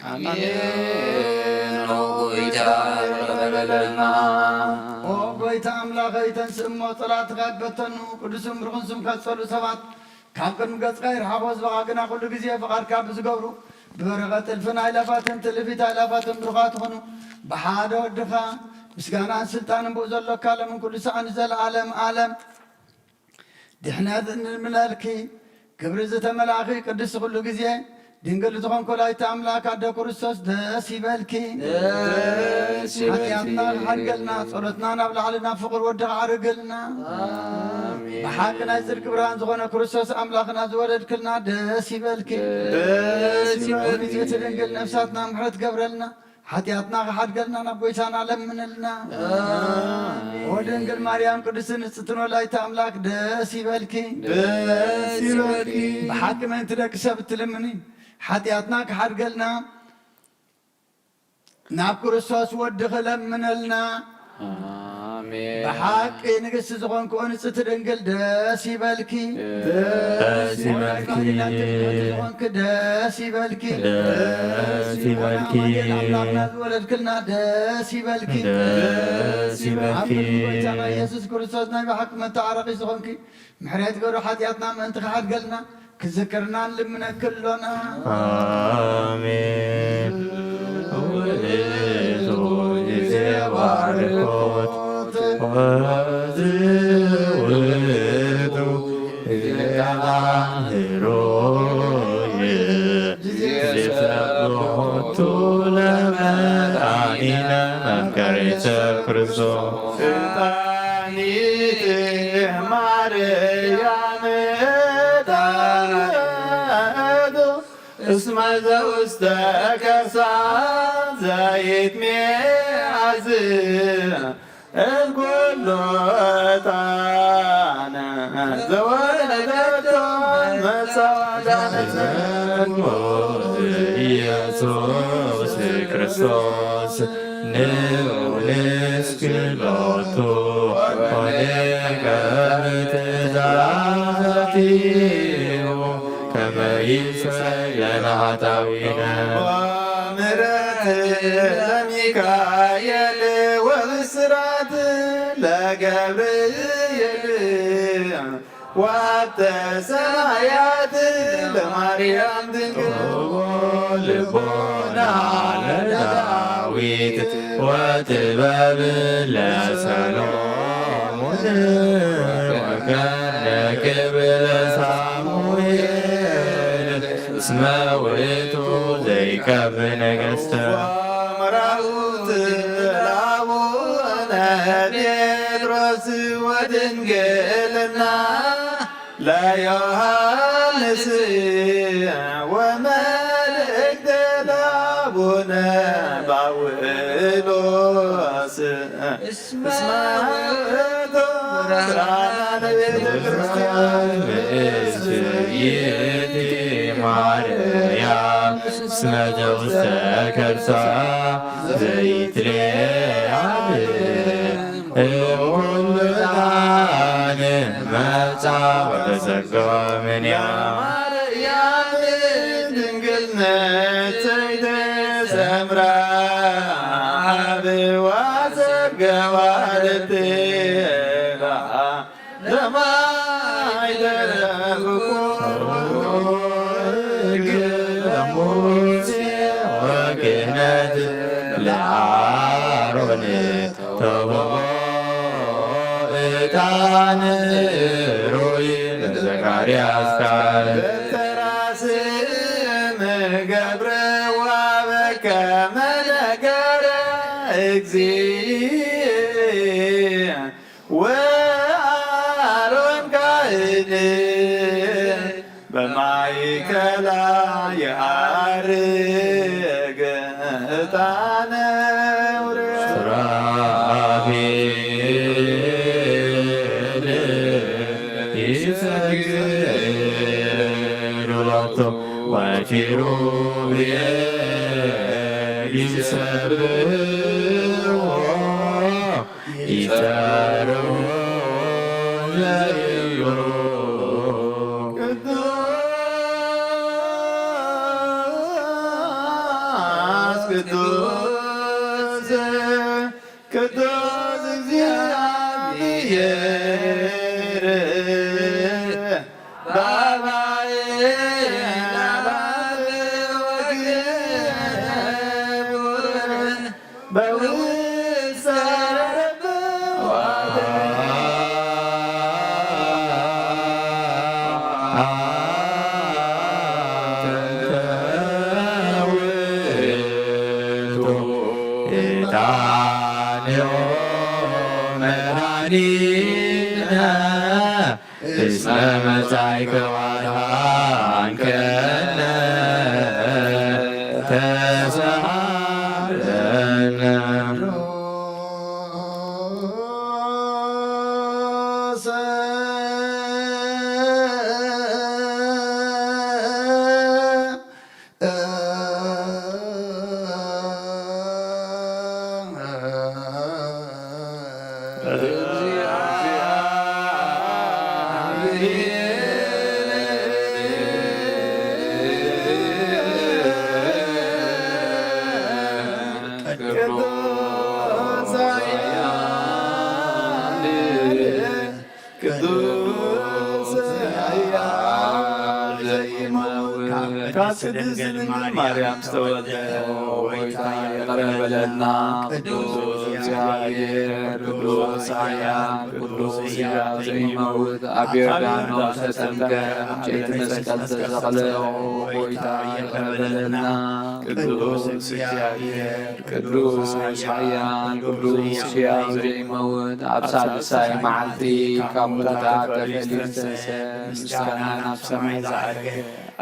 ኣሜን። ኦ ጎይታ ይቕረ በለልና። ኦ ጎይታ ኣምላኸይ፣ ተንስእ እሞ ጸላእትኻ ይበተኑ፣ ቅዱስን ብሩኽን ስምካ ዝጸልኡ ሰባት ካብ ቅድሚ ገጽካ ይርሓቑ። ህዝብኻ ግና ኩሉ ግዜ ፍቓድካ ብዝገብሩ ብበረኸት እልፍን ኣእላፋትን ትእልፊት ኣእላፋትን ብሩኻት ይኹኑ። ብሓደ ወድኻ ምስጋናን ስልጣንን ብኡ ዘሎካ ሎምን ኩሉ ሰዓት ንዘለዓለም ዓለም ድሕነት እንልምነልኪ። ክብሪ ዝተመላእኺ ቅድስቲ ኩሉ ግዜ ድንግል ዝኾንኪ ወላዲተ ኣምላክ ኣደ ክርስቶስ ደስ ይበልኪ። ደስ ይበልኪ። ሓጢኣትና ክሓድገልና፣ ጸሎትና ናብ ላዕሊ ናብ ፍቕር ወዲ ክዓርግልና። ኣሜን። ብሓቂ ናይ ጽድቂ ብርሃን ዝኾነ ክርስቶስ ኣምላኽና ዝወለድክልና ደስ ይበልኪ። ደስ ይበልኪ። ንጽሕቲ ድንግል ነፍሳትና ምሕረት ገብረልና። ሓጢኣትና ክሓድገልና ናብ ጎይታና ለምንልና። ኣሜን። ኦ ድንግል ማርያም ቅድስቲ ንጽሕቲ ወላዲተ ኣምላክ ደስ ይበልኪ። ደስ ይበልኪ። ብሓቂ ምእንቲ ደቂ ሰብ እትልምኒ ሓጢኣትና ክሓድገልና ናብ ክርስቶስ ወድኺ ለምነልና። ኣሜን። ብሓቂ ንግስቲ ዝኾንኪ ንጽሕቲ ድንግል ደስ ይበልኪ። ደስ ይበልኪ። ዝኾንኪ ደስ ይበልኪ። ደስ ይበልኪ። ኣምላኽና ዝወለድክልና ደስ ይበልኪ። ደስ ይበልኪ። ኣብ ቅድሚ ጎይታና ኢየሱስ ክርስቶስ ናይ ብሓቂ መተዓረቒ ዝኾንኪ ምሕረት ገሩ ሓጢኣትና ምእንቲ ክሓድገልና ክዝክርና ንልምነኪ ኣሎና። ኣሜን። ውእቱ ጊዜ ባርኮት ወዝውቱ ጊዜ ቃና ህሩይ ጊዜ ሰብሖቱ ለመድኃኒነ መፍቀሬተ ክርስቶስ። ስልጣኒት ማርያም ጣዕቱ እስመ ዘውስተ ከርሳ ዘይትሜዓዝ እምኩሉ ዕጣን ዘወለደቶ መጻ ወዳነተ። ኢየሱስ ክርስቶስ ንዑ ንስግድ ሎቱ ወንቀርብ ትእዛዛቲሁ ከመ ይስረይ ለነ ኃጣውኢነ። ምሕረት ለሚካኤል ወብስራት ለገብርኤል ወሀብተ ሰማያት ለማርያም ድንግል። ልቦና ለዳዊት ወጥበብ ለሰሎሞን ወከነ ክብር ሳሙኤል እስመ ውእቱ ዘይከብ ነገስተ። ወመራሁት ለአቡነ ጴጥሮስ ወድንግልና ለዮሐንስ ወመልእክት ለአቡነ ባውሎስ እስመ ውእቱ ብርሃነ ለቤተ ክርስቲያን። ምስለ ይእቲ ማርያም እስመ ዘውስተ ከርሳ ዘይትሌዓል እምኩሉ ዕጣን መጻ ወተሰገወ እምኔሃ። ማርያም ድንግል ንጽሕት ሰምራ ሓብዋ ሰርገዋ ልትላ ለማይ ደረብኩ ሕግ ለሙሴ ወክህነት ለአሮን ተውህቦ ዕጣን ሩይ ለዘካርያስ ካህን። በተራስም ገብረ ወበከመ ነገረ እግዚእ ወአሮን ካህን በማእከላ የዐርግ ዕጣነ ውረ። ሱራፌል ይሰግዱ ሎቱ ወኪሩቤል ይሰብሕዎ ይጸርዎ ዘይብሉ። ቅዱስ ቅዱስ ቅዱስ እግዚአብሔር በአባይ አባብ ወግቡር በውስተ ረብ ዕጣንዮ መድኃኒነ እስመ መጻእከ ወአድኃንከነ ተሰሃለነ። ካብ ቅድስት ድንግል ማርያም ዝተወልደ፣ ኦ ጎይታ ይቕረ በለልና። ቅዱስ እግዚኣብሔር፣ ቅዱስ ኃያል፣ ቅዱስ ሕያው ዘይመውት፣ ኣብ ዮርዳኖስ ተጠምቀ፣ ዕንጨይቲ መስቀል ተሰቕለ፣ ኦ ጎይታ ይቕረ በለልና። ቅዱስ እግዚኣብሔር፣ ቅዱስ ኃያል፣ ቅዱስ ሕያው ዘይመውት፣ ኣብ ሳልሳይ መዓልቲ ካብ ምዉታት ተፈልዩ ዝተንስአ፣ ምስጋና ናብ ሰማይ ዝዓረገ፣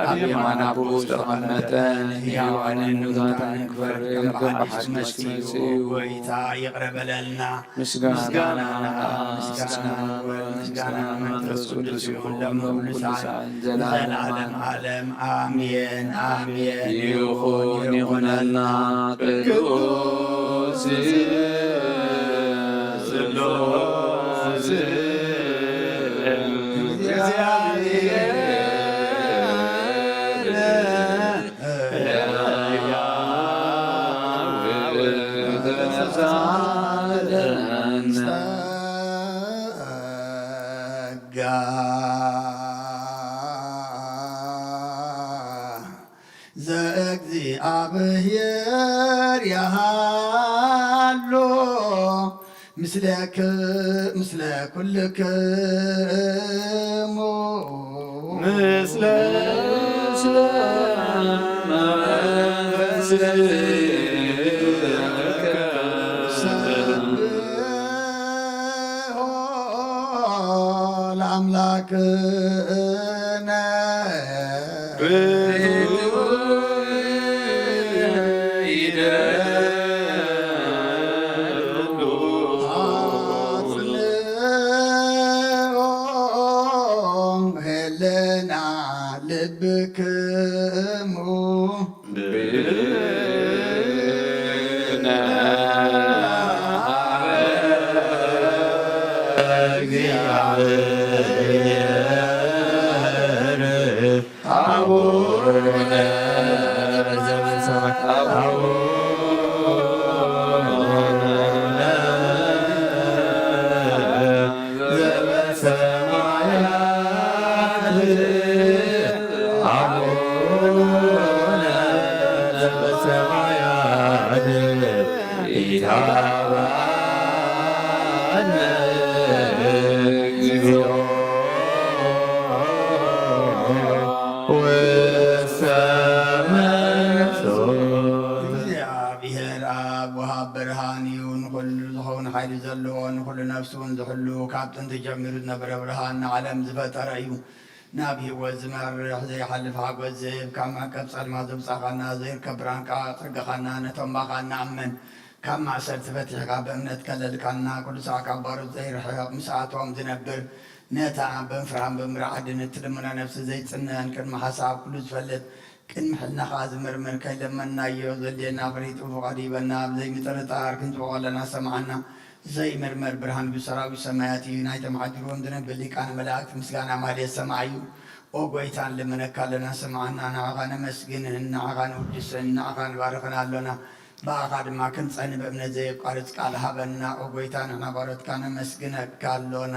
ኣብ የማን ኣቦኡ ዝተቐመጠ፣ ንሕያዋንን ንሙታንን ክፈርድ ከም ብሓድሽ መጺኡ፣ ጎይታ ይቕረ በለልና። ምስጋና ንኣብ፣ ምስጋና ንወልድ፣ ምስጋና ንመንፈስ ቅዱስ ይኹን፣ ሎሚ ኩሉ ሰዓት፣ ንዘለዓለም ዓለም። ኣሜን፣ ኣሜን። ይኹን፣ ይኹነልና። ቅዱስ ስሉስ ጸጋ ዘእግዚኣብሔር ያሃሎ ምስለ ኩልክሙ። ምስለ መንፈስከ። ሰብሖ ለአምላክነ። አጽንዖ ህልና ልብክሙ። አቡነ ዘበሰማይ፣ አቡነ ዘበሰማያት፣ አቡነ ዘበሰማያት፣ ኢታብአነ እግዚኦ ውስተ መንሱት። እግዚአብሔር አብ ወሃብ ብርሃን እዩ። ንኹሉ ዝኸውን ሓይሊ ዘለዎ፣ ንኹሉ ነፍሱ እውን ዝሕሉ፣ ካብ ጥንቲ ጀሚሩ ዝነበረ ብርሃን ንዓለም ዝፈጠረ እዩ። ናብ ህይወት ዝመርሕ ዘይሓልፍ ሓጎስ ዝህብ፣ ካብ መዕቀብ ጸልማት ዘውጻኻና፣ ዘይርከብ ብርሃን ከኣ ኣጸጋኻና፣ ነቶም ባኻ እንኣምን ካብ ማእሰርቲ ፈቲሕካ ብእምነት ከለልካና፣ ኩሉ ሳዕ ካብ ባሮት ዘይርሕቕ፣ ምስኣቶም ዝነብር፣ ነታ ብምፍራህን ብምርዓድን እትልምኖ ነፍሲ ዘይጽነን፣ ቅድሚ ሓሳብ ኩሉ ዝፈልጥ፣ ቅድሚ ሕልናኻ ዝምርምር፣ ከይለመንናዮ ዘድልየና ፍሪጡ ፍቓዱ ሂበና፣ ብዘይምጥርጣር ክንጽውዖ ከለና ሰምዓና። ዘይምርመር ብርሃን ብሰራዊት ሰማያት እዩ። ናይቶም ሓዲርዎም ዝነብር ሊቃነ መላእክት ምስጋና ማህሌት ሰማዕ እዩ። ኦ ጎይታ፣ ንልምነካ ኣለና፣ ስምዓና። ንዓኻ ነመስግንህን ንዓኻ ንውድስን ንዓኻ ንባርኽን ኣሎና። ብኣኻ ድማ ክንጸንዕ ብእምነት ዘየቋርጽ ቃል ሃበና። ኦ ጎይታ፣ ንሕና ባሮትካ ነመስግነካ ኣሎና።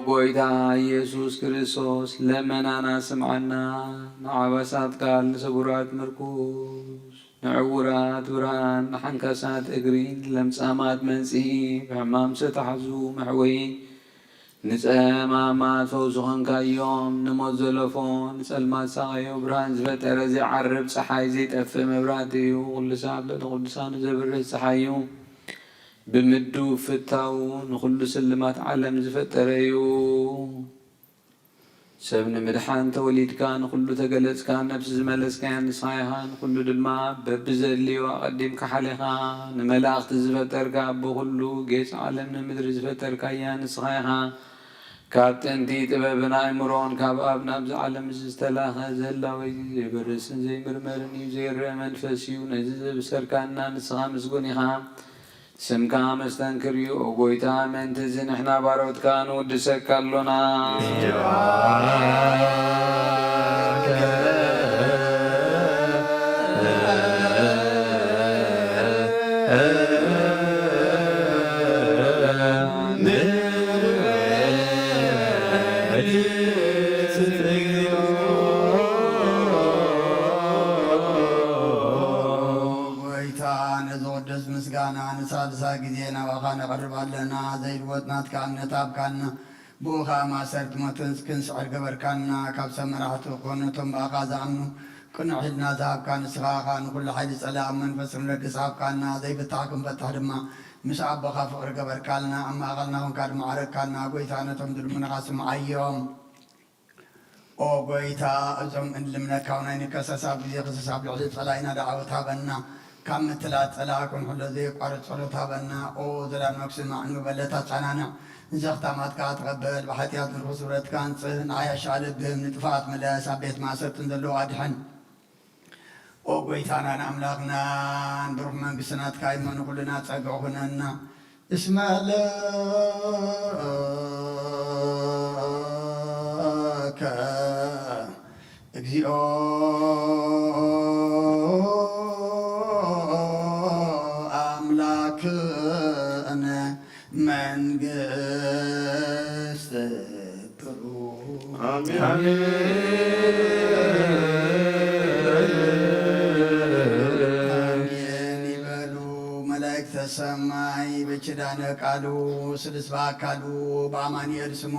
ጎይታ ኢየሱስ ክርስቶስ ለመናና ስምዓና፣ ንዓበሳት ቃል ንስቡራት ምርኩስ፣ ንዕውራት ብርሃን፣ ንሓንካሳት እግሪ፣ ንለምጻማት መንጽሂ፣ ብሕማም ዝተታሕዙ መሕወዪ፣ ንጸማማት ፈውሲ ኾንካዮም፣ ንሞት ዘለፎ፣ ንጸልማት ሳቐዮ፣ ብርሃን ዝፈጠረ፣ ዘይዓርብ ጸሓይ፣ ዘይጠፍእ መብራህቲ እዩ። ኩሉ ሳዕ ኣብ ልዕሊ ቅዱሳኑ ዘብርህ ጸሓይ እዩ። ብምዱብ ፍታዉ ንኹሉ ስልማት ዓለም ዝፈጠረ እዩ። ሰብ ንምድሓን ተወሊድካ፣ ንኹሉ ተገለጽካ፣ ነፍሲ ዝመለስካያ ንስኻ ኢኻ፣ ንኹሉ ድማ በብዘድልዮ ኣቐዲምካ ሓሌኻ። ንመላእኽቲ ዝፈጠርካ፣ ኣቦ ኩሉ ጌጽ ዓለም ንምድሪ ዝፈጠርካያ ንስኻ ኢኻ። ካብ ጥንቲ ጥበብን ኣእምሮን ካብ ኣብ ናብዚ ዓለም እዚ ዝተላኸ፣ ዘህላወ እዩ፣ ዘይበርስን ዘይምርመርን እዩ፣ ዘይረአ መንፈስ እዩ። ነዚ ዘብሰርካና ንስኻ ምስጉን ኢኻ። ስምካ መስተንክር እዩ፣ ኦ ጎይታ፣ ምእንቲ እዚ ንሕና ባሮትካ ንውድሰካ ኣሎና። ጎይታ፣ ነዚ ቅዱስ ምስጋና ንሳልሳይ ግዜ ናባኻ ነቕርብ ኣለና። ዘይልወጥ ናትካ እምነት ሃብካና። ብኡ ኸኣ ማእሰርቲ ሞትን ክንስዕር ገበርካና። ካብ ሰብ መራሕቲ ኮነ እቶም ብኣኻ ዝኣምኑ ቅኑዕ ኢልና ዝሃብካ ንስኻ ኸኣ ንኹሉ ሓይሊ ጸላኢ ኣብ መንፈስ ክንለግስ ሃብካና። ዘይፍታሕ ክንፈትሕ ድማ ምስ ኣቦኻ ፍቕሪ ገበርካልና። ኣብ ማእከልና ኮንካ ድማ ዓረግካና። ጎይታ ነቶም ዝልምኑኻ ስምዓዮም። ኦ ጎይታ፣ እዞም እንልምነካ እውን ኣይንከሰስ። ኣብ ግዜ ክሰስ ኣብ ልዕሊ ጸላኢና ደዓወት ሃበና። ካብ ምትላል ጸላኢ ክንሕሎ ዘየቋርጽ ጸሎት ሃበና። ኦ ዘላለም ስማዕ፣ ንመበለት ኣጸናንዕ። ንዘኽታማትካ ተቐበል፣ ብሓጢኣት ንርኹስ ንብረትካ ኣንጽህ፣ ንዓያሻ ልብህም ንጥፍኣት ምለስ፣ ኣብ ቤት ማእሰርትን ዘለዉ ኣድሕን። ኦ ጎይታናን ኣምላኽናን፣ ብሩኽ መንግስቲ ናትካ እሞ ንኹልና ጸግዒ ኩነና። እስመ ለከ እግዚኦ ኣምላክነ መንግስት ብሩክ። ኣሜን። ኣሜን ይበሉ መላእክተ ሰማይ። በኪዳነ ቃሉ ስሉስ በአካሉ በአማኑኤል ስሙ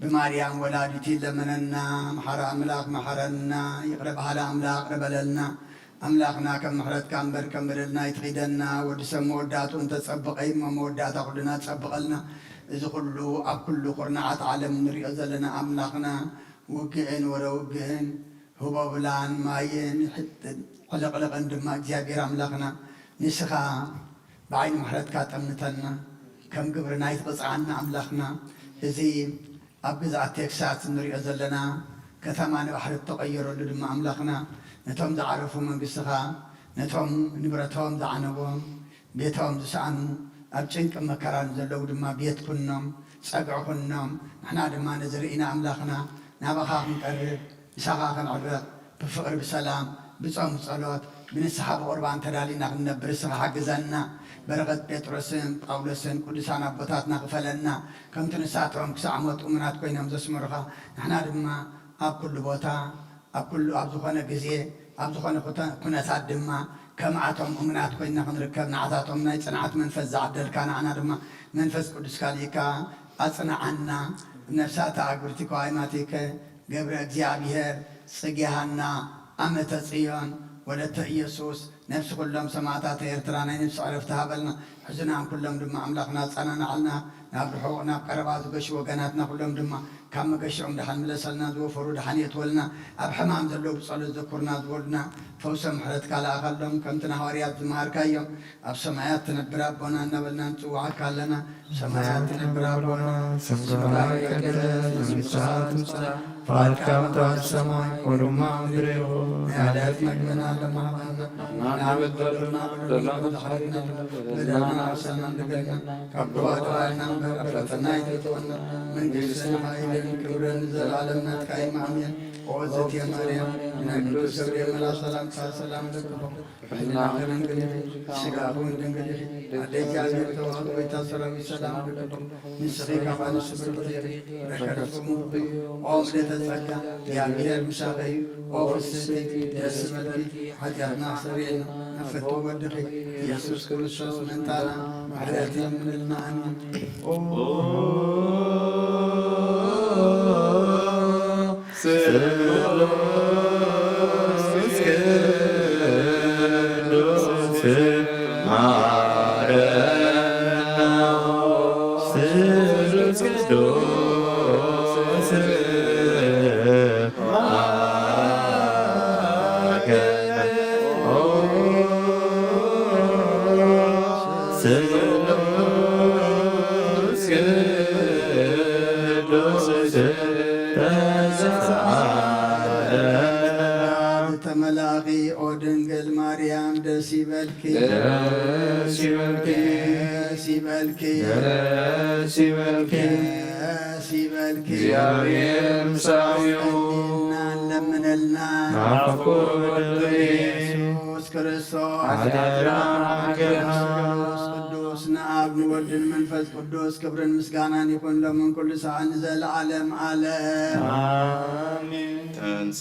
ብማርያም ወላዲቱ ይለመነና። መሓሪ ኣምላኽ መሓረና፣ ይቕረ በሃሊ ኣምላኽ ይቕረ በለልና። ኣምላኽና ከም ምሕረትካ እምበር ከም በደልና ኣይትኺደና። ወዲ ሰብ መወዳእትኡ እንተጸብቐ እሞ መወዳእታ ኩልና ጸብቐልና። እዚ ኩሉ ኣብ ኩሉ ኩርናዓት ዓለም ንሪኦ ዘለና ኣምላኽና ውግእን ወረ ውግእን ህቦብላን ማይን ሕጥን ዕልቕልቕን ድማ እግዚኣብሔር ኣምላኽና ንስኻ ብዓይኒ ምሕረትካ ጠምተና፣ ከም ግብርና ኣይትቕጽዓና ኣምላኽና። እዚ ኣብ ግዝኣት ቴክሳስ እንሪኦ ዘለና ከተማ ንባሕሪ እተቐየረሉ ድማ ኣምላኽና፣ ነቶም ዝዓረፉ መንግስትኻ፣ ነቶም ንብረቶም ዝዓነዎም፣ ቤቶም ዝሰኣኑ፣ ኣብ ጭንቂ መከራን ዘለዉ ድማ ቤት ኩኖም፣ ጸግዒ ኩኖም። ንሕና ድማ ነዚ ርኢና ኣምላኽና ናባኻ ክንቀርብ ምሳኻ ክንዕረቕ ብፍቕሪ ብሰላም ብጾም ብጸሎት ብንስሓ ብቑርባን ተዳሊና ክንነብር እስኻ ሓግዘና። በረኸት ጴጥሮስን ጳውሎስን ቅዱሳን ኣቦታትና ክፈለና። ከምቲ ንሳቶም ክሳዕ ሞት እሙናት ኮይኖም ዘስመሩኻ፣ ንሕና ድማ ኣብ ኩሉ ቦታ ኣብ ኩሉ ኣብ ዝኾነ ግዜ ኣብ ዝኾነ ኩተ- ኩነታት ድማ ከምኣቶም እሙናት ኮይንና ክንርከብ ንዓታቶም ናይ ጽንዓት መንፈስ ዝዓደልካ ንዓና ድማ መንፈስ ቅዱስካ ልኢካ ኣጽንዓና። ነፍሳተ ኣግብርቲ ከዋይማቲከ ገብረ እግዚኣብሔር ጽጌሃና ኣመተ ጽዮን ወለተ ኢየሱስ ነፍሲ ኩሎም ሰማእታት ኤርትራ ናይ ነፍሲ ዕረፍቲ ሃበልና። ሕዙናን ኩሎም ድማ ኣምላኽና ኣጸናንዓልና። ናብ ርሑቕ ናብ ቀረባ ዝገሹ ወገናትና ኩሎም ድማ ካብ መገሽኦም ደሓን ምለሰልና። ዝወፈሩ ደሓን የትወልና። ኣብ ሕማም ዘለዉ ብጸሎት ዘኩርና ዝበሉና ፈውሰ ምሕረትካ ለኣኸሎም። ከምቲ ንሃዋርያት ዝመሃርካዮም ኣብ ሰማያት ትነብር ኣቦና እናበልና ንጽውዓካ ኣለና። ሰማያት ትነብር ኣቦና፣ ስምካ ይቀደስ፣ መንግስትኻ ትምጻእ፣ ፍቓድካ ከምቲ ኣብ ሰማይ ከምኡ ድማ ኣብ ምድሪ ይኹን። ናይ ዕለት መግብና ሎሚ ሃበና፣ ንበደልና በደልና፣ በደልና ንሓስብ፣ በደልና ንሓስብ፣ ካብ ክፉእ ኣድሕነና እምበር፣ ካብ ክፉእ ኣይተውጽኣና። መንግስትን ሓይልን ክብርን ንዘለኣለም ናትካ እዩ። ኣሜን። ኦ እግዝእትየ ማርያም፣ ናይ ቅዱስ ገብርኤል መልኣክ ሰላምታ ሰላም እልክልኪ። ሕሊናኺ ድንግል ኢኺ፣ ስጋኺ እውን ድንግል ኢኺ። ኣደ እግዚኣብሔር ተባህኪ፣ ጎይታ ሰራዊት ሰላም እልክልኪ። ንስኺ ካብ ኣንስቲ ብርኽቲ ኢኺ፣ በረከትኪ ምሉእ እዩ። ኦ ምልእተ ጸጋ፣ እግዚኣብሔር ምሳኺ እዩ። ኦ ፍስሕቲ፣ ደስ ይበልኪ፣ ሓጢኣትና ኣስተሰርየልና፣ ናብ ፍትው ወድኺ ኢየሱስ ክርስቶስ ምእንታና ምሕረት ለምንልና። ኣሜን። ኦ ስሉስ ቅዱስ ማረና፣ ስሉስ ቅዱስ ማረና፣ ኦ ስሉስ ቅዱስ ተሳሃለና። ተመላኺ ኦ ድንግል ማርያም ደስ ይበልኪ፣ ደስ ይበልኪ፣ ደስ ይበልኪ፣ ደስ ይበልኪ፣ ደስ ይበልኪ። እግዚኣብሔር ምሳውዩ። እና ለምነልና። ናፍቆ ወደይ። ኢየሱስ ክርስቶስ። ኃጢአትና ማሕገና። ቅዱስ ቅዱስ ንአብ ንወልድ ንመንፈስ ቅዱስ ክብርን ምስጋናን ይኹን ሎምን ኩሉ ሰዓት ንዘለዓለም ዓለም። አሜን። ተንስ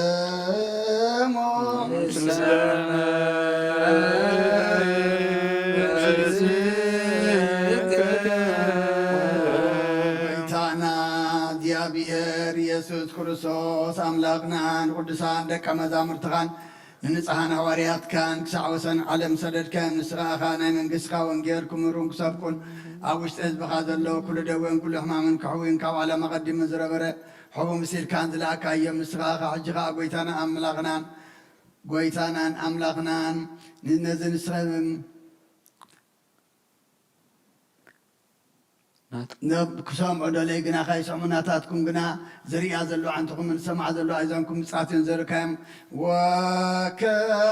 ለኩልክሙ ምስለ መንግሥትከ። ጎይታና እግዚኣብሔር ኢየሱስ ክርስቶስ ኣምላኽናን ቅዱሳን ደቀ መዛሙርትኻን ንንጹሓን ሃዋርያትካን ክሳዕ ወሰን ዓለም ሰደድካዮም። ንስኻ ኢኻ ናይ መንግስትኻ ወንጌል ክምህሩን ክሰብኩን ኣብ ውሽጢ ህዝብኻ ዘሎ ኩሉ ደዌን ኩሉ ሕማምን ክሕውዩን ካብ ዓለም ኣቐዲሙ ዝነበረ ሕቡእ ምሲልካን ዝለኣካዮም። ንስኻ ኢኻ ሕጂ ኸኣ ጎይታና ኣምላኽናን ጎይታናን ኣምላኽናን ን-፣ ነዚ ንስኻ ናት- ነብ-፣ ክሰምዑ ደለይ ግና ካይሰምዑ፣ ናታትኩም ግና ዝርእያ ዘሎ ዓንትኹምን ዝሰምዓ ዘሎ ኣእዛንኩም ብጻትዮም ዘርካዮም።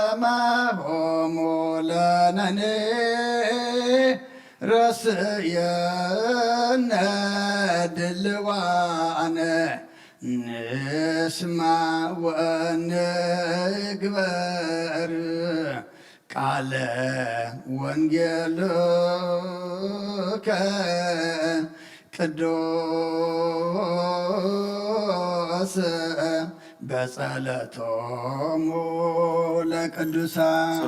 ወከማሆሙ ለነኒ ረስየነ ድልዋነ ንስማ ወንግበር ቃለ ወንጌልከ ቅዱስ በጸለቶሙ ለቅዱሳን።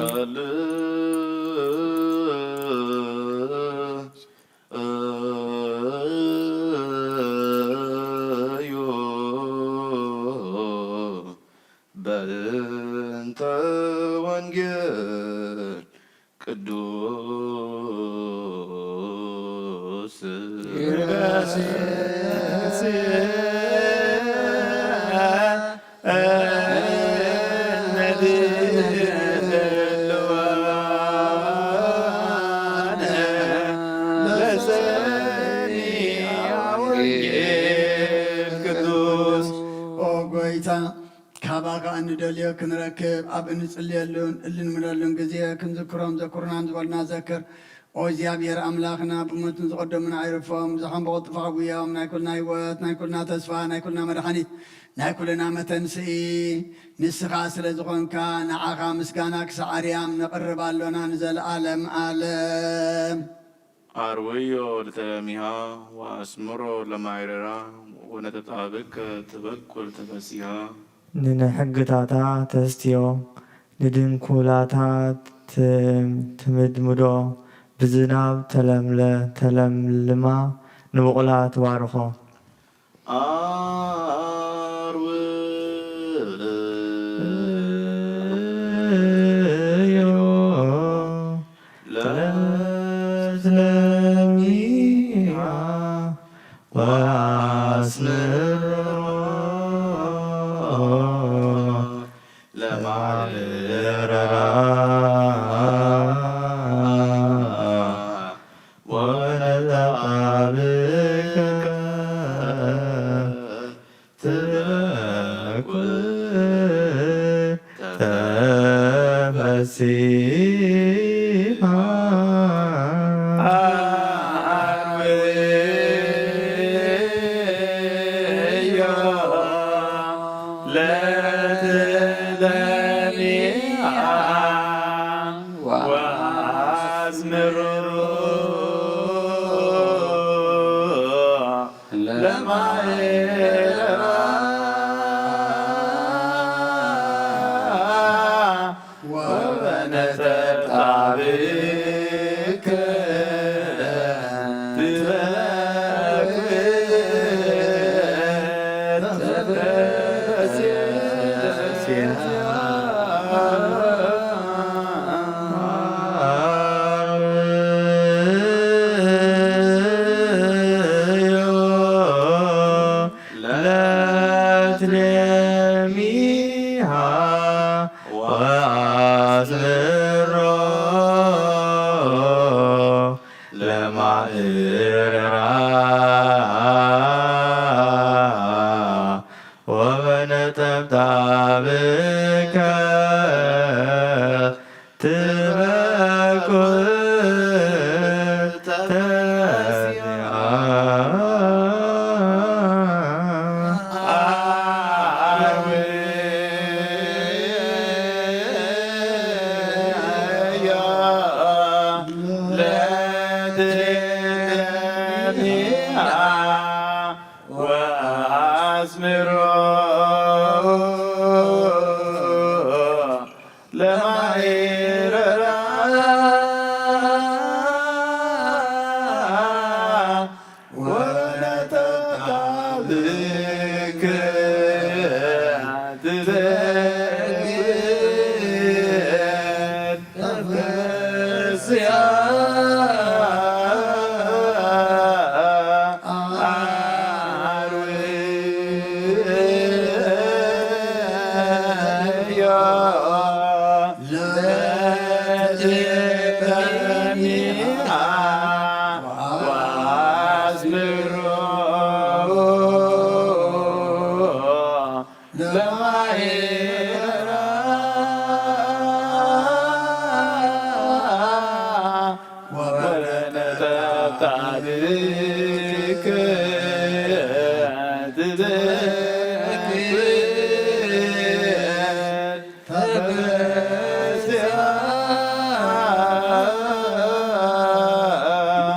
ጸልዩ በእንተ ወንጌል ቅዱስ ይርጋስ ኦ ጎይታ፣ ካባኻ እንደልዮ ክንረክብ፣ ኣብ እንጽልየሉን እንልምነሉን ግዜ ክንዝክሮም ዘኩሩናን ዝበሉና ዘክር። ኦ እግዚኣብሔር ኣምላኽና፣ ብሞት ንዝቐደሙና ኣይርፎም፣ ብዝሓም ብቕልጥፋ ጉያም፣ ናይ ኩልና ህይወት፣ ናይ ኩልና ተስፋ፣ ናይ ኩልና መድሓኒት፣ ናይ ኩልና መተንስኢ ንስኻ ስለ ዝኾንካ፣ ንዓኻ ምስጋና ክሳዕ ኣርያም ነቕርብ ኣሎና ንዘለኣለም ኣለም። ኣርውዮ ለተለሚሃ ወኣስምሮ ለማይረራ ወነተጣብከ ትበኩል ተፈሲሃ። ንንሕግታታ ተስትዮ፣ ንድንኩላታ ትም-፣ ትምድምዶ፣ ብዝናብ ተለምለ-፣ ተለምልማ፣ ንብቑላት ባርኾ። ኣርውዮ ለትለሚሃ ወኣስምሮ ለማይረራ ወነተጣብከ ትበኩ ተፈሲሃ። ኣርውዮ ለትለሚሃ ወኣስምሮ ለማይረራ ወበነተጣብከ ለትሌሚሃ ወአስምሮ ለማእረራ ወበነጠብጣብከ ትበኩ ተሲአ። ወአስምሮ ለማይረራ ወነጠብጣብከ ትበክት ተፈስያ።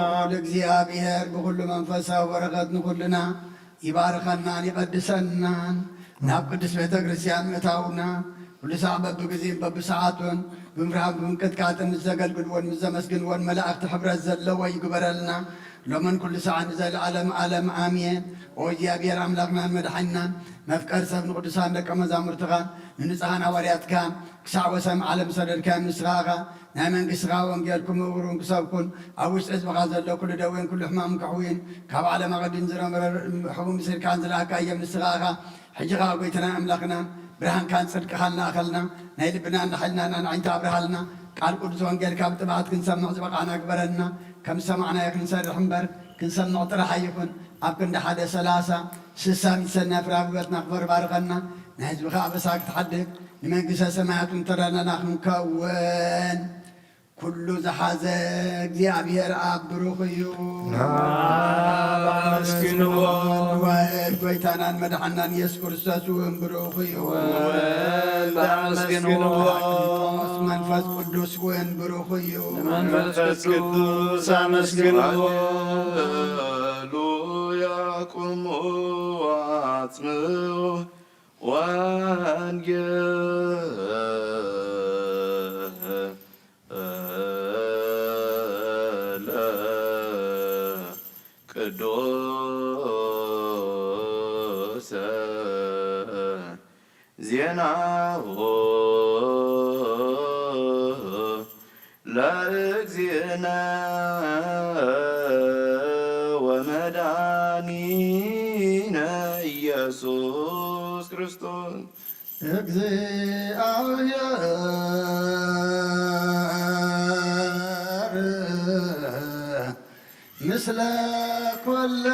ልዑል እግዚኣብሔር ብኹሉ መንፈሳዊ በረኸት ንኹልና ይባርከናን ይቐድሰናን። ናብ ቅድስት ቤተ ክርስቲያን ምእታውና ኩሉ ሳዕ በብግዜን በብሰዓቱን ብምፍራህን ብምንቅጥቃጥን ምስ ዘገልግልዎን ምስ ዘመስግንዎን መላእኽቲ ሕብረት ዘለዎ ይግበረልና። ሎምን ኩሉ ሰዓት ንዘለዓለም ዓለም ኣሜን። ኦ እግዚኣብሔር ኣምላኽናን መድሓኒናን መፍቀር ሰብ ንቅዱሳን ደቀ መዛሙርትኻን ንንጹሓን ሃዋርያትካን ክሳዕ ወሰን ዓለም ዝሰደድካዮም ንስኻ ኢኻ። ናይ መንግስትኻ ወንጌል ክምእሩን ክሰብኩን ኣብ ውሽጢ ህዝብኻ ዘሎ ኩሉ ደዌን ኩሉ ሕማምን ከሕውዩን ካብ ዓለም ኣቐዲም ዝረመረ ሕቡን ምስልካን ዝለኣካዮም ንስኻ ኢኻ። ሕጂ ኸኣ ጎይታና ኣምላኽና ብርሃንካን ጽድቅኻን ለኣኸልና፣ ናይ ልብናን ናይ ሓይልናን ኣዒንቲ ኣብርሃልና፣ ቃል ቅዱስ ወንጌልካ ብጥምዓት ክንሰምዕ ዝበቓዕና ግበረና። ከም ዝሰማዕናዮ ክንሰርሕ እምበር ክንሰምዕ ጥራሕ ኣይኹን። ኣብ ክንዲ ሓደ ሰላሳ ስሳ ሚእቲ ሰናይ ፍረ ኣብ ህይወትና ክፈሪ ባርኸና። ናይ ህዝብኻ ኣበሳ ክትሓድግ ንመንግስተ ሰማያት እውን ተዳላና ክንከውን። ኩሉ ዝሓዘ እግዚኣብሔር ኣብ ብሩኽ እዩ። ናብ ኣመስግንዎ። ወልድ ጎይታናን መድሓናን ኢየሱስ ክርስቶስ እውን ብሩኽ እዩ። ወልድ ኣመስግንዎ። ጳራቅሊጦስ መንፈስ ቅዱስ እውን ብሩኽ እዩ። መንፈስ ቅዱስ ኣመስግንዎ። ሃሌሉያ ቁሙ ወአጽምዑ ወንጌል ቅዱሰ ዜናሁ ለእግዚእነ ወመድኃኒነ ኢየሱስ ክርስቶስ። እግዚኣብሔር ምስለ ኩልክሙ።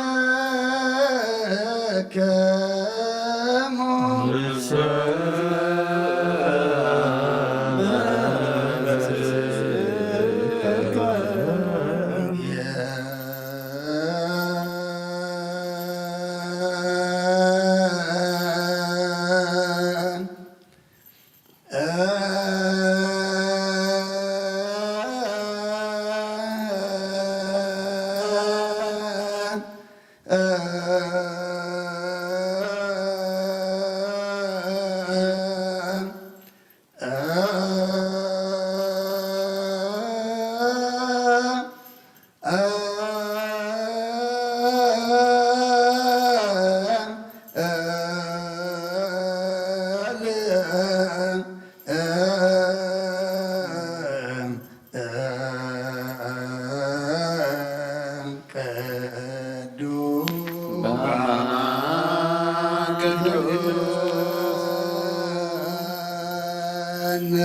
ነወ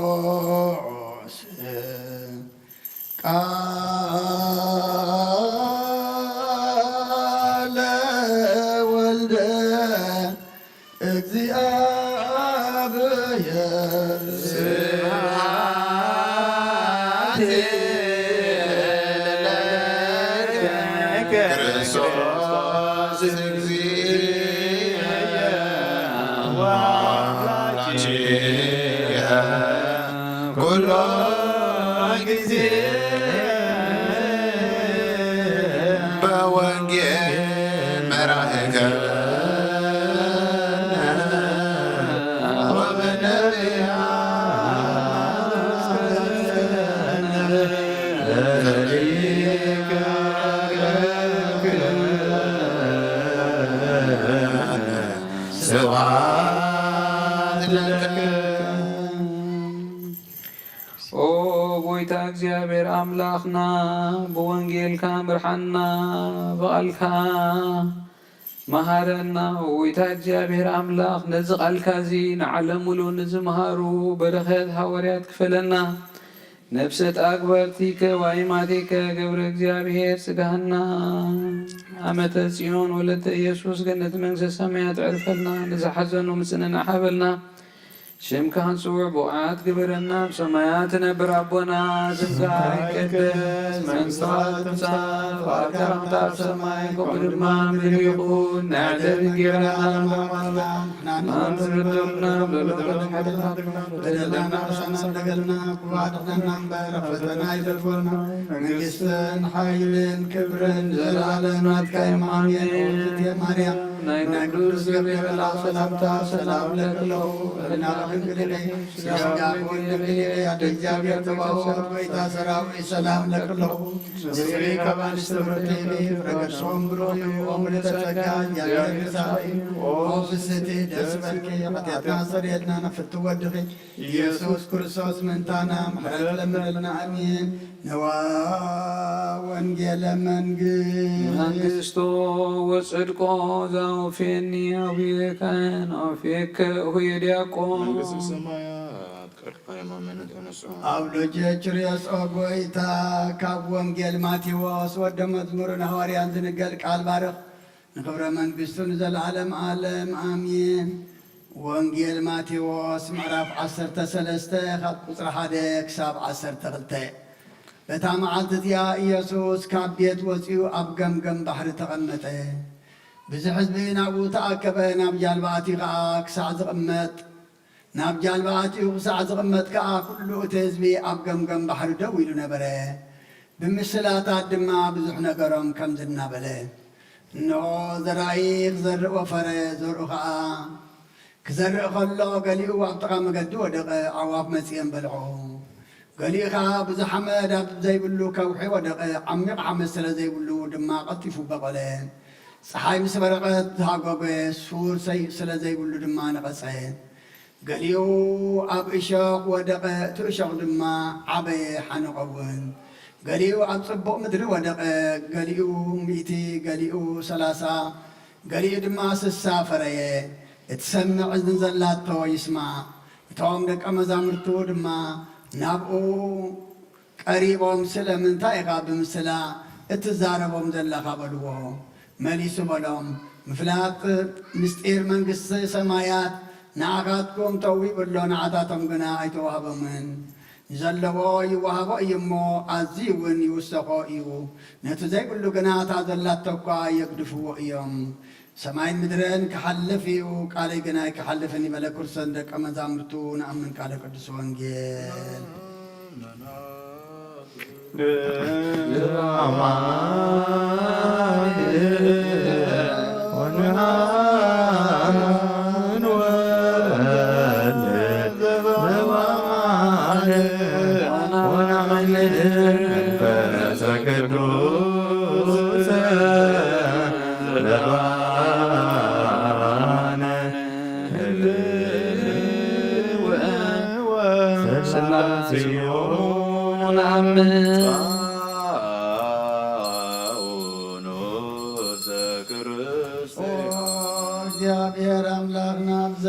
ማቴዎስ ቃለ ወልደ እግዚአብሔር። ስብሐት ለከ ክርስቶስ እግዚእየ ወአምላክየ ኩሎ ጊዜ በወንጌል መራህከ ወበነቢያ ስብሐት ለከ። ኦ ጎይታ እግዚኣብሔር ኣምላኽና፣ ብወንጌልካ ምርሓና፣ ብቓልካ መሃረና። ኦ ጎይታ እግዚኣብሔር ኣምላኽ፣ ነዚ ቓልካ እዚ ንዓለም ሙሉ ንዝመሃሩ በረኸት ሃዋርያት ክፈለና። ነፍሰት ኣግበርቲከ ዋይማቲከ ገብረ እግዚኣብሔር ጽጋህና ኣመተ ጽዮን ወለተ ኢየሱስ ገነት መንግስተ ሰማያት ዕርፈልና። ንዝሓዘኑ ምጽንናዕ ሃበልና። ሽምካ ክንጽውዕ ብቑዓት ግበረና። ኣብ ሰማያት ትነብር ኣቦና፣ ስምካ ይቀደስ፣ መንግስትኻ ትምጻእ፣ ፍቓድካ ከምታ ኣብ ሰማይ ከምኡ ድማ ኣብ ምድሪ ይኹን። ናይ ዕለት እንጌራና ሃበና ንሕና ንሕና ንበደለና በደልና ንሓድግ፣ በደልና ንሓድግ፣ በደልና ንሓድግ፣ በደልና ንሓድግ፣ እምበር ኣብ ፈተና ኣይተእትወና። መንግስትን ሓይልን ክብርን ዘለዓለም ናትካ እዮም። ኣሜን። እግዝእትየ ማርያም ናይ ቅዱስ ገብርኤል ሰላምታ ሰላም እለኪ ኣለኹ። በድናኺ ድንግል ኢኺ፣ ስጋኺ እውን ድንግል ኢኺ። ኣደ እግዚኣብሔር ጸባኦት ጎይታ ሰራዊት ሰላም እለኪ ኣለኹ። ንስኺ ካብ ኣንስቲ ብርክቲ ኢኺ፣ ፍረ ከርስኺ እውን ብሩኽ እዩ። ኦ ምልዕተ ጸጋ፣ እግዚኣብሔር ምሳኺ እዩ። ኦ ፍስሕቲ ደስ ይበልኪ፣ ሓጢኣትና ኣስተሰርየልና፣ ናብ ፍትው ወድኺ ኢየሱስ ክርስቶስ ምእንታና ምሕረት ለምነልና። ኣሜን። ነዋ ወንጌለ መንግስት። መንግስቶ ወጽድቆ ዘውፌኒ አቡየ ካህን አውፌከ እሁየ ዲያቆን። መንግስተ ሰማያት ቀድማ የማመነ ተነስኦ። ኣብ ሎጀ ችርዮስ ኦ ጎይታ፣ ካብ ወንጌል ማቴዎስ ወደ መዝሙርን ሃዋርያን ዝንገር ቃል ባርኽ። ንኽብረ መንግስቱ ንዘለዓለም ዓለም ኣሜን። ወንጌል ማቴዎስ ምዕራፍ ዓሰርተ ሰለስተ ካብ ቁጽሪ ሓደ ክሳብ ዓሰርተ ክልተ። በታ መዓልቲ እቲኣ ኢየሱስ ካብ ቤት ወጺኡ ኣብ ገምገም ባሕሪ ተቐመጠ። ብዙሕ ህዝቢ ናብኡ ተኣከበ፣ ናብ ጃልባ ኣትዩ ኸኣ ክሳዕ ዝቕመጥ ናብ ጃልባ ኣትዩ ክሳዕ ዝቕመጥ ከኣ፣ ኩሉ እቲ ህዝቢ ኣብ ገምገም ባሕሪ ደው ኢሉ ነበረ። ብምስላታት ድማ ብዙሕ ነገሮም፣ ከምዚ እናበለ፣ እንሆ፣ ዘራኢ ክዘርእ ወፈረ፣ ዘርኡ ኸኣ ክዘርእ ከሎ፣ ገሊኡ ኣብ ጥቓ መገዲ ወደቐ፣ ኣዕዋፍ መጺኤን በልዖ። ገሊኡ ኸኣ ብዙሕ ሓመድ ኣብ ዘይብሉ ከውሒ ወደቐ፣ ዓሚቕ ሓመድ ስለ ዘይብሉ ድማ ቀልጢፉ በቖለ። ጸሓይ ምስ በረቐት ዝሃጎገ ሱር ሰይ-፣ ስለ ዘይብሉ ድማ ነቐጸ። ገሊኡ ኣብ እሾኽ ወደቐ፣ እቲ እሾኽ ድማ ዓበየ፣ ሓነቐ እውን። ገሊኡ ኣብ ጽቡቕ ምድሪ ወደቐ፣ ገሊኡ ሚእቲ፣ ገሊኡ ሰላሳ፣ ገሊኡ ድማ ስሳ ፈረየ። እትሰምዕ እዝኒ ዘላቶ ይስማዕ። እቶም ደቀ መዛሙርቱ ድማ ናብኡ ቀሪቦም፣ ስለምንታይ ኢኻ ብምስላ እትዛረቦም ዘለኻ? በልዎ። መሊሱ በሎም፣ ምፍላጥ ምስጢር መንግስቲ ሰማያት ንዓኻትኩም ተዊቡ ኣሎ፣ ንዓታቶም ግና ኣይተዋህቦምን። ንዘለዎ ይወሃቦ እዩ እሞ፣ ኣዝዩ እውን ይውሰኾ እዩ። ነቲ ዘይብሉ ግና እታ ዘላቶ እኳ የግድፍዎ እዮም። ሰማይን ምድርን ክሓልፍ እዩ፣ ቃለይ ግና ኣይክሓልፍን እዩ በለ። ክርስቶስ ደቀ መዛሙርቱ ንኣምን ቃለ ቅዱስ ወንጌል። መንፈሰ ቅዱስ ለባነ ስላሴ ንኣምን።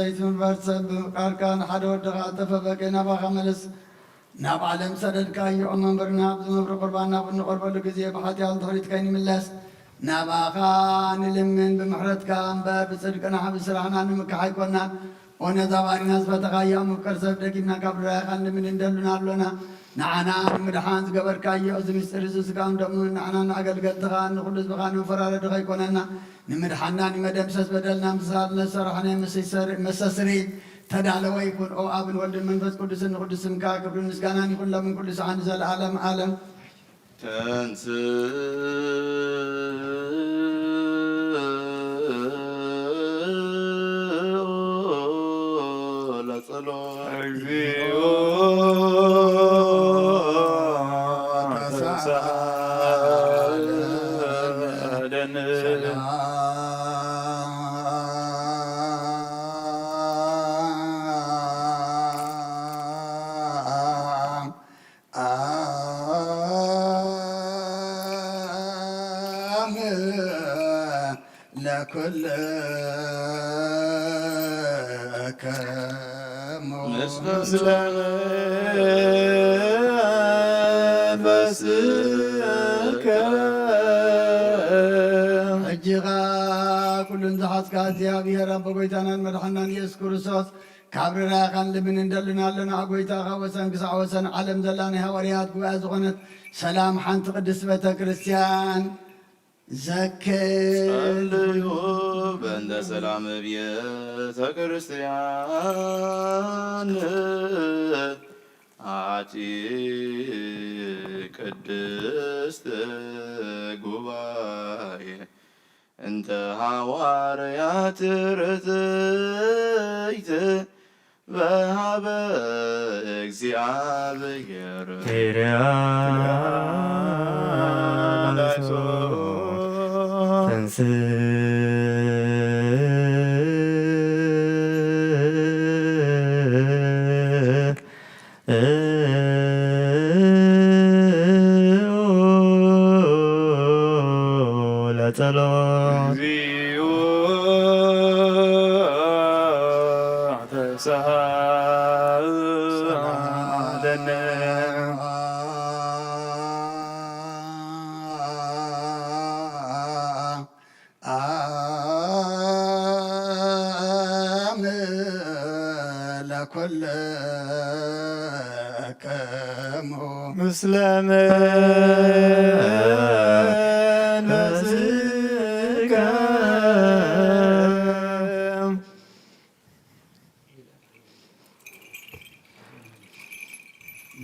ዘይትምበር ሰብ ቃልካ ንሓደ ወድኻ ኣጠፈበቂ ናባኻ መልስ። ናብ ዓለም ሰደድካዮ መምህርና ኣብዚ መብሪ ቁርባን ናብ እንቐርበሉ ግዜ ብሓጢኣት ድሕሪት ከይንምለስ ናባኻ ንልምን ብምሕረትካ እምበር ብጽድቅና ብስራሕና ንምካሕ ኣይኮናን። ኦነ ዛባሪና ዝፈተኻያ ምፍቅር ሰብ ደጊምና ካብ ድራይኻ ንምን እንደሉና ኣሎና። ንዓና ንምድሓን ዝገበርካዮ እዚ ምስጢር እዚ ስጋን ደሙን ንዓና ንኣገልገልትኻ ንኹሉ ህዝብኻ ንመፈራረዲ ከይኮነና ንምድሓና ንመደምሰስ በደልና ምሳል ነሰራሕና መሰሰሪ ተዳለወ ይኩን። ኦ ኣብን ወልድን መንፈስ ቅዱስን ንቅዱስ ስምካ ክብርን ምስጋናን ይኹን ሎምን ኩሉ ሰዓን ንዘለኣለም ኣለም። ተንስ ለጸሎ እግዚኦ ተሳለን። እጅኻ ኩሉን ዝሓዝካ እግዚኣብሔር ኣቦ ጎይታናን መድሓናን ኢየሱስ ክርስቶስ ካብ ርራኻን ልምን እንደልን ኣለና። ጎይታ ካብ ወሰን ክሳዕ ወሰን ዓለም ዘላ ናይ ሃዋርያት ጉባኤ ዝኾነት ሰላም ሓንቲ ቅድስት ቤተ ክርስቲያን ዘክር። ጸልዩ በእንተ ሰላም ቤተ ክርስቲያን ኣቲ ቅድስት ጉባኤ እንተ ሃዋርያት ርትዕት በሃበ እግዚኣብሔር። ኪርያ ላይሶ ተንስ ለጸሎት። እግዚኦ ተሳሃለነ። ለኩልክሙ ምስለ መንፈስከ።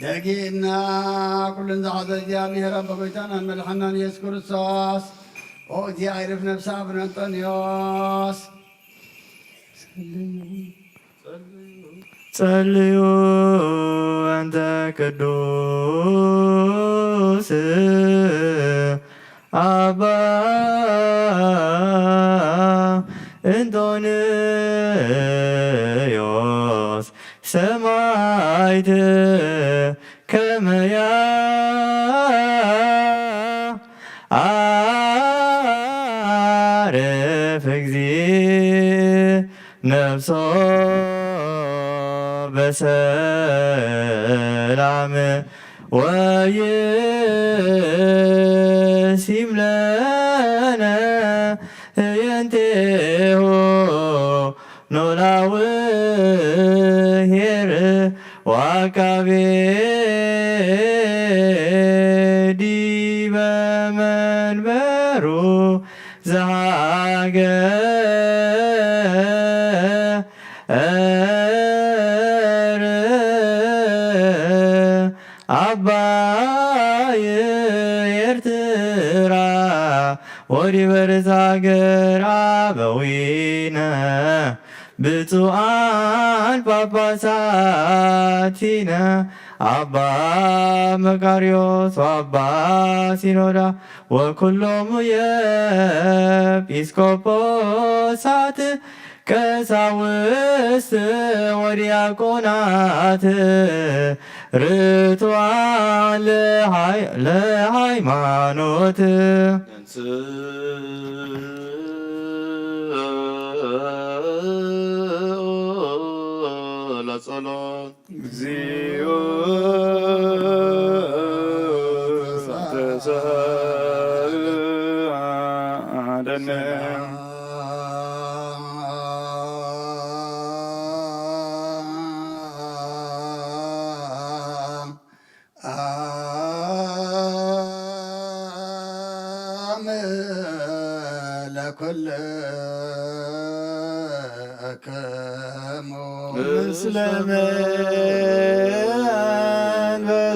ደጊና ኩሉን ዝሓዘ እግዚኣብሔር ኣቦ ጎይታናን መድሓናን ኢየሱስ ክርስቶስ፣ ኦ እግዚኣብሔር ነፍሲ ኣቡነ እንጠንዮስ ጸልዩ እንተ ቅዱስ ኣባ እንጦንዮስ ሰማዕት ከመያ አረፍ እግዚእ ነፍሶ በሰላም ወይሲም ለነ ህየንቴሁ ኖላዊ ኄር ወአቃቤ ዲበ መንበሩ ዘሃገር አባይ ኤርትራ ወዲበ ርእሰ ሃገር አበዊነ ብፁዓን ጳጳሳቲነ አባ መቃርዮስ ወአባ ሲኖዳ ወኩሎሙ የጲስቆጶሳት ቀሳውስት ወዲያቆናት ርቱዓን ለሃይ-፣ ለሃይማኖት። ጸሎት። እግዚኦ ተሳሃለነ። አም ለኩልክሙ ምስለ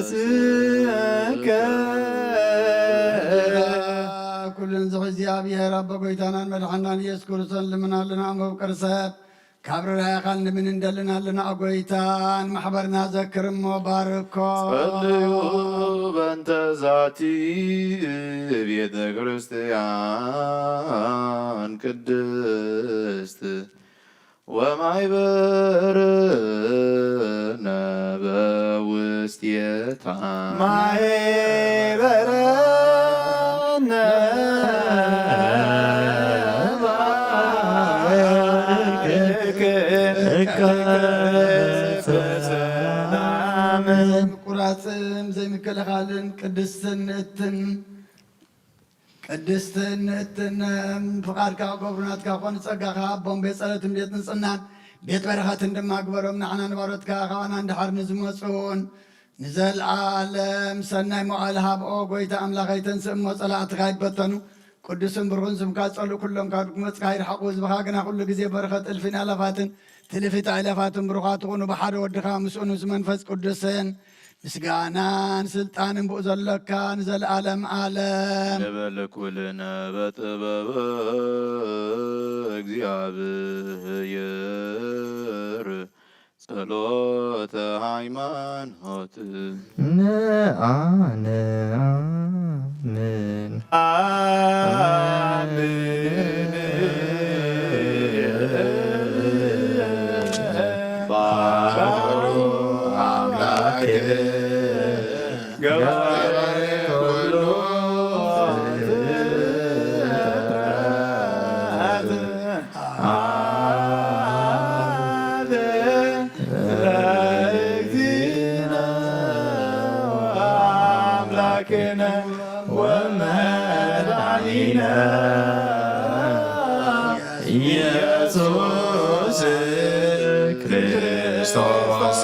መንፈስከ። ኩሉን ዝኽእል እግዚኣብሔር ኣቦ ጎይታናን መድሓናን ኢየሱስ ክርስቶስን ልምና ኣለና እሞ ፍቅር ሰብ ካብ ርራያኻን ልምን እንደልን ኣለና ጎይታን ማሕበርና ዘክር እሞ ባርኮ። ጸልዩ በእንተ ዛቲ ቤተ ክርስቲያን ቅድስት ወማይበርነ በውስቴታ። ማይበርነ ባርክ እከ ሰላም። ምቁራጽም ዘይምክልኻልን ቅድስትን ንእትን ቅድስትን ንእትን ፍቓድካ ክገብሩ ናትካ ኮኑ። ጸጋኻ ኣቦም ቤት ጸሎትን ቤት ንጽህናን ቤት በረኸትን ድማ ግበሮም። ንዓና ንባሮትካ ካባና እንድሓር ንዝመጹን ንዘለኣለም ሰናይ መዋዕል ሃብኦ። ጎይታ ኣምላኸይ ተንስእ እሞ ጸላእትኻ ይበተኑ። ቅዱስን ብሩኽን ስምካ ጸሉ ኩሎም ካብ ድግመጽካ ይርሓቑ። ህዝብኻ ግና ኩሉ ግዜ በረኸት እልፊን ኣላፋትን ትልፊት ኣእላፋትን ብሩኻት ትኹኑ ብሓደ ወድኻ ምስኡን ምስ መንፈስ ቅዱስን ምስጋናን ስልጣንን ብኡ ዘሎካ ንዘለኣለም ኣለም። ንበል ኩልነ በጥበብ እግዚኣብሔር ጸሎተ ሃይማኖት። ንኣምን ኣምን ባሕሩ ኣምላክ ገባሬ ኩሉ ፍጥረት። ለእግዚእነ ወአምላክነ ወመድኃኒነ ኢየሱስ ክርስቶስ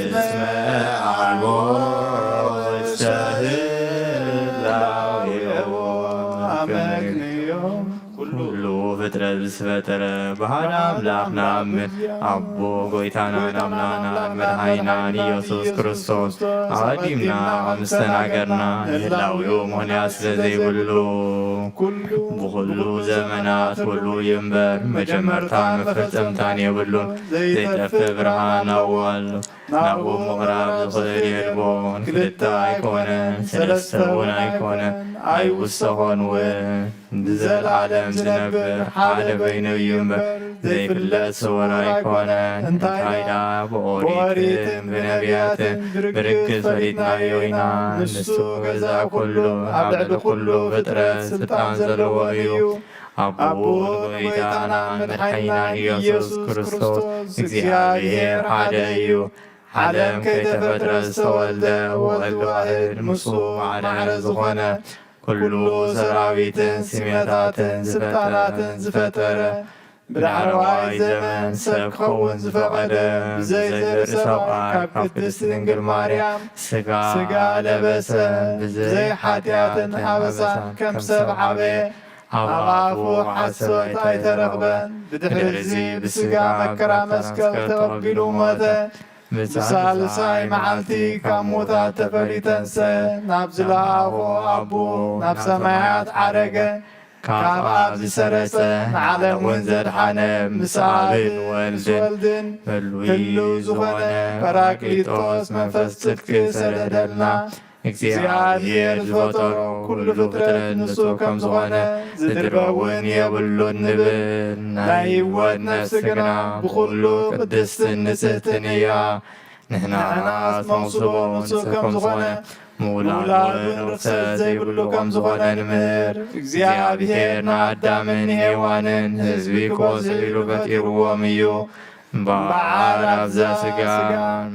እስመ አልቦ ውስተ ህላዌሁ አመክንዮ። ኩሉ ፍጥረት ዝፈጠረ ብሓደ ኣምላኽ ንኣምን። ኣቦ ጎይታናን ኣምላኽናን መድሓኒናን ኢየሱስ ክርስቶስ ኣቐዲምና ከም ዝተናገርና ንህላዌኡ ምኽንያት ስለ ዘይብሉ ብኹሉ ዘመናት ኩሉ እዩ እምበር መጀመርታን መፈጸምታን የብሉን። ዘይጠፍእ ብርሃን ኣብኡ ኣሎ። ናብኡ ምቕራብ ዝኽእል የልቦን። ክልተ ኣይኮነን፣ ሰለስተ እውን ኣይኮነን፣ ኣይውሰኾን እውን። ንዘለዓለም ዝነብር ሓደ በይኑ እዩ እምበር ዘይፍለጥ ስውር ኣይኮነን። እንታይ ደኣ ብኦሪትን ብነቢያትን ብርግጽ ፈሊጥናዮ ኢና። ንሱ ገዛእ ኩሉ፣ ኣብ ልዕሊ ኩሉ ፍጥረት ስልጣን ዘለዎ እዩ። ኣቦኡ ንጎይታና መድሓኒና ኢየሱስ ክርስቶስ እግዚኣብሔር ሓደ እዩ። ዓለም ከይተፈጥረ ዝተወልደ ወልድ ዋሕድ ምስኡ ማዕረ ዝኾነ ኩሉ ሰራዊትን ስሜታትን ስልጣናትን ዝፈጠረ ብዳሕረዋይ ዘመን ሰብ ክኸውን ዝፈቐደ ብዘይ ዘርኢ ሰብኣይ ካብ ቅድስት ድንግል ማርያም ስጋ ለበሰ። ብዘይ ሓጢኣትን ኣበሳን ከም ሰብ ዓበየ። ኣብ ኣፉ ሓሶት ኣይተረኽበን። ብድሕሪ እዚ ብስጋ መከራ መስቀል ተቐቢሉ ሞተ። ብሳልሳይ መዓልቲ ካብ ሙታት ተፈሊዩ ተንስአ። ናብ ዝለኣኾ ኣቦ ናብ ሰማያት ዓረገ። ካብ ኣብ ዝሰረጸ ንዓለም እውን ዘድሓነ ምስ ኣብን ወልድን ህሉው ዝኾነ ጳራቅሊጦስ መንፈስ ጽድቂ ሰደደልና። እግዚኣብሔር ዝፈጠሮ ኩሉ ፍጥረት ንሱ ከም ዝኾነ ዝድርበ እውን የብሉን ንብል። ናይ ህይወት ነፍሲ ግና ብኹሉ ቅድስትን ንጽህትን እያ። ንሕናስ መውስቦ ንሱ ከም ዝኾነ ምውላድ እውን ርኽሰት ዘይብሉ ከም ዝኾነ ንምህር። እግዚኣብሔር ንኣዳምን ንሄዋንን ህዝቢ ክወስዕ ኢሉ ፈጢርዎም እዩ። እምበኣር ኣብዛ ስጋ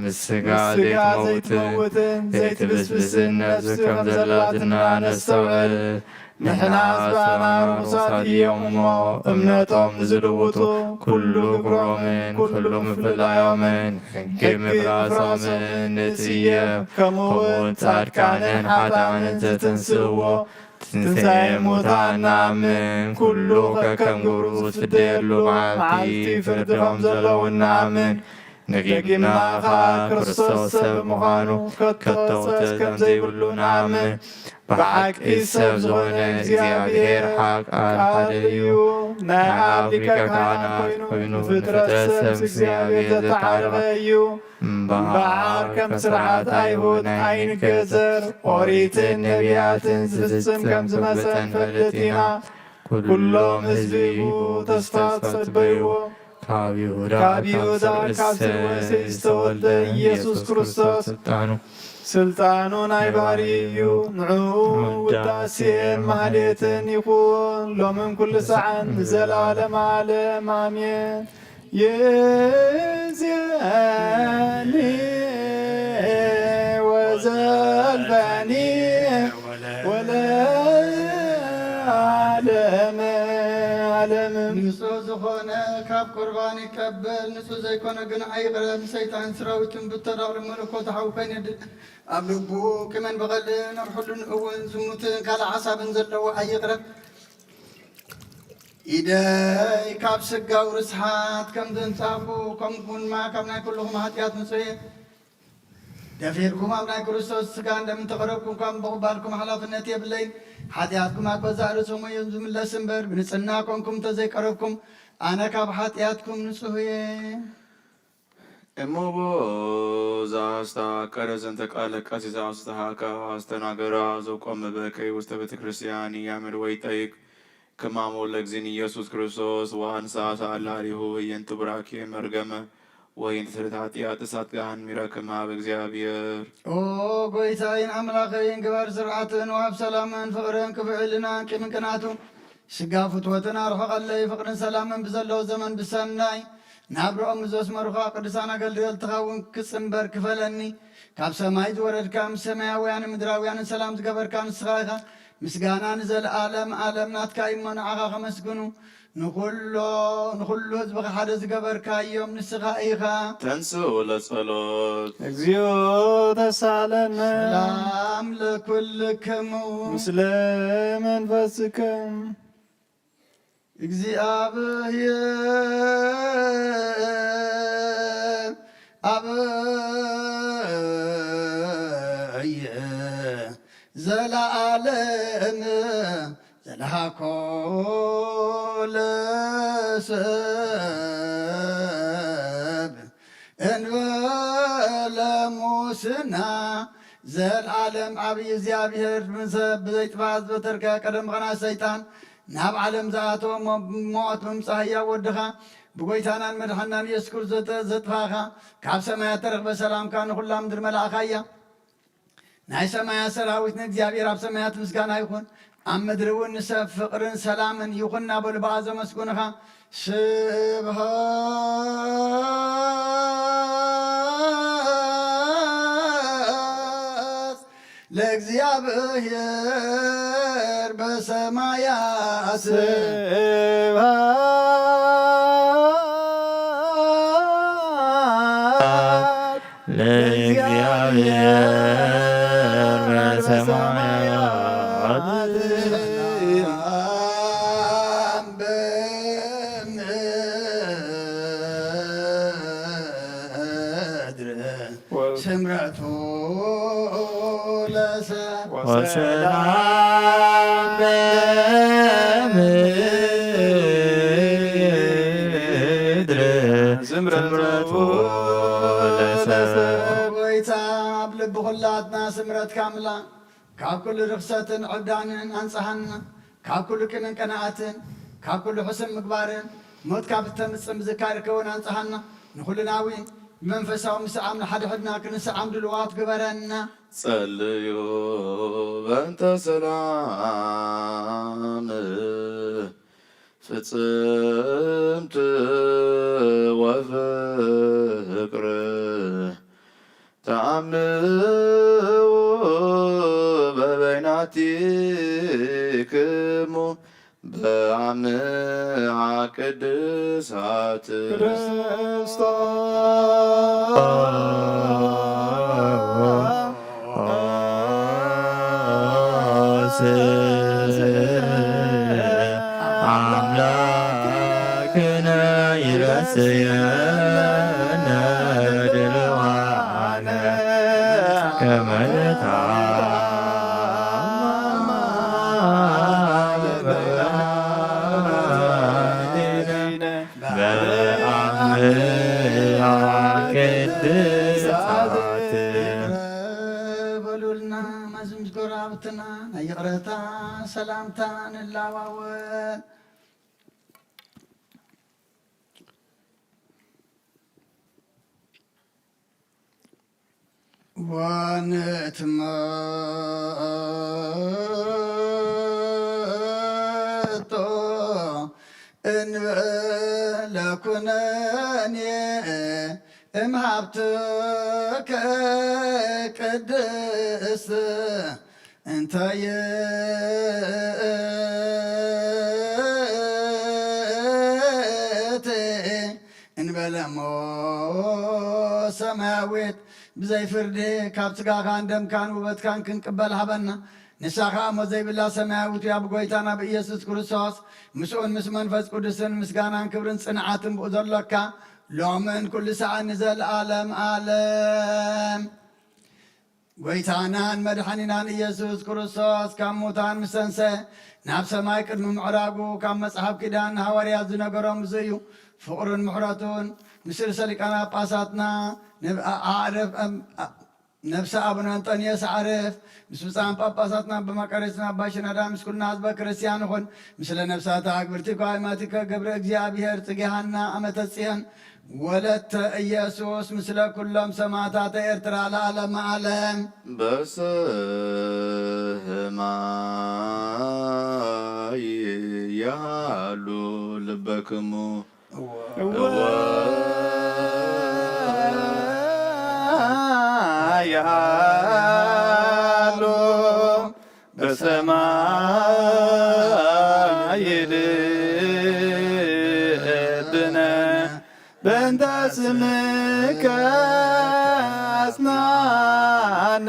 ምስ ስጋ ዘይትመውትን ዘይትብስብስን ነፍሲ ከም ዘላትና ነስተውዕል። ንሕና ህዝባና ርኹሳት እዮም እሞ፣ እምነቶም ንዝልውጡ ኩሉ ግብሮምን ኩሉ ምፍላዮምን ሕጊ ምፍራሶምን ንጽየፍ። ከምኡ እውን ጻድቃንን ሓጥኣንን ዘተንስእዎ ትንሳኤ ሙታን ንኣምን። ኩሉ ከከም ግብሩ ዝፍደየሉ መዓልቲ ፍርዲ ከም ዘለውን ንኣምን። ደጊምና ኸኣ ክርስቶስ ሰብ ምዃኑ ከቶ ውሕሰት ከም ዘይብሉ ንኣምን። ብሓቂ ሰብ ዝኾነ እግዚኣብሔር ሓቅ ቃል ሓደ እዩ። ናይ ኣብ ሊቀ ካህናት ኮይኑ ንፍጥረት ሰብ ምስ እግዚኣብሔር ዘተዓረቐ እዩ። እምበኣር ከም ስርዓት ኣይሁድ ኣይንገዘር፣ ኦሪትን ነቢያትን ዝፍጽም ከም ዝመጸ ንፈልጥ ኢና። ኩሎም ህዝቢ ተስፋ ዝጸበይዎ ካብ ይሁዳ ካብ ይሁዳ ካብ ስርወ እሴይ ዝተወልደ ኢየሱስ ክርስቶስ ስልጣኑ ስልጣኑ ናይ ባሕሪ እዩ። ንዕኡ ውዳሴን ማህሌትን ይኹን ሎምን ኩሉ ሰዓን ንዘለዓለም ዓለም ኣሜን። ይእዜኒ ወዘልፈኒ ወለዓለመ ዓለም። ንጹህ ዝኾነ ካብ ቁርባን ይቀበል፣ ንጹህ ዘይኮነ ግን ኣይቕረብ። ንሰይጣን ሰራዊትን ብተዳቕሎ መለኮት ሓዊ ኮይነ ድል ኣብ ልቡ ቂምን በቐልን ኣብ ሕሉን እውን ዝሙትን ካልእ ሓሳብን ዘለዎ ኣይቕረብ። ኢደይ ካብ ስጋዊ ርስሓት ከም ዘንጻፉ፣ ከምኡ ድማ ካብ ናይ ኩልኹም ሓጢኣት ንጹህ እየ። ደፊርኩም ኣብ ናይ ክርስቶስ ስጋን ደምን ተቐረብኩም፣ ካብ ምቕባልኩም ሓላፍነት የብለይን። ሓጢኣትኩም ኣብ ገዛእ ርእስኹም እዩ ዝምለስ እምበር፣ ብንጽህና ኮንኩም እንተዘይቀረብኩም፣ ኣነ ካብ ሓጢኣትኩም ንጹህ እየ። እሞ በዛ ዝተሃቀረ ዘንተ ቃለ ቀሲስ አውስተሃካ አስተናገራ ዘቆመ በከይ ውስተ ቤተ ክርስቲያን ያምር ወይ ጠይቅ ክማሞ ለግዚን ኢየሱስ ክርስቶስ ወአንሳ ተአላሪሁ ህየንቱ ብራኬ መርገመ ወይን ስርት ኃጢአት እሳት ገሃን ሚረክም ሀብ እግዚአብሔር። ኦ ጎይታይን ኣምላኸይን ግበር ስርዓትን ወሃብ ሰላምን ፍቕርን ክብዕልና ቂምን ቅንኣቱ ስጋ ፍትወትን ኣርሕቐለይ ፍቕርን ሰላምን ብዘለዎ ዘመን ብሰናይ ናብርኦም ዘስመሩኻ ቅዱሳን ኣገልገልትኻ እውን ክጽንበር ክፈለኒ። ካብ ሰማይ ዝወረድካ ምስ ሰማያውያንን ምድራውያንን ሰላም ዝገበርካ ንስኻ ኢኻ። ምስጋና ንዘለኣለም ኣለም ናትካ እዩ እሞ ንዓኻ ከመስግኑ። ንኹሎ ንኹሉ ህዝብኻ ሓደ ዝገበርካዮም ንስኻ ኢኻ። ተንስኡ ለጸሎት። እግዚኦ ተሳለነ። ሰላም ለኩልክሙ። ምስለ መንፈስክም። እግዚኣብሔር አብ ዘላለም ዘልሃኮ ለሰብ እንበለ ሙስና ዘልዓለም ዓብዪ እግዚኣብሔር ብዘይጥፋእ ዝበተርከ ቀደም ቐና ሰይጣን ናብ ዓለም ዝኣተወ ሞ-፣ ሞት ምምጻእ ህያው ወድኻ ብጎይታናን መድሓናን ኢየሱስ ክርስቶስ ዘጥፋኻ ካብ ሰማያት ተረኽበ ሰላምካ ንኹላ ምድሪ መላእኻ እያ። ናይ ሰማያት ሰራዊት ንእግዚኣብሔር ኣብ ሰማያት ምስጋና ይኹን፣ ኣብ ምድሪ እውን ንሰብ ፍቕርን ሰላምን ይኹን እናበሉ ብኣ ዘመስግኑኻ። ስብሃት ለእግዚኣብሔር በሰማያት። ስብሃት ለእግዚኣብሔር በሰማያት። ሰላም በምድር ስምረቱ ለሰብ ወሰላም በምድር ስምረቱ ለሰብ። ጎይታ ኣብ ልቢ ኩላትና ስምረትካ ምላ። ካብ ኩሉ ርኽሰትን ዕብዳንን ኣንጽሃና። ካብ ኩሉ ቂምን ቅንኣትን፣ ካብ ኩሉ ሕሱም ምግባርን፣ ሞት ካብ እተምጽእ ምዝካር ከውን ኣንጽሃና። ንኹልና እውን ብመንፈሳዊ ምስዓም ንሓድሕድና ክንስዓም ድልዋት ግበረና። ጸልዩ በእንተ ሰላም ፍጽምቲ ወፍቅር ተኣምው በበይናቲክሙ በአምሃ ቅድሳት ክርስቶስ አምላክነ ይረስየነ ድልዋነ ከመ ንታመ በአምሃ ቅድሳት። በሉልና፣ መዝሙር ጎረባብትና ናይ ይቕረታ ሰላምታ ንለዋወጥ። ወንትመጦ እንበለ ኩነኔ እምሃብትከ ቅድስት እንተ ይእቲ እንበለ እሞ ሰማያዊት ብዘይ ፍርዲ ካብ ስጋኻን ደምካን ውበትካን ክንቅበል ሃበና። ንሳ ኸኣ ሞት ዘይብላ ሰማያዊት እያ፣ ብጎይታና ብኢየሱስ ክርስቶስ ምስኡን ምስ መንፈስ ቅዱስን ምስጋናን ክብርን ጽንዓትን ብኡ ዘሎካ ሎምን ኩሉ ሰዓት ንዘለኣለም ኣለም። ጎይታናን መድሓኒናን ኢየሱስ ክርስቶስ ካብ ሙታን ምስ ተንሰ ናብ ሰማይ ቅድሚ ምዕራጉ ካብ መጽሓፍ ኪዳን ንሃዋርያት ዝነገሮም እዚ እዩ። ፍቕሩን ምሕረቱን ምስ ርእሰ ሊቃነ ጳጳሳትና ነብ-፣ ኣ-፣ ኣዕርፍ፣ እም፣ ኣ-፣ ነብሰ ኣቡነ እንጠንዮስ ኣዕርፍ ምስ ብፁዓን ጳጳሳትና ኣባ መቃርዮስን ኣባ ሽኖዳ ምስ ኩልና ህዝበ ክርስቲያን ይኹን። ምስለ ነብሳተ ኣግብርቲ ኳይማቲከ ገብረ እግዚኣብሔር ጽጌሃና ኣመተ ጽዮን ወለተ ኢየሱስ ምስለ ኩሎም ሰማዕታተ ኤርትራ ለዓለመ ዓለም። በሰማይ ያሉ ልበክሙ። እወ። እወ። ያሉ በሰማይ ልብነ በእንተ ስምከ አጽንዓነ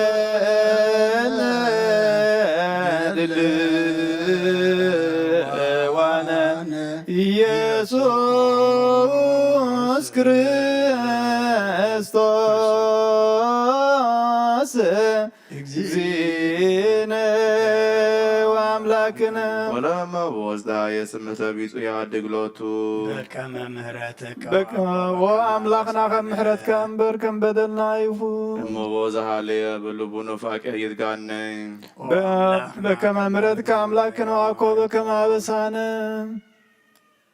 ወረስየነ ድልዋነ ኢየሱስ ክርስቶስ እግዚእነ ወአምላክነ። ወለመቦ ዝደሃየ ስምህ ተቢጹ የአድግ ሎቱ። በከመ ምሕረትከ በከመ ወአምላክነ። ወአምላክና ከም ምሕረትካ እምበር ከም በደልና ይኹን። እመቦ ዝሃለየ ብልቡ ኑፋቄ ይትጋነይ። በ-፣ በከመ ምሕረትከ አምላክነ ወአኮ በከመ አበሳነ።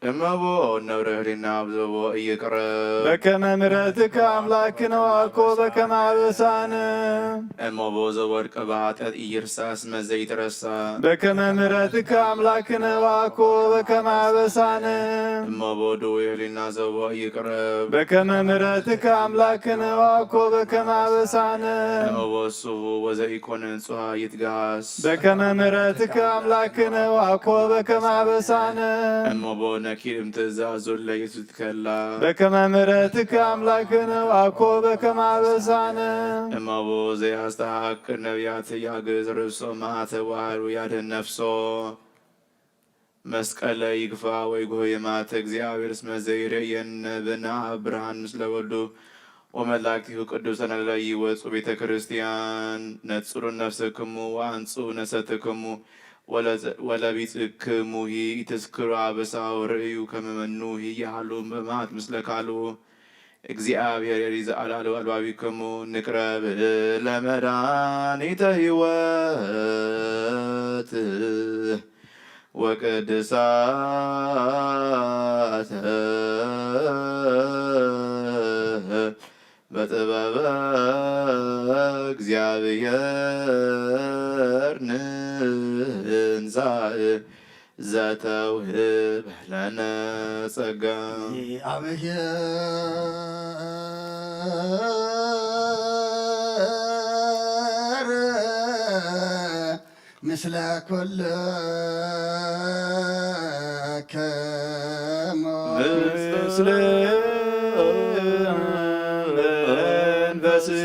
እመቦ ነውረ ህሊና ኣብ ዘቦ እይቅረብ። በከመ ምሕረትከ አምላክነ ወአኮ በከመ አበሳነ። እመቦ ዘወድቀ በኃጢአት እይርሳ እስመ ዘይትረሳ። በከመ ምሕረትከ አምላክነ ወአኮ በከመ አበሳነ። እመቦ ድውይ ህሊና ዘቦ እይቅረብ። በከመ ምሕረትከ አምላክነ ወአኮ በከመ አበሳነ። እመቦ ስሁ ወዘኢኮነ ንጹሃ ይትጋስ። በከመ ምሕረትከ አምላክነ ወአኮ በከመ አበሳነ። እመቦ ነኪር እምትእዛዙ ለይትትከላ። በከመ ምሕረትከ አምላክነ ወአኮ በከመ አበሳነ። እመቦ ዘያስተሐቅር ነቢያት ያግዝ ርእሶ ማተ ዋህሩ ያድህን ነፍሶ። መስቀለ ይግፋ ወይ ጉህይማተ እግዚአብሔር እስመ ዘይርእየነ ብነ አብ ብርሃን ምስለ ወልዱ ወመላእክቲሁ ቅዱሳን ለይወፁ ቤተ ክርስቲያን ነጽሩ ነፍሰክሙ ወአንጹ ነሰትክሙ ወለዘ-፣ ወለቢጽክሙሂ ኢትስክሩ አበሳሁ ርእዩ ከመ መኑ ይሃሉ በመዓት ምስለ ካልኡ። እግዚአብሔር የሪዝ አላሉ አልባቢክሙ ንቅረብ ለመድኃኒተ ሕይወት ወቅድሳተ በጥበበ እግዚኣብሔር ንንሳእ ዘተውህብ ለነ ጸጋ። እግዚኣብሔር ምስለ ኩልክሙ ምስለ መንፈስከ።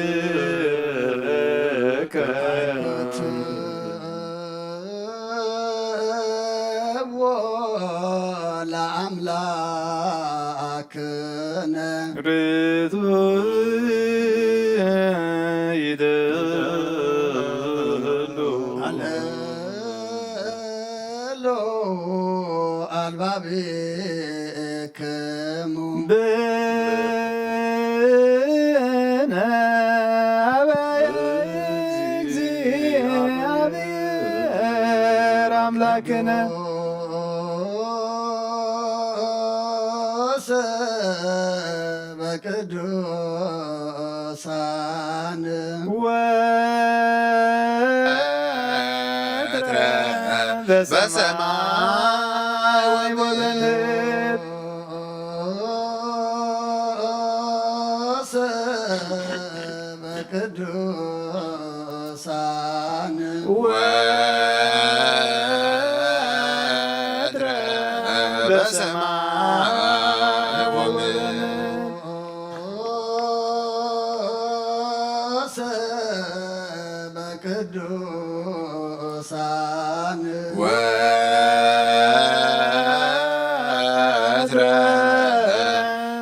ለአምላክነ ርቱዕ ይደሉ። አልዕሉ አልባቢክሙ። ብነ አበ እግዚአብሔር አምላክነ። ቅዱስ በቅዱሳን ወትረ በሰማይ ወበምድር። ቅዱስ ቅዱሳን ወትረ በሰማይ ወበምድር። ቅዱሳን ወትረ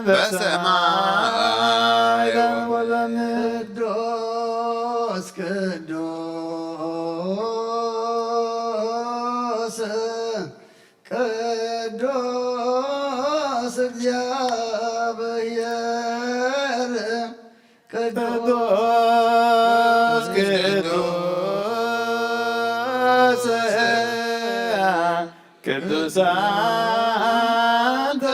በሰማይ ወበምድር። ቅዱስ ቅዱስ ቅዱስ እግዚአብሔር ቅዱስ ቅዱስ ቅዱስ አንተ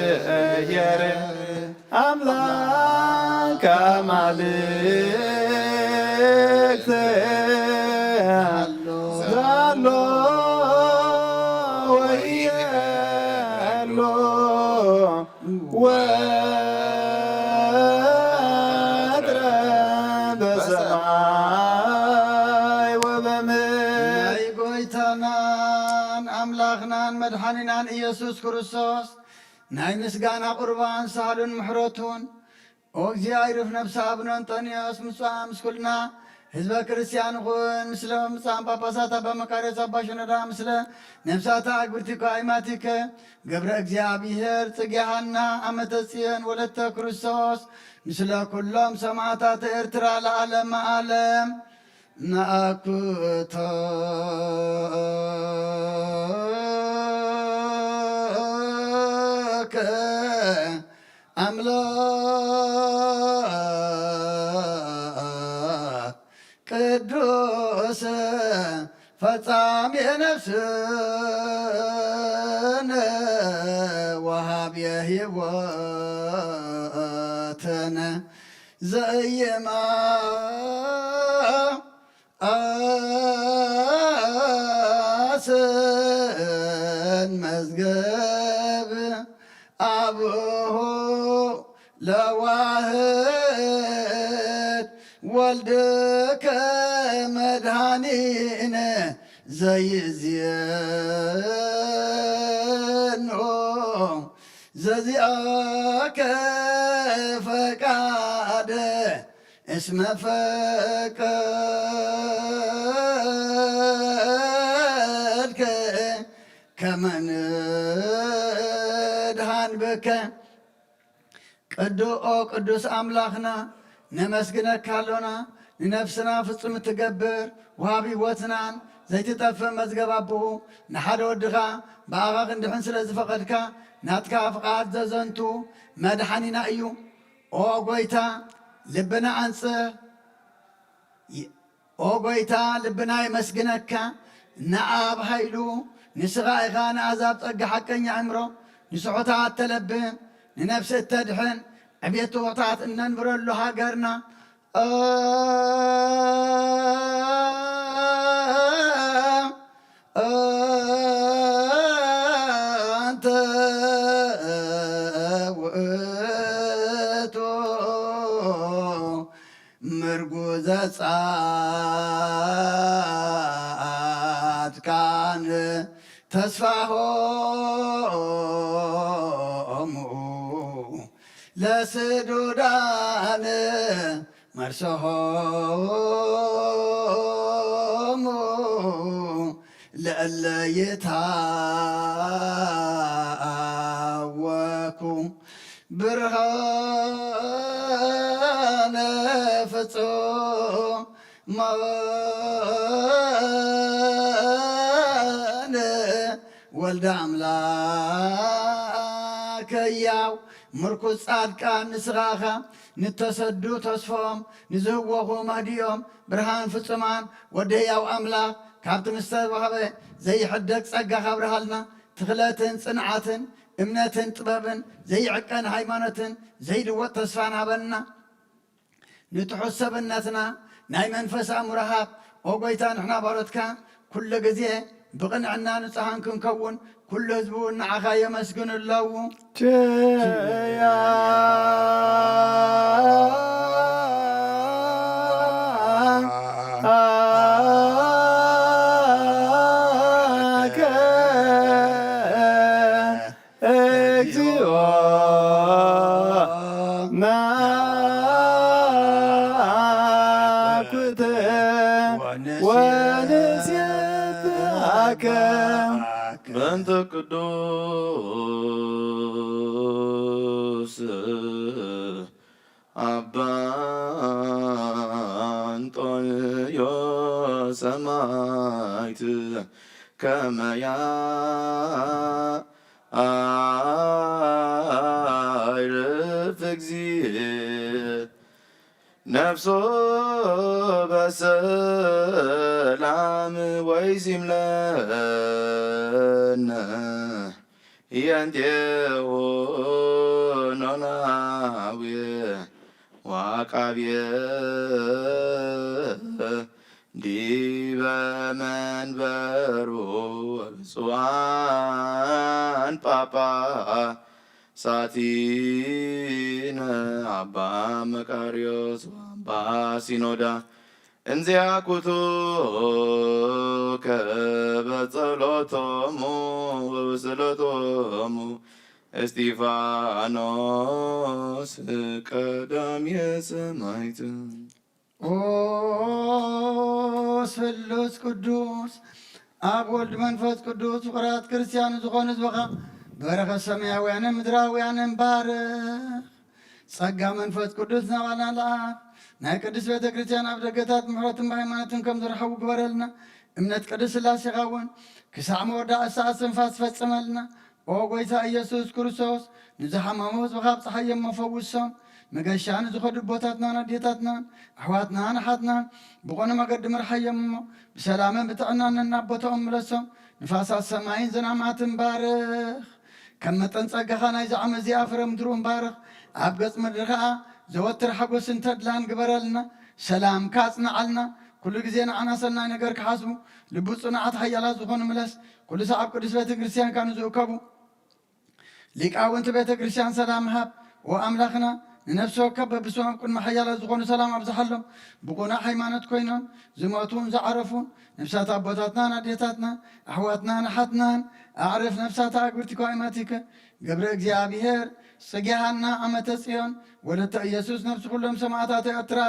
እግዚአብሔር አምላክ አማልክት ዛሎ ወየሎ ወትረ በሰማይ ወበምድር። ናይ ጎይታናን ኣምላኽናን መድሓኒናን ኢየሱስ ክርስቶስ ናይ ምስጋና ቁርባን ሳህሉን ምሕረቱን፣ ኦ እግዚኣብሔር፣ ነፍሲ ኣቡነ እንጠንዮስ ምጻእ ምስ ኩልና ህዝበ ክርስቲያን ይኹን፣ ምስለ ምጻእን ጳጳሳት ኣባ መቃርዮስ ኣባ ሽኖዳ፣ ምስለ ነፍሳተ ኣግብርቲከ ኣይማቲከ ገብረ እግዚኣብሔር ጽጌ ሃና ኣመተ ጽዮን ወለተ ክርስቶስ፣ ምስለ ኩሎም ሰማዕታት ኤርትራ ለዓለመ ዓለም። ነአኩቶከ አምላክ ቅዱስ ፈጻሚ ነፍስነ ወሃብየ ሕይወትነ ዘኢይመአስን መዝገብ አብሁ ለዋህድ ወልድከ መድኃኒነ ዘይዜኖ ዘዚአከ ፈቃደ እስመ ፈቀድከ ከመ ንድኃን ብከ። ቅዱኦ ቅዱስ ኣምላኽና ነመስግነካ ኣሎና። ንነፍስና ፍጹም እትገብር ወሃቢ ሕይወትናን ዘይትጠፍእ መዝገብ ኣቦኡ ንሓደ ወድኻ ብኣኻ ክንድሕን ስለ ዝፈቐድካ ናትካ ፍቓድ ዘዘንቱ መድሓኒና እዩ። ኦ ጐይታ ልብና ኣንጽህ። ይ- ኦ ጐይታ፣ ልብና የመስግነካ። ንኣብ ኃይሉ፣ ንስኻ ኢኻ ንኣሕዛብ ጸጋ ሓቀኛ ኣእምሮ፣ ንስሑታት ተለብም፣ ንነፍሲ እተድሕን፣ ዕቤት ትሑታት እነንብረሉ ሃገርና። ኣንተ ውእቱ ምርጉዘ ጻድቃን ተስፋሆሙ ለስዱዳን መርሰሆሙ ለእለ ይትሃወኩ ብርሃነ ፍጹም መዋን ወልደ ኣምላክ ሕያው ምርኩስ ጻድቃን ንስኻ ኢኻ። ንተሰዱ ተስፎም ንዝህወኹ መህድዮም ብርሃን ፍጹማን ወዲ ሕያው ኣምላኽ ካብቲ ምስ ተዋህበ ዘይሕደግ ጸጋኻ ኣብርሃልና። ትኽለትን ጽንዓትን እምነትን ጥበብን ዘይዕቀን ሃይማኖትን ዘይልወጥ ተስፋን ሃበና። ንትሑት ሰብነትና ናይ መንፈስ ኣእምሮ ሃብ። ኦ ጐይታ፣ ንሕና ባሮትካ ኩሉ ግዜ ብቕንዕና ንጹሃን ክንከውን፣ ኩሉ ህዝቢ እውን ንዓኻ የመስግኑ ኣለዉ። ቸያ እግዚኦ ናኩተ ወንሴብሐከ በእንተ ቅዱስ አባ እንጦንዮስ ሰማዕት ከመ ያዕርፍ እግዚእ ነፍሶ በሰላም ወይሲምለነ የንቴዎ ኖላዊ ወአቃቤ ዲበ መንበሩ ወብፁዓን ጳጳሳቲነ አባ መቃርዮስ ወአባ ሲኖዳ እንዚአኩቱ ከበ ጸሎቶሙ ወብስለቶሙ እስጢፋኖስ ቀዳምየ ሰማዕት። ኦ ስሉስ ቅዱስ፣ ኣብ ወልድ መንፈስ ቅዱስ ፍቑራት ክርስቲያን ዝኾኑ ህዝብኻ በረኸት ሰማያውያንን ምድራውያንን ባርኽ። ጸጋ መንፈስ ቅዱስ ናባና ለኣኽ። ናይ ቅድስት ቤተ ክርስቲያን ኣብ ደገታት ምሕረትን ብሃይማኖትን ከም ዝረኸቡ ግበረልና። እምነት ቅድስት ሥላሴኻ እውን ክሳዕ መወዳእታ ሰዓት እስትንፋስ ፈጽመልና። ኦ ጐይታ ኢየሱስ ክርስቶስ፣ ንዝሓመሙ ህዝብኻ ኣብጽሓዮም እሞ ፈውሶም። መገሻ ንዝኸዱ ኣቦታትናን ኣዴታትናን ኣሕዋትናን ኣሓትናን ብቕኑዕ መገዲ ምርሓዮም እሞ ብሰላምን ብጥዕናን ነናብ ቦታኦም ምለሶም። ንፋሳት ሰማይን ዝናማትን ባርኽ። ከም መጠን ጸጋኻ ናይዚ ዓመት እዚኣ ፍረ ምድርኡ ባርኽ። ኣብ ገጽ ምድሪ ኸኣ ዘወትር ሓጎስን ተድላን ግበረልና። ሰላምካ ኣጽንዓልና። ኩሉ ግዜ ንዓና ሰናይ ነገር ክሓስቡ ልቡ ጽኑዓት ሓያላት ዝኾኑ ምለስ። ኩሉ ሰዓብ ቅዱስ ቤተ ክርስቲያንካ ንዝእከቡ ሊቃውንቲ ቤተ ክርስቲያን ሰላም ሃብ። ኦ ኣምላኽና፣ ንነፍሲ ወከፍ በብስሞም ቅድሚ ሓያላት ዝኾኑ ሰላም ኣብዝሓሎም። ብቑኑዕ ሃይማኖት ኮይኖም ዝሞቱን ዝዓረፉን ነፍሳት ኣቦታትናን ኣዴታትናን ኣሕዋትናን ኣሓትናን ኣዕርፍ ነፍሳት ኣግብርቲኳ ኢማቲከ ገብረ እግዚኣብሔር ጽጌ ሃና ዓመተ ጽዮን ወለተ ኢየሱስ ነፍሲ ኩሎም ሰማዕታት ኤርትራ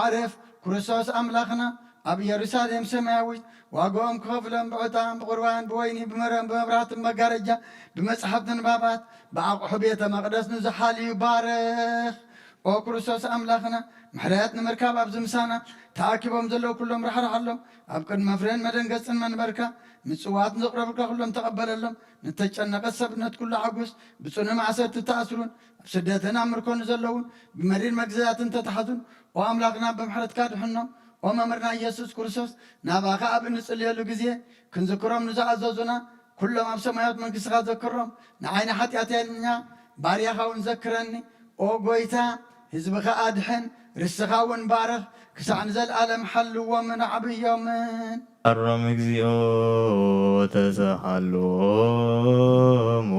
ኣዕርፍ ክርስቶስ ኣምላኽና ኣብ ኢየሩሳሌም ሰማያዊት ዋጋኦም ክኸፍሎም ብዕጣን ብቑርባን ብወይኒ ብመረን ብመብራህትን መጋረጃ ብመጽሓፍ ንባባት ብኣቑሑ ቤተ መቕደስ ንዝሓልዩ ባርኽ። ኦ ክርስቶስ ኣምላኽና፣ ምሕረት ንምርካብ ኣብዚ ምሳና ተኣኪቦም ዘለዉ ኩሎም ራሕርሓሎም። ኣብ ቅድሚ መፍረን መደንገጽን መንበርካ ምጽዋት ንዘቕረቡልካ ኩሎም ተቐበለሎም። ንተጨነቐት ሰብነት ኩሉ ሓጉስ። ብጽኑዕ ማእሰርቲ ተኣስሩን ኣብ ስደትን ኣብ ምርኮን ዘለዉን ብመሪር መግዛእትን ተታሕዙን፣ ኦ ኣምላኽና፣ ብምሕረትካ ድሕኖም። ኦ መምህርና ኢየሱስ ክርስቶስ፣ ናባኻ ኣብ እንጽልየሉ ግዜ ክንዝክሮም ንዝኣዘዙና ኩሎም ኣብ ሰማያዊት መንግስትኻ ዘክሮም። ንዓይ ንሓጢኣተኛ ባርያኻ እውን ዘክረኒ። ኦ ጎይታ፣ ህዝብኻ ኣድሕን፣ ርስኻ እውን ባርኽ፣ ክሳዕ ንዘለኣለም ሓልዎምን ኣዕብዮምን። ኣሮም እግዚኦ ተሳሃሎሙ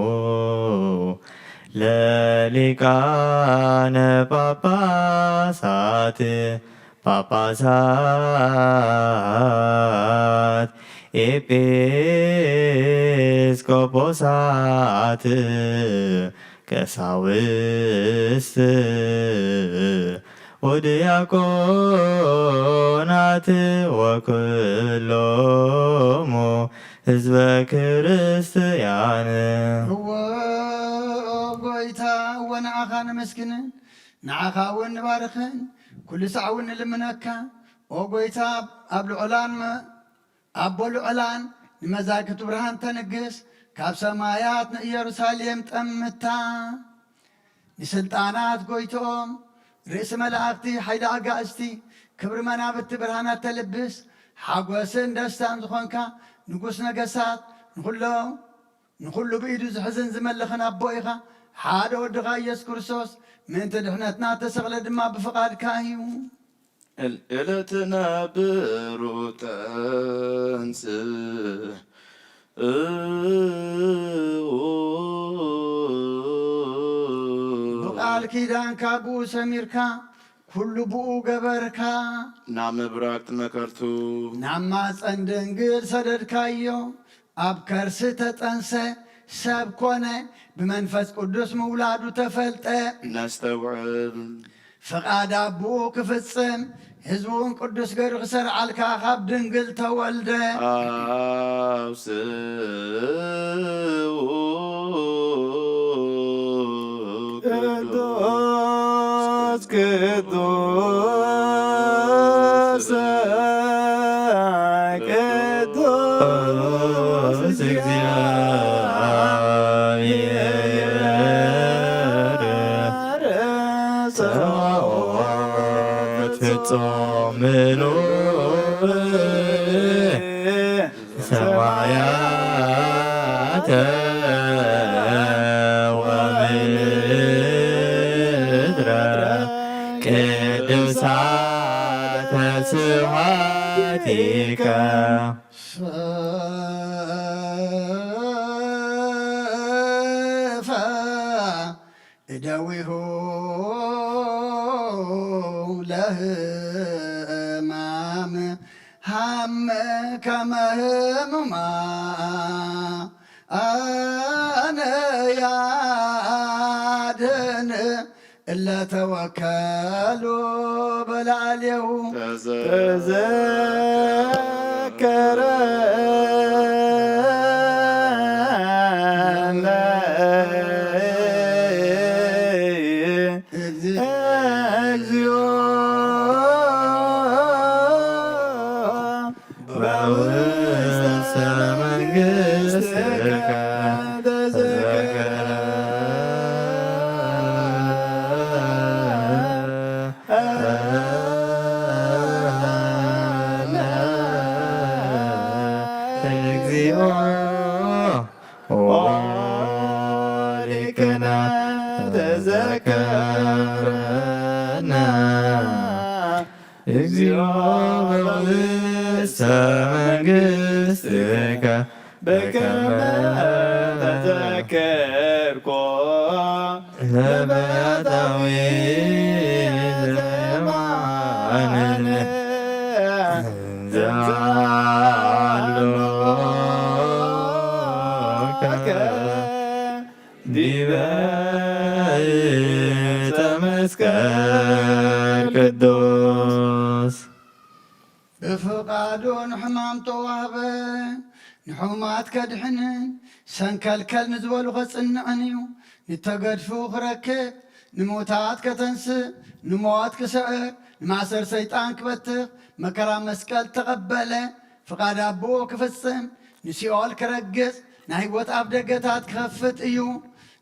ለሊቃነ ጳጳሳት ጳጳሳት ኤጲስቆጶሳት ቀሳውስት ወድያቆናት ወኩሎሙ ህዝበ ክርስትያን። እወ፣ ኦ ጎይታ፣ እወ፣ ንዓኻ ነመስግንን ንዓኻ እውን ንባርኽን፣ ኩሉ ሳዕ እውን ንልምነካ። ኦ ጎይታ፣ ኣብ ልዑላን መ-፣ ኣቦ ልዑላን ንመዛግብቲ ብርሃን ተንግስ፣ ካብ ሰማያት ንኢየሩሳሌም ጠምታ። ንስልጣናት ጎይትኦም፣ ርእሲ መላእኽቲ፣ ሓይሊ ኣጋእዝቲ፣ ክብሪ መናብርቲ ብርሃናት ተልብስ፣ ሓጎስን ደስታን ዝኾንካ ንጉስ ነገስታት፣ ንኹሎም ንኹሉ ብኢዱ ዝሕዝን ዝመልኽን ኣቦ ኢኻ። ሓደ ወድኻ ኢየሱስ ክርስቶስ ምእንቲ ድሕነትና ተሰቕለ ድማ ብፍቓድካ እዩ። እል-፣ እለ ትነብሩ ተንስእ። ብቃል ኪዳንካ ብኡ ሰሚርካ፣ ኩሉ ብኡ ገበርካ። ናብ ምብራቅ መከርቱ። ናብ ማፀን ድንግል ሰደድካዮ፣ ኣብ ከርሲ ተጠንሰ፣ ሰብ ኮነ፣ ብመንፈስ ቅዱስ ምውላዱ ተፈልጠ። ነስተውዕል። ፍቓድ ኣቦኡ ክፍጽም፣ ህዝቡ እውን ቅዱስ ገይሩ ክሰርዓልካ ካብ ድንግል ተወልደ። ኣብ ስው ቅዱስ ቅዱስ ቅዱስ እግዚአብሔር ጸባኦት ፍጹም ምሉእ ሰማያተ ወምድረ ቅዱሳተ ስብሐቲከ። ሰፈ እደዊሁ ለህማም ሃም ከመ ህሙማ ኣነ ያድን እለ ተወከሉ በላዕሌሁ። ተዘከረ እግዚኦ በውስተ መንግሥትከ ተዘከረ። እግዚኦ ኦ ሊቅነ ተዘከረነ። እግዚኦ በውስተ መንግሥትከ በከመ ተዘከርኮ ለፈያታዊ ዘማን ዘአሎከ ዲበ ዕፀ መስቀል ቅዱስ። ብፍቓዱ ንሕማም ተዋህበ፣ ንሕሙማት ከድሕንን ሰንከልከል ንዝበሉ ከጽንዕን እዩ። ንተገድፉ ክረክብ፣ ንሙታት ከተንስእ፣ ንሞት ክስዕር፣ ንማእሰር ሰይጣን ክበትኽ፣ መከራ መስቀል ተቐበለ። ፍቓድ ኣቦኡ ክፍጽም፣ ንሲኦል ክረግጽ፣ ናይ ህይወት ኣፍደገታት ክኸፍት እዩ።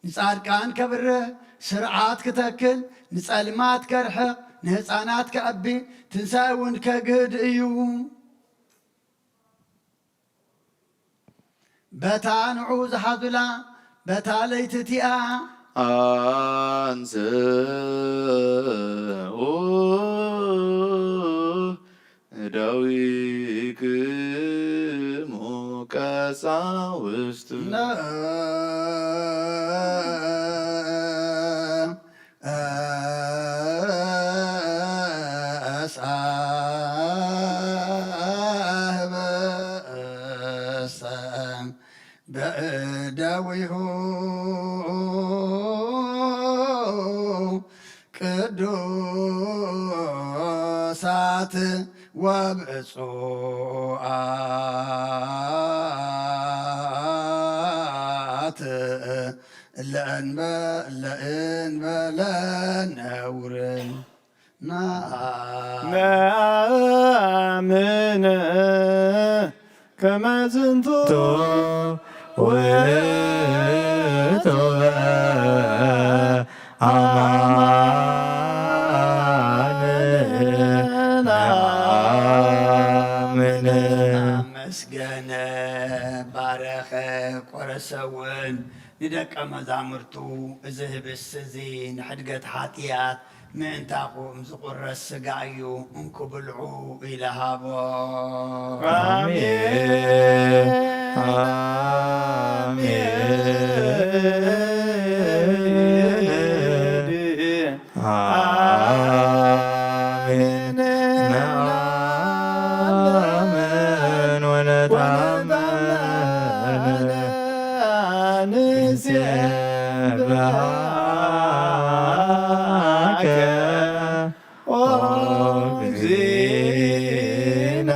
ንጻድቃን ከብርህ፣ ስርዓት ክተክል፣ ንጸልማት ከርሕቕ፣ ንህፃናት ከዕቢ፣ ትንሳኤ እውን ከግህድ እዩ። በታ ንዑ ዝሓዙላ በታ ለይቲ እቲኣ፣ ኣንስኡ እደዊክሙ ቀሳውስት። እሳህብ እሰ በእደዊሁ ቅዱሳት ወብፁዓት ለእንበ-፣ ለእንበለ ነውር። ነአምን ከመ ዝንቱ ውእቱ አማን ነአምን። ኣመስገነ፣ ባረኸ፣ ቆረሰ እውን ንደቀ መዛሙርቱ፣ እዚ ህብስት እዚ ንሕድገት ሓጢኣት ምእንታኹም ዝቑረስ ሥጋ እዩ፣ እንኩ ብልዑ ኢለ ሃቦ። ኣሜን። ኣሜን። ኣሜን። ነአምን ወነታመን ንሴብሐከ ኦ እግዚእነ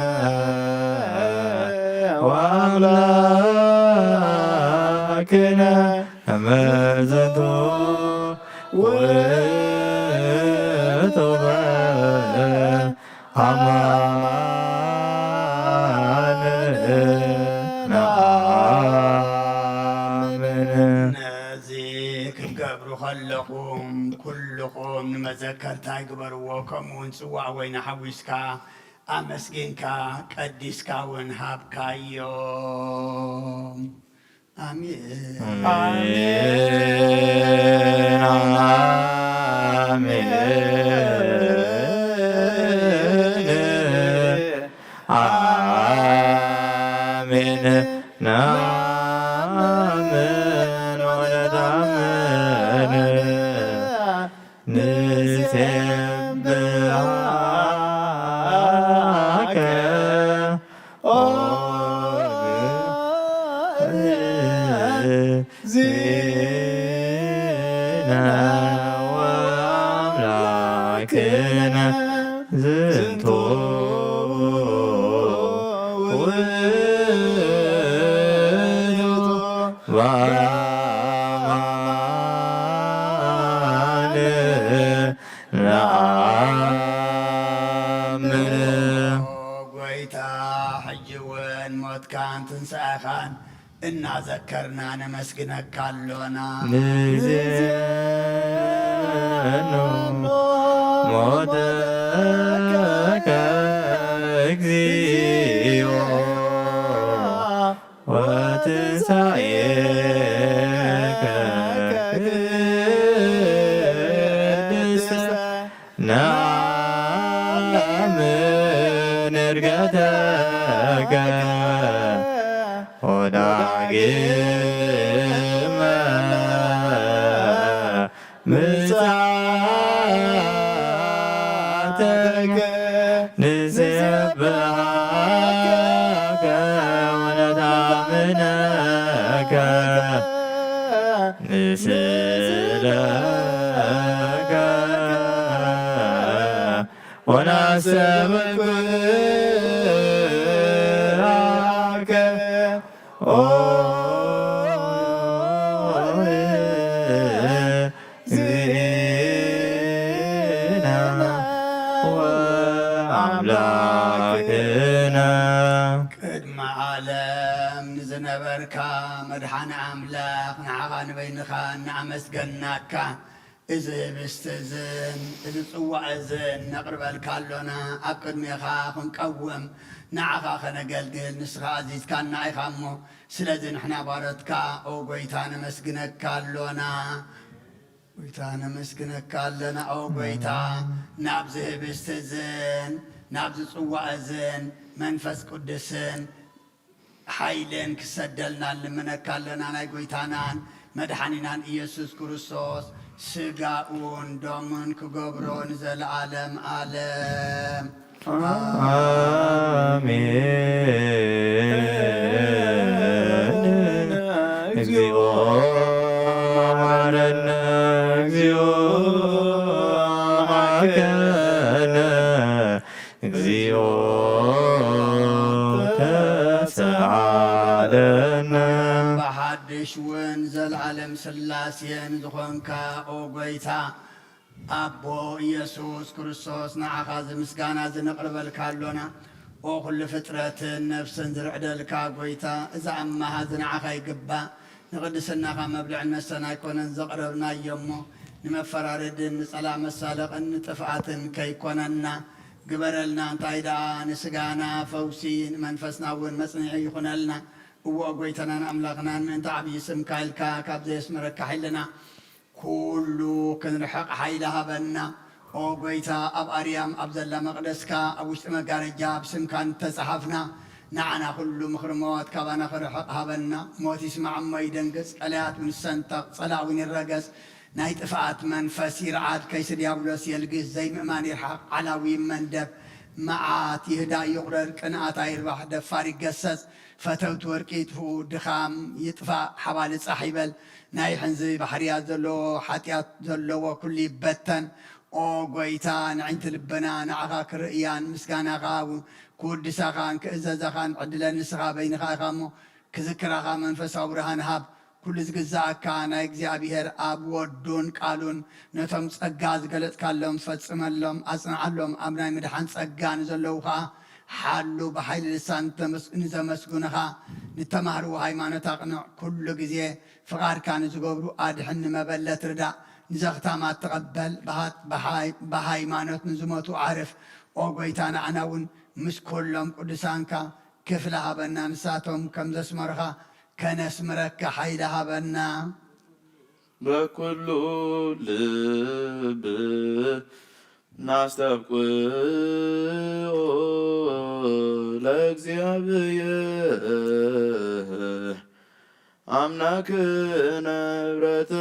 ወአምላክነ ከመ ዝንቱ ውእቱ አማን ነአምን። ነዚ ክትገብሩ ከለኹም ኩልኹም ንመዘከርታይ ግበርዎ፣ ከምኡ እውን ጽዋዕ ወይኒ ሓዊስካ ኣመስጊንካ ቀዲስካ እውን ሃብካዮም። ኣሜን። ኣሜን። ኣሜን። ኣሜን። ነአምን ወነታመን ንሴብሐከ ኦ እግዚእነ ወአምላክነ ዝንቱ ውእቱ በአማን ነአምን። ኦ ጐይታ፣ ሕጂ እውን ሞትካን ትንሳኤኻን እናዘከርና ነመስግነካ ኣሎና። ንዜኑ ሞተከ እግዚኦ ወትንሳኤከ ቅድስተ ነአምን ዕርገተከ ወዳግመ ምጽኣተከ ንሴብሐከ ወነታምነከ ንስእለከ ወናስተብቅዓከ ኦ እግዚእነ ወአምላክነ። ቅድመ ዓለም ንዝነበርካ መድሓኒ ኣምላኽ፣ ንዓኻ ንበይንኻ እናኣመስገንናካ፣ እዚ ህብስቲ እዝን እዚ ጽዋዕ እዝን ነቕርበልካ ኣሎና። ኣብ ቅድሜኻ ክንቀውም ንዓኻ ከነገልግል ንስኻ ኣዚዝካና ኢኻ እሞ፣ ስለዚ ንሕና ባሮትካ ኦ ጐይታ ነመስግነካ ኣሎና። ጐይታ ነመስግነካ ኣለና ኦ ጐይታ፣ ናብዚ ህብስቲ እዝን ናብዚ ጽዋዕ እዝን መንፈስ ቅዱስን ሓይልን ክሰደልና ንልምነካ ኣለና። ናይ ጐይታናን መድሓኒናን ኢየሱስ ክርስቶስ ስጋኡን ደሙን ክገብሮ ንዘለኣለም ኣለም። ኣሜን። እግዚኦ መሐረነ፣ እግዚኦ መሐረነ፣ እግዚኦ ተሰዓለነ። ብሓድሽ እውን ዘለዓለም ስላሴን ዝኾንካ ኦ ጐይታ ኣቦ ኢየሱስ ክርስቶስ፣ ንዓኻ እዚ ምስጋና እዚ ነቕርበልካ ኣሎና። ኦ ኩሉ ፍጥረትን ነፍስን ዝርዕደልካ ጐይታ፣ እዛ ኣማሃ እዚ ንዓኻ ይግባእ። ንቕድስናኻ መብልዕን መስተን ኣይኮነን ዘቕረብናዮ እሞ፣ ንመፈራረድን ንጸላእ መሳለቕን ንጥፍኣትን ከይኮነና ግበረልና። እንታይ ደኣ ንስጋና ፈውሲ፣ ንመንፈስና እውን መጽንዒ ይኹነልና። እወ ጐይታናን ኣምላኽናን፣ ምእንቲ ዓብዪ ስምካ ኢልካ ካብ ዘየስምረካ ሓይልና ኩሉ ክንርሕቕ ሓይሊ ሃበና። ኦ ጐይታ፣ ኣብ ኣርያም ኣብ ዘላ መቕደስካ ኣብ ውሽጢ መጋረጃ ብስምካ እንተጸሓፍና፣ ንዓና ኩሉ ምኽሪ ሞት ካባና ክርሕቕ ሃበና። ሞት ይስማዕ እሞ ይደንግጽ፣ ቀላያት እውን ይሰንጠቕ፣ ጸላእ እውን ይረገጽ፣ ናይ ጥፍኣት መንፈስ ይርዓድ፣ ከይሲ ዲያብሎስ የልግስ፣ ዘይምእማን ይርሓቕ፣ ዓላዊ ይመንደብ፣ መዓት ይህዳእ ይቑረር፣ ቅንኣት ኣይርባሕ፣ ደፋር ይገሰጽ፣ ፈተውቲ ወርቂ ይጥፍኡ፣ ድኻም ይጥፋእ፣ ሓባሊ ጻሕ ይበል፣ ናይ ሕንዚ ባህርያት ዘለዎ፣ ሓጢኣት ዘለዎ ኩሉ ይበተን። ኦ ጐይታ፣ ንዕንቲ ልብና ንዓኻ ክርእያን ምስጋናኻ ክውድሳኻን ክእዘዛኻን ዕድለን ንስኻ በይንኻ ኢኻ እሞ፣ ክዝክራኻ መንፈሳዊ ብርሃን ሃብ። ኩሉ ዝግዛኣካ ናይ እግዚኣብሔር ኣብ ወዱን ቃሉን ነቶም ጸጋ ዝገለጽካሎም ፈጽመሎም፣ ኣጽንዓሎም። ኣብ ናይ ምድሓን ጸጋ ንዘለዉ ኸኣ ሓሉ። ብሓይሊ ልሳን ንተመስ-፣ ንዘመስግኑኻ ንተማህርዎ ሃይማኖት ኣቕንዕ። ኩሉ ግዜ ፍቓድካ ንዝገብሩ ኣድሕን፣ ንመበለት ርዳእ፣ ንዘኽታማት ተቐበል፣ ብሃ-፣ ብሃይ-፣ ብሃይማኖት ንዝሞቱ ኣዕርፍ። ኦ ጐይታ፣ ንዓና እውን ምስ ኩሎም ቅዱሳንካ ክፍሊ ሃበና፣ ንሳቶም ከም ዘስመሩኻ ከነስምረካ ሓይሊ ሃበና። በኩሉ ልብ ናስተብቅዖ ለእግዚኣብሔር ኣምላክነ ምሕረተ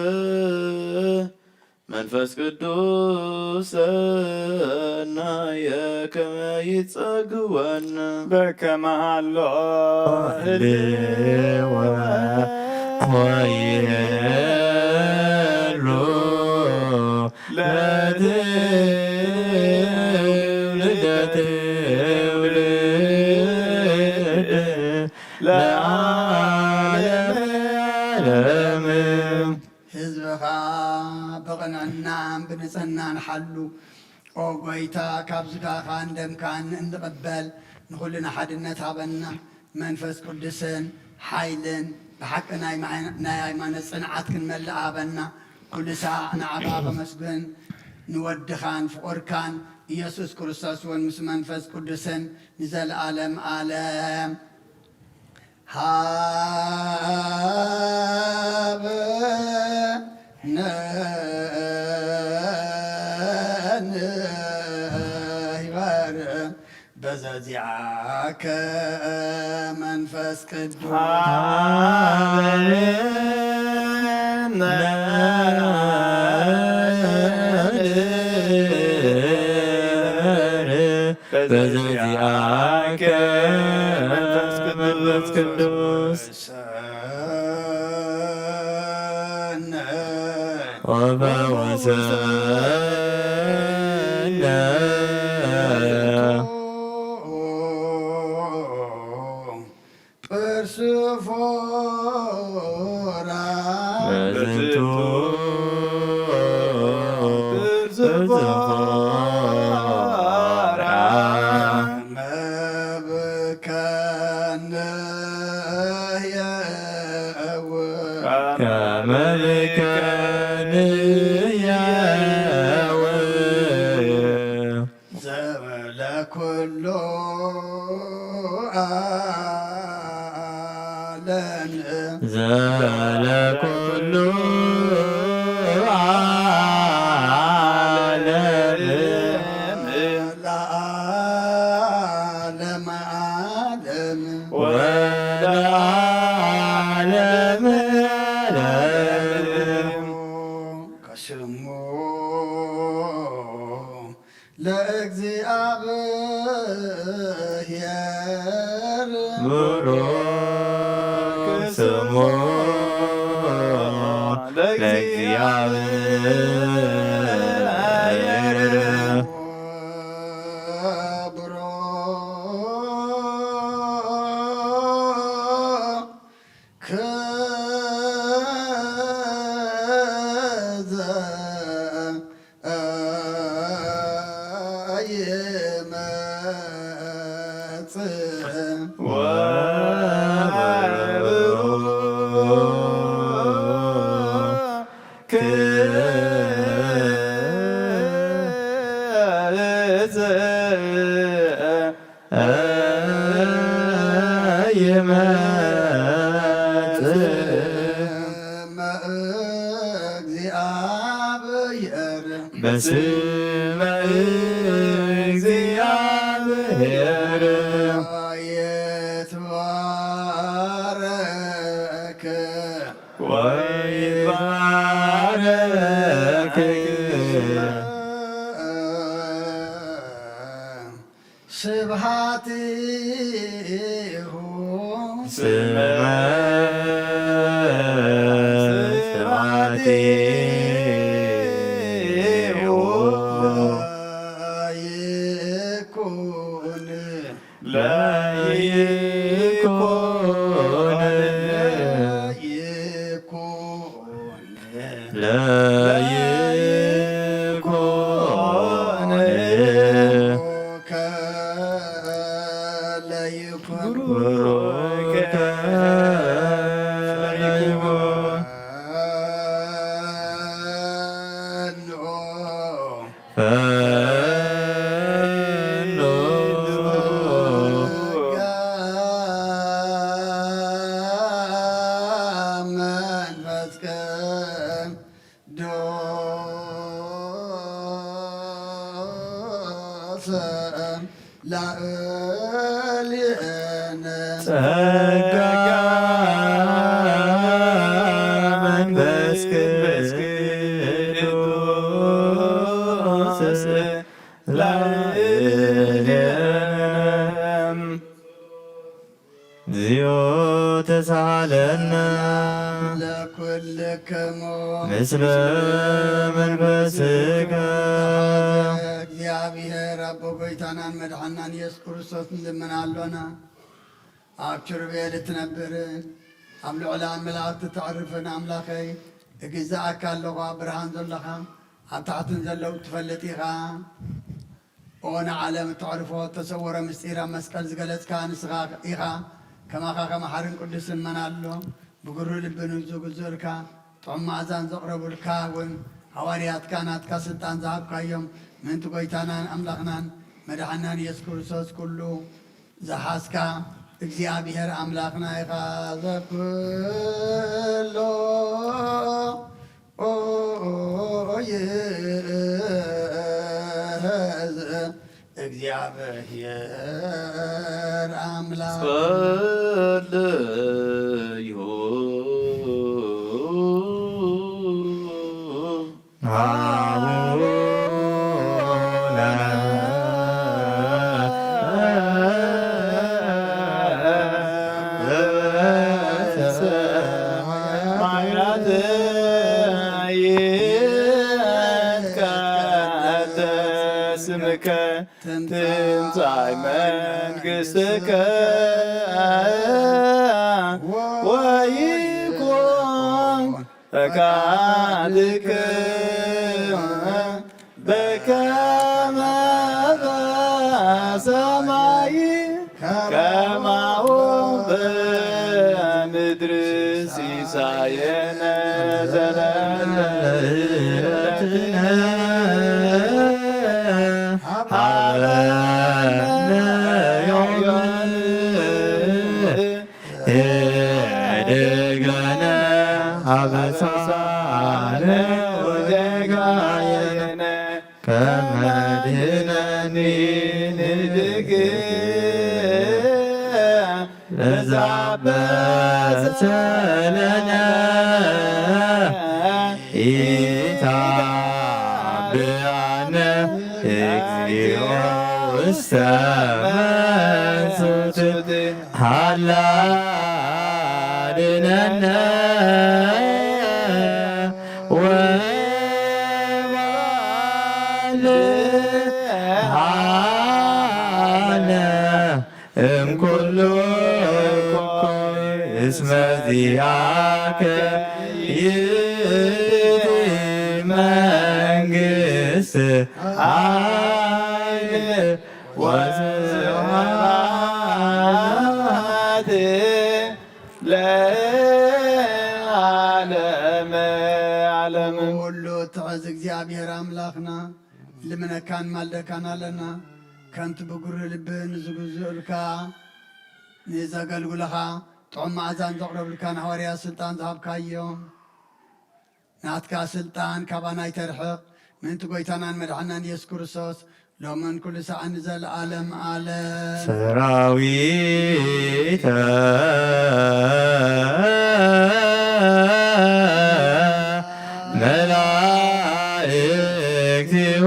መንፈስ ቅዱስ ሰናየ ከመ ይጸግወነ በከመ ሃሎ ህልወ ወይሄሉ ለትውልድ ለዓለመ ዓለም። ህዝብኻ ብቕንዕናን ብንጽህናን ሓሉ። ኦ ጐይታ፣ ካብ ሥጋኻን ደምካን እንቕበል ንኹልና ሓድነት ሃበና። መንፈስ ቅዱስን ሓይልን ብሓቂ ናይ ማይ-፣ ናይ ሃይማኖት ጽንዓት ክንመልእ ሃበና። ኩሉ ሳዕ ንዓኻ ከመስግን ንወድኻን ፍቑርካን ኢየሱስ ክርስቶስ እውን ምስ መንፈስ ቅዱስን ንዘለዓለም ዓለም። ሃበነ ንህበር በዘዚኣከ መንፈስ ቅዱስ። ሃበነ በዘዚኣከ መንፈስ ቅዱስ። ወፈወሰነ። በዝንቱ ጥርስ ፎራ መብከንየ እው ከመ ብከንየ ለእግዚኣብሔር ብሩክ ስሙ ለእግዚኣብሔር ብሩክ ይመጽእ በስመ እግዚአብሔር ይትባረክ ወይትባረክ ስብሐቲሁ ስብሐቲሁ ይኩን ለይኩን ለይኩን ለይኩን መንፈስ ቅዱስ ላዕሌነ ጸጋ መንፈስ ቅዱስ ላዕሌነ እግዚኦ ተሳሃለነ ለኩልክሙ ምስለ መንፈስከ። እግዚአብሔር አቦ ጎይታናን መድሓናን ኢየሱስ ክርስቶስ ንልምን ኣሎና። ኣብ ኪሩቤል እትነብር ኣብ ልዑላን መላእክት እተዕርፍን ኣምላኸይ እግዛኣካ ኣለኹ። ኣብ ብርሃን ዘለኻ ኣብ ታሕትን ዘለዉ ትፈልጥ ኢኻ። ኦ ንዓለም እተዕርፎ እተሰወረ ምስጢር ኣብ መስቀል ዝገለጽካ ንስኻ ኢኻ። ከማኻ ከመ ሓርን ቅዱስን መን ኣሎ? ብግሩ ልቢ ንዝግዙእልካ ጥዑም መኣዛን ዘቕረቡልካ እውን ሃዋርያትካ ናትካ ስልጣን ዝሃብካዮም ምእንቲ ጎይታናን ኣምላኽናን መድሓናን ኢየሱስ ክርስቶስ ኩሉ ዝሓዝካ እግዚኣብሔር ኣምላኽና ኢኻ። ዘኩሎ ይእዝ እግዚኣብሔር ኣምላኽ ጸልዩ። አቡነ ዘበሰማያት ይትቀደስ ስምከ ትምጻእ መንግሥትከ ወይኩን ፈቃድከ በከመ በሰማይ ከማሁ በምድር። ሲሳየነ ዘለለዕለትነ ሀበነ ዮም ህድግ ለነ አበሳነ ወጌጋየነ ከመ ንሕነኒ ንህድግ ለዘአበሰ ለነ ኢታ ብኣነ እግዚኦ ውስተ መንሱት ሃላ ድነነ ወባልሃነ እምኩሉ እኩይ እስመ ዚአከ ይእቲ መንግስት ኃይል ወስብሐት ለዓለመ ዓለም። ኩሉ እትሕዝ እግዚኣብሔር ኣምላኽና ልምነካን ማልደካን ኣለና። ከምቲ ብጉሪ ልቢ ንዝግዝኡልካ ንዘገልጉለኻ ጥዑም መዓዛን ዘቕረብልካ ንሃዋርያ ስልጣን ዝሃብካዮ ናትካ ስልጣን ካባና ይተርሕቕ። ምእንቲ ጐይታናን መድሓናን ኢየሱስ ክርስቶስ ሎምን ኩሉ ሰዓን ንዘለዓለም ዓለም። ሰራዊተ መላእክቲሁ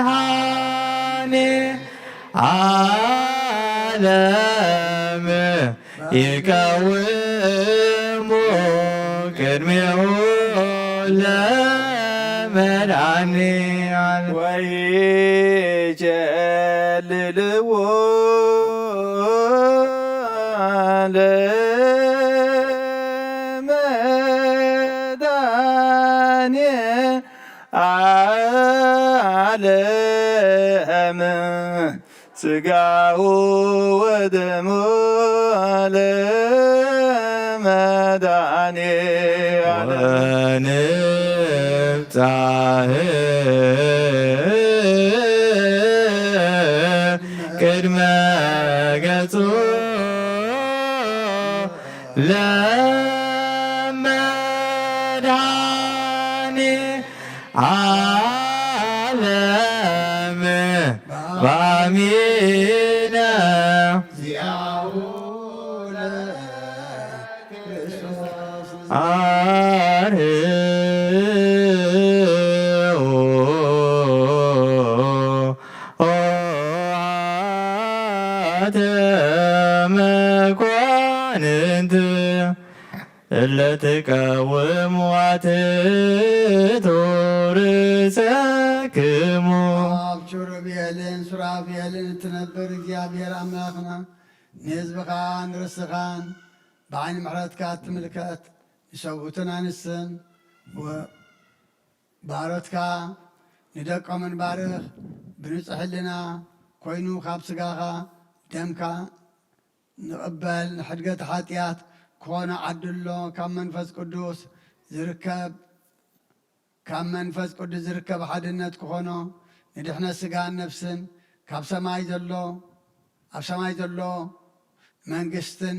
ለመድኃኔ ዓለም ይቀውሙ ቅድሜሁ ለመድኃኔ ዓለም። ወይጀልልዎ ለመድኃኔ ዓለም ስጋሁ ወደሙ ለመድኃኔ ዓለም። ወንብጻሕ ቅድመ ገጹ ለመድኃኔ ዓለም ባሚነ ዚአሁ ለክርስቶስ አርህዉ ኦ አተ መኳንንት እለ ትቀውም ዋትቱ ርእሰክሙ። ኣብ ኪሩቤልን ሱራፌልን እትነብር እግዚኣብሔር ኣምላኽና ንህዝብኻን ርስኻን ብዓይኒ ምሕረትካ እትምልከት ንሰብኡትን ኣንስትን ወ- ባሮትካ ንደቆምን ባርኽ። ብንጹሕ ህልና ኮይኑ ካብ ስጋኻ ደምካ ንቕበል። ንሕድገት ሓጢኣት ክኾኖ ዓድሎ ካብ መንፈስ ቅዱስ ዝርከብ ካብ መንፈስ ቅዱስ ዝርከብ ሓድነት ክኾኖ ንድሕነት ስጋን ነፍስን ካብ ሰማይ ዘሎ ኣብ ሰማይ ዘሎ መንግስትን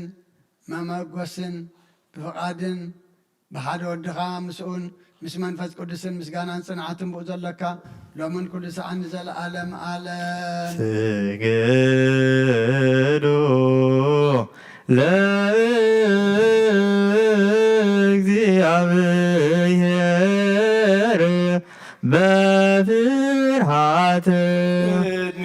መመጎስን ብፍቓድን ብሓደ ወድኻ ምስኡን ምስ መንፈስ ቅዱስን ምስጋናን ጽንዓትን ብኡ ዘለካ ሎምን ኩሉ ሰዓን ንዘለዓለም ዓለም። ስግዱ ለእግዚኣብሔር በፍርሃት ቅድሜ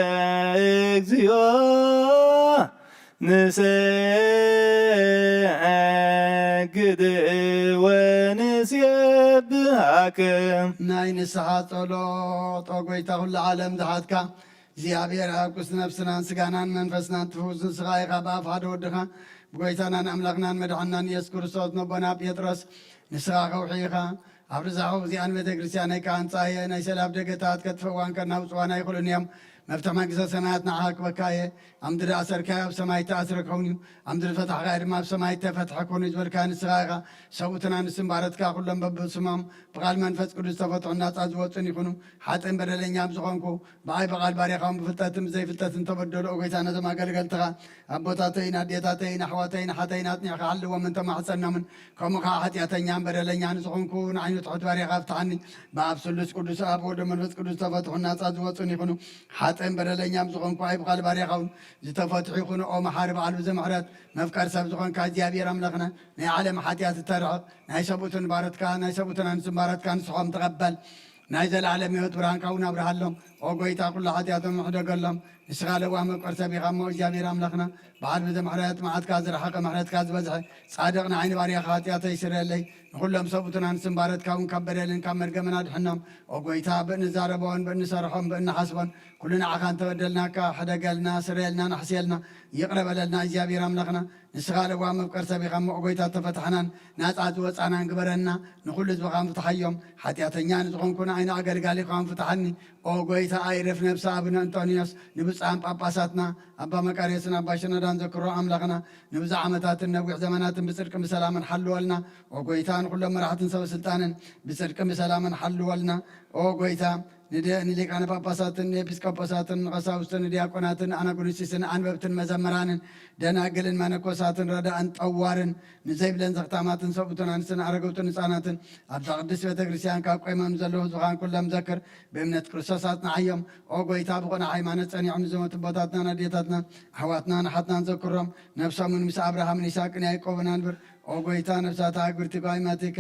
ከእግዚኦ ንሰግድ ወንሴብሃክ። ናይ ንስሓ ጸሎት ኦ ጎይታ ኩሉ ዓለም ዝሓትካ እግዚኣብሔር ኣብ ቅድስቲ ነፍስናን ስጋናን መንፈስናን ትፍውስ ንስኻ ኢኻ። ብኣፍ ሓደ ወድኻ ብጎይታናን ኣምላኽናን መድሓንናን ኢየሱስ ክርስቶስ ነቦና ጴጥሮስ ንስኻ ከውሒ ኢኻ። ኣብ ርዛኹ እዚኣን ቤተ ክርስቲያነይ ከኣንጻየ ናይ ሰላም ደገታት ከጥፍእዋን ከናውጽዋን ኣይኽእሉን እዮም። መፍትሕ መንግስተ ሰማያት ንዓኻ ክበካ እየ። ኣብ ምድሪ ኣሰርካዮ ኣብ ሰማይ ተኣስረ ክኸውን እዩ፣ ኣብ ምድሪ ፈታሕካዮ ድማ ኣብ ሰማይ ተፈትሐ ክኾኑ እዩ ዝበልካ ንስኻ ኢኻ። ሰብኡትን ኣንስትን ባረትካ ኩሎም በብስሞም ብቓል መንፈስ ቅዱስ ዝተፈትሑን ናጻ ዝወጹን ይኹኑ። ሓጥእን በደለኛም ዝኾንኩ ብኣይ ብቓል ባርያኻውን ብፍልጠትን ብዘይፍልጠትን ተበደሉ። ኦ ጎይታ ነዞም ኣገልገልትኻ ኣቦታተይን ኣዴታተይን ኣሕዋተይን ኣሓተይን ኣጽኒዕካ ሓልዎምን ተማሕጸኖምን። ከምኡ ኸዓ ሓጢኣተኛን በደለኛን ዝኾንኩ ንዓይኑ ትሑት ባርያኻ ፍትሓኒ። ብኣብ ስሉስ ቅዱስ ኣብ ወልድ መንፈስ ቅዱስ ዝተፈትሑን ናጻ ዝወጹን ይኹኑ። ሓጥእን በደለኛም ዝኾንኩ ኣይ ብቓል ባርያኻውን ዝተፈትሑ ይኹኑ። ኦ መሓሪ በዓል ብዙሕ ምሕረት መፍቀር ሰብ ዝኾንካ እግዚኣብሔር ኣምላኽና ናይ ዓለም ሓጢኣት እተርሕቕ ናይ ሰብኡትን ባረትካ ናይ ሰብኡትን ኣንስትን ባረትካ ንስኾም ተቐበል። ናይ ዘለዓለም ህይወት ብርሃንካ እውን ኣብርሃሎም። ኦ ጎይታ ኩሉ ሓጢኣቶም ሕደገሎም። ንስኻ ለዋህ መፍቀር ሰብ ኢኻ እሞ እግዚኣብሔር ኣምላኽና በዓል ብዙሕ ምሕረት መዓትካ ዝረሓቐ ምሕረትካ ዝበዝሐ ጻድቕ ንዓይኒ ባርያኻ ሓጢኣተይ ስረየለይ። ንኹሎም ሰብኡትን ኣንስትን ባረትካ እውን ካብ በደልን ካብ መርገምን ኣድሕኖም። ኦ ጎይታ ብእንዛረቦን ብእንሰርሖን ብእንሓስቦን ኩሉ ንዓኻ እንተበደልናካ ሕደገልና ስረየልና ናሕስየልና። ይቕረ በለልና እግዚኣብሔር ኣምላኽና ንስኻ ለዋህ መፍቀር ሰብ ኢኻ እሞ ኦ ጎይታ ተፈታሕናን ናጻ ዝወጻናን ግበረና። ንኹሉ ህዝብኻ ፍትሓዮም። ሓጢኣተኛ ንዝኾንኩ ንዓይኒ ኣገልጋሊኻ ፍትሓኒ። ኦ ጎይታ ኣይረፍ ነብሲ ኣቡነ እንጦንዮስ ንብፁዓን ጳጳሳትና ኣባ መቃርዮስን ኣባ ሽኖዳን ዘክሮ ኣምላኽና ንብዙሕ ዓመታትን ነዊሕ ዘመናትን ብጽድቅን ብሰላምን ሓልወልና። ኦ ጎይታ ንኹሎም መራሕትን ሰበ ስልጣንን ብጽድቅን ብሰላምን ሓልወልና። ኦ ጎይታ ንደ- ንሊቃነ ጳጳሳትን ንኤጲስቆጶሳትን ንቐሳውስትን ንዲያቆናትን ኣናጉንስቲስን ኣንበብትን መዘምራንን ደናግልን መነኮሳትን ረዳእን ጠዋርን ንዘይብለን ዘኽታማትን ሰብኡትን ኣንስትን ኣረገውትን ህፃናትን ኣብዛ ቅድስት ቤተ ክርስቲያን ካብ ቆይሞም ዘለዉ ህዝብኻን ኩሎም ዘክር። ብእምነት ክርስቶስ ኣጽንዓዮም። ኦ ጎይታ ብቑና ሃይማኖት ጸኒዖም ንዝሞቱ ኣቦታትናን ኣዴታትናን ኣሕዋትናን ኣሓትናን ዘክሮም። ነብሶምን ምስ ኣብርሃምን ይስሐቅን ያዕቆብን ኣንብር። ኦ ጎይታ ነብሳት ኣግብርቲ ጓይማቲከ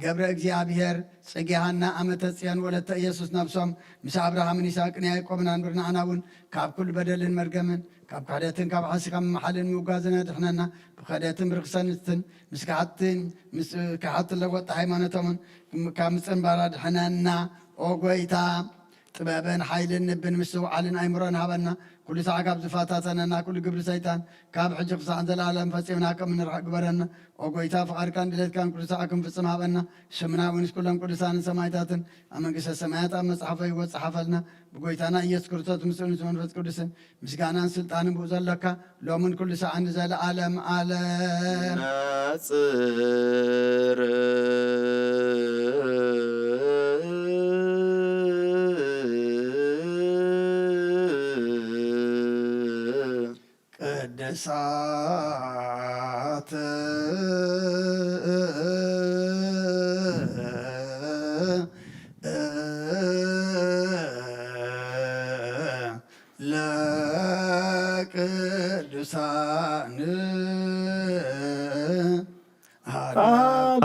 ገብረ እግዚኣብሔር ጽጌ ሃና ኣመተ ጽዮን ወለተ ኢየሱስ ነብሶም ምስ ኣብርሃምን ይስሐቅን ያዕቆብን ኣንብር። ንዓና እውን ካብ ኩሉ በደልን መርገምን ካብ ክሕደትን ካብ ሓሲኻ ምምሓልን ምውጋዝን ኣድሕነና። ብክሕደትን ብርክሰንትን ምስ ክሓትን ምስ ክሓት ለወጥ ሃይማኖቶምን ካብ ምጽንባር ኣድሕነና። ኦ ጎይታ ጥበብን ሓይልን ንብን ምስትውዓልን ኣይምሮን ሃበና። ኩሉ ሳዕ ካብ ዝፈታተነና ኩሉ ግብሪ ሰይጣን ካብ ሕጂ ክሳዕ ንዘለኣለም ፈጺምና ከም እንርሕቕ ግበረና። ኦ ጎይታ ፍቓድካን ድሌትካን ኩሉ ሳዕ ክንፍጽም ሃበና። ሽምና እውን ምስ ኩሎም ቅዱሳንን ሰማዕታትን ኣብ መንግስተ ሰማያት ኣብ መጽሓፈ ህይወት ጸሓፈልና። ብጎይታና ኢየሱስ ክርስቶስ ምስኡ ምስ መንፈስ ቅዱስን ምስጋናን ስልጣንን ብኡ ዘለካ ሎምን ኩሉ ሰዓን ንዘለዓለም ዓለም። ነጽር ቅድሳት ለቅዱሳን አብ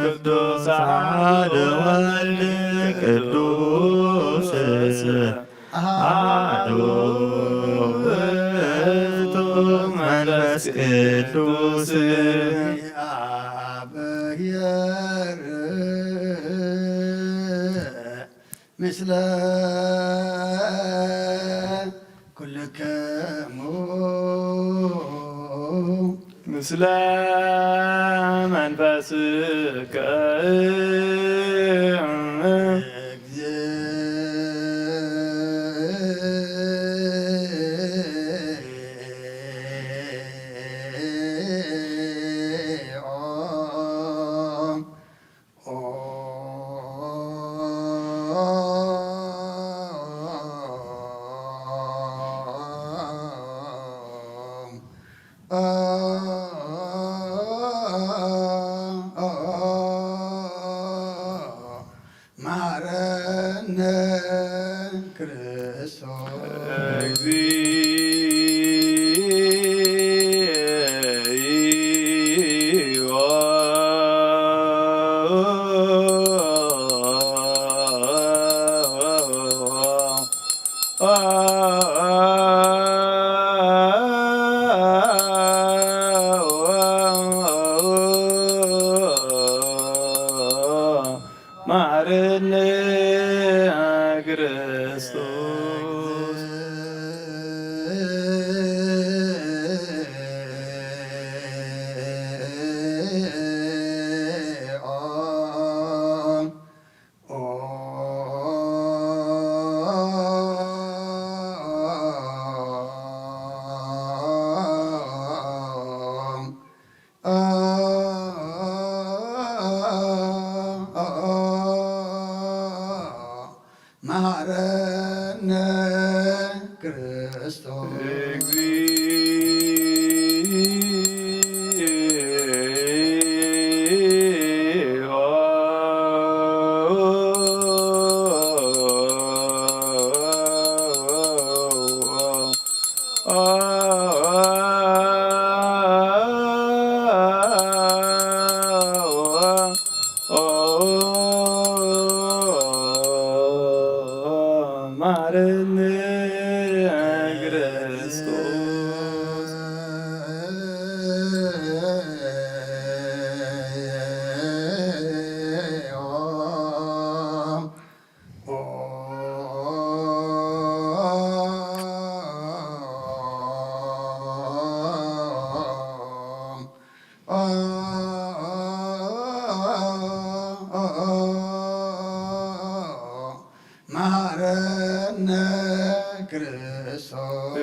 ቅዱስ አሐደ ወልድ ቅዱስ አሐዱ ውእቱ መንፈስ ቅዱስ። ምስለ ኩልክሙ ምስለ መንፈስከ እግዚኦ። መሐረነ ክርስቶስ። እግዚኦ። መሐረነ ክርስቶስ። መሃረነ ክርስቶስ። ማረነ ክርስቶስ። መሃረነ ክርስቶስ።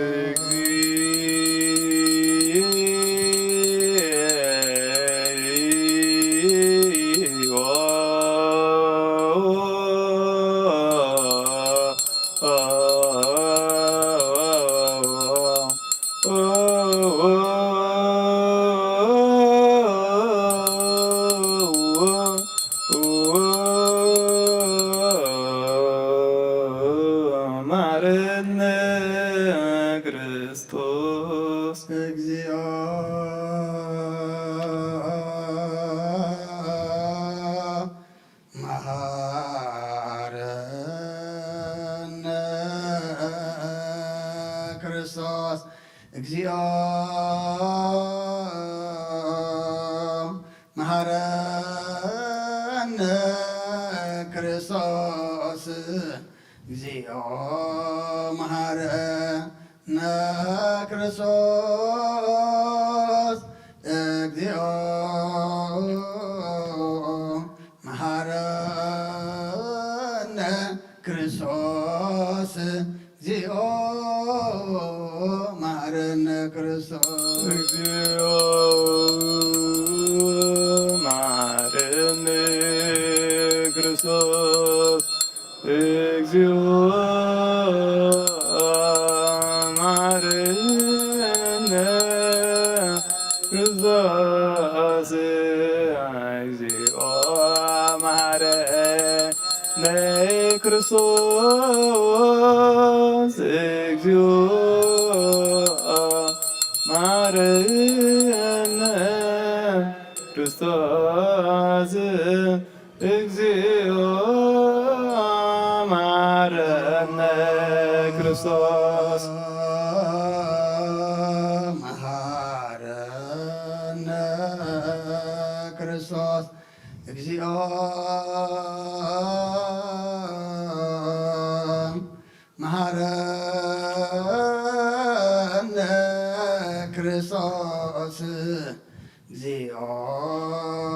ማረነ ክርስቶስ። ክርስቶስ። እግዚኦ መሃረነ ክርስቶስ። እግዚኦ መሃረነ ክርስቶስ። እግዚኦ መሃረነ ክርስቶስ። እግዚኦ መሃረነ ክርስቶስ። እግዚኦ መሃረነ ክርስቶስ። እግዚኦ መሃረነ ክርስቶስ። እግዚኦ መሃረነ ክርስቶስ። እግዚኦ መሃረነ ክርስቶስ። እግዚኦ መሃረነ ክርስቶስ። እግዚኦ መሃረነ ክርስቶስ። መሃረነ ክርስቶስ። እግዚኦ መሃረነ ክርስቶስ። እግዚኦ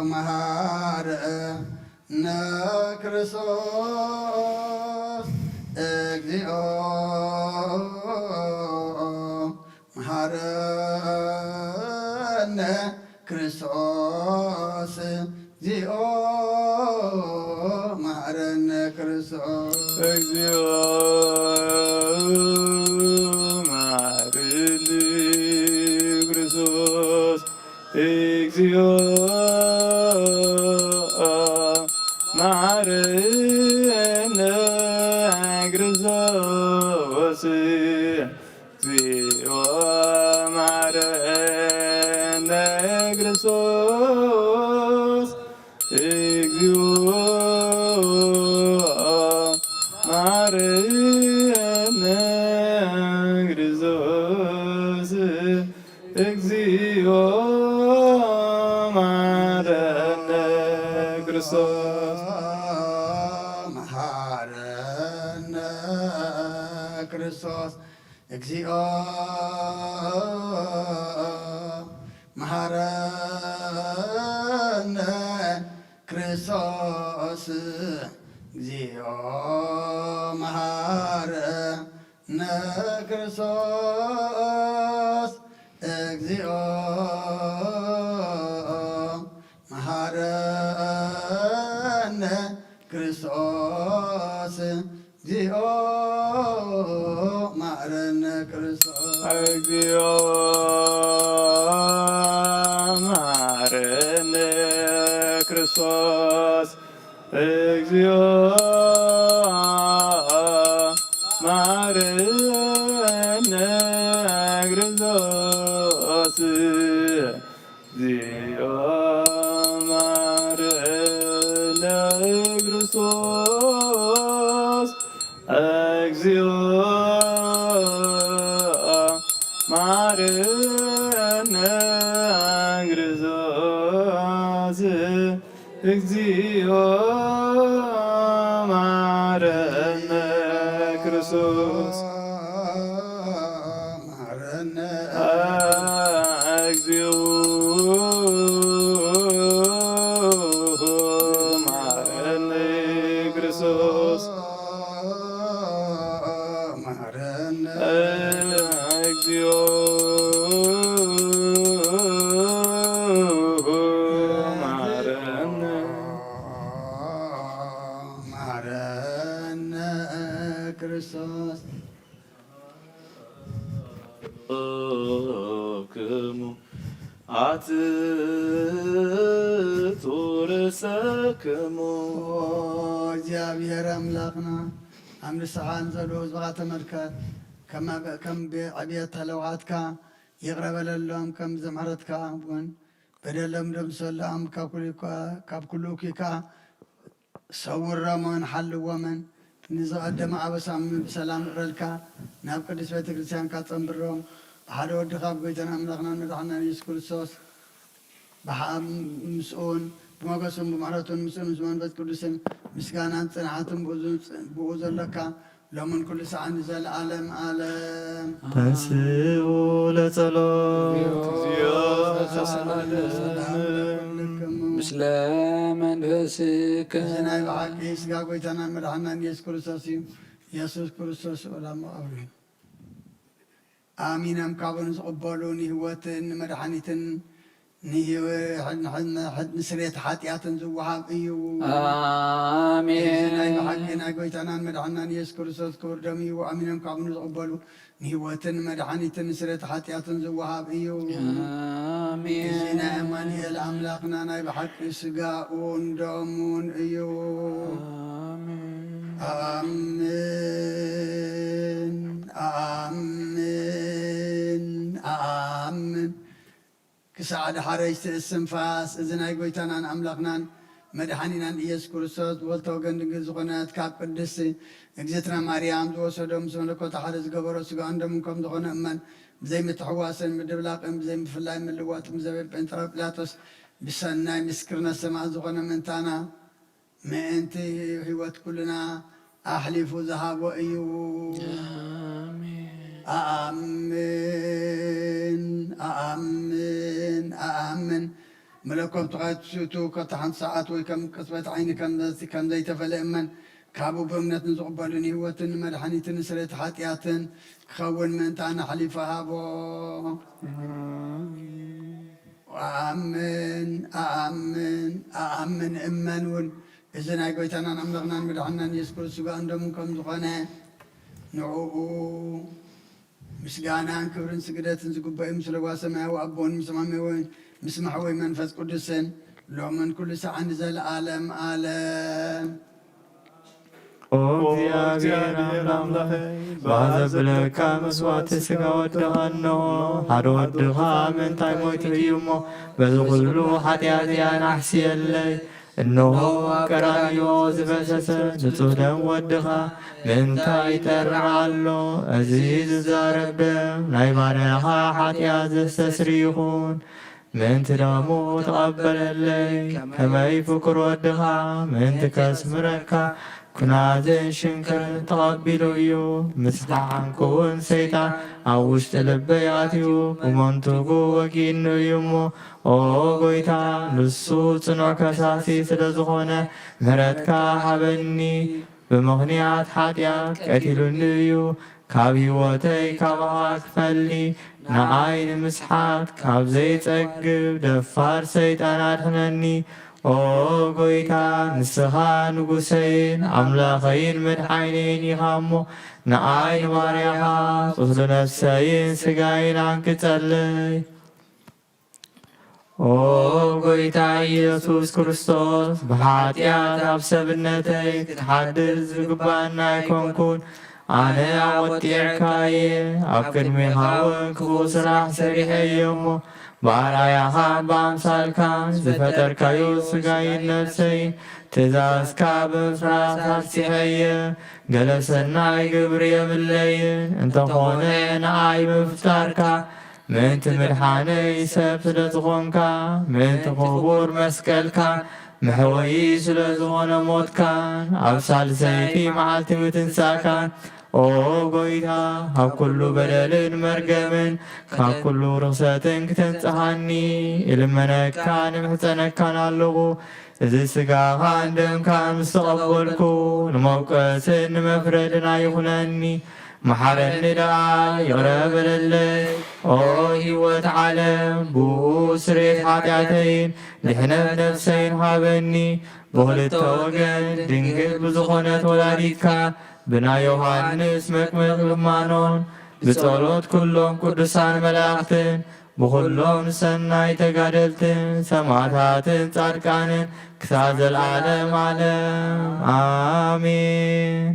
መሃረነ ክርስቶስ። እግዚኦ መሃረነ ክርስቶስ። እግዚኦ መሃረነ ክርስቶስ። እግዚኦ መሃረነ ክርስቶስ። እግዚኦ መሃረነ ክርስቶስ። እግዚኦ መሃረነ ክርስቶስ። እግዚኦ መሃረነ ክርስቶስ። እግዚኦ መሃረነ ክርስቶስ። መሃረነ ክርስቶስ። እግዚኦ መሃረነ ክርስቶስ። እግዚኦ መሃረነ ክርስቶስ። እግዚኦ መሃረነ ክርስቶስ። እግዚኦ መሐረነ ክርስቶስ። እግዚኦ መሐረነ ክርስቶስ። እግዚኦ መሐረነ ክርስቶስ። እግዚኦ መሐረነ ክርስቶስ። እግዚኦ መሐረነ ክርስቶስ። እግዚኦ መሐረነ ክርስቶስ። መሐረነ። እግዚኦ መሐረነ ክርስቶስ። መሐረነ። እግዚኦ መሐረነ። መሐረነ ክርስቶስ። ክሙ ኣትቱ ርእሰክሙ። ኦ እግዚኣብሔር ኣምላኽና፣ ኣብ ንስሓ ንዘለዉ ህዝብኻ ተመልከት። ከም ኣብ-፣ ከም ብ-፣ ዕብየት ለውሃትካ ይቕረ በለሎም፣ ከም ብዘምሕረትካ እውን በደሎም ደምሰሎም። ካብ ኩሉ እኳ-፣ ካብ ኩሉ እኩይ ከኣ ሰውሮምን ሓልዎምን። ንዝቐደመ ኣበሳም ብሰላም እረልካ፣ ናብ ቅድስት ቤተ ክርስቲያንካ ጸንብሮም። ብሓደ ወድኻ ብጎይታና ኣምላኽናን መድሓናን ኢየሱስ ክርስቶስ ብሓ-፣ ምስኡን ብሞገሱን ብምሕረቱን ምስኡን ምስ መንፈስ ቅዱስን ምስጋናን ጽንዓትን ብኡ ዝ-፣ ብኡ ዘለካ ሎምን ኩሉ ሰዓት ንዘለዓለም ዓለም። ተንስኡ ለጸሎት። እግዚኦ ተሳለነ። ሰላም ለኩልክሙ። ምስለ መንፈስከ። እዚ ናይ ብሓቂ ስጋ ጎይታናን መድሓናን ኢየሱስ ክርስቶስ እዩ። ኢየሱስ ክርስቶስ ወላ መቓብር እዩ። ኣሚኖም ካብኡ ንዝቕበሉ ንህይወትን ንመድሓኒትን ንህይወ-፣ ንስሬት ሓጢኣትን ዝወሃብ እዩ። ኣሜን። እዚ ናይ ብሓቂ ናይ ጎይታናን መድሓናን ኢየሱስ ክርስቶስ ክቡር ደም እዩ። ኣሚኖም ካብኡ ንዝቕበሉ ንህይወትን ንመድሓኒትን ንስሬት ሓጢኣትን ዝወሃብ እዩ። ኣሜን። እዚ ናይ ኣማኑኤል ኣምላኽና ናይ ብሓቂ ስጋኡን ደሙን እዩ። ኣሜን። ኣምን፣ ኣኣምን፣ ኣኣምን። ክሳዕ ደሓረይቲ እስትንፋስ እዚ ናይ ጎይታናን ኣምላኽናን መድሓኒናን ኢየሱስ ክርስቶስ ብወልተ ወገን ድንግል ዝኾነት ካብ ቅድስቲ እግዝእትና ማርያም ዝወሰዶ ምስ መለኮት ሓደ ዝገበሮ ስጋኡን ደሙን ከም ዝኾነ እመን። ብዘይምትሕዋስን ምድብላቕን ብዘይምፍላይን ምልዋጥን ብዘበል ጴንጠረ ጲላጦስ ብሰናይ ምስክርነት ሰማዕት ዝኾነ ምእንታና ምእንቲ ህይወት ኩልና ኣሕሊፉ ዝሃቦ እዩ። ኣሜን። ኣኣምን፣ ኣኣምን፣ ኣኣምን። መለኮቱ ከትስእቱ ከቶ ሓንቲ ሰዓት ወይ ከም ቅጽበት ዓይኒ ከም ዘ-፣ ከም ዘይተፈለ እመን። ካብኡ ብእምነት ንዝቕበሉ ንህይወትን ንመድሓኒትን ንስርየት ሓጢኣትን ክኸውን ምእንታና ኣሕሊፉ ሃቦ። ኣሜን። ኣኣምን፣ ኣኣምን፣ ኣኣምን እመን እውን እዚ ናይ ጎይታናን ኣምላኽናን መድሓንናን ኢየሱስ ክርስቶስ ስጋኡን ደሙን ከም ዝኾነ ንዕኡ ምስጋናን ክብርን ስግደትን ዝግበኦ እዩ፣ ምስ ለዋ ሰማያዊ ኣቦን ምስ ማሜወይን ምስ ማሕወይ መንፈስ ቅዱስን ሎምን ኩሉ ሰዓን ንዘለኣለም ኣለም። ኦ እግዚኣብሔር ኣምላኸይ፣ ብኣዘብለካ መስዋዕቲ ስጋ ወድኻ እንሆ፣ ሓደ ወድኻ ምእንታይ ሞይቱ እዩ እሞ፣ በዚ ኩሉ ሓጢኣት እያ ናሕስየለይ። እንሆ ኣብ ቀራንዮ ዝፈሰሰ ንጹህ ደም ወድኻ ምእንታይ ይጠርዕ ኣሎ። እዚ ዝዛረብ ደም ናይ ባርያኻ ሓጢኣት ዘስተስሪ ይኹን። ምእንቲ ደሙ ተቐበለለይ፣ ከመይ ፍቁር ወድኻ ምእንቲ ከስምረካ ኩናትን ሽንክርን ተቐቢሉ እዩ። ምስ ደሓንኩ እውን ሰይጣን ኣብ ውሽጢ ልበይ ኣትዩ ብመንቱጉ ወጊእኒ እዩ እሞ፣ ኦ ጎይታ፣ ንሱ ጽኑዕ ከሳሲ ስለ ዝኾነ፣ ምሕረትካ ሃበኒ። ብምኽንያት ሓጢኣት ቀቲሉኒ እዩ። ካብ ህይወተይ ካባኻ ክፈሊ፣ ንዓይ ንምስሓት ካብ ዘይጸግብ ደፋር ሰይጣን ኣድሕነኒ። ኦ ጎይታ፣ ንስኻ ንጉሰይን ኣምላኸይን መድሓኒየይን ኢኻ እሞ፣ ንኣይ ንባርያኻ ቁስሊ ነፍሰይን ስጋይን ኣንቅጸለይ። ኦ ጎይታ ኢየሱስ ክርስቶስ፣ ብሓጢኣት ኣብ ሰብነተይ ክትሓድር ዝግባና ኣይኮንኩን። ኣነ ኣወጢዕካ እየ፣ ኣብ ቅድሜኻ እውን ክፉእ ስራሕ ሰሪሐ እየ እሞ፣ ብኣርኣያኻ ብኣምሳልካ ዝፈጠርካዮ ስጋይን ነፍሰይን ትእዛዝካ ብምፍራስ ኣርሲሐ እየ። ገለ ሰናይ ግብሪ የብለይን፣ እንተኾነ ንኣይ ብምፍጣርካ ምእንቲ ምድሓነይ ሰብ ስለ ዝኾንካ፣ ምእንቲ ክቡር መስቀልካ መሕወዪ ስለ ዝኾነ ሞትካን ኣብ ሳልሰይቲ መዓልቲ ምትንሳእካን፣ ኦ ጎይታ፣ ካብ ኩሉ በደልን መርገምን ካብ ኩሉ ርኽሰትን ክተንጽሃኒ እልመነካን እምሕጸነካን ኣለኹ። እዚ ስጋኻን ደምካን ምስ ተቐበልኩ፣ ንመውቀስን ንመፍረድን ኣይኹነኒ። መሓረኒ ደኣ፣ ይቕረ በለለይ። ኦ ህይወት ዓለም፣ ብኡ ስርየት ሓጢኣተይን ድሕነት ነፍሰይን ሃበኒ። ብኽልተ ወገን ድንግል ብዝኾነት ወላዲትካ፣ ብናይ ዮሃንስ መጥምቕ ልማኖን፣ ብጸሎት ኩሎም ቅዱሳን መላእኽትን፣ ብኹሎም ሰናይ ተጋደልትን ሰማዕታትን ጻድቃንን ክሳብ ዘለዓለም ዓለም ኣሜን።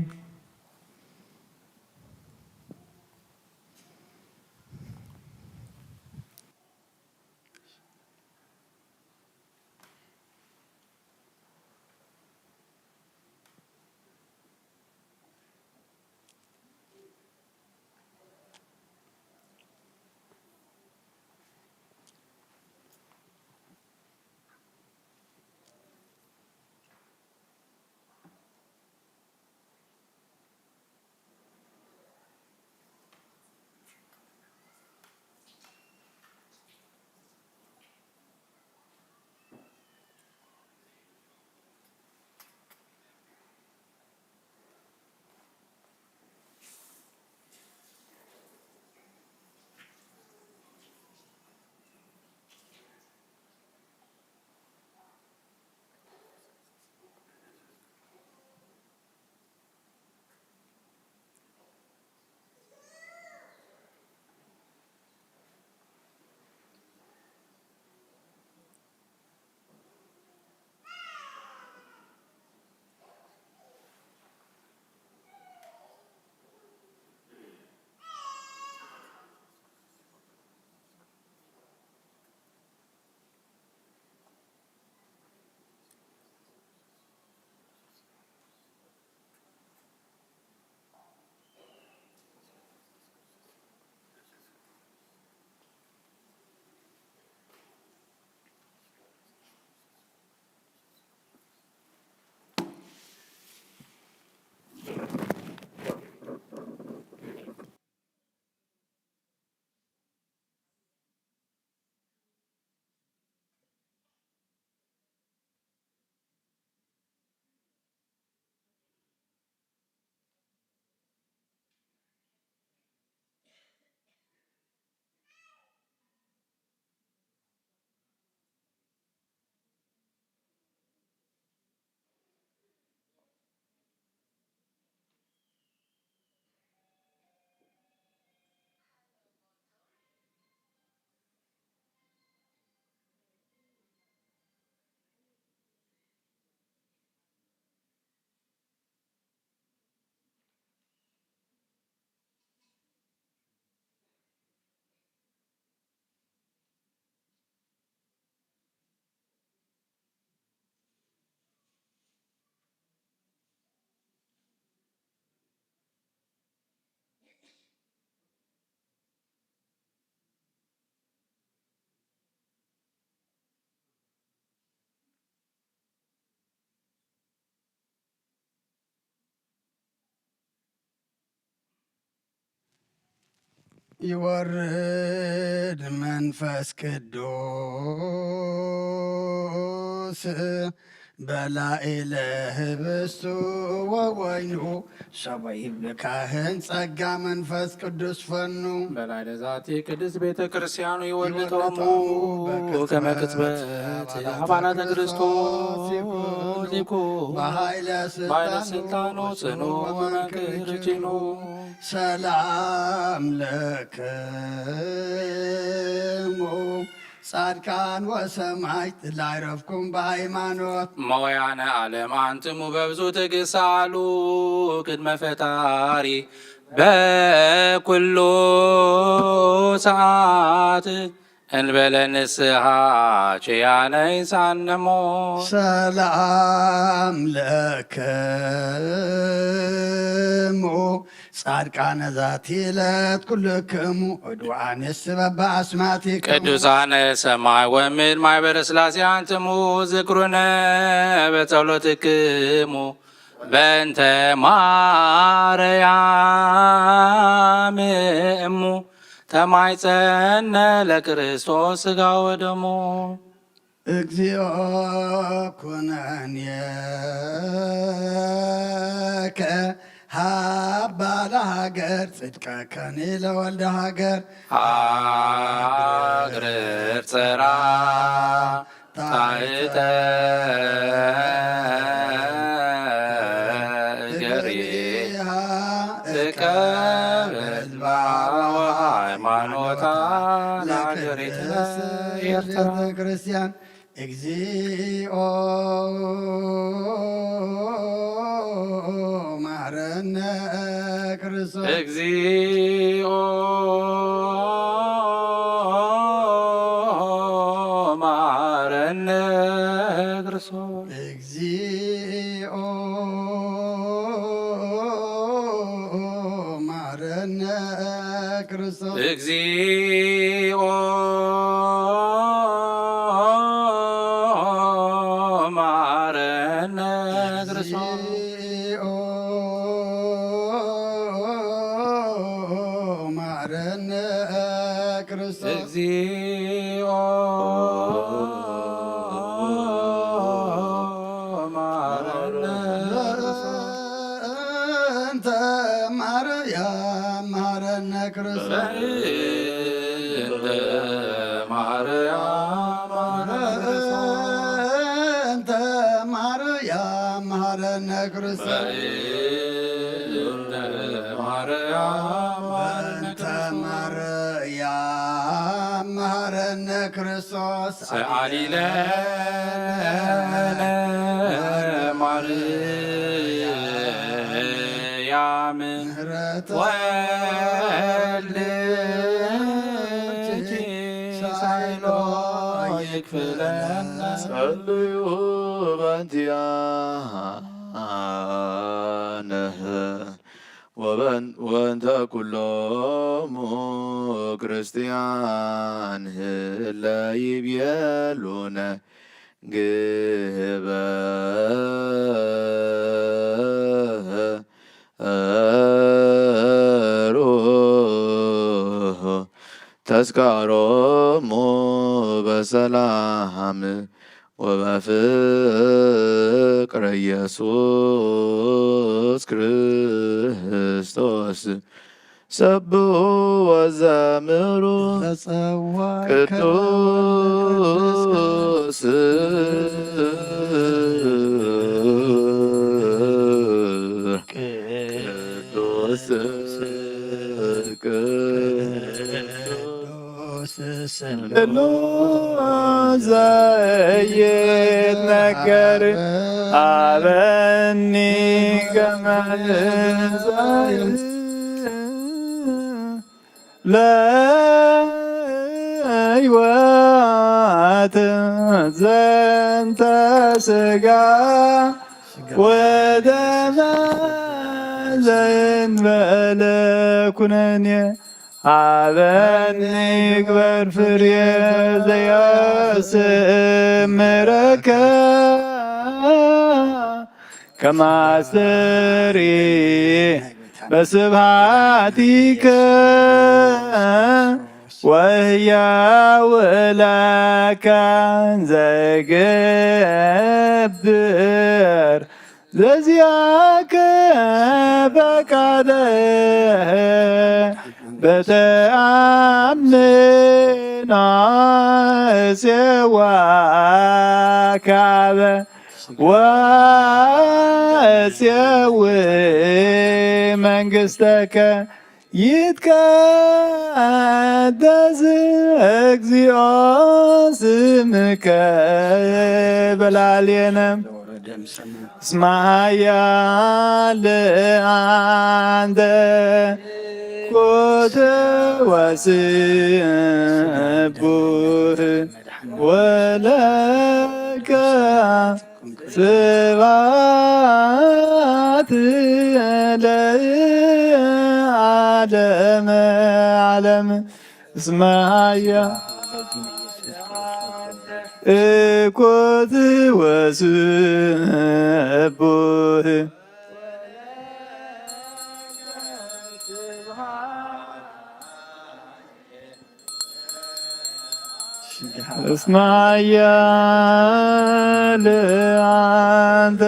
ይወርድ መንፈስ ቅዱስ በላዒ ለህብስቱ ወወይኑ ሰበይ ብካህን ጸጋ መንፈስ ቅዱስ ፈኑ። በላዕለ ዛቲ ቅድስት ቤተ ክርስቲያን ይወልዶሙ ይወልዶሙ በቅጽበት ከመ ቅጽበት አባላተ አባላተ ክርስቶስ ክርስቶስ ይኩኑ ይኩኑ። በኃይለ በኃይለ ስልጣኑ ስልጣኑ ጽኑ ጽኑ ወመንክር ወመንክር ጅኑ። ጅኑ። ሰላም ለክሙ ጻድቃን ወሰማዕት ላዕረፍኩም በሃይማኖት። መውያነ ዓለም አንትሙ በብዙ ትግሳሉ ቅድመ ፈጣሪ በኩሉ ሰዓት እንበለ ንስሐ ችያነ ይሳነሞ። ሰላም ለክሙ ጻድቃነ ዛቲ ዕለት ኩልክሙ ዕዱዋን እስበ በአስማቲክሙ። ቅዱሳነ ሰማይ ወምድር ማይበረ ሥላሴ አንትሙ ዝክሩነ በጸሎትክሙ በእንተ ማርያም እሙ ተማይጸነ ለክርስቶስ ሥጋ ወደሙ። እግዚኦ ኩነኔከ ሀባ ለሀገር ጽድቀከኒ ለወልደ ሀገር። አግርር ጸራ ታሕተ እገሪሃ እቀበል ሃይማኖታ ለሀገሪተ ኤርትራ። ቤተ ክርስቲያን። እግዚኦ መሐረነ ክርስቶስ። እግዚኦ መሐረነ ክርስቶስ። እግዚኦ መሐረነ ክርስቶስ። እግዚኦ መሐረነ ክርስቶስ። እግዚኦ መሐረነ ክርስቶስ። እግዚኦ መሐረነ እንተ ማርያም መሐረነ ክርስቶስ። እንተ ማርያም መሐረነ ክርስቶስ። እንተ ማርያም መሐረነ ክርስቶስ። እንተ ማርያም መሐረነ እንተ ክርስቶስ። ማርያም መሐረነ ክርስቶስ። ሰአሊ ለነ ማርያም ምህረተ ወልድኪ ሳይሎ ይክፍለነ። ጸልዩ በእንቲአነ ወበን-፣ ወእንተ ኩሎሙ ክርስቲያን ህለ ይቤሉነ ግበሩ ተስካሮሙ በሰላም ወበፍቅር ኢየሱስ ክርስቶስ። ሰብሑ ወዘምሩ ተጸዋዕከ ቅዱስ ቅዱስ ቅዱስ ስሉ ዘይትነገር አበኒ ከመ ለሕይወት ዘንተ ሥጋ ወደመ ዘእንበለ ኩነኔ ሀበኒ ግበር ፍሬ ዘየስምረከ ከማስተሪ በስብሐቲከ ወህያው ለከ ዘይገብር ዘዚኣከ ፈቃደ በተኣምኖ እሴዋከ ወእሴው መንግስተከ ይትቀደስ እግዚኦ ስምከ በላልየነ እስመ ኃያል አንተ ኮተ ወስቡህ ወለከ ስብሐት ለዓለመ ዓለም። እስመ ኃያል እኮት ወስቡህ እስመ ኃያል አንተ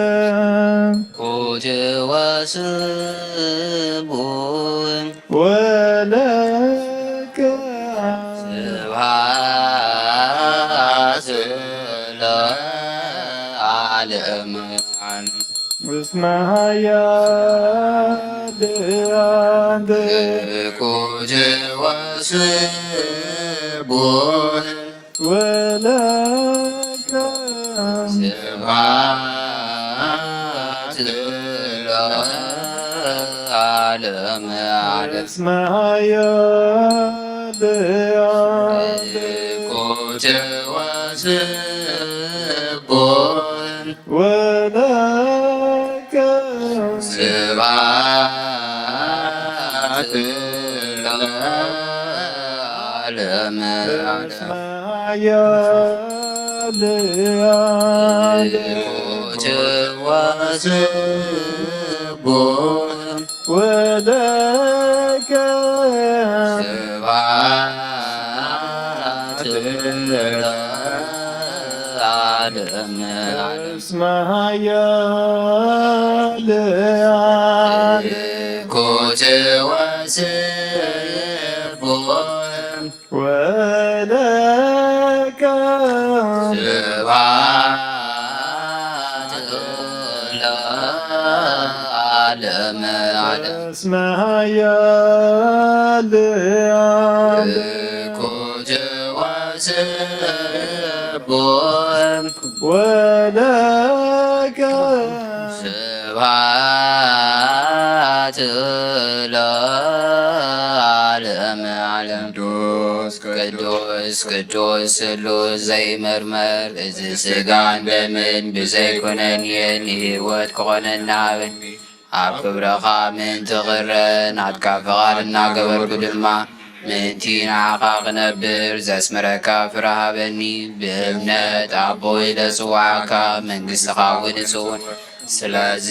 ኮት ወስቡህ ወለከ ስብሐት ለዓለመ ዓለም። እስመ ኃያል አንተ ኮት ወስቡህ ወለከ ስብሐት ለዓለመ ዓለም። እስመ ኃያል አንተ ኮት ወስቡህ ወለከ ስብሐት ለዓለመ ዓለም። እስመ ኃያል አንተ ኮት ወስቡህ ወለከ ስብሐት ለዓለመ ዓለም። እስመ ኃያል አንተ ኮት ወስቡህ ወለከ ስብሐት ለዓለመ ዓለም። እስመ ኃያል አንተ ኮት ወስቡህ ወለከ ስብሐት ለዓለመ ዓለም። ቅዱስ ቅዱስ ቅዱስ ስሉስ ዘይምርመር፣ እዚ ሥጋን ደምን ብዘይ ኩነኔ ንህይወት ክኾነና ሃበኒ። ኣብ ክብረኻ ምእንቲ ክረእ ናትካ ፍቓድ እናገበርኩ ድማ ምእንቲ ንዓኻ ክነብር ዘስምረካ ፍረ ሃበኒ። ብእምነት ኣቦ ኢለ ጽውዓካ፣ መንግሥትኻ እውን እጽውን። ስለዚ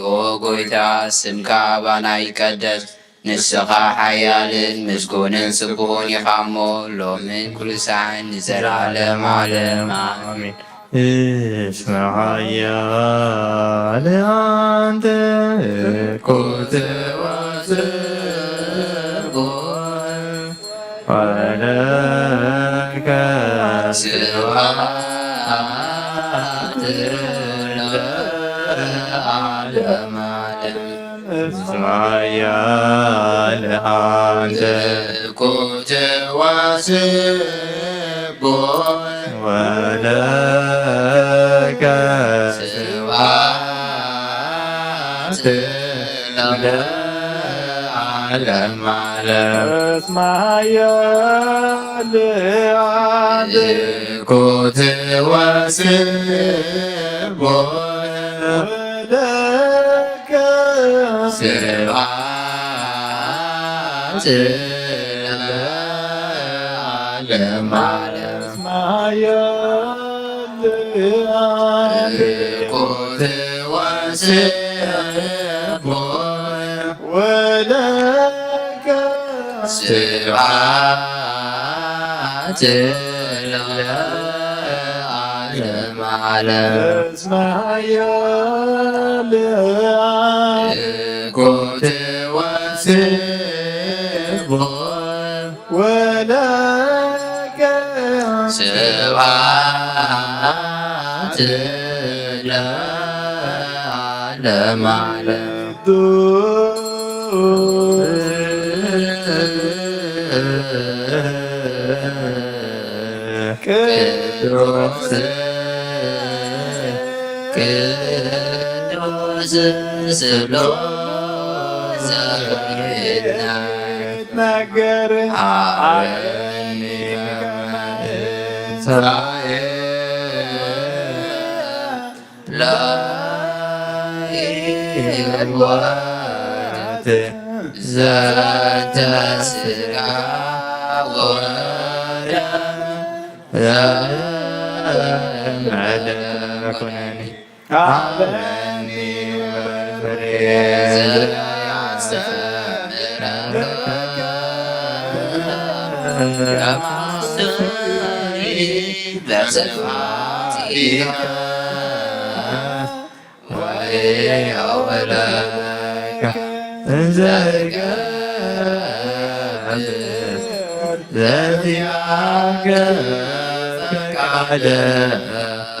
ኦ ጐይታ፣ ስምካ ኣባና ይቀደስ። ንስኻ ሓያልን ምስጉንን ስቡሕን ኢኻ እሞ፣ ሎምን ኩሉ ሳዕን ንዘለዓለም ዓለም ኣሜን። እስመ ኃያል አንተ እኮ ትወስቦ ወለከ ስብሐት ለዓለመ ዓለም። እስመ ኃያል አንተ እኮ ትወስቦ ወለከ ስብሐት ለዓለመ ዓለም። እስመ ኃያል አንተ እኮ ትወስቦ ወለከ ስብሐት ለዓለመ ዓለም። እስመ ኃያል አንተ እኮ ትወስቦ ወለከ ስብሐት ለዓለመ ዓለም። እስመ ኃያል ኮቴ ወስቦ ወለከ ስብሐት ለዓለመ ዓለም። ቅዱስ ቅዱስ ስሉስ ይትናገር። ሀበኒ ከመ እስራኤል ለይወት ዘንተ ሥጋ ወደም ዘእምዕደ ኩነኒ። ሀበኒ ፍሬ ዘያስተምረከ ከማስተይ በስብሐቲከ ወኢያወለከ እንዘ እገብር ዘዚአከ ፈቃደ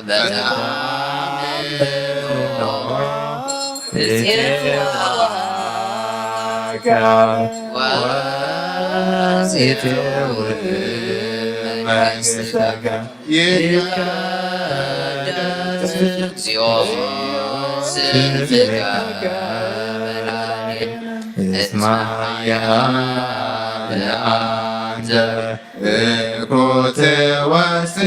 በተአምኖ እሴዋከ ወዜትው መንግሥተከ። ይትቀደስ እግዚኦ ስምከ በላዕሌነ እስመ ኃያል አንተ እኮቴ ወስቡሕ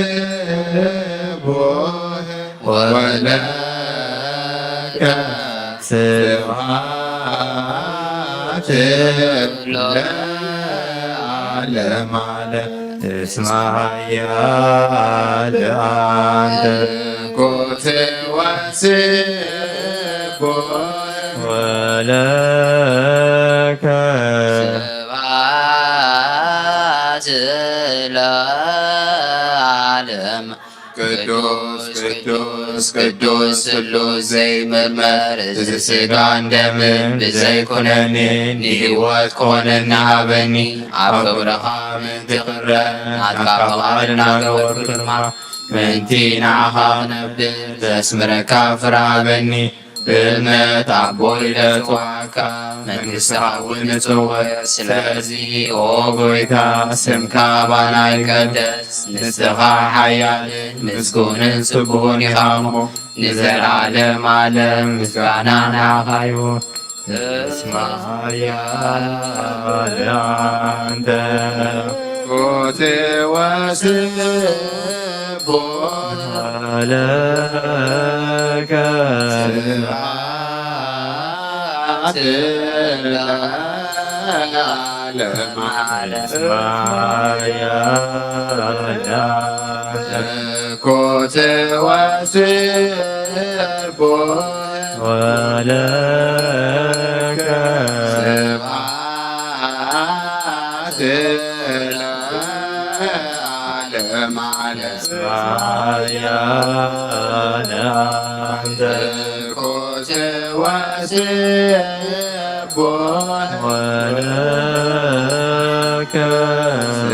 ወለከ ስብሐት ለዓለመ ዓለም። እስመ ኃያል አንተ እኮቴ ወስቡሕ ወለከ ስብሐት ለዓለመ። ቅዱስ ቅዱስ ቅዱስ ስሉስ ዘይምርመር፣ እዚ ሥጋን ደምን ብዘይኩነኔ ንህይወት ክኾነኒ ሃበኒ። ኣብ ክብርኻ ምእንቲ ክረእ ናትካ ፈቓድ እናገበርኩ ድማ ምእንቲ ንዓኻ ክነብር ዘስምረካ ፍረ ሃበኒ። ብእምነት ኣቦ ኢለ እጽውዓካ፣ መንግሥትኻ እውን እጽውዕ። ስለዚ ኦ ጐይታ፣ ስምካ ኣባና ይቀደስ። ንስኻ ሓያልን ምስጉንን ስቡሕን ኢኻ እሞ፣ ንዘለዓለም ዓለም ምስጋና ንዓኻ ይኹን። እስመ ኃያል አንተ እኮቴ ወስቡሕ ወለከ ስብሐት ለዓለመ ዓለም። እስመ ኃያል አንተ እኮቴ ወስቡሕ ወለከ ስብሐት ለዓለመ ዓለም። እስመ ኃያል አንተ እኮቴ ወስቡሕ ወለከ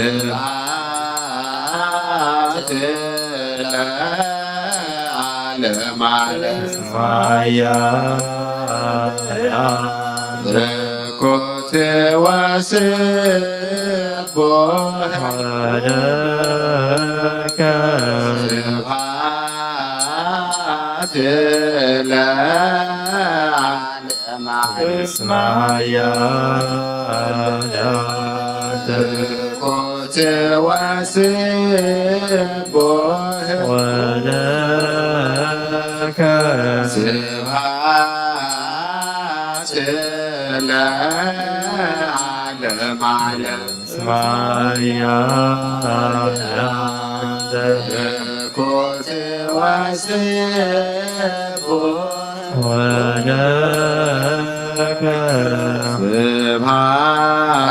ስብሐት ለዓለመ ዓለም። እስመ ኃያል አንተ እኮቴ ወስቡሕ ወለከ ስብሐት ለዓለመ ዓለም። እስመ ኃያል አንተ እኮቴ ወስቡሕ ወለከ ስብሐት ለዓለመ ዓለም። እስመ ኃያል አንተ እኮቴ ወስቡሕ ወለከ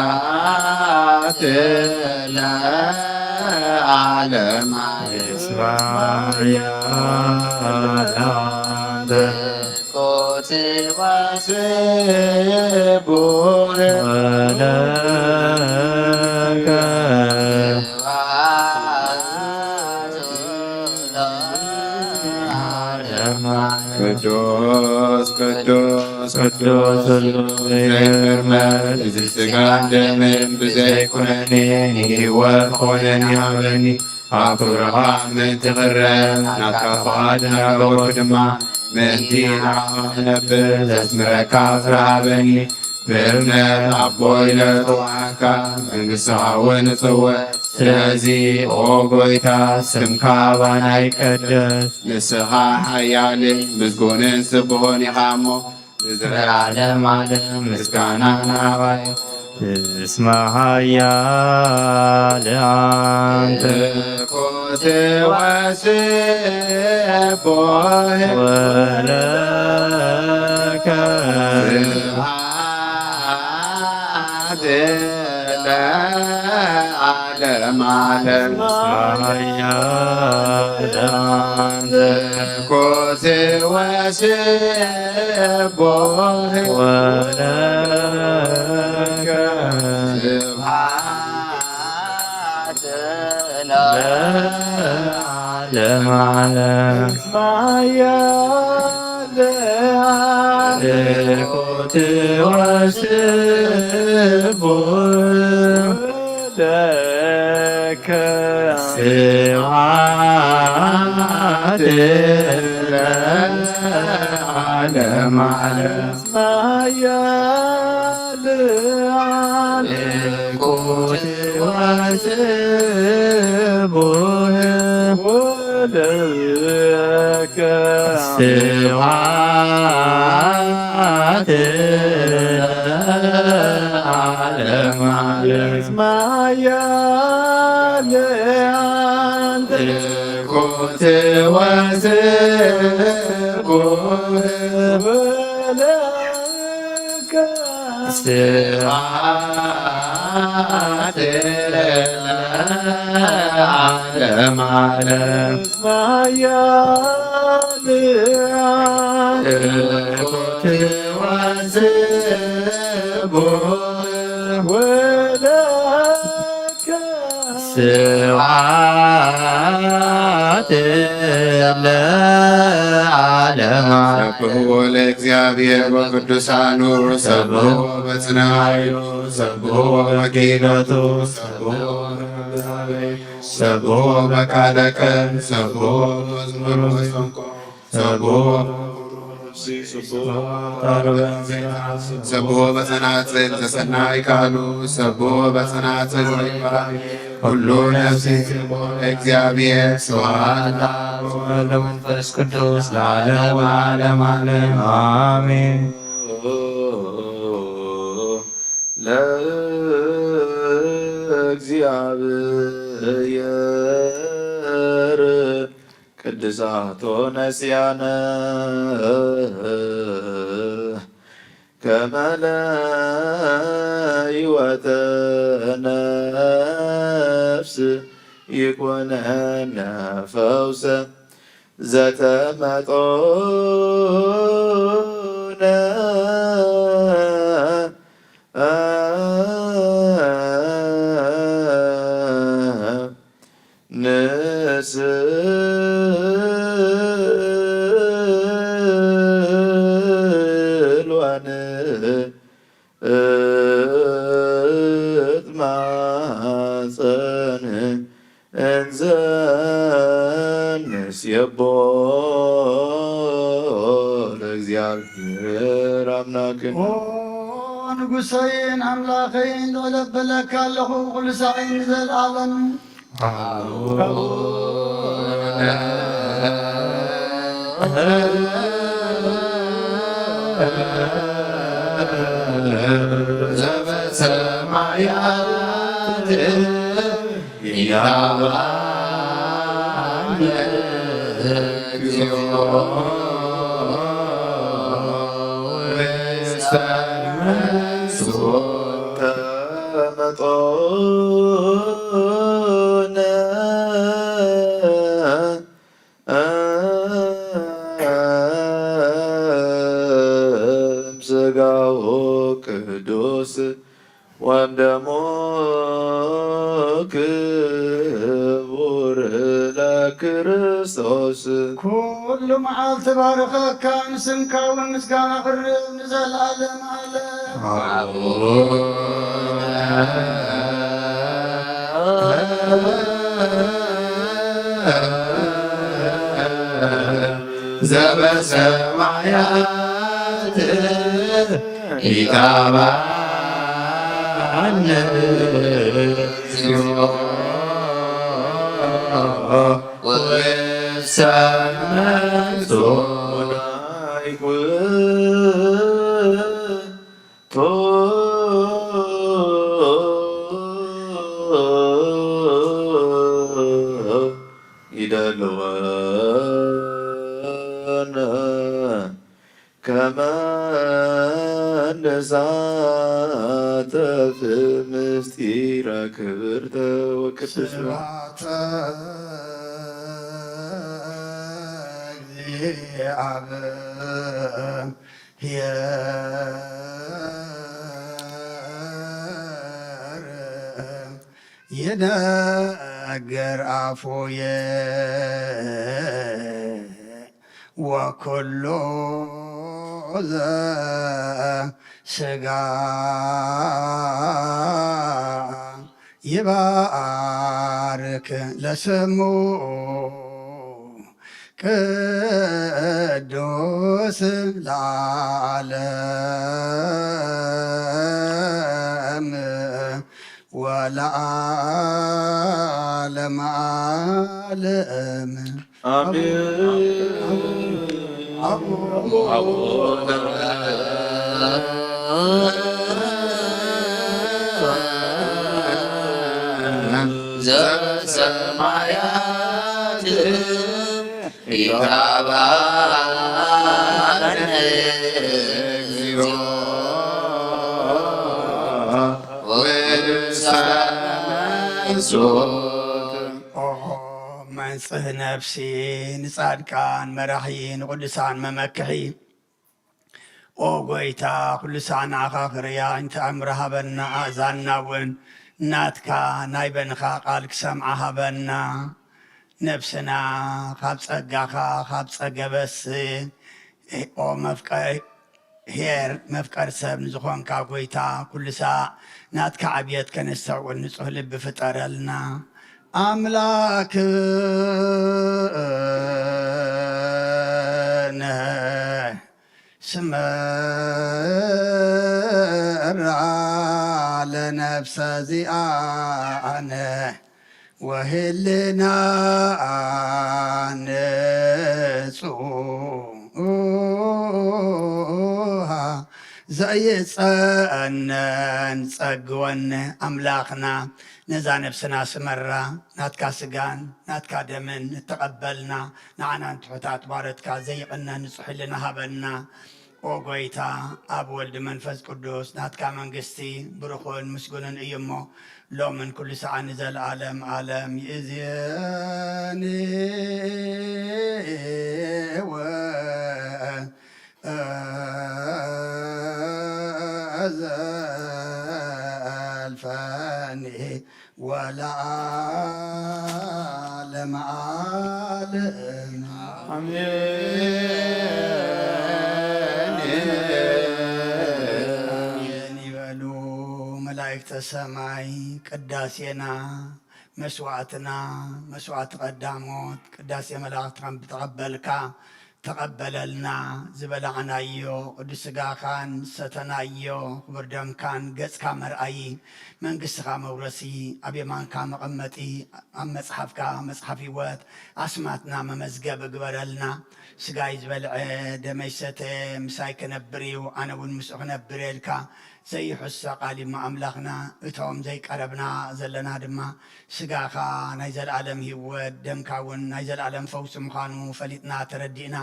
ስብሐት ለዓለመ ዓለም። እስማያ ለአንተ ኮትባስ ቡር ወለከ ቅዱስ ቅዱስ ቅዱስ ሁሉ ይግርመል። እዚ ስጋን ደምን ብዘይ ኩነኔ ንህይወት ኾነኒ ሃበኒ። ኣብ ክብርኻ ምእንቲ ክረም ናትካ ፍቓድ እናገበርኩ ድማ ምእንቲ ንዓኻ ክነብር ዘስምረካ ፍረ ሃበኒ። ብእምነት ኣቦ ኢለ እጽውዓካ፣ መንግስትኻ እውን እጽውዕ። ስለዚ ኦ ጎይታ፣ ስምካ ባና ይቀደስ። ንስኻ ሓያልን ምስጉንን ስቡሆን ኢኻ እሞ፣ ንዘለዓለም ዓለም ምስጋና ናባይ። እስመ ኃያል አንተ። ትኩት ወስቡህ ወለከ ስብሐት ለዓለም ዓለም። እስመ ኃያል አንተ። ትኩት ወስቡህ ወለከ ስብሐት ለዓለም ዓለም። ትኩት ወስቡህ ለከ ስብሐት ለዓለም ዓለም። ትኩት ወስቡህ ወለከ ስብሐት ለዓለም ዓለም። ትኩት ወስቡህ ወለከ ስብሐት ለዓለም ዓለም። ትኩት ወስቡህ ወለከ ስብሐት ለዓለም። ሰብሕዎ ለእግዚአብሔር ወቅዱሳኑ፣ ሰብሕዎ በጽንዕ ኃይሉ፣ ሰብሕዎ በኪነቱ፣ ሰብሕዎ በመንፈስ፣ ሰብሕዎ በቃለ ቀን፣ ሰብሕዎ በመዝሙር መሰንቆ፣ ሰብሖ በጸናጽል ዘሰናይ ቃሉ፣ ሰብሖ በጸናጽል ወይባቤ ኩሉ ነፍሲ ስብሖ ለእግዚአብሔር። ስብሐት ለአብ ወወልድ ወመንፈስ ቅዱስ ለዓለም ወለዓለም ዓለም አሜን። ለእግዚአብሔር ቅድሳቶ ነስያነ ከመ ለሕይወተ ነፍስ ይኩነነ ፈውሰ ዘተመጦነ ንስእል ወንትማጸን እንዘ ንሴቦ ለእግዚአብሔር አምላክነ። ኦ ንጉሰይን ኣምላኸይን፣ ልዕል ኣበለካ ኣለኹ፣ ኩሉ ሳዕን ንዘለዓለም። ዘበሰማያት ያባነ እግዚኦ ውስተ ተመጦነ ወደሙ ክቡር ለክርስቶስ። ኩሉ መዓልቲ ባርኸካ፣ ንስምካ እውን ምስጋና ቅርብ ንዘለዓለም ዓለም። ዘበሰማያት ኢታባነ እግዚኦ ወሰመሶ። ይደልወነ ከመ ንሳተፍ ምስጢረ ክብርተ ወቅድስተ። ስብሐተ እግዚአብሔር ይነግር አፉየ ወኩሉ ዘስጋ ይባርክ ለስሙ ቅዱስ ለዓለም ወለዓለመ ዓለም። አሜን። አቡነ ዘበሰማያት ይትባረክ እግዚኦ ወሰላም። ኦ መንጽህ ነፍሲ ንጻድቃን መራሒ ንቅዱሳን መመክሒ። ኦ ጎይታ፣ ኩሉ ሳዕ ንዓኻ ክርእያ ዓይንቲ ኣእምሮ ሃበና፣ ኣእዛንና እውን ናትካ ናይ በንኻ ቃል ክሰምዓ ሃበና። ነብስና ካብ ጸጋኻ፣ ካብ ጸገበስ፣ ኦ መፍቀ-፣ ኄር መፍቀር ሰብ ንዝኾንካ ጎይታ፣ ኩሉ ሳዕ ናትካ ዕብየት ከነስተውዕል ንጹህ ልቢ ፍጠረልና። ኣምላክነ ስመራ ለነፍሰ ዚኣነ ወህልና ንጹሃ ዘይጸነን ጸግወነ። ኣምላኽና ነዛ ነፍስና ስመራ፣ ናትካ ስጋን ናትካ ደምን እተቐበልና፣ ንዓና ንትሑታት ባሮትካ ዘይቕነ ንጹሕ ህልና ሃበና። ኦ ጎይታ፣ ኣብ ወልድ መንፈስ ቅዱስ ናትካ መንግስቲ ብሩኽን ምስጉንን እዩ እሞ፣ ሎምን ኩሉ ሰዓት ንዘለዓለም ዓለም ይእዜኒ ወዘልፈኒ ወለዓለመ ዓለም። ኣሜን። ኣሜን ይበሉ መላእክተ ሰማይ። ቅዳሴና፣ መስዋዕትና፣ መስዋዕቲ ቀዳሞት፣ ቅዳሴ መላእክት ከም ዝተቐበልካ ተቐበለልና። ዝበላዕናዮ ቅዱስ ስጋኻን ዝሰተናዮ ክቡር ደምካን ገጽካ መርኣዪ፣ መንግስትኻ መውረሲ፣ ኣብ የማንካ መቐመጢ፣ ኣብ መጽሓፍካ መጽሓፍ ህይወት ኣስማትና መመዝገብ ግበረልና። ስጋይ ዝበልዐ ደመይ ዝሰተ ምሳይ ክነብር እዩ፣ ኣነ እውን ምስኡ ክነብር እየ ኢልካ ዘይሕሰ ቃል እዩ እሞ ኣምላኽና። እቶም ዘይቀረብና ዘለና ድማ ስጋኻ ናይ ዘለኣለም ህይወት፣ ደምካ እውን ናይ ዘለኣለም ፈውሲ ምዃኑ ፈሊጥና ተረዲእና፣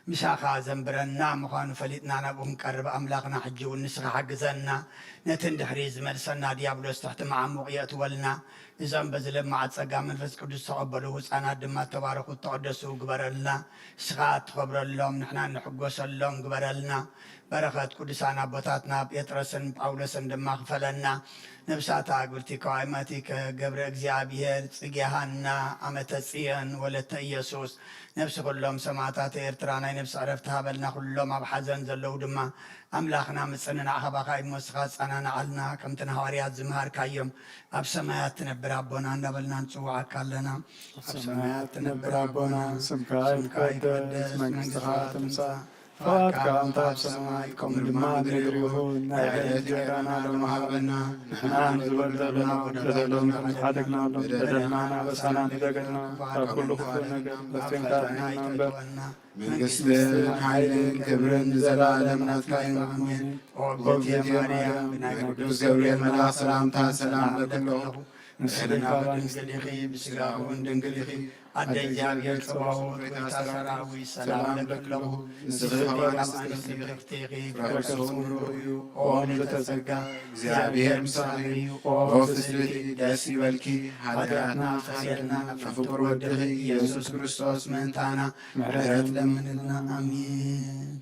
ምሳኻ ዘንብረና ምዃኑ ፈሊጥና ናብኡ ክንቀርብ ኣምላኽና ሕጂ እውን ንስኻ ሓግዘና። ነቲ ንድሕሪት ዝመልሰና ዲያብሎስ ትሕቲ መዓሙቕ የእትወልና። እዞም በዚ ለማዓት ጸጋ መንፈስ ቅዱስ ዝተቐበሉ ህጻናት ድማ እተባረኹ እተቐደሱ ግበረልና። ንስኻ እትኸብረሎም ንሕና እንሕጎሰሎም ግበረልና። በረኸት ቅዱሳን ኣቦታትና ጴጥሮስን ጳውሎስን ድማ ክፈለና። ነብሳታ ግብርቲ ከዋይማቲከ ገብረ እግዚኣብሔር፣ ጽጌ ሃና፣ ኣመተ ጽዮን፣ ወለተ ኢየሱስ፣ ነብሲ ኩሎም ሰማዕታት ኤርትራ ናይ ነብሲ ዕረፍቲ ሃበልና። ኩሎም ኣብ ሓዘን ዘለዉ ድማ ኣምላኽና ምጽንናዕ ሃባኻ እሞ ንስኻ ኣጸናንዓልና። ከምቲ ንሃዋርያት ዝምሃርካዮም፣ ኣብ ሰማያት ትነብር ኣቦና እንዳበልና ንጽውዓካ ኣለና። ኣብ ሰማያት ትነብር ኣቦና፣ ስምካ ይትቀደስ፣ መንግስትኻ ትምጻእ፣ ፍቓድካ ከምታ ኣብ ሰማይ ከምኡ ድማ ኣብ ምድሪ ይኹን። ናይ ዕለት እንጀራና ሎሚ ሃበና። ንሕና ንዝበደሉና በደሎም ከም ዝሓደግናሎም፣ በደልና ኣበሳና ንደገና፣ ካብ ኩሉ ክፉእ ነገር ኣድሕነና እምበር። መንግስትን ሓይልን ክብርን ንዘለኣለም ናትካ እዮም። ኣሜን። ኦ እግዝእትየ ማርያም፣ ብናይ ቅዱስ ገብርኤል መልኣኽ ሰላምታ ሰላም እብለኪ ኣለኹ። ንስኺ ድንግል ኢኺ፣ ብስጋ እውን ድንግል ኢኺ። ኣደ እግዚኣብሔር ጸባኦት፣ ጎይታ ሰራዊት፣ ሰላም እብለኪ ኣለኹ። ንስኺ ፍቕርቲ ኢኺ፣ ፍረ ከርስኺ እውን ብሩኽ እዩ። ኦ ምልዕተ ጸጋ፣ እግዚኣብሔር ምሳኺ እዩ። ኦ ፍስሕቲ፣ ደስ ይበልኪ። ሓጢኣትና ተኸየልና፣ ፍቁር ወድኺ ኢየሱስ ክርስቶስ ምእንታና ምሕረት ለምንልና። ኣሜን።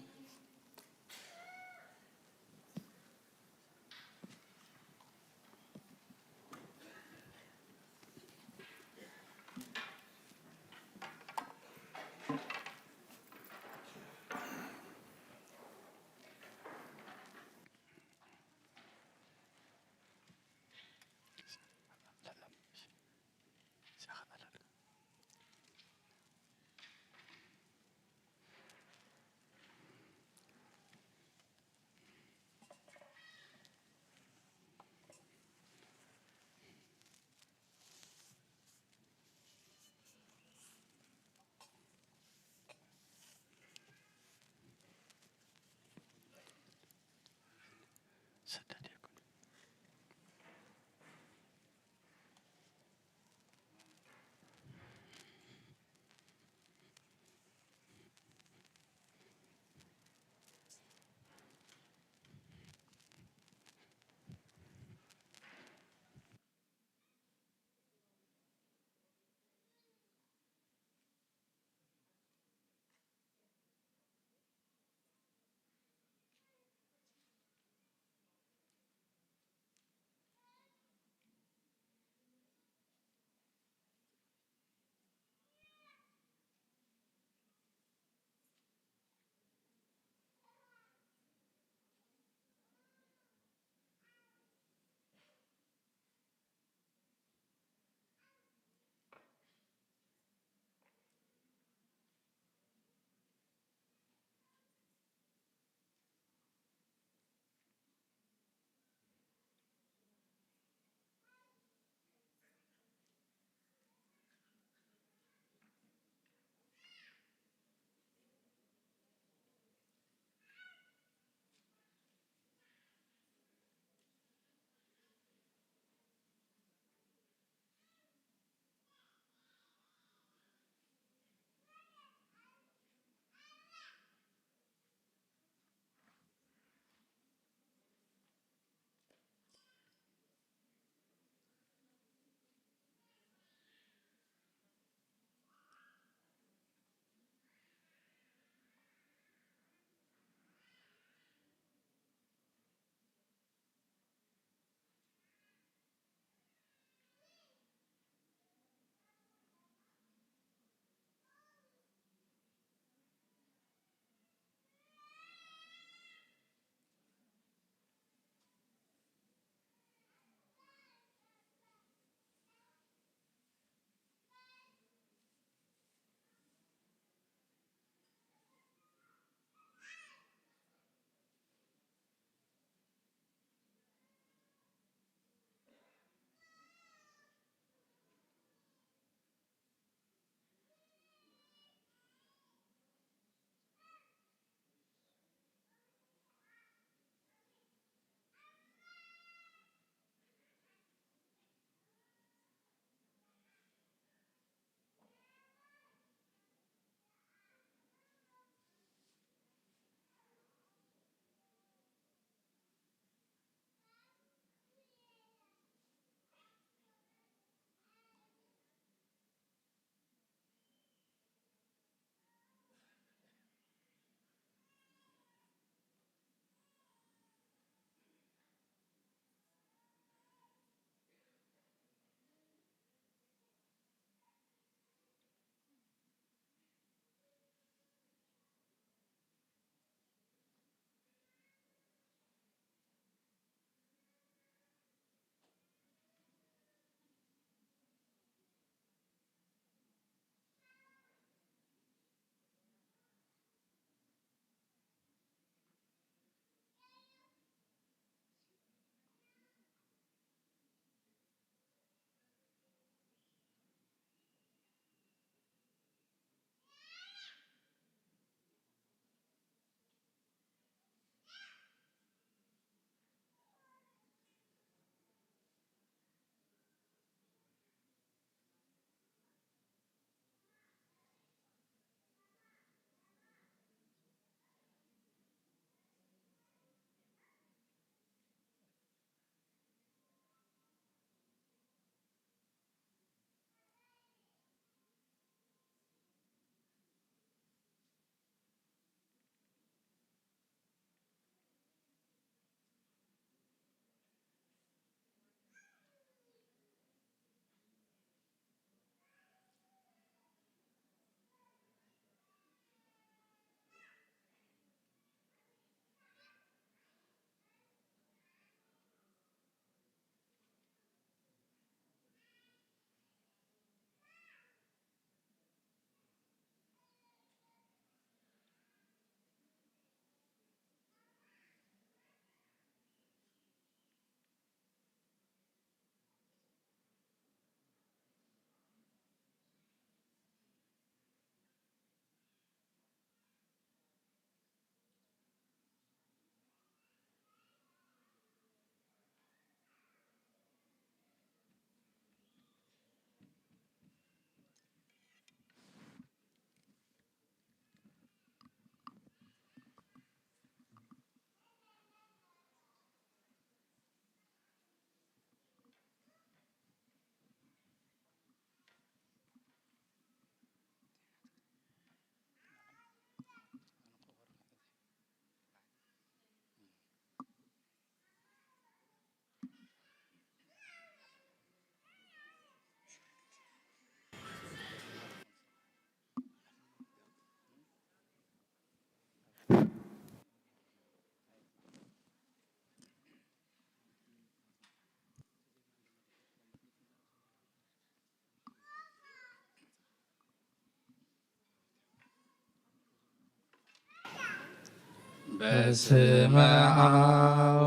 በስመ አብ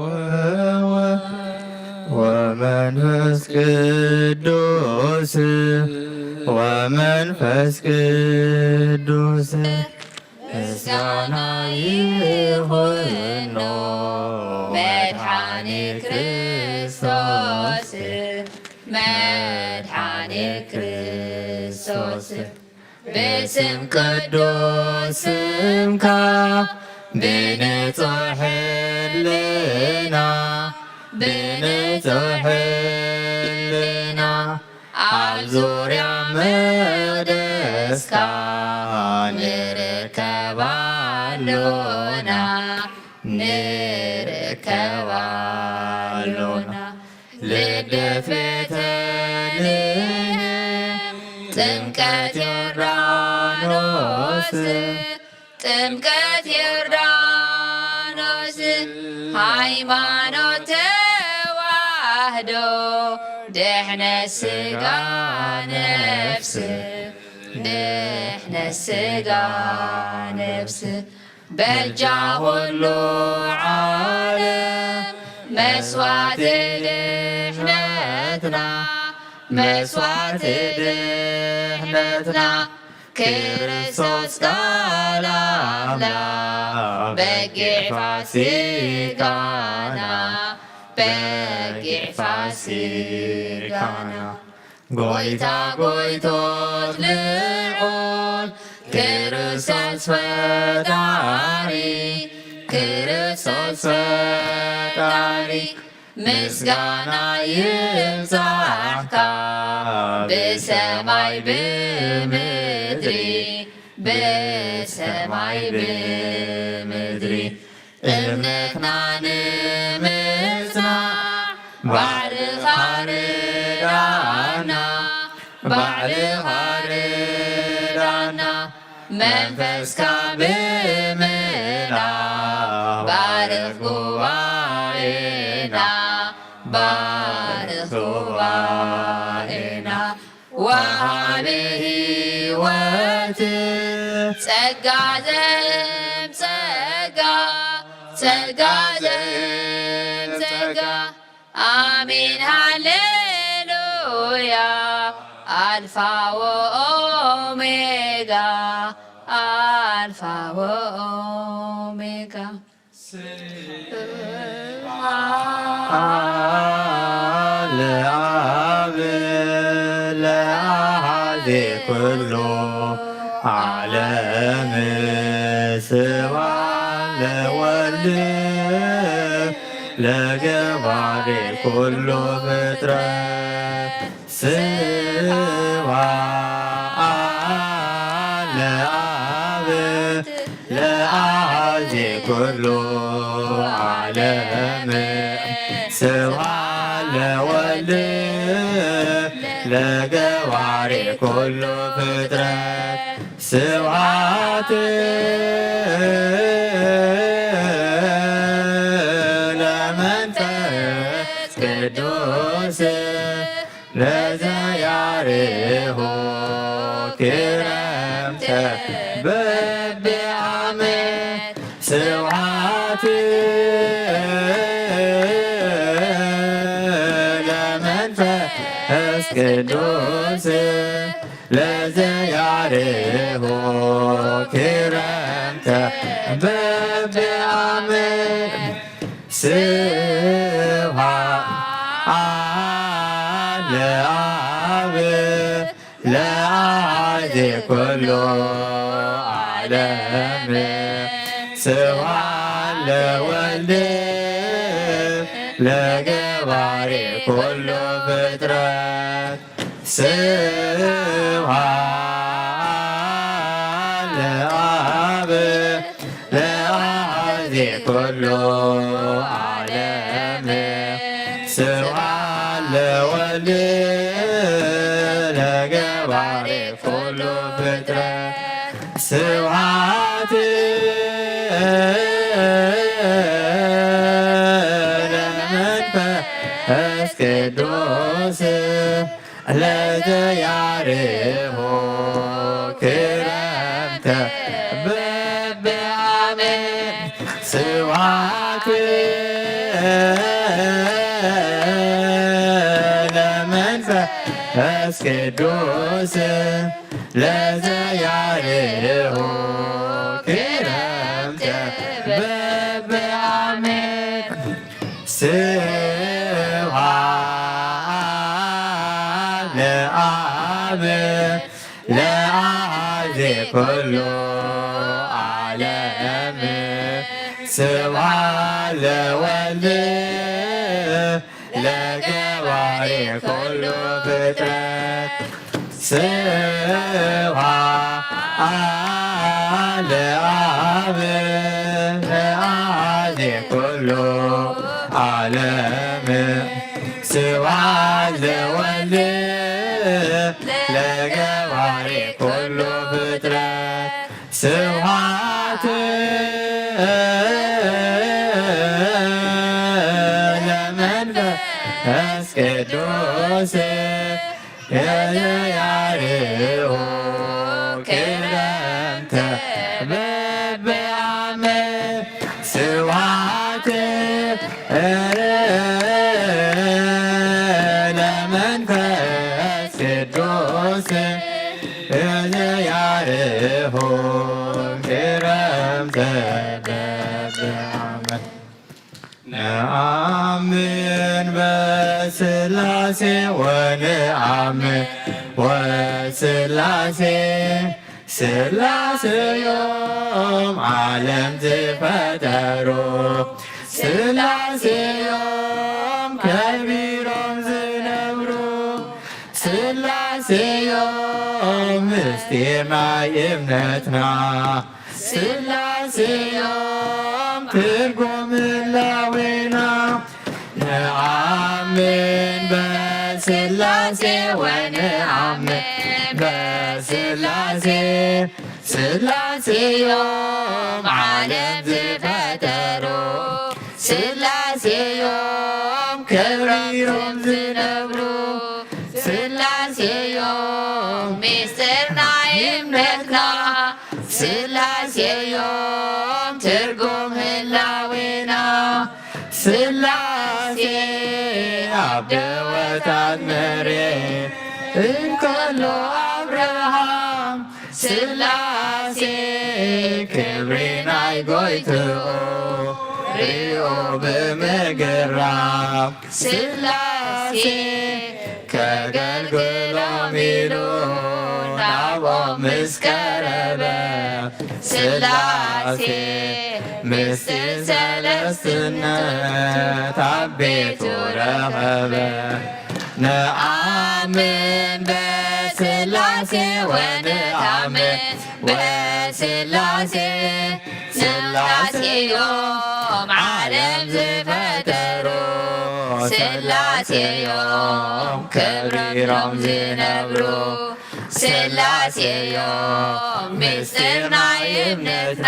ወወልድ ወመንፈስ ቅዱስ፣ ወመንፈስ ቅዱስ ምስጋና ይኹኖ መድኃኒ ክርስቶስ፣ መድኃኒ ክርስቶስ። ብስም ቅዱስ ስምካ ብንጹሕ ሕልና፣ ብንጹሕ ሕልና ኣብ ዙርያ መቕደስካ ንርከብ ኣሎና፣ ንርከብ ኣሎና። ልደት ቤተልሔም፣ ጥምቀት ዮርዳኖስ፣ ጥምቀት ዮርዳኖስ፣ ሃይማኖት ተዋህዶ፣ ድሕነት ስጋ ነፍስ፣ ድሕነት ስጋ ነፍስ። በጃ ኩሉ ዓለም መስዋዕቲ ድሕነትና፣ መስዋዕቲ ድሕነትና፣ ክርስቶስ ቃል ኣምላኽ በጊዕ ፋሲካና፣ በጊዕ ፋሲካና። ጎይታ ጎይቶት ልዑል ክርስቶስ ፈጣሪ፣ ክርስቶስ ፈጣሪ፣ ምስጋና ይብጻሕካ ብሰማይ ብምድሪ፣ ብሰማይ ብምድሪ። እምነትና ንምጽናዕ ባዕልኻ ርዳና፣ ባዕልኻ ርዳና። መንፈስካ ብምልኣኽ ባርኽ ጉባኤና፣ ባርኽ ጉባኤና። ወሃቢ ሕይወት ጸጋ ዘእም ጸጋ፣ ጸጋ ዘእም ጸጋ። ኣሜን ሃሌሉያ። ኣልፋ ወኦሜጋ፣ ኣልፋ ወኦሜጋ። ስብሐት ለአብ ለአሐዜ ኩሉ ዓለም፣ ስብሐት ለወልድ ለገባሬ ኩሉ ፍጥረት። ስብሐት ለአብ ለአሐዜ ኩሉ ዓለም፣ ስብሐት ለወልድ ለገባሬ ኩሉ ፍጥረት። ስብሐት ለመንፈስ ቅዱስ ለዘያርሆ ክረምተ በብዓመት። ስብሐት ለመንፈስ ቅዱስ ለዘያርሆ ክረምተ በብዓመት። ስብሐት ለአብ ለአሐዜ ኩሉ ዓለም፣ ስብሐት ለወልድ ለገባሬ ኩሉ ፍጥረት። ስብሐት ለአብ ለአሐዜ ኩሉ ዓለም፣ ስብሐት ለወልድ ለገባሬ ኩሉ ፍጥረት። ስብሐት መንፈስ ቅዱስ ለዘያርሆ ክረምተ በበአሜን። ስብሐት ለመንፈስ ቅዱስ ለዘያርሆ ክረምተ በበአሜን። ስብሐት ለአብ ለአዜ ኩሉ ዓለም። ስብሐት ለወልድ ለገባሬ ኩሉ ፍጥረት። ስብሐት ለአብ ለአዜ ኩሉ ዓለም። ስብሐት ለወልድ ለገባሬ ኩሉ ፍጥረት። ስብሐት ለመንፈስ ቅዱስ ለዘያርሆ ክረምተ በበአሜን። ስብሐት ለመንፈስ ቅዱስ ለዘያርሆ ክረምተ በበአሜን። ነአምን በስላሴ ወነአምን ወስላሴ። ስላሴዮም ዓለም ዝፈጠሩ፣ ስላሴዮም ከቢሮም ዝነብሩ፣ ስላሴዮም ምስጢር ናይ እምነትና፣ ስላሴዮም ትርጉም ህላዌና። ነአምን በስላሴ ወነአምን በስላሴ። ስላሴዮም ዓለም ዝፈጠሩ፣ ስላሴዮም ከቢሮም ዝነብሩ፣ ስላሴዮም ምስጢር ናይ እምነትና፣ ስላሴዮም ትርጉም ህላዌና። ስላሴ ኣብ ደወታት መሬት እንከሎ ኣብርሃም፣ ስላሴ ክብሪ ናይ ጎይትኡ ሪኦ ብምግራም፣ ስላሴ ከገልግሎም ኢሉ ናብኦም ምስ ቀረበ፣ ስላሴ ምስጢር ሰለስትነት ኣብ ቤቱ ረኸበ። ነአምን በስላሴ ወነአምን ወስላሴ። ስላሴዮም ዓለም ዝፈጠሩ፣ ስላሴዮም ከቢሮም ዝነብሩ፣ ስላሴዮም ምስጢር ናይ እምነትና፣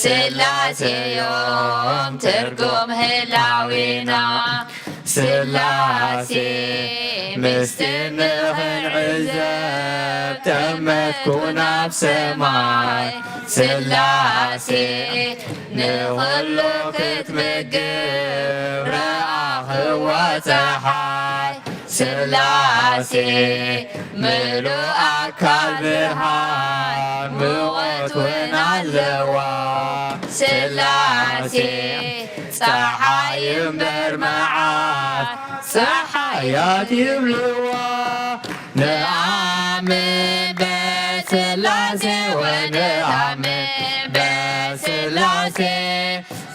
ስላሴዮም ትርጉም ህላዌና። ስላሴ ምስጢር ንኽንዕዘብ ጠመትኩ ናብ ሰማይ። ስላሴ ንኹሉ ክትምግብ ረኣኽዋ ጸሓይ። ስላሴ ምሉእ ኣካል ብርሃን ሙቐት እውን ኣለዋ። ስላሴ ጸሓይ እምበር መዓልቲ ጸሓያት ይብልዋ። ንኣምን በስላሴ ወንኣምን በስላሴ።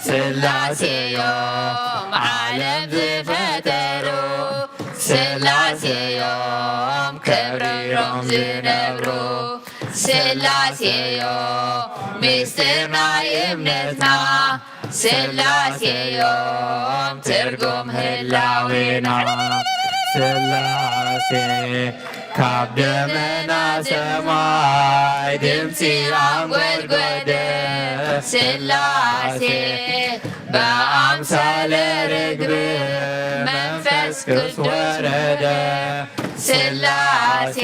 ስላሴ እዮም ዓለም ዝፈጠሩ፣ ስላሴ እዮም ከቢሮም ዝነብሩ፣ ስላሴ እዮም ምስጢር ናይ እምነትና፣ ስላሴ እዮም ትርጉም ህላዌና። ስላሴ ካብ ደመና ሰማይ ድምፂ ኣንጎድጎደ። ስላሴ ብኣምሳለ ርግብ መንፈስ ቅዱስ ወረደ። ስላሴ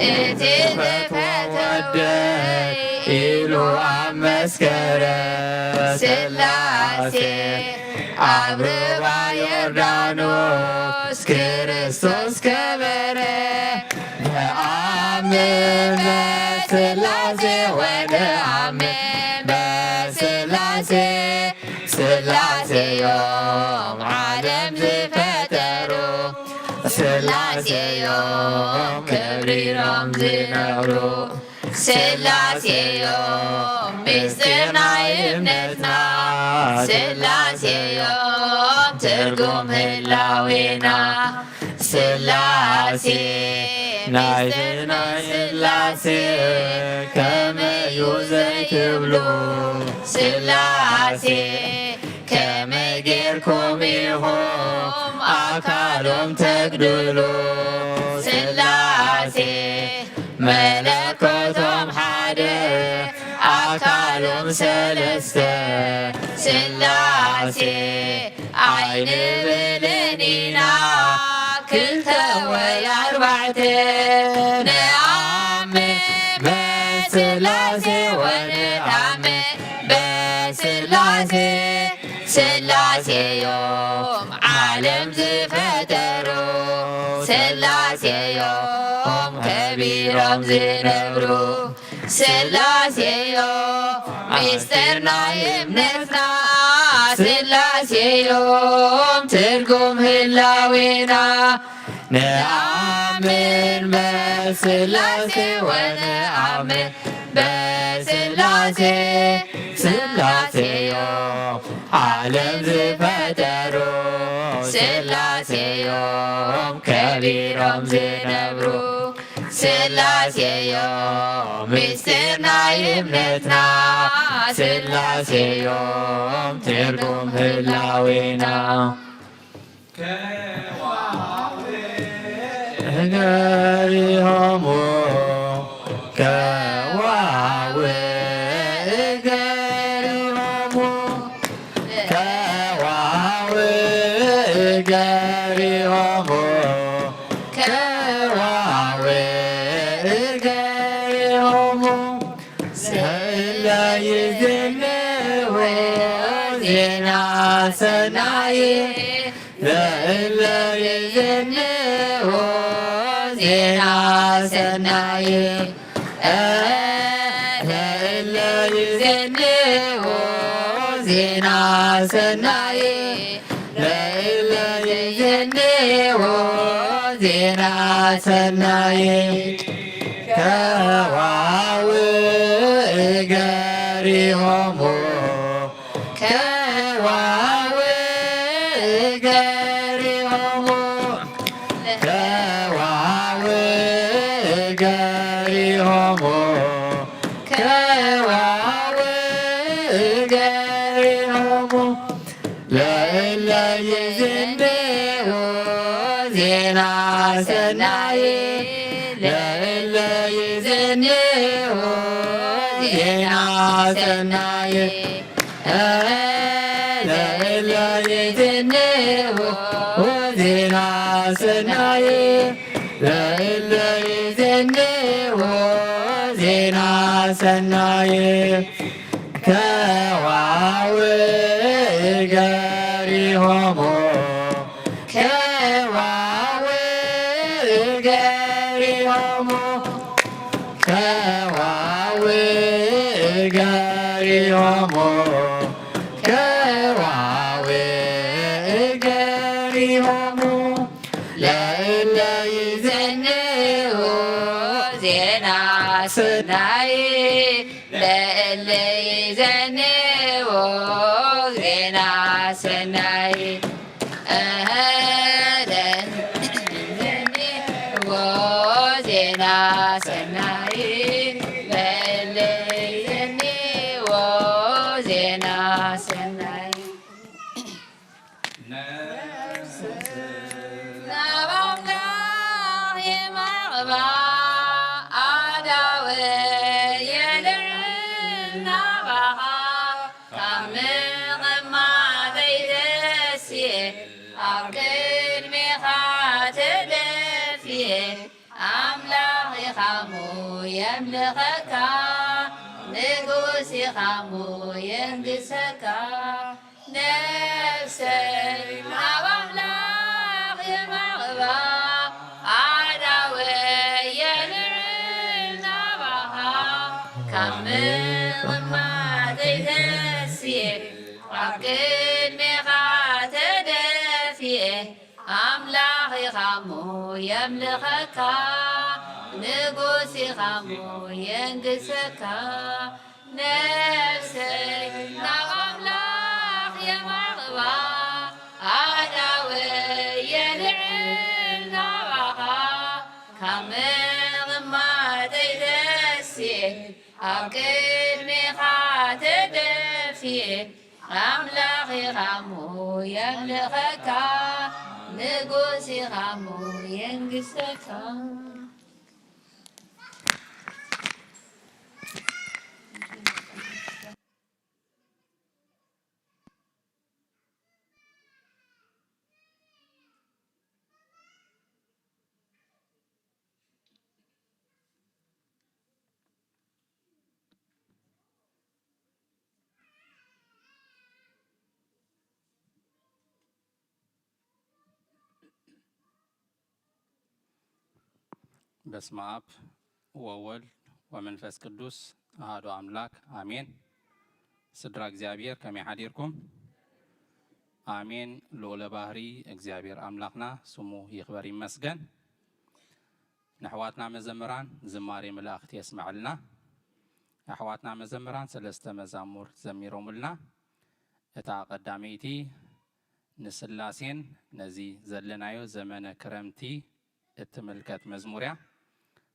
እቲ ዝፈትዎ ወደይ ኢሉ ኣመስከረ። ስላሴ ኣብ ሩባ ዮርዳኖስ ክርስቶስ ከበረ። ነኣምን በስላሴ ወነኣምን በስላሴ፣ ስላሴዮም ዓለም ዝፈጠሩ፣ ስላሴዮም ከቢሮም ዝነብሩ፣ ስላሴዮም ምስጢር ናይ እምነትና፣ ስላሴዮም ትርጉም ህላዌና። ስላሴ ናይ ናይ ስላሴ ከመዩ ዘይትብሉ፣ ስላሴ ከመይ ጌርኩም ኢኹም ኣካሎም ተግድሉ? ስላሴ መለኮቶም ሓደ ኣካሎም ሰለስተ፣ ስላሴ ኣይንብልን ኢና ክልተ ወይ ኣርባዕተ። ንኣምን በስላሴ ወንኣምን በስላሴ፣ ስላሴዮም ዓለም ዝፈጠሩ፣ ስላሴዮም ከቢሮም ዝነብሩ፣ ስላሴዮም ምስጢር ናይ እምነትና፣ ስላሴዮም ትርጉም ህላዌና። ንኣምን በስላሴ ወንኣምን በስላሴ፣ ስላሴዮም ዓለም ዝፈጠሩ፣ ስላሴዮም ከቢሮም ዝነብሩ፣ ስላሴዮም ምስጢር ናይ እምነትና፣ ስላሴዮም ትርጉም ህላዌና። እገሪሆሙ ከዋውእ እገሪሆሙ፣ ከዋውእ እገሪሆሙ፣ ከዋውእ እገሪሆሙ፣ ለእለ ይዜንዎ ዜና ሰናይ፣ ለእለ ይዜንዎ ዜና ሰናይ፣ ለእለ ይዜንዎ ዜና ሰናይ፣ ለእለ ይዜንዎ ዜና ሰናይ፣ ከዋውእ ገሪሆሙ፣ ከዋውእ ገሪሆሙ፣ ከዋውእ ገሪሆሙ፣ ከዋውእ ገሪሆሙ፣ ለእለ ይዜንዎ ዜና ሰናይ፣ ለእለ ይዜንዎ ዜና ሰናይ፣ ለእለ ይዜንዎ ዜና ሰናይ፣ ለእለ ይዜንዎ ዜና ሰናይ፣ ከዋውእ ገሪሆሙ፣ ከዋውእ ገሪሆሙ፣ ከዋውእ ገሪሆሙ፣ ከዋውእ ገሪሆሙ፣ ለእለ ይዜንዎ ዜና ሰናይ፣ ለእለ ይዜንዎ ዜና ሰናይ፣ እህ፣ ለእለ ይዜንዎ ዜና ሰናይ፣ ለእለ ይዜንዎ ዜና ሰናይ። ናብ ኣምላኽ የማ ኣዳወ የልዕል ናባኻ ካብ ምቕማጠይ ደስየ ኣብ ቅድሜኻ ተደፍየ ኣምላኽ ኢኻ እሞ የምልኸካ ንጉስ ኢኻ እሞ የንግሰካ ነፍሰይ ናብ ኣምላኽ የማቕባ ኣዳወ የልዕል ናባኻ ካብ ምቕማጠይ ተስየ ኣብ ቅድሜኻ ተደፍየ ኣምላኽ ኢኻ እሞ የምልኸካ ንጉስ ኢኻ እሞ የንግሰካ ነፍሰይ ናብ ኣምላኽ የማቕባ ኣዳወ የልዕል ናባኻ ካብ ምቕማጠይ ተስየ ኣብ ቅድሜኻ ተደፍየ ኣምላኽ ኢኻ እሞ የምልኸካ ንጉስ ኢኻ እሞ የንግሰካ በስመ አብ ወወልድ ወመንፈስ ቅዱስ አሐዱ አምላክ አሜን። ስድራ እግዚኣብሔር ከመይ ሓዲርኩም? ኣሜን። ልዑለ ባህሪ እግዚኣብሔር ኣምላኽና ስሙ ይኽበር ይመስገን። ንኣሕዋትና መዘምራን ዝማሬ መላእኽቲ የስምዐልና። ኣሕዋትና መዘምራን ሰለስተ መዛሙር ዘሚሮምልና። እታ ቀዳመይቲ ንስላሴን ነዚ ዘለናዮ ዘመነ ክረምቲ እትምልከት መዝሙር እያ።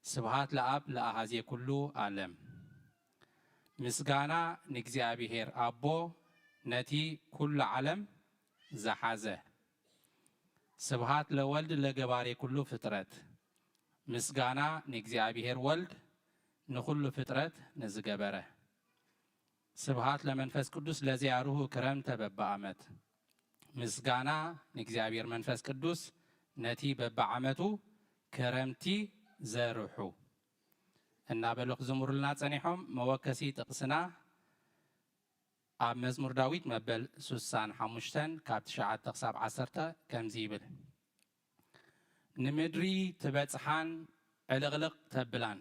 ስብሃት ለአብ ለአሃዜ ኩሉ ዓለም። ምስጋና ንእግዚኣብሔር ኣቦ ነቲ ኩሉ ዓለም ዝሓዘ። ስብሃት ለወልድ ለገባሬ ኩሉ ፍጥረት። ምስጋና ንእግዚኣብሔር ወልድ ንኹሉ ፍጥረት ንዝገበረ። ስብሃት ለመንፈስ ቅዱስ ለዚያርሁ ክረምተ በበዓመት። ምስጋና ንእግዚኣብሔር መንፈስ ቅዱስ ነቲ በብዓመቱ ክረምቲ ዘርሑ እናበሉ ክዝምሩልና ጸኒሖም። መወከሲ ጥቕስና ኣብ መዝሙር ዳዊት መበል ሱሳን ሓሙሽተን ካብ ትሽዓተ ክሳብ ዓሰርተ ከምዚ ይብል፣ ንምድሪ ትበጽሓን ዕልቕልቕ ተብላን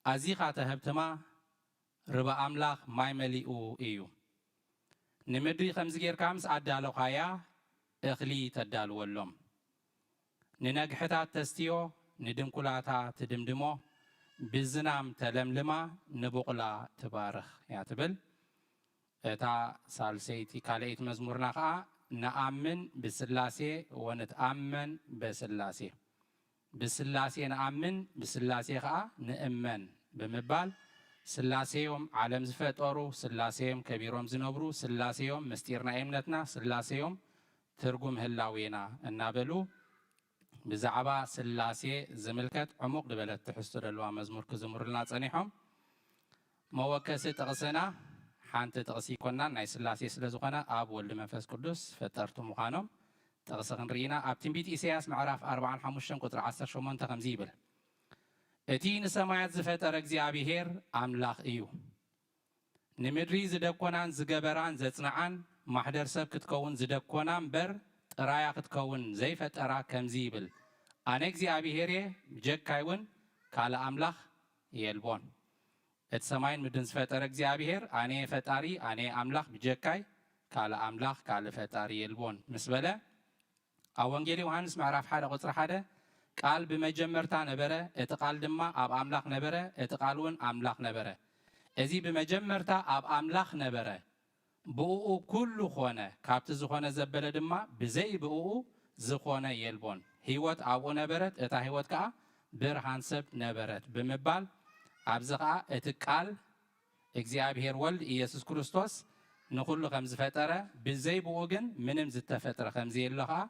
ኣዚኻ ተሀብትማ ርባ ኣምላኽ ማይ መሊኡ እዩ። ንምድሪ ከምዚ ጌርካ ምስ ኣዳለኻያ እኽሊ ተዳልወሎም። ንነግሕታት ተስትዮ፣ ንድንኩላታ ትድምድሞ፣ ብዝናም ተለምልማ፣ ንቡቕላ ትባርኽ እያ ትብል። እታ ሳልሰይቲ ካልኣይቲ መዝሙርና ኸኣ ንኣምን ብስላሴ ወንትኣመን በስላሴ። ብስላሴ ንኣምን ብስላሴ ኸኣ ንእመን ብምባል ስላሴዮም ዓለም ዝፈጠሩ፣ ስላሴዮም ከቢሮም ዝነብሩ፣ ስላሴዮም ምስጢር ናይ እምነትና፣ ስላሴዮም ትርጉም ህላዌና እናበሉ ብዛዕባ ስላሴ ዝምልከት ዕሙቕ ዝበለት ትሕዝቶ ዘለዋ መዝሙር ክዝምሩልና ጸኒሖም። መወከሲ ጥቕስና ሓንቲ ጥቕሲ ይኮናን ናይ ስላሴ ስለ ዝኾነ ኣብ ወልድ መንፈስ ቅዱስ ፈጠርቲ ምዃኖም ጥቕሲ ክንርኢ ኢና። ኣብ ትንቢት ኢሳያስ ምዕራፍ ኣርባዓን ሓሙሽተን ቁጽሪ ዓሰርተ ሸሞንተ ከምዚ ይብል፣ እቲ ንሰማያት ዝፈጠረ እግዚኣብሔር ኣምላኽ እዩ። ንምድሪ ዝደኮናን ዝገበራን ዘጽንዓን ማሕደር ሰብ ክትከውን ዝደኮና እምበር ጥራያ ክትከውን ዘይፈጠራ ከምዚ ይብል፣ ኣነ እግዚኣብሔር እየ፣ ብጀካይ እውን ካልእ ኣምላኽ የልቦን። እቲ ሰማይን ምድርን ዝፈጠረ እግዚኣብሔር ኣነ እየ ፈጣሪ፣ ኣነ እየ ኣምላኽ፣ ብጀካይ ካልእ ኣምላኽ ካልእ ፈጣሪ የልቦን ምስ በለ ኣብ ወንጌል ዮሃንስ ምዕራፍ ሓደ ቁጽሪ ሓደ ቃል ብመጀመርታ ነበረ፣ እቲ ቃል ድማ ኣብ ኣምላኽ ነበረ፣ እቲ ቃል እውን ኣምላኽ ነበረ። እዚ ብመጀመርታ ኣብ ኣምላኽ ነበረ፣ ብእኡ ኩሉ ኾነ፣ ካብቲ ዝኾነ ዘበለ ድማ ብዘይ ብእኡ ዝኾነ የልቦን። ህይወት ኣብኡ ነበረት፣ እታ ህይወት ከኣ ብርሃን ሰብ ነበረት ብምባል ኣብዚ ኸኣ እቲ ቃል እግዚኣብሔር ወልድ ኢየሱስ ክርስቶስ ንኹሉ ከም ዝፈጠረ ብዘይ ብኡ ግን ምንም ዝተፈጥረ ከም ዘየሎ ኸኣ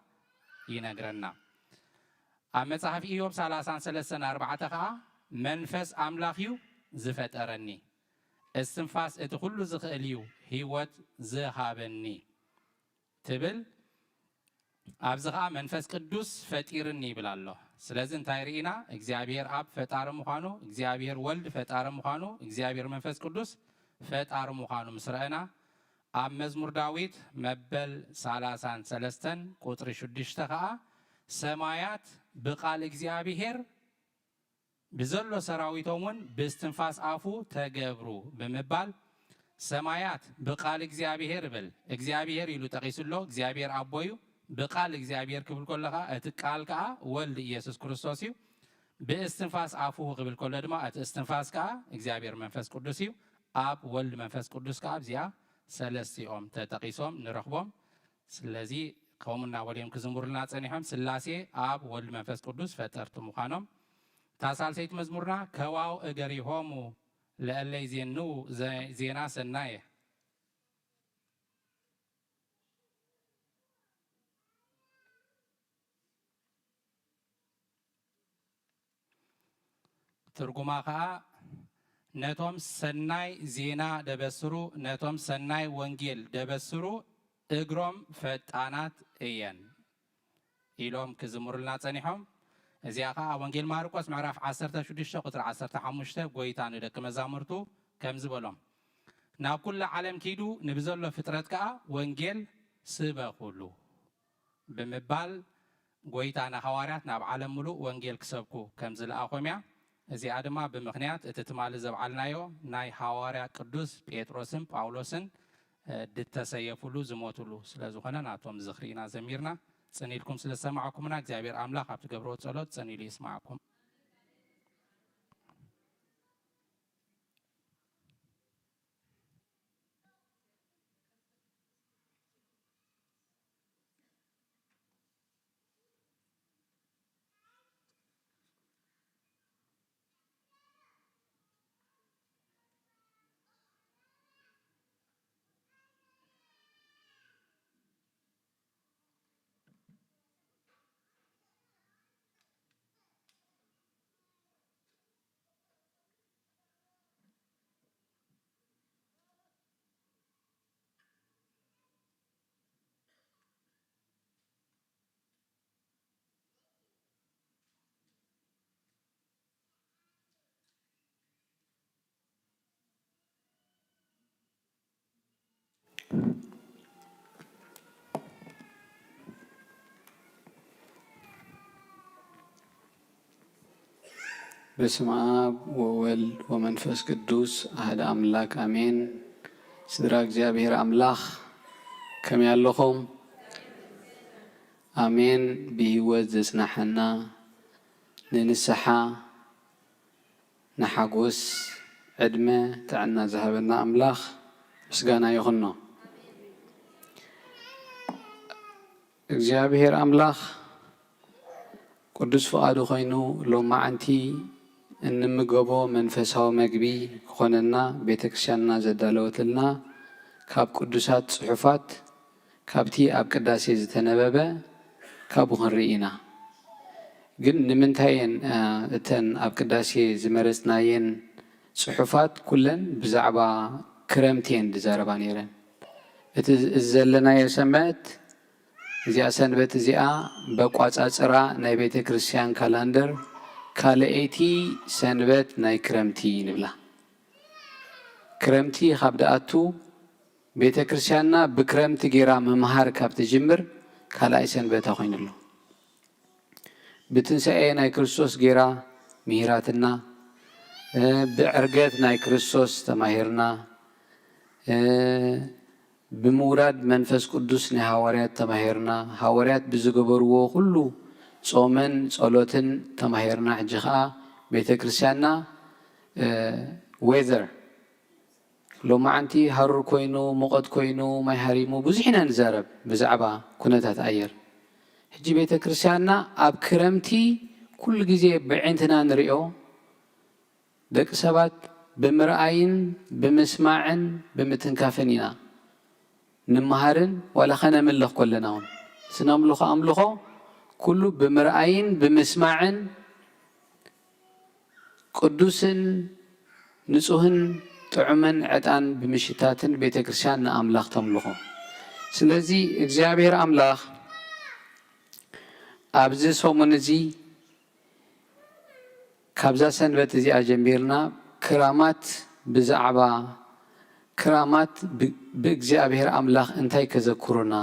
ይነግረና። ኣብ መጽሓፍ ኢዮብ ሰላሳን ሰለስተን ኣርባዕተ ኸኣ፣ "መንፈስ ኣምላኽ እዩ ዝፈጠረኒ፣ እስትንፋስ እቲ ኹሉ ዝኽእል እዩ ህይወት ዝሃበኒ" ትብል። ኣብዚ ኸኣ መንፈስ ቅዱስ ፈጢርኒ ይብል ኣሎ። ስለዚ እንታይ ርኢና? እግዚኣብሔር ኣብ ፈጣሪ ምዃኑ፣ እግዚኣብሔር ወልድ ፈጣሪ ምዃኑ፣ እግዚኣብሔር መንፈስ ቅዱስ ፈጣሪ ምዃኑ ምስ ረእና፣ ኣብ መዝሙር ዳዊት መበል ሰላሳን ሰለስተን ቁጽሪ ሽዱሽተ ኸኣ፣ "ሰማያት ብቓል እግዚኣብሔር፣ ብዘሎ ሰራዊቶም እውን ብእስትንፋስ ኣፉ ተገብሩ" ብምባል፣ ሰማያት ብቓል እግዚኣብሔር ይብል። እግዚኣብሔር ኢሉ ጠቒሱ ኣሎ። እግዚኣብሔር ኣቦ እዩ። ብቓል እግዚኣብሔር ክብል ከሎ ኸዓ፣ እቲ ቃል ከኣ ወልድ ኢየሱስ ክርስቶስ እዩ። ብእስትንፋስ ኣፉሁ ክብል ከሎ ድማ፣ እቲ እስትንፋስ ከኣ እግዚኣብሔር መንፈስ ቅዱስ እዩ። ኣብ፣ ወልድ፣ መንፈስ ቅዱስ ከኣ ኣብዚኣ ሰለስቲኦም ተጠቒሶም ንረኽቦም። ስለዚ ከምኡ እናበሉ እዮም ክዝምሩልና ጸኒሖም። ስላሴ ኣብ፣ ወልድ፣ መንፈስ ቅዱስ ፈጠርቲ ምዃኖም። እታ ሳልሰይቲ መዝሙርና፣ "ከዋው እገሪሆሙ ለእለ ይዜንዉ ዘ-፣ ዜና ሰናየ" ትርጉማ ኸኣ፣ "ነቶም ሰናይ ዜና ደበስሩ፣ ነቶም ሰናይ ወንጌል ደበስሩ እግሮም ፈጣናት እየን" ኢሎም ክዝምሩልና ጸኒሖም። እዚኣ ኸኣ ኣብ ወንጌል ማርቆስ ምዕራፍ ዓሰርተ ሽዱሽተ ቁጽሪ ዓሰርተ ሓሙሽተ፣ ጎይታ ንደቂ መዛሙርቱ ከምዚ በሎም፣ "ናብ ኩሉ ዓለም ኪዱ፣ ንብዘሎ ፍጥረት ከኣ ወንጌል ስበኹሉ" ብምባል፣ ጎይታ ንሃዋርያት ናብ ዓለም ምሉእ ወንጌል ክሰብኩ ከም ዝለኣኾም እያ። እዚኣ ድማ ብምኽንያት እቲ ትማሊ ዘብዓልናዮ ናይ ሃዋርያ ቅዱስ ጴጥሮስን ጳውሎስን፣ እ፣ ድተሰየፉሉ ዝሞቱሉ ስለ ዝኾነ፣ ናቶም ዝኽሪ ኢና ዘሚርና። ጽን ኢልኩም ስለ ዝሰማዕኩምና፣ እግዚኣብሔር ኣምላኽ ኣብ ትገብርዎ ጸሎት ጽን ኢሉ ይስማዕኩም። በስመ አብ ወወልድ ወመንፈስ ቅዱስ አሐደ አምላክ አሜን። ስድራ እግዚኣብሔር አምላኽ ከመይ ኣለኹም? ኣሜን። ብህይወት ዘጽናሐና፣ ንንስሓ ንሓጎስ ዕድመ ጥዕና ዝሃበና ኣምላኽ ምስጋና ይኹኖ። እግዚኣብሔር ኣምላኽ ቅዱስ ፍቓዱ ኮይኑ ሎማዓንቲ እንምገቦ መንፈሳዊ መግቢ ክኾነና ቤተ ክርስቲያንና ዘዳለወትልና ካብ ቅዱሳት ጽሑፋት ካብቲ ኣብ ቅዳሴ ዝተነበበ ካብኡ ክንርኢ ኢና። ግን ንምንታይ እየን፣ እ፣ እተን ኣብ ቅዳሴ ዝመረጽናየን ጽሑፋት ኩለን ብዛዕባ ክረምቲ እየን ዝዛረባ ነይረን? እቲ፣ እዚ ዘለናዮ ሰንበት፣ እዚኣ ሰንበት እዚኣ በቋጻጽራ ናይ ቤተ ክርስቲያን ካላንደር ካልኣይቲ ሰንበት ናይ ክረምቲ ንብላ። ክረምቲ ካብ ደኣቱ ቤተ ክርስቲያንና ብክረምቲ ጌራ ምምሃር ካብ ትጅምር ካልኣይ ሰንበታ ኮይኑ ኣሎ። ብትንሳኤ ናይ ክርስቶስ ጌራ ምሂራትና፣ እ፣ ብዕርገት ናይ ክርስቶስ ተማሂርና፣ እ፣ ብምውራድ መንፈስ ቅዱስ ናይ ሃዋርያት ተማሂርና። ሃዋርያት ብዝገበርዎ ኩሉ ጾምን ጸሎትን ተማሂርና። ሕጂ ኸኣ ቤተ ክርስቲያንና፣ እ፣ ዌዘር ሎማዓንቲ ሃሩር ኮይኑ፣ ሙቐት ኮይኑ፣ ማይ ሃሪሙ፣ ብዙሕ ኢና ንዛረብ ብዛዕባ ኩነታት ኣየር። ሕጂ ቤተ ክርስቲያንና ኣብ ክረምቲ ኩሉ ግዜ ብዕንትና ንሪኦ፣ ደቂ ሰባት ብምርኣይን ብምስማዕን ብምትንካፍን ኢና ንምሃርን ዋላ ኸነምልኽ ከለና እውን። ስነ ኣምልኾ ኣምልኾ ኩሉ ብምርኣይን ብምስማዕን ቅዱስን ንጹህን ጥዑምን ዕጣን ብምሽታትን ቤተ ክርስቲያን ንኣምላኽ ተምልኾ። ስለዚ እግዚኣብሔር ኣምላኽ ኣብዚ ሰሙን እዚ ካብዛ ሰንበት እዚኣ ጀሚርና ክራማት ብዛዕባ ክራማት ብ-፣ ብእግዚኣብሔር ኣምላኽ እንታይ ከዘክሩና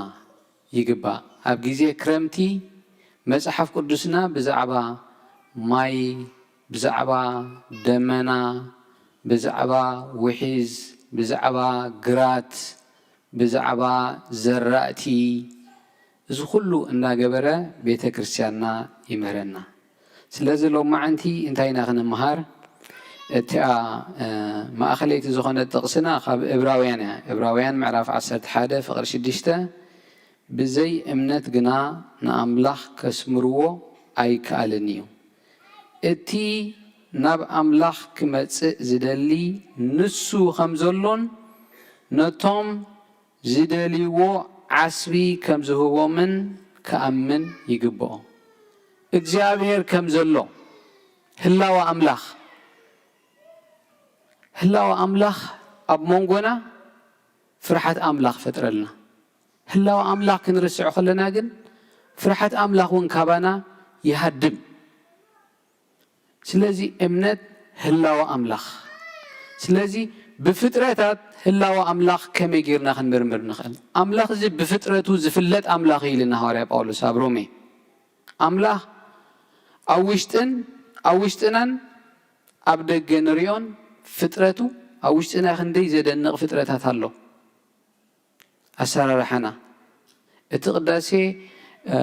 ይግባእ? ኣብ ግዜ ክረምቲ መጽሓፍ ቅዱስና ብዛዕባ ማይ፣ ብዛዕባ ደመና፣ ብዛዕባ ውሒዝ፣ ብዛዕባ ግራት፣ ብዛዕባ ዘራእቲ፣ እዚ ኩሉ እናገበረ ቤተ ክርስቲያንና ይምህረና። ስለዚ ሎማዓንቲ እንታይ ኢና ክንምሃር? እቲኣ፣ እ፣ ማእኸለይቲ ዝኾነት ጥቕስና ካብ ዕብራውያን እያ። ዕብራውያን ምዕራፍ ዓሰርተ ሓደ ፍቕሪ ሽዱሽተ፣ "ብዘይ እምነት ግና ንኣምላኽ ከስምርዎ ኣይከኣልን እዩ። እቲ ናብ ኣምላኽ ክመጽእ ዝደሊ ንሱ ከም ዘሎን ነቶም ዝደልይዎ ዓስቢ ከም ዝህቦምን ክኣምን ይግብኦ።" እግዚኣብሔር ከም ዘሎ፣ ህላወ ኣምላኽ፣ ህላወ ኣምላኽ ኣብ መንጎና ፍርሓት ኣምላኽ ፈጥረልና። ህላወ ኣምላኽ ክንርስዕ ከለና ግን ፍርሓት ኣምላኽ እውን ካባና ይሃድም። ስለዚ እምነት ህላወ ኣምላኽ። ስለዚ ብፍጥረታት ህላወ ኣምላኽ ከመይ ጌርና ክንምርምር ንኽእል? ኣምላኽ እዚ ብፍጥረቱ ዝፍለጥ ኣምላኽ እዩ ኢልና ሃዋርያ ጳውሎስ ኣብ ሮሜ። ኣምላኽ ኣብ ውሽጥን ኣብ ውሽጥናን ኣብ ደገ ንሪኦን ፍጥረቱ ኣብ ውሽጥና ክንደይ ዘደንቕ ፍጥረታት ኣሎ። ኣሰራርሓና እቲ ቅዳሴ፣ እ፣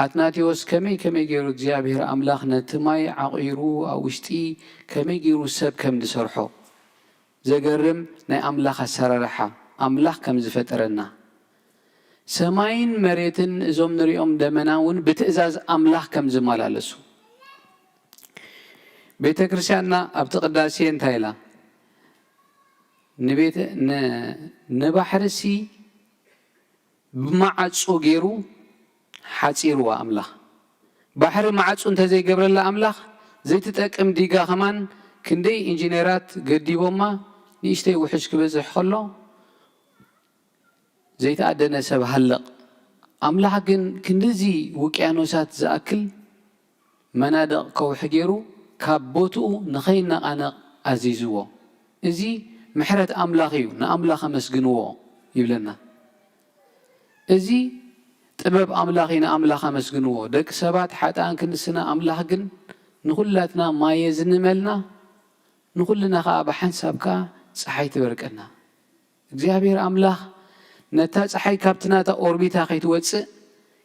ኣትናቴዎስ ከመይ ከመይ ገይሩ እግዚኣብሔር ኣምላኽ ነቲ ማይ ዓቒሩ ኣብ ውሽጢ ከመይ ገይሩ ሰብ ከም ዝሰርሖ ዘገርም ናይ ኣምላኽ ኣሰራርሓ፣ ኣምላኽ ከም ዝፈጠረና፣ ሰማይን መሬትን እዞም ንሪኦም ደመና እውን ብትእዛዝ ኣምላኽ ከም ዝመላለሱ። ቤተ ክርስቲያንና ኣብቲ ቅዳሴ እንታይ ኢላ? ንቤተ-፣ ን-፣ ንባሕርሲ ብማዕጾ ገይሩ ሓጺርዋ ኣምላኽ። ባሕሪ ማዕጾ እንተዘይገብረላ ኣምላኽ ዘይትጠቅም ዲጋ ከማን ክንደይ ኢንጂነራት ገዲቦማ ንእሽተይ ውሕጅ ክበዝሕ ከሎ ዘይተኣደነ ሰብ ሃልቕ። ኣምላኽ ግን ክንድዚ ውቅያኖሳት ዝኣክል መናድቕ ከውሒ ገይሩ ካብ ቦትኡ ንኸይነቓነቕ ኣዚዝዎ። እዚ ምሕረት ኣምላኽ እዩ፣ ንኣምላኽ ኣመስግንዎ ይብለና። እዚ ጥበብ ኣምላኽ እዩ፣ ንኣምላኽ ኣመስግንዎ። ደቂ ሰባት ሓጥኣን ክንስና፣ ኣምላኽ ግን ንኹላትና ማየ ዝንመልና፣ ንኹልና ኸኣ ብሓንሳብ ከኣ ጸሓይ ትበርቀና። እግዚኣብሔር ኣምላኽ ነታ ጸሓይ ካብቲ ናታ ኦርቢታ ከይትወጽእ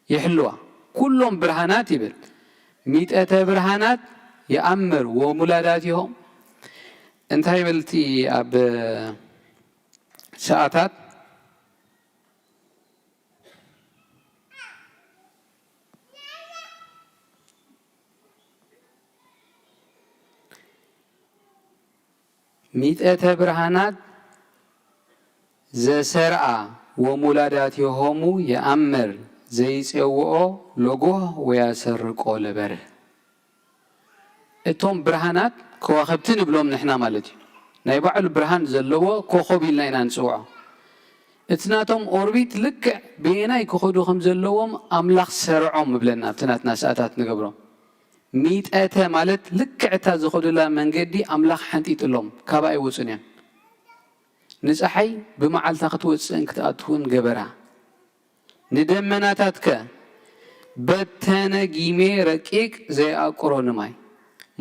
ይሕልዋ። ኩሎም ብርሃናት ይብል፣ ሚጠተ ብርሃናት የኣምር ወሙላዳቲሆም። እንታይ ይብል እቲ ኣብ ሰዓታት? ሚጠተ ብርሃናት ዘሰርኣ ወሙላዳቲሆሙ የኣምር ዘይጼውኦ ለጎህ ወያሰርቆ ለበርህ። እቶም ብርሃናት ከዋኽብቲ ንብሎም ንሕና ማለት እዩ። ናይ ባዕሉ ብርሃን ዘለዎ ኮኾብ ኢልና ኢና ንጽውዖ። እቲ ናቶም ኦርቢት ልክዕ በየናይ ክኸዱ ከም ዘለዎም ኣምላኽ ሰርዖም እብለና ኣብቲ ናትና ሰዓታት ንገብሮ። ሚጠተ ማለት ልክዕ እታ ዝኸዱላ መንገዲ ኣምላኽ ሓንጢጥሎም፣ ካብኣ ኣይወጹን እዮም። ንጸሓይ ብመዓልታ ክትወጽእን ክትኣትውን ገበራ። ንደመናታትከ በተነ ጊሜ ረቂቅ ዘይኣቁሮ ንማይ።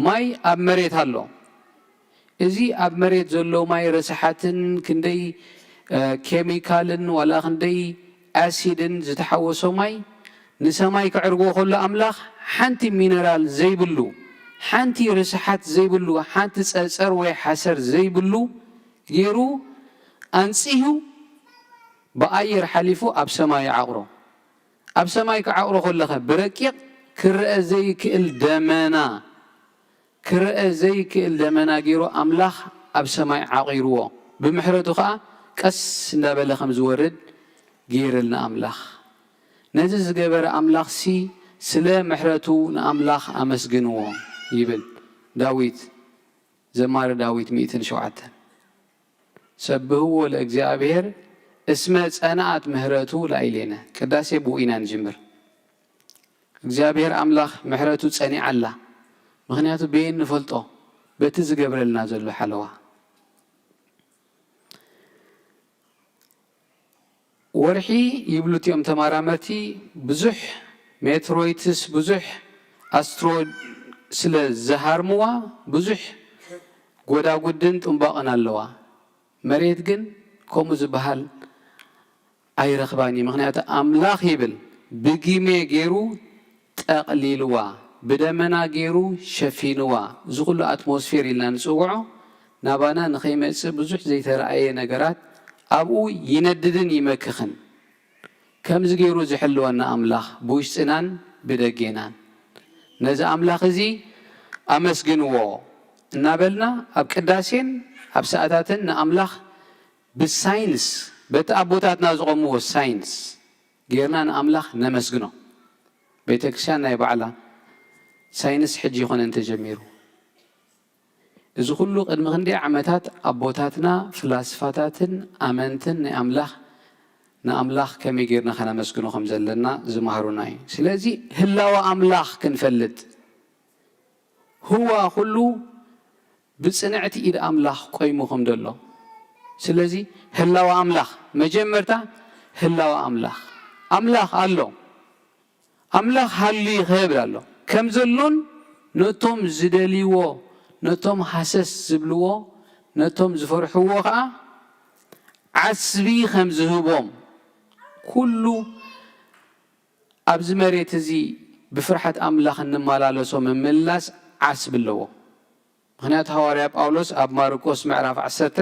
ማይ ኣብ መሬት ኣሎ። እዚ ኣብ መሬት ዘሎ ማይ ረስሓትን ክንደይ፣ እ፣ ኬሚካልን ዋላ ክንደይ ኣሲድን ዝተሓወሶ ማይ ንሰማይ ከዕርጎ ከሎ ኣምላኽ ሓንቲ ሚነራል ዘይብሉ፣ ሓንቲ ርስሓት ዘይብሉ፣ ሓንቲ ጸጸር ወይ ሓሰር ዘይብሉ ገይሩ ኣንጺሁ ብኣየር ሓሊፉ ኣብ ሰማይ ይዓቕሮ። ኣብ ሰማይ ክዓቕሮ ከለኸ ብረቂቕ ክረአ ዘይክእል ደመና፣ ክረአ ዘይክእል ደመና ገይሩ ኣምላኽ ኣብ ሰማይ ዓቒርዎ። ብምሕረቱ ኸኣ ቀስ እንዳበለ ከም ዝወርድ ገይርልና ኣምላኽ። ነዚ ዝገበረ ኣምላኽሲ ስለ ምሕረቱ ንኣምላኽ ኣመስግንዎ ይብል ዳዊት፣ ዘማሪ ዳዊት ሚእትን ሸውዓተን። ሰብህዎ ለእግዚኣብሔር እስመ ጸንዓት ምህረቱ ላዕሌነ። ቅዳሴ ብኡ ኢና ንጅምር። እግዚኣብሔር ኣምላኽ ምሕረቱ ጸኒዓ ኣላ። ምኽንያቱ በየን ንፈልጦ? በቲ ዝገብረልና ዘሎ ሓለዋ። ወርሒ ይብሉ እቲኦም ተመራመርቲ ብዙሕ ሜትሮይትስ ብዙሕ ኣስትሮይድ ስለ ዝሃርምዋ ብዙሕ ጎዳጉድን ጥንቧቕን ኣለዋ። መሬት ግን ከምኡ ዝበሃል ኣይረኽባን እዩ። ምኽንያቱ ኣምላኽ ይብል ብጊሜ ገይሩ ጠቕሊልዋ፣ ብደመና ገይሩ ሸፊንዋ። እዚ ኩሉ ኣትሞስፌር ኢልና ንጽውዖ ናባና ንኸይመጽእ ብዙሕ ዘይተረኣየ ነገራት ኣብኡ ይነድድን ይመክኽን። ከምዚ ገይሩ ዝሕልወና ኣምላኽ ብውሽጥናን ብደጌናን፣ ነዚ ኣምላኽ እዚ ኣመስግንዎ እናበልና ኣብ ቅዳሴን ኣብ ሰዓታትን ንኣምላኽ ብሳይንስ፣ በቲ ኣቦታትና ዝቐምዎ ሳይንስ ጌርና ንኣምላኽ ነመስግኖ። ቤተክርስትያን ናይ ባዕላ ሳይንስ ሕጂ ይኾነን ተጀሚሩ። እዚ ኩሉ ቅድሚ ክንደይ ዓመታት ኣቦታትና ፍላስፋታትን ኣመንትን ናይ ኣምላኽ፣ ንኣምላኽ ከመይ ጌርና ከነመስግኖ ከም ዘለና ዝመሃሩና እዩ። ስለዚ ህላወ ኣምላኽ ክንፈልጥ፣ ህዋ ኩሉ ብጽንዕቲ ኢድ ኣምላኽ ቆይሙ ከም ዘሎ። ስለዚ ህላወ ኣምላኽ፣ መጀመርታ ህላወ ኣምላኽ፣ ኣምላኽ ኣሎ። ኣምላኽ ሃሉ ይኽብል ኣሎ። ከም ዘሎን ነቶም ዝደልይዎ፣ ነቶም ሃሰስ ዝብልዎ፣ ነቶም ዝፈርሕዎ ኸኣ ዓስቢ ከም ዝህቦም፣ ኩሉ ኣብዚ መሬት እዚ ብፍርሓት ኣምላኽ እንመላለሶ ምምላስ ዓስቢ ኣለዎ። ምኽንያቱ ሃዋርያ ጳውሎስ ኣብ ማርቆስ ምዕራፍ ዓሰርተ፣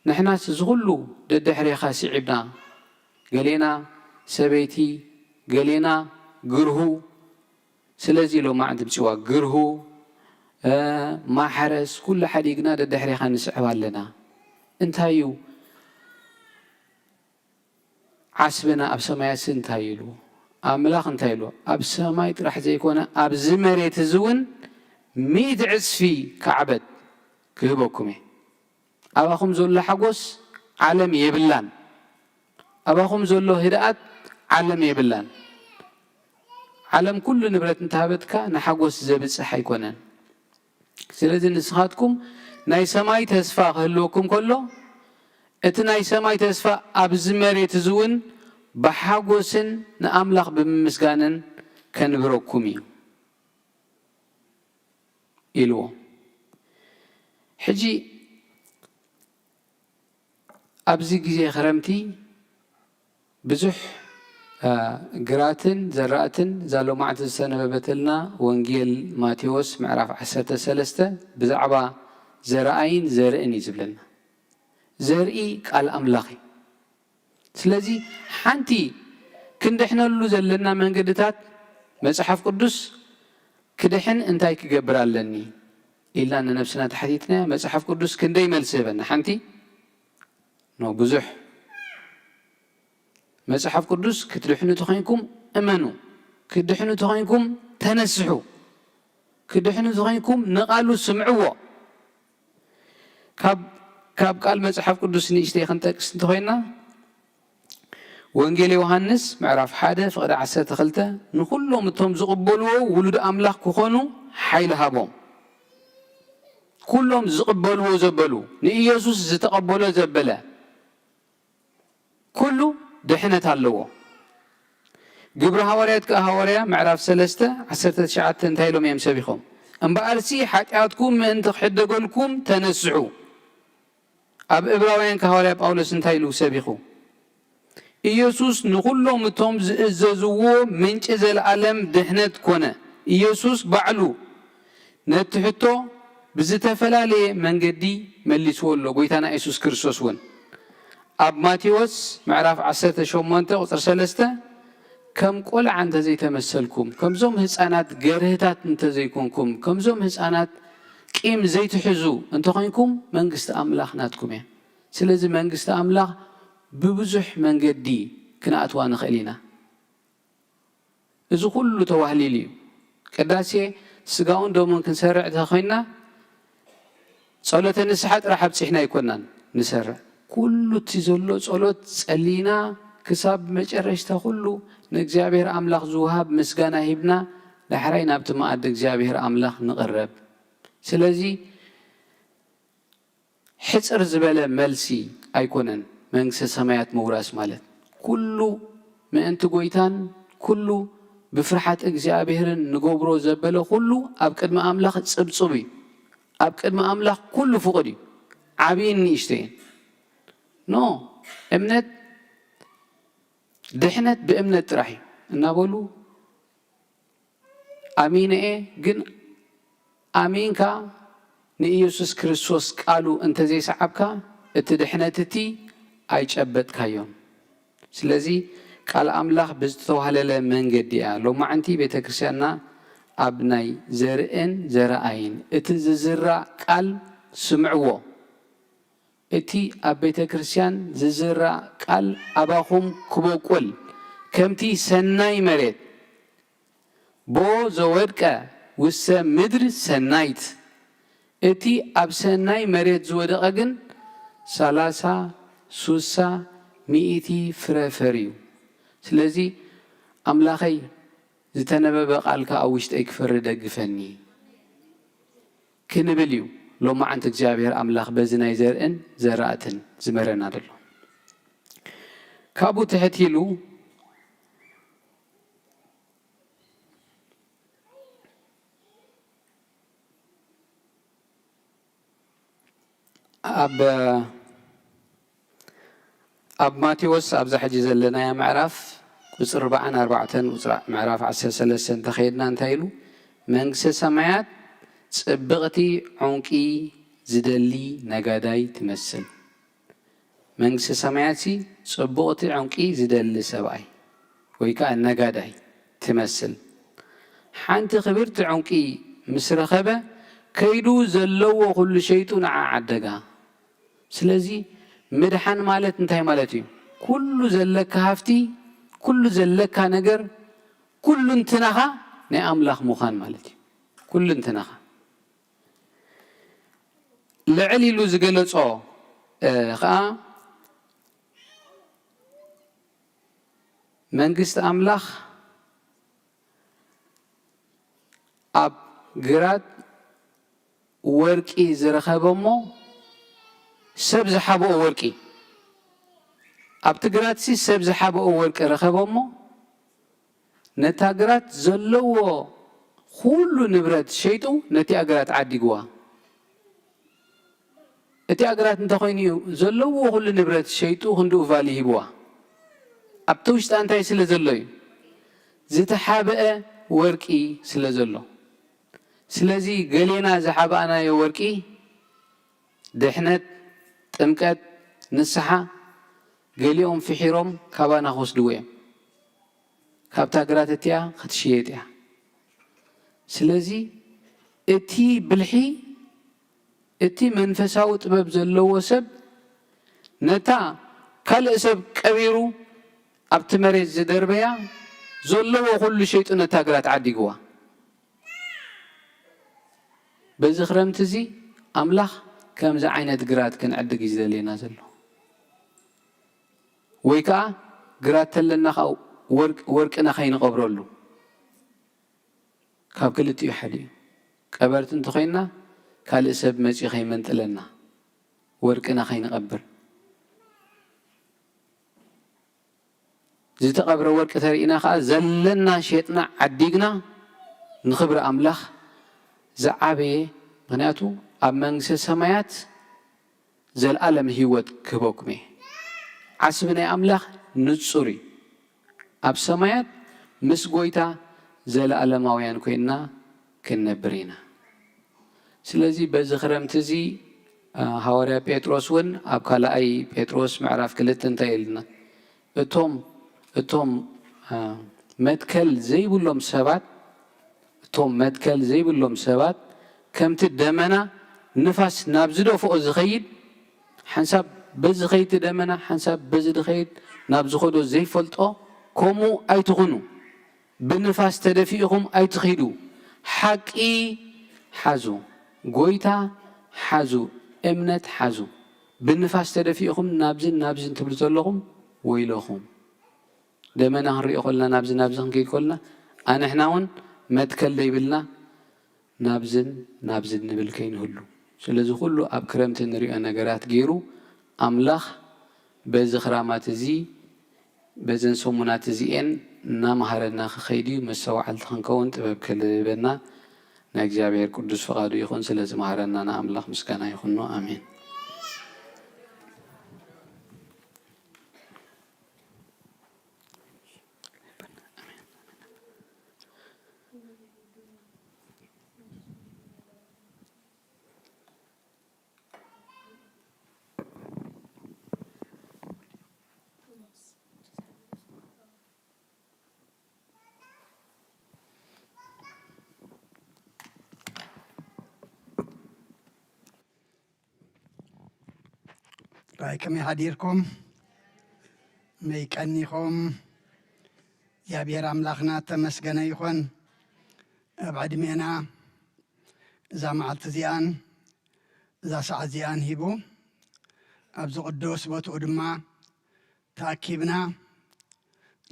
ንሕናስ እዚ ኩሉ ደድሕሬኻ ስዒብና፣ ገሌና ሰበይቲ፣ ገሌና ግርሁ፣ ስለዚ ሎማዕንቲ ምጽዋ ግርሁ፣ እ፣ ማሕረስ፣ ኩሉ ሓዲግና ደድሕሬኻ ንስዕብ ኣለና። እንታይ እዩ? ዓስብና ኣብ ሰማያትሲ እንታይ ኢሉ? ኣምላኽ እንታይ ኢሉ? ኣብ ሰማይ ጥራሕ ዘይኮነ ኣብዚ መሬት እዚ እውን ሚእቲ ዕጽፊ ካዕበት ክህበኩም እየ። ኣባኹም ዘሎ ሓጎስ ዓለም የብላን። ኣባኹም ዘሎ ህድኣት ዓለም የብላን። ዓለም ኩሉ ንብረት እንተሃበትካ ንሓጎስ ዘብጽሕ ኣይኮነን። ስለዚ ንስኻትኩም ናይ ሰማይ ተስፋ ክህልወኩም ከሎ፣ እቲ ናይ ሰማይ ተስፋ ኣብዚ መሬት እዚ እውን ብሓጎስን ንኣምላኽ ብምምስጋንን ከንብረኩም እዩ ኢልዎ። ሕጂ ኣብዚ ግዜ ክረምቲ ብዙሕ፣ እ፣ ግራትን ዘራእትን እዛ ሎማዕንቲ ዝተነበበትልና ወንጌል ማቴዎስ ምዕራፍ ዓሰርተ ሰለስተ ብዛዕባ ዘርኣይን ዘርእን እዩ ዝብለና። ዘርኢ ቃል ኣምላኽ እዩ። ስለዚ ሓንቲ ክንድሕነሉ ዘለና መንገድታት፣ መጽሓፍ ቅዱስ ክድሕን እንታይ ክገብር ኣለኒ ኢልና ንነብስና ተሓቲትና፣ መጽሓፍ ቅዱስ ክንደይ መልሲ ህበና? ሓንቲ ኖ፣ ብዙሕ። መጽሓፍ ቅዱስ ክትድሕኑ ተኾይንኩም እመኑ፣ ክትድሕኑ ተኾይንኩም ተነስሑ፣ ክትድሕኑ ተኾይንኩም ንቓሉ ስምዕዎ። ካብ፣ ካብ ቃል መጽሓፍ ቅዱስ ንእሽተይ ክንጠቅስ እንተኾይና፣ ወንጌል ዮሃንስ ምዕራፍ ሓደ ፍቕዲ ዓሰርተ ክልተ፣ ንኹሎም እቶም ዝቕበልዎ ውሉድ ኣምላኽ ክኾኑ ሓይሊ ሃቦም። ኩሎም ዝቕበልዎ ዘበሉ፣ ንኢየሱስ ዝተቐበሎ ዘበለ፣ ኩሉ ድሕነት ኣለዎ። ግብሪ ሃዋርያት ከኣ ሃዋርያ ምዕራፍ ሰለስተ ዓሰርተ ትሽዓተ እንታይ ኢሎም እዮም ሰቢኾም? እምበኣርሲ ሓጢኣትኩም ምእንቲ ክሕደገልኩም ተነስሑ። ኣብ ዕብራውያን ከኣ ሃዋርያ ጳውሎስ እንታይ ኢሉ ሰቢኹ? ኢየሱስ ንኹሎም እቶም ዝእዘዝዎ ምንጪ ዘለኣለም ድሕነት ኮነ። ኢየሱስ ባዕሉ ነቲ ሕቶ ብዝተፈላለየ መንገዲ መሊስዎ ኣሎ፣ ጎይታና የሱስ ክርስቶስ እውን። ኣብ ማቴዎስ ምዕራፍ ዓሰርተ ሸሞንተ ቁጽሪ ሰለስተ፣ "ከም ቆልዓ እንተዘይተመሰልኩም፣ ከምዞም ህፃናት ገርህታት እንተዘይኮንኩም፣ ከምዞም ህፃናት ቂም ዘይትሕዙ እንተኾይንኩም፣ መንግስቲ ኣምላኽ ናትኩም እያ።" ስለዚ መንግስቲ ኣምላኽ ብብዙሕ መንገዲ ክንኣትዋ ንኽእል ኢና። እዚ ኩሉ ተዋህሊሉ እዩ። ቅዳሴ ስጋውን ደሙን ክንሰርዕ እንተኾይንና ጸሎተ ንስሓ ጥራሕ ኣብጺሕና ኣይኮናን ንሰርዕ። ኩሉ እቲ ዘሎ ጸሎት ጸሊና ክሳብ መጨረሽታ ኩሉ ንእግዚኣብሔር ኣምላኽ ዝወሃብ ምስጋና ሂብና ዳሕራይ ናብቲ መኣዲ እግዚኣብሔር ኣምላኽ ንቕረብ። ስለዚ ሕጽር ዝበለ መልሲ ኣይኮነን መንግስተ ሰማያት ምውራስ ማለት። ኩሉ ምእንቲ ጎይታን ኩሉ ብፍርሓት እግዚኣብሔርን ንገብሮ ዘበለ ኩሉ ኣብ ቅድሚ ኣምላኽ ጽብጹብ እዩ። ኣብ ቅድሚ ኣምላኽ ኩሉ ፍቑድ እዩ፣ ዓብይን ንእሽተይን። ኖ፣ እምነት፣ ድሕነት ብእምነት ጥራሕ እዩ እናበሉ ኣሚነ እየ፣ ግን ኣሚንካ ንኢየሱስ ክርስቶስ ቃሉ እንተዘይሰዓብካ እቲ ድሕነት እቲ ኣይጨበጥካዮን። ስለዚ ቃል ኣምላኽ ብዝተዋህለለ መንገዲ እያ። ሎማዕንቲ ቤተ ክርስቲያንና ኣብ ናይ ዘርእን ዘረኣይን እቲ ዝዝራእ ቃል ስምዕዎ። እቲ ኣብ ቤተ ክርስቲያን ዝዝራእ ቃል ኣባኹም ክበቁል ከምቲ ሰናይ መሬት ብኡ ዘወድቀ ውስተ ምድር ሰናይት፣ እቲ ኣብ ሰናይ መሬት ዝወደቐ ግን ሠላሳ፣ ሱሳ፣ ሚእቲ ፍረ ፈርዩ። ስለዚ ኣምላኸይ ዝተነበበ ቃልካ ኣብ ውሽጠይ ክፈሪ ደግፈኒ ክንብል እዩ። ሎማዓንቲ እግዚኣብሔር ኣምላኽ በዚ ናይ ዘርእን ዘራእትን ዝመረና ዘሎ። ካብኡ ትሕት ኢሉ ኣብ ኣብ ማቴዎስ ኣብዛ ሕጂ ዘለናያ ምዕራፍ ቁጽሪ ኣርባዓን ኣርባዕተን ቁጽሪ ምዕራፍ ዓሰርተ ሰለስተ እንተኸይድና እንታይ ኢሉ? መንግስተ ሰማያት ጽብቕቲ ዑንቂ ዝደሊ ነጋዳይ ትመስል። መንግስተ ሰማያትሲ ጽቡቕቲ ዕንቂ ዝደሊ ሰብኣይ ወይ ከኣ ነጋዳይ ትመስል። ሓንቲ ክብርቲ ዕንቂ ምስ ረኸበ፣ ከይዱ ዘለዎ ኩሉ ሸይጡ ንዓ ዓደጋ። ስለዚ ምድሓን ማለት እንታይ ማለት እዩ? ኩሉ ዘለካ ሃፍቲ፣ ኩሉ ዘለካ ነገር፣ ኩሉ እንትናኻ ናይ ኣምላኽ ምዃን ማለት እዩ። ኩሉ እንትናኻ። ልዕል ኢሉ ዝገለጾ፣ እ፣ ኸኣ መንግስቲ ኣምላኽ ኣብ ግራት ወርቂ ዝረኸበ እሞ ሰብ ዝሓብኦ ወርቂ፣ ኣብቲ ግራትሲ ሰብ ዝሓብኦ ወርቂ ረኸበ እሞ ነታ ግራት ዘለዎ ኩሉ ንብረት ሸይጡ ነቲኣ ግራት ዓዲግዋ። እቲ ኣግራት እንተኾይኑ እዩ ዘለዎ ኩሉ ንብረት ሸይጡ ክንድኡ ቫሊ ሂብዋ። ኣብቲ ውሽጣ እንታይ ስለ ዘሎ እዩ? ዝተሓብአ ወርቂ ስለ ዘሎ። ስለዚ ገሌና ዝሓባእናዮ ወርቂ ድሕነት፣ ጥምቀት፣ ንስሓ ገሊኦም ፍሒሮም ካባና ክወስድዎ እዮም። ካብታ ግራት እቲኣ ክትሽየጥ እያ። ስለዚ እቲ ብልሒ፣ እቲ መንፈሳዊ ጥበብ ዘለዎ ሰብ ነታ ካልእ ሰብ ቀቢሩ ኣብቲ መሬት ዝደርበያ ዘለዎ ኩሉ ሸይጡ ነታ ግራት ዓዲግዋ። በዚ ክረምቲ እዚ ኣምላኽ ከምዚ ዓይነት ግራት ክንዕድግ እዩ ዝደልየና ዘሎ። ወይ ከኣ ግራት ተለና ከኣ ወርቅ-፣ ወርቅና ከይንቐብረሉ። ካብ ክልቲኡ ሓደ እዩ። ቀበርቲ እንተኾይንና ካልእ ሰብ መጺኡ ከይመንጥለና፣ ወርቅና ከይንቐብር። ዝተቐብረ ወርቂ ተርእና ከኣ ዘለና ሸጥና ዓዲግና ንኽብሪ ኣምላኽ ዝዓበየ፣ ምኽንያቱ ኣብ መንግስተ ሰማያት ዘልኣለም ህይወት ክህበኩም እየ። ዓስቢ ናይ ኣምላኽ ንጹር እዩ። ኣብ ሰማያት ምስ ጎይታ ዘለኣለማውያን ኮይንና ክንነብር ኢና። ስለዚ በዚ ክረምቲ እዚ፣ እ፣ ሃዋርያ ጴጥሮስ እውን ኣብ ካልኣይ ጴጥሮስ ምዕራፍ ክልተ እንታይ ኢልና? እቶም፣ እቶም፣ እ፣ መትከል ዘይብሎም ሰባት፣ እቶም መትከል ዘይብሎም ሰባት ከምቲ ደመና ንፋስ ናብ ዝደፍኦ ዝኸይድ፣ ሓንሳብ በዚ ኸይድ ደመና፣ ሓንሳብ በዚ ድኸይድ ናብ ዝኸዶ ዘይፈልጦ፣ ከምኡ ኣይትኹኑ። ብንፋስ ተደፊእኹም ኣይትኺዱ። ሓቂ ሓዙ፣ ጎይታ ሓዙ፣ እምነት ሓዙ። ብንፋስ ተደፊእኹም ናብዝን ናብዝን ትብሉ ዘለኹም ወይለኹም። ደመና ክንሪኦ ከለና ናብዚ ናብዚ ክንከይድ ከለና ኣንሕና እውን መትከል ዘይብልና ናብዝን ናብዝን ንብል ከይንህሉ። ስለዚ ኩሉ ኣብ ክረምቲ ንሪኦ ነገራት ገይሩ ኣምላኽ በዚ ክራማት እዚ በዘን ሰሙናት እዚኤን እናመሃረና ክኸይድ እዩ። መስተዋዓልቲ ክንከውን ጥበብ ክህበና ናይ እግዚኣብሔር ቅዱስ ፍቓዱ ይኹን። ስለ ዝመሃረና ንኣምላኽ ምስጋና ይኹኖ። ኣሜን። ራይ ከመይ ሓዲርኩም? መይ ቀኒኹም? እግዚኣብሔር ኣምላኽና ተመስገነ ይኾን። ኣብ ዕድሜና እዛ መዓልቲ እዚኣን እዛ ሰዓት እዚኣን ሂቡ ኣብዚ ቅዱስ ቦትኡ ድማ ተኣኪብና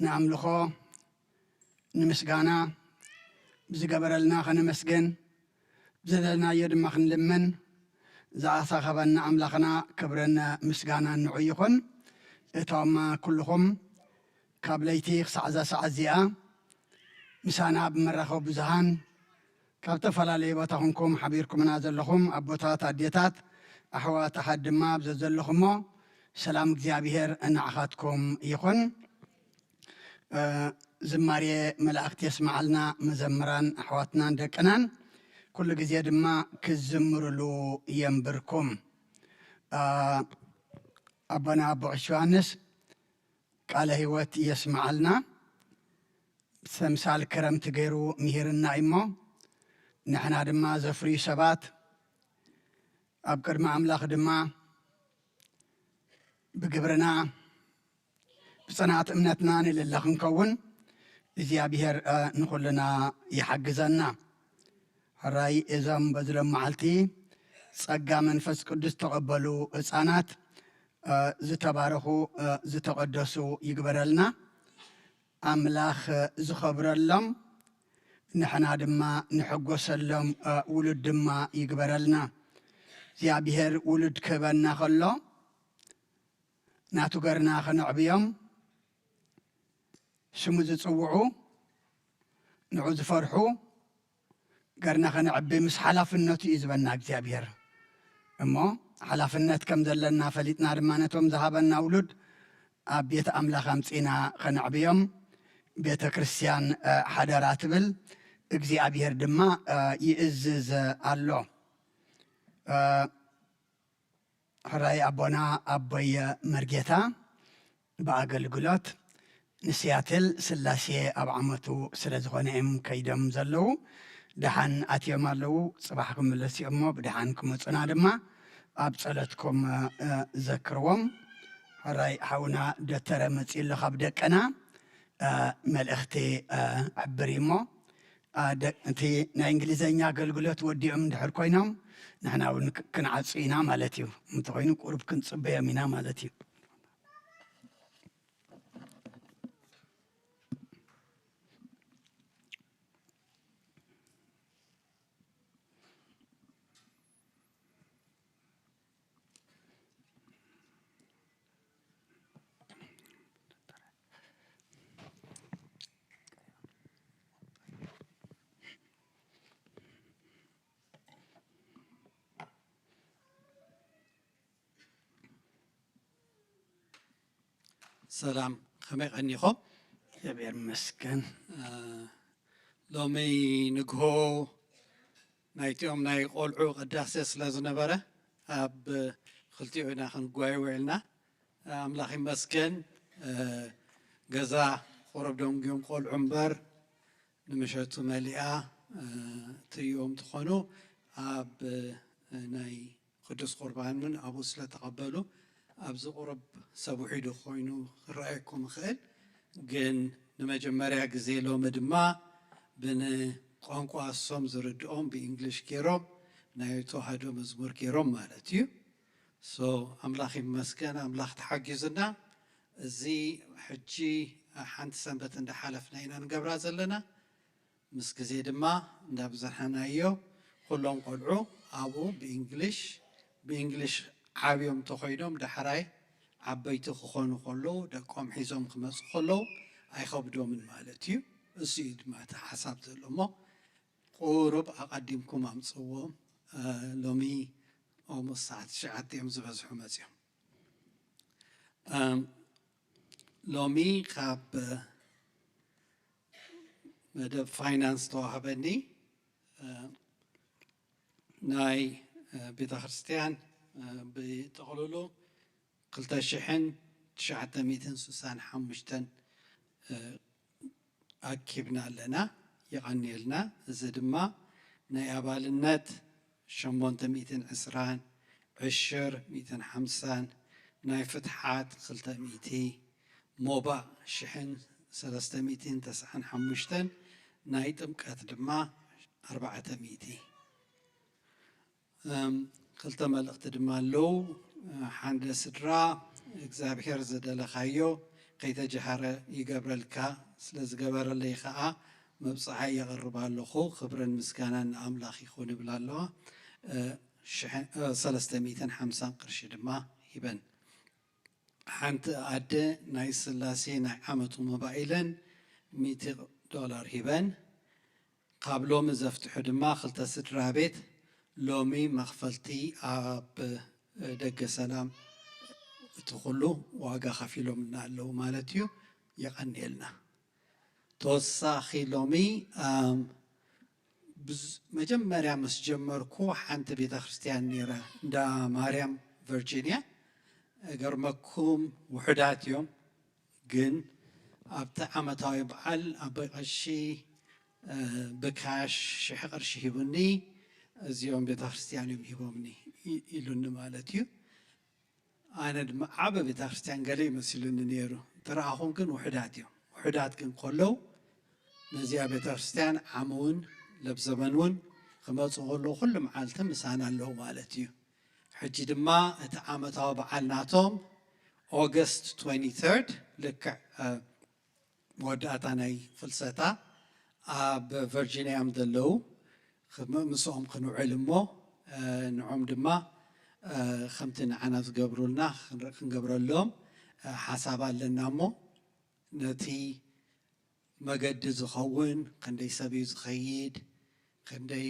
ንኣምልኾ ንምስጋና ብዝገበረልና ከነመስግን ብዝደለናዮ ድማ ክንልምን ዝኣሳኸበና ኣምላኽና ክብርን ምስጋናን ንዑ ይኹን። እቶም ኩልኹም ካብ ለይቲ ክሳዕ እዛ ሰዓት እዚኣ ምሳና ብመራኸቢ ብዙሃን ካብ ዝተፈላለዩ ቦታ ኹንኩም ሓቢርኩምና ዘለኹም ኣቦታት፣ ኣዴታት፣ ኣሕዋት፣ ኣሓት ድማ ኣብ ዘዘለኹሞ ሰላም እግዚኣብሔር ንዓኻትኩም ይኹን። ዝማሬ መላእክት የስምዓልና መዘምራን ኣሕዋትናን ደቅናን ኩሉ ግዜ ድማ ክዝምርሉ የንብርኩም። ኣቦና ኣቦ ቀሺ ዮሃንስ ቃለ ህይወት የስምዓልና። ተምሳል ክረምቲ ገይሩ ምሂርና እሞ ንሕና ድማ ዘፍርዩ ሰባት ኣብ ቅድሚ ኣምላኽ ድማ ብግብርና ብጽንዓት እምነትና ንልለ ክንከውን እግዚኣብሔር ንኹልና ይሓግዘና። ሕራይ እዞም በዝሎም መዓልቲ ጸጋ መንፈስ ቅዱስ ተቐበሉ ህፃናት ዝተባረኹ ዝተቐደሱ ይግበረልና። ኣምላኽ ዝኸብረሎም ንሕና ድማ ንሕጎሰሎም ውሉድ ድማ ይግበረልና። እግዚኣብሔር ውሉድ ክህበና ከሎ ናቱ ገርና ከነዕብዮም ስሙ ዝጽውዑ ንዑ ዝፈርሑ ገርና ከነዕቢ ምስ ሓላፍነቱ እዩ ዝበና እግዚኣብሔር። እሞ ሓላፍነት ከም ዘለና ፈሊጥና ድማ ነቶም ዝሃበና ውሉድ ኣብ ቤት ኣምላኽ ኣምጺና ከነዕብዮም ቤተ ክርስቲያን ሓደራ ትብል። እግዚኣብሔር ድማ ይእዝዝ ኣሎ። ሕራይ ኣቦና ኣቦየ መርጌታ ብኣገልግሎት ንሲያትል ስላሴ ኣብ ዓመቱ ስለ ዝኾነ እዮም ከይዶም ዘለዉ። ደሓን ኣትዮም ኣለዉ። ጽባሕ ክምለሱ እዮም እሞ ብደሓን ክመጹና ድማ ኣብ ጸሎትኩም ዘክርዎም። ሕራይ ሓውና ደተረ መጺኡ ኣሎ ካብ ደቀና መልእኽቲ ሕብር እዩ እሞ እቲ ናይ እንግሊዘኛ ኣገልግሎት ወዲኦም እንድሕር ኮይኖም ንሕና እውን ክንዓጹ ኢና ማለት እዩ። እንተኮይኑ ቁሩብ ክንጽበዮም ኢና ማለት እዩ። ሰላም፣ ከመይ ቀኒኹም? እግዚኣብሔር ይመስገን። ሎሚ ንግሆ ናይቲኦም ናይ ቆልዑ ቅዳሴ ስለ ዝነበረ ኣብ ክልቲኡ ኢና ክንጓየ ውዒልና። ኣምላኽ ይመስገን። ገዛ ቁሩብ ደንጉዮም ቆልዑ እምበር ንምሸቱ መሊኣ ትርእይዎም ትኾኑ። ኣብ ናይ ቅዱስ ቁርባን እውን ኣብኡ ስለ ተቐበሉ ኣብዚ ቁሩብ ሰብ ውሒዱ ኮይኑ ክረኣየኩም ይኽእል። ግን ንመጀመርያ ግዜ ሎሚ ድማ ብንቋንቋ እሶም ዝርድኦም ብእንግሊሽ ገይሮም ናይ ተዋህዶ መዝሙር ገይሮም ማለት እዩ። So ኣምላኽ ይመስገን፣ ኣምላኽ ተሓጊዙና። እዚ ሕጂ ሓንቲ ሰንበት እንዳሓለፍና ኢና ንገብራ ዘለና። ምስ ግዜ ድማ እንዳብዝሓናዮ ኩሎም ቆልዑ ኣብኡ ብእንግሊሽ ብእንግሊሽ ዓብዮም እንተኾይኖም ዳሕራይ ዓበይቲ ክኾኑ ከለዉ ደቆም ሒዞም ክመፁ ከለዉ ኣይኸብዶምን ማለት እዩ። እሱ እዩ ድማ እቲ ሓሳብ ዘሎ እሞ ቁሩብ ኣቐዲምኩም ኣምፅዎም። ሎሚ ኦሞስ ሰዓት ትሽዓተ እዮም ዝበዝሑ መፅኦም። ሎሚ ካብ መደብ ፋይናንስ ተዋህበኒ ናይ ቤተ ክርስቲያን ብጥቕልሉ ክልተ ሽሕን ትሽዓተ ሚእትን ስሳን ሓሙሽተን ኣኪብና ኣለና። የቐንየልና። እዚ ድማ ናይ ኣባልነት ሸሞንተ ሚእትን ዕስራን፣ ዕሽር ሚእትን ሓምሳን፣ ናይ ፍትሓት ክልተ ሚእቲ፣ ሞባእ ሽሕን ሰለስተ ሚእትን ተስዓን ሓሙሽተን፣ ናይ ጥምቀት ድማ ኣርባዕተ ሚእቲ። ክልተ መልእኽቲ ድማ ኣለዉ። ሓደ ስድራ እግዚኣብሔር ዝደለኻዮ ከይተጀሃረ ይገብረልካ፣ ስለ ዝገበረለይ ኸዓ መብፅዓይ የቕርብ ኣለኹ፣ ክብርን ምስጋናን ንኣምላኽ ይኹን እብል ኣለዋ። ሰለስተ ሚእትን ሓምሳን ቅርሺ ድማ ሂበን። ሓንቲ ኣደ ናይ ስላሴ ናይ ዓመቱ ሞባይለን ሚእቲ ዶላር ሂበን። ካብ ሎሚ ዘፍትሑ ድማ ክልተ ስድራ ቤት ሎሚ መኽፈልቲ ኣብ ደገ ሰላም እቲ ኩሉ ዋጋ ከፊሎምና ኣለዉ ማለት እዩ። የቐንየልና። ተወሳኺ ሎሚ መጀመርያ ምስ ጀመርኩ ሓንቲ ቤተ ክርስቲያን ነይራ እንዳ ማርያም ቨርጂኒያ። እገርመኩም ውሑዳት እዮም፣ ግን ኣብቲ ዓመታዊ በዓል ኣቦይ ቀሺ ብካሽ ሽሕ ቅርሺ ሂቡኒ። እዚኦም ቤተ ክርስቲያን እዮም ሂቦምኒ ኢሉኒ ማለት እዩ። ኣነ ድማ ዓበ ቤተ ክርስቲያን ገለ ይመሲሉኒ ነይሩ። ተረኣኹም ግን ውሑዳት እዮም። ውሑዳት ግን ከለዉ ነዚኣ ቤተ ክርስቲያን ዓሚ እውን ለብዘበን እውን ክመፁ ከለዉ ኩሉ መዓልቲ ምሳና ኣለዉ ማለት እዩ። ሕጂ ድማ እቲ ዓመታዊ በዓል ናቶም ኦገስት ትወንቲ ተርድ ልክዕ መወዳእታ ናይ ፍልሰታ ኣብ ቨርጂኒያ እዮም ዘለዉ። ምስኦም ክንውዕል እሞ ንዖም ድማ ከምቲ ንዓና ዝገብሩልና ክንገብረሎም ሓሳብ ኣለና እሞ ነቲ መገዲ ዝኸውን ክንደይ ሰብ እዩ ዝኸይድ፣ ክንደይ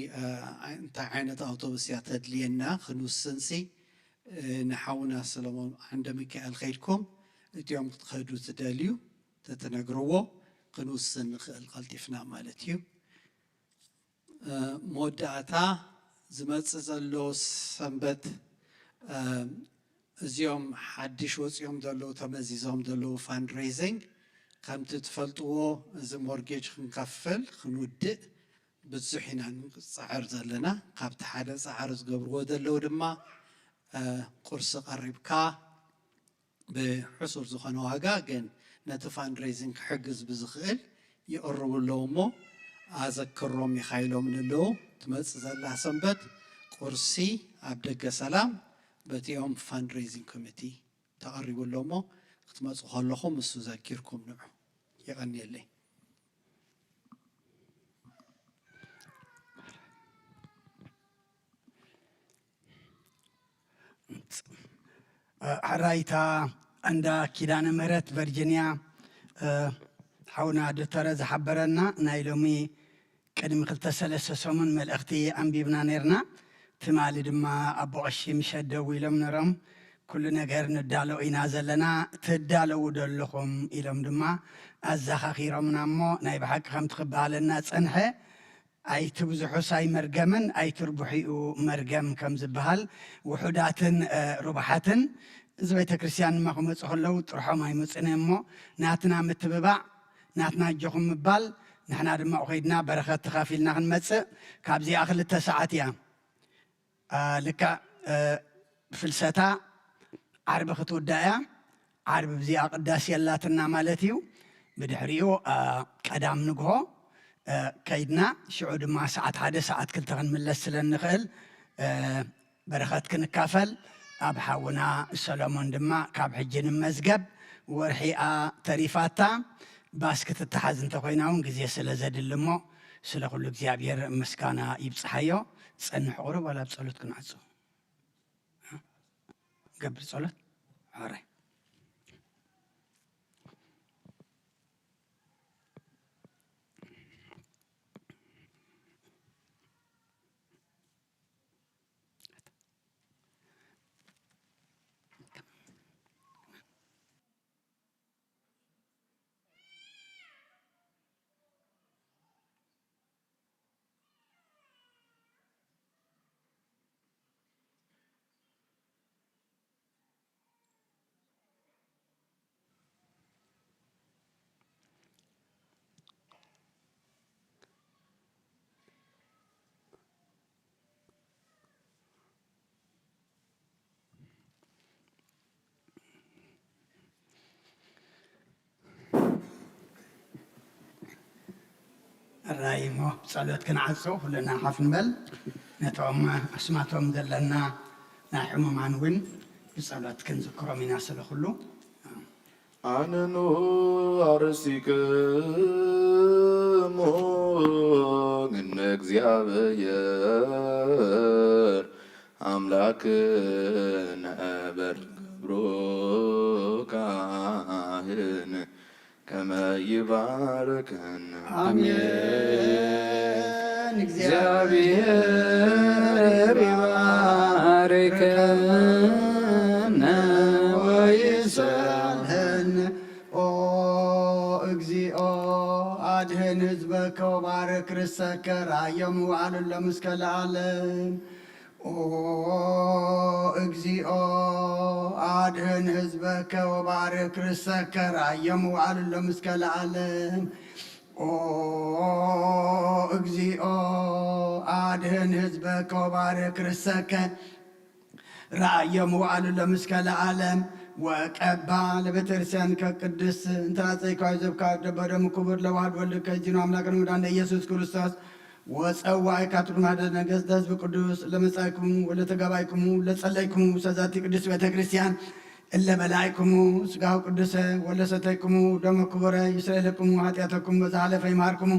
እንታይ ዓይነት ኣውቶቡስ እያ ተድልየና ክንውስንሲ ንሓውና ሰለሞን ዓንደ ሚካኤል ከይድኩም እቲኦም ክትኸዱ ትደልዩ ተትነግርዎ ክንውስን ንኽእል ቀልጢፍና ማለት እዩ። መወዳእታ ዝመፅእ ዘሎ ሰንበት እዚኦም ሓድሽ ወፂኦም ዘለዉ ተመዚዞም ዘለዉ ፋንድሬዚንግ ከምቲ ትፈልጥዎ እዚ ሞርጌጅ ክንከፍል ክንውድእ ብዙሕ ኢና ንፅዕር ዘለና። ካብቲ ሓደ ፃዕሪ ዝገብርዎ ዘለዉ ድማ ቁርሲ ቀሪብካ ብሕሱር ዝኾነ ዋጋ ግን ነቲ ፋንድሬዚንግ ክሕግዝ ብዝኽእል ይቕርቡ ኣለዉ እሞ ኣዘክሮም ኢኻ ኢሎም ንለዉ ትመፅእ ዘላ ሰንበት ቁርሲ ኣብ ደገ ሰላም በቲኦም ፋንድሬዚንግ ኮሚቲ ተቐሪቡ ኣሎ እሞ ክትመፁ ከለኹም እሱ ዘኪርኩም ንዑ። የቐንየለይ። ሕራይታ እንዳ ኪዳነ ምህረት ቨርጂኒያ ሓውና ዶተረ ዝሓበረና ናይ ሎሚ ቅድሚ ክልተ ሰለስተ ሰሙን መልእኽቲ ኣንቢብና ነርና። ትማሊ ድማ ኣቦ ቀሺ ምሸት ደዊሎም ነሮም። ኩሉ ነገር ንዳሎ ኢና ዘለና፣ ትዳለዉ ዶ ኣለኹም ኢሎም ድማ ኣዘኻኺሮምና እሞ ናይ ብሓቂ ከምቲ ክበሃለና ጸንሐ ኣይትብዝሑስ ኣይመርገምን ኣይትርብሑ'ዩ መርገም ከም ዝበሃል ውሑዳትን ሩቡሓትን እዚ ቤተ ክርስቲያን ድማ ክመፁ ከለዉ ጥርሖም ኣይመፁን እዮም እሞ ናትና ምትብባዕ ናትና ኣጆኹም ምባል ንሕና ድማ ከይድና በረኸት ተኻፊልና ክንመፅእ ካብዚኣ ክልተ ሰዓት እያ። ልክዕ ፍልሰታ ዓርቢ ክትውዳእ እያ። ዓርቢ ብዚኣ ቅዳሴ ኣላትና ማለት እዩ። ብድሕሪኡ፣ እ፣ ቀዳም ንግሆ፣ እ፣ ከይድና፣ ሽዑ ድማ ሰዓት ሓደ፣ ሰዓት ክልተ ክንምለስ ስለ እንኽእል፣ እ፣ በረኸት ክንካፈል፣ ኣብ ሓውና ሰሎሞን ድማ ካብ ሕጂ ንመዝገብ፣ ወርሒኣ ተሪፋታ፣ ባስ ክትተሓዝ እንተኾይና እውን ግዜ ስለ ዘድሊ እሞ፣ ስለ ኩሉ እግዚኣብሔር ምስጋና ይብጽሓዮ። ጸንሕ ቁሩብ፣ ዋላ ኣብ ጸሎት ክንዓጹ። ገብር ጸሎት። ሕራይ። ራይ እሞ ብጸሎት ክንዓጹ ኩልና ሓፍ ንበል። ነቶም ኣስማቶም ዘለና ናይ ሕሙማን እውን ብጸሎት ክንዝክሮም ኢና ስለ ኩሉ። ኣነኑ ኣርሲክሙ እግነ እግዚኣብሔር ኣምላክነ በል ገብሩ ካህን ከመ ይባርከነ። ኣሜን። እግዚኣብሔር ይባርከነ ወይሰልሐነ። ኦ እግዚኦ፣ ኣድህን ህዝበከ ወባርክ ርእሰከ፣ ራእዮም ወዓሉሎም እስከ ለዓለም። ኦ እግዚኦ፣ ኣድህን ህዝበከ ወባርክ ርእሰከ፣ ራእዮም ወዓሉሎም እስከ ለዓለም። ኦ እግዚኦ፣ ኣድህን ህዝበከ ወባርክ ርእሰከ፣ ራእዮም ወዓሉሎም እስከ ለዓለም። ወቀባ ለቤተክርስቲያንከ ቅድስት፣ እንተ ራጸይካዊ ዘብካ ደበደሙ ክቡር ለዋህድ ወልድከ ጅኑ ኣምላክን ሙዳን ኢየሱስ ክርስቶስ ወጸዋዒካ ትርጉም ሓደ ነገስት ህዝብ ቅዱስ ለመጻይኩሙ ወለተጋባይኩሙ ለጸለይኩሙ ሰዛቲ ቅድስት ቤተ ክርስቲያን እለ በላይኩሙ ስጋሁ ቅዱሰ ወለሰተይኩሙ ደሞ ክቡረ ይስረይ ለኩሙ ኃጢአተኩም በዛ ሐለፈ ይምሃርኩሙ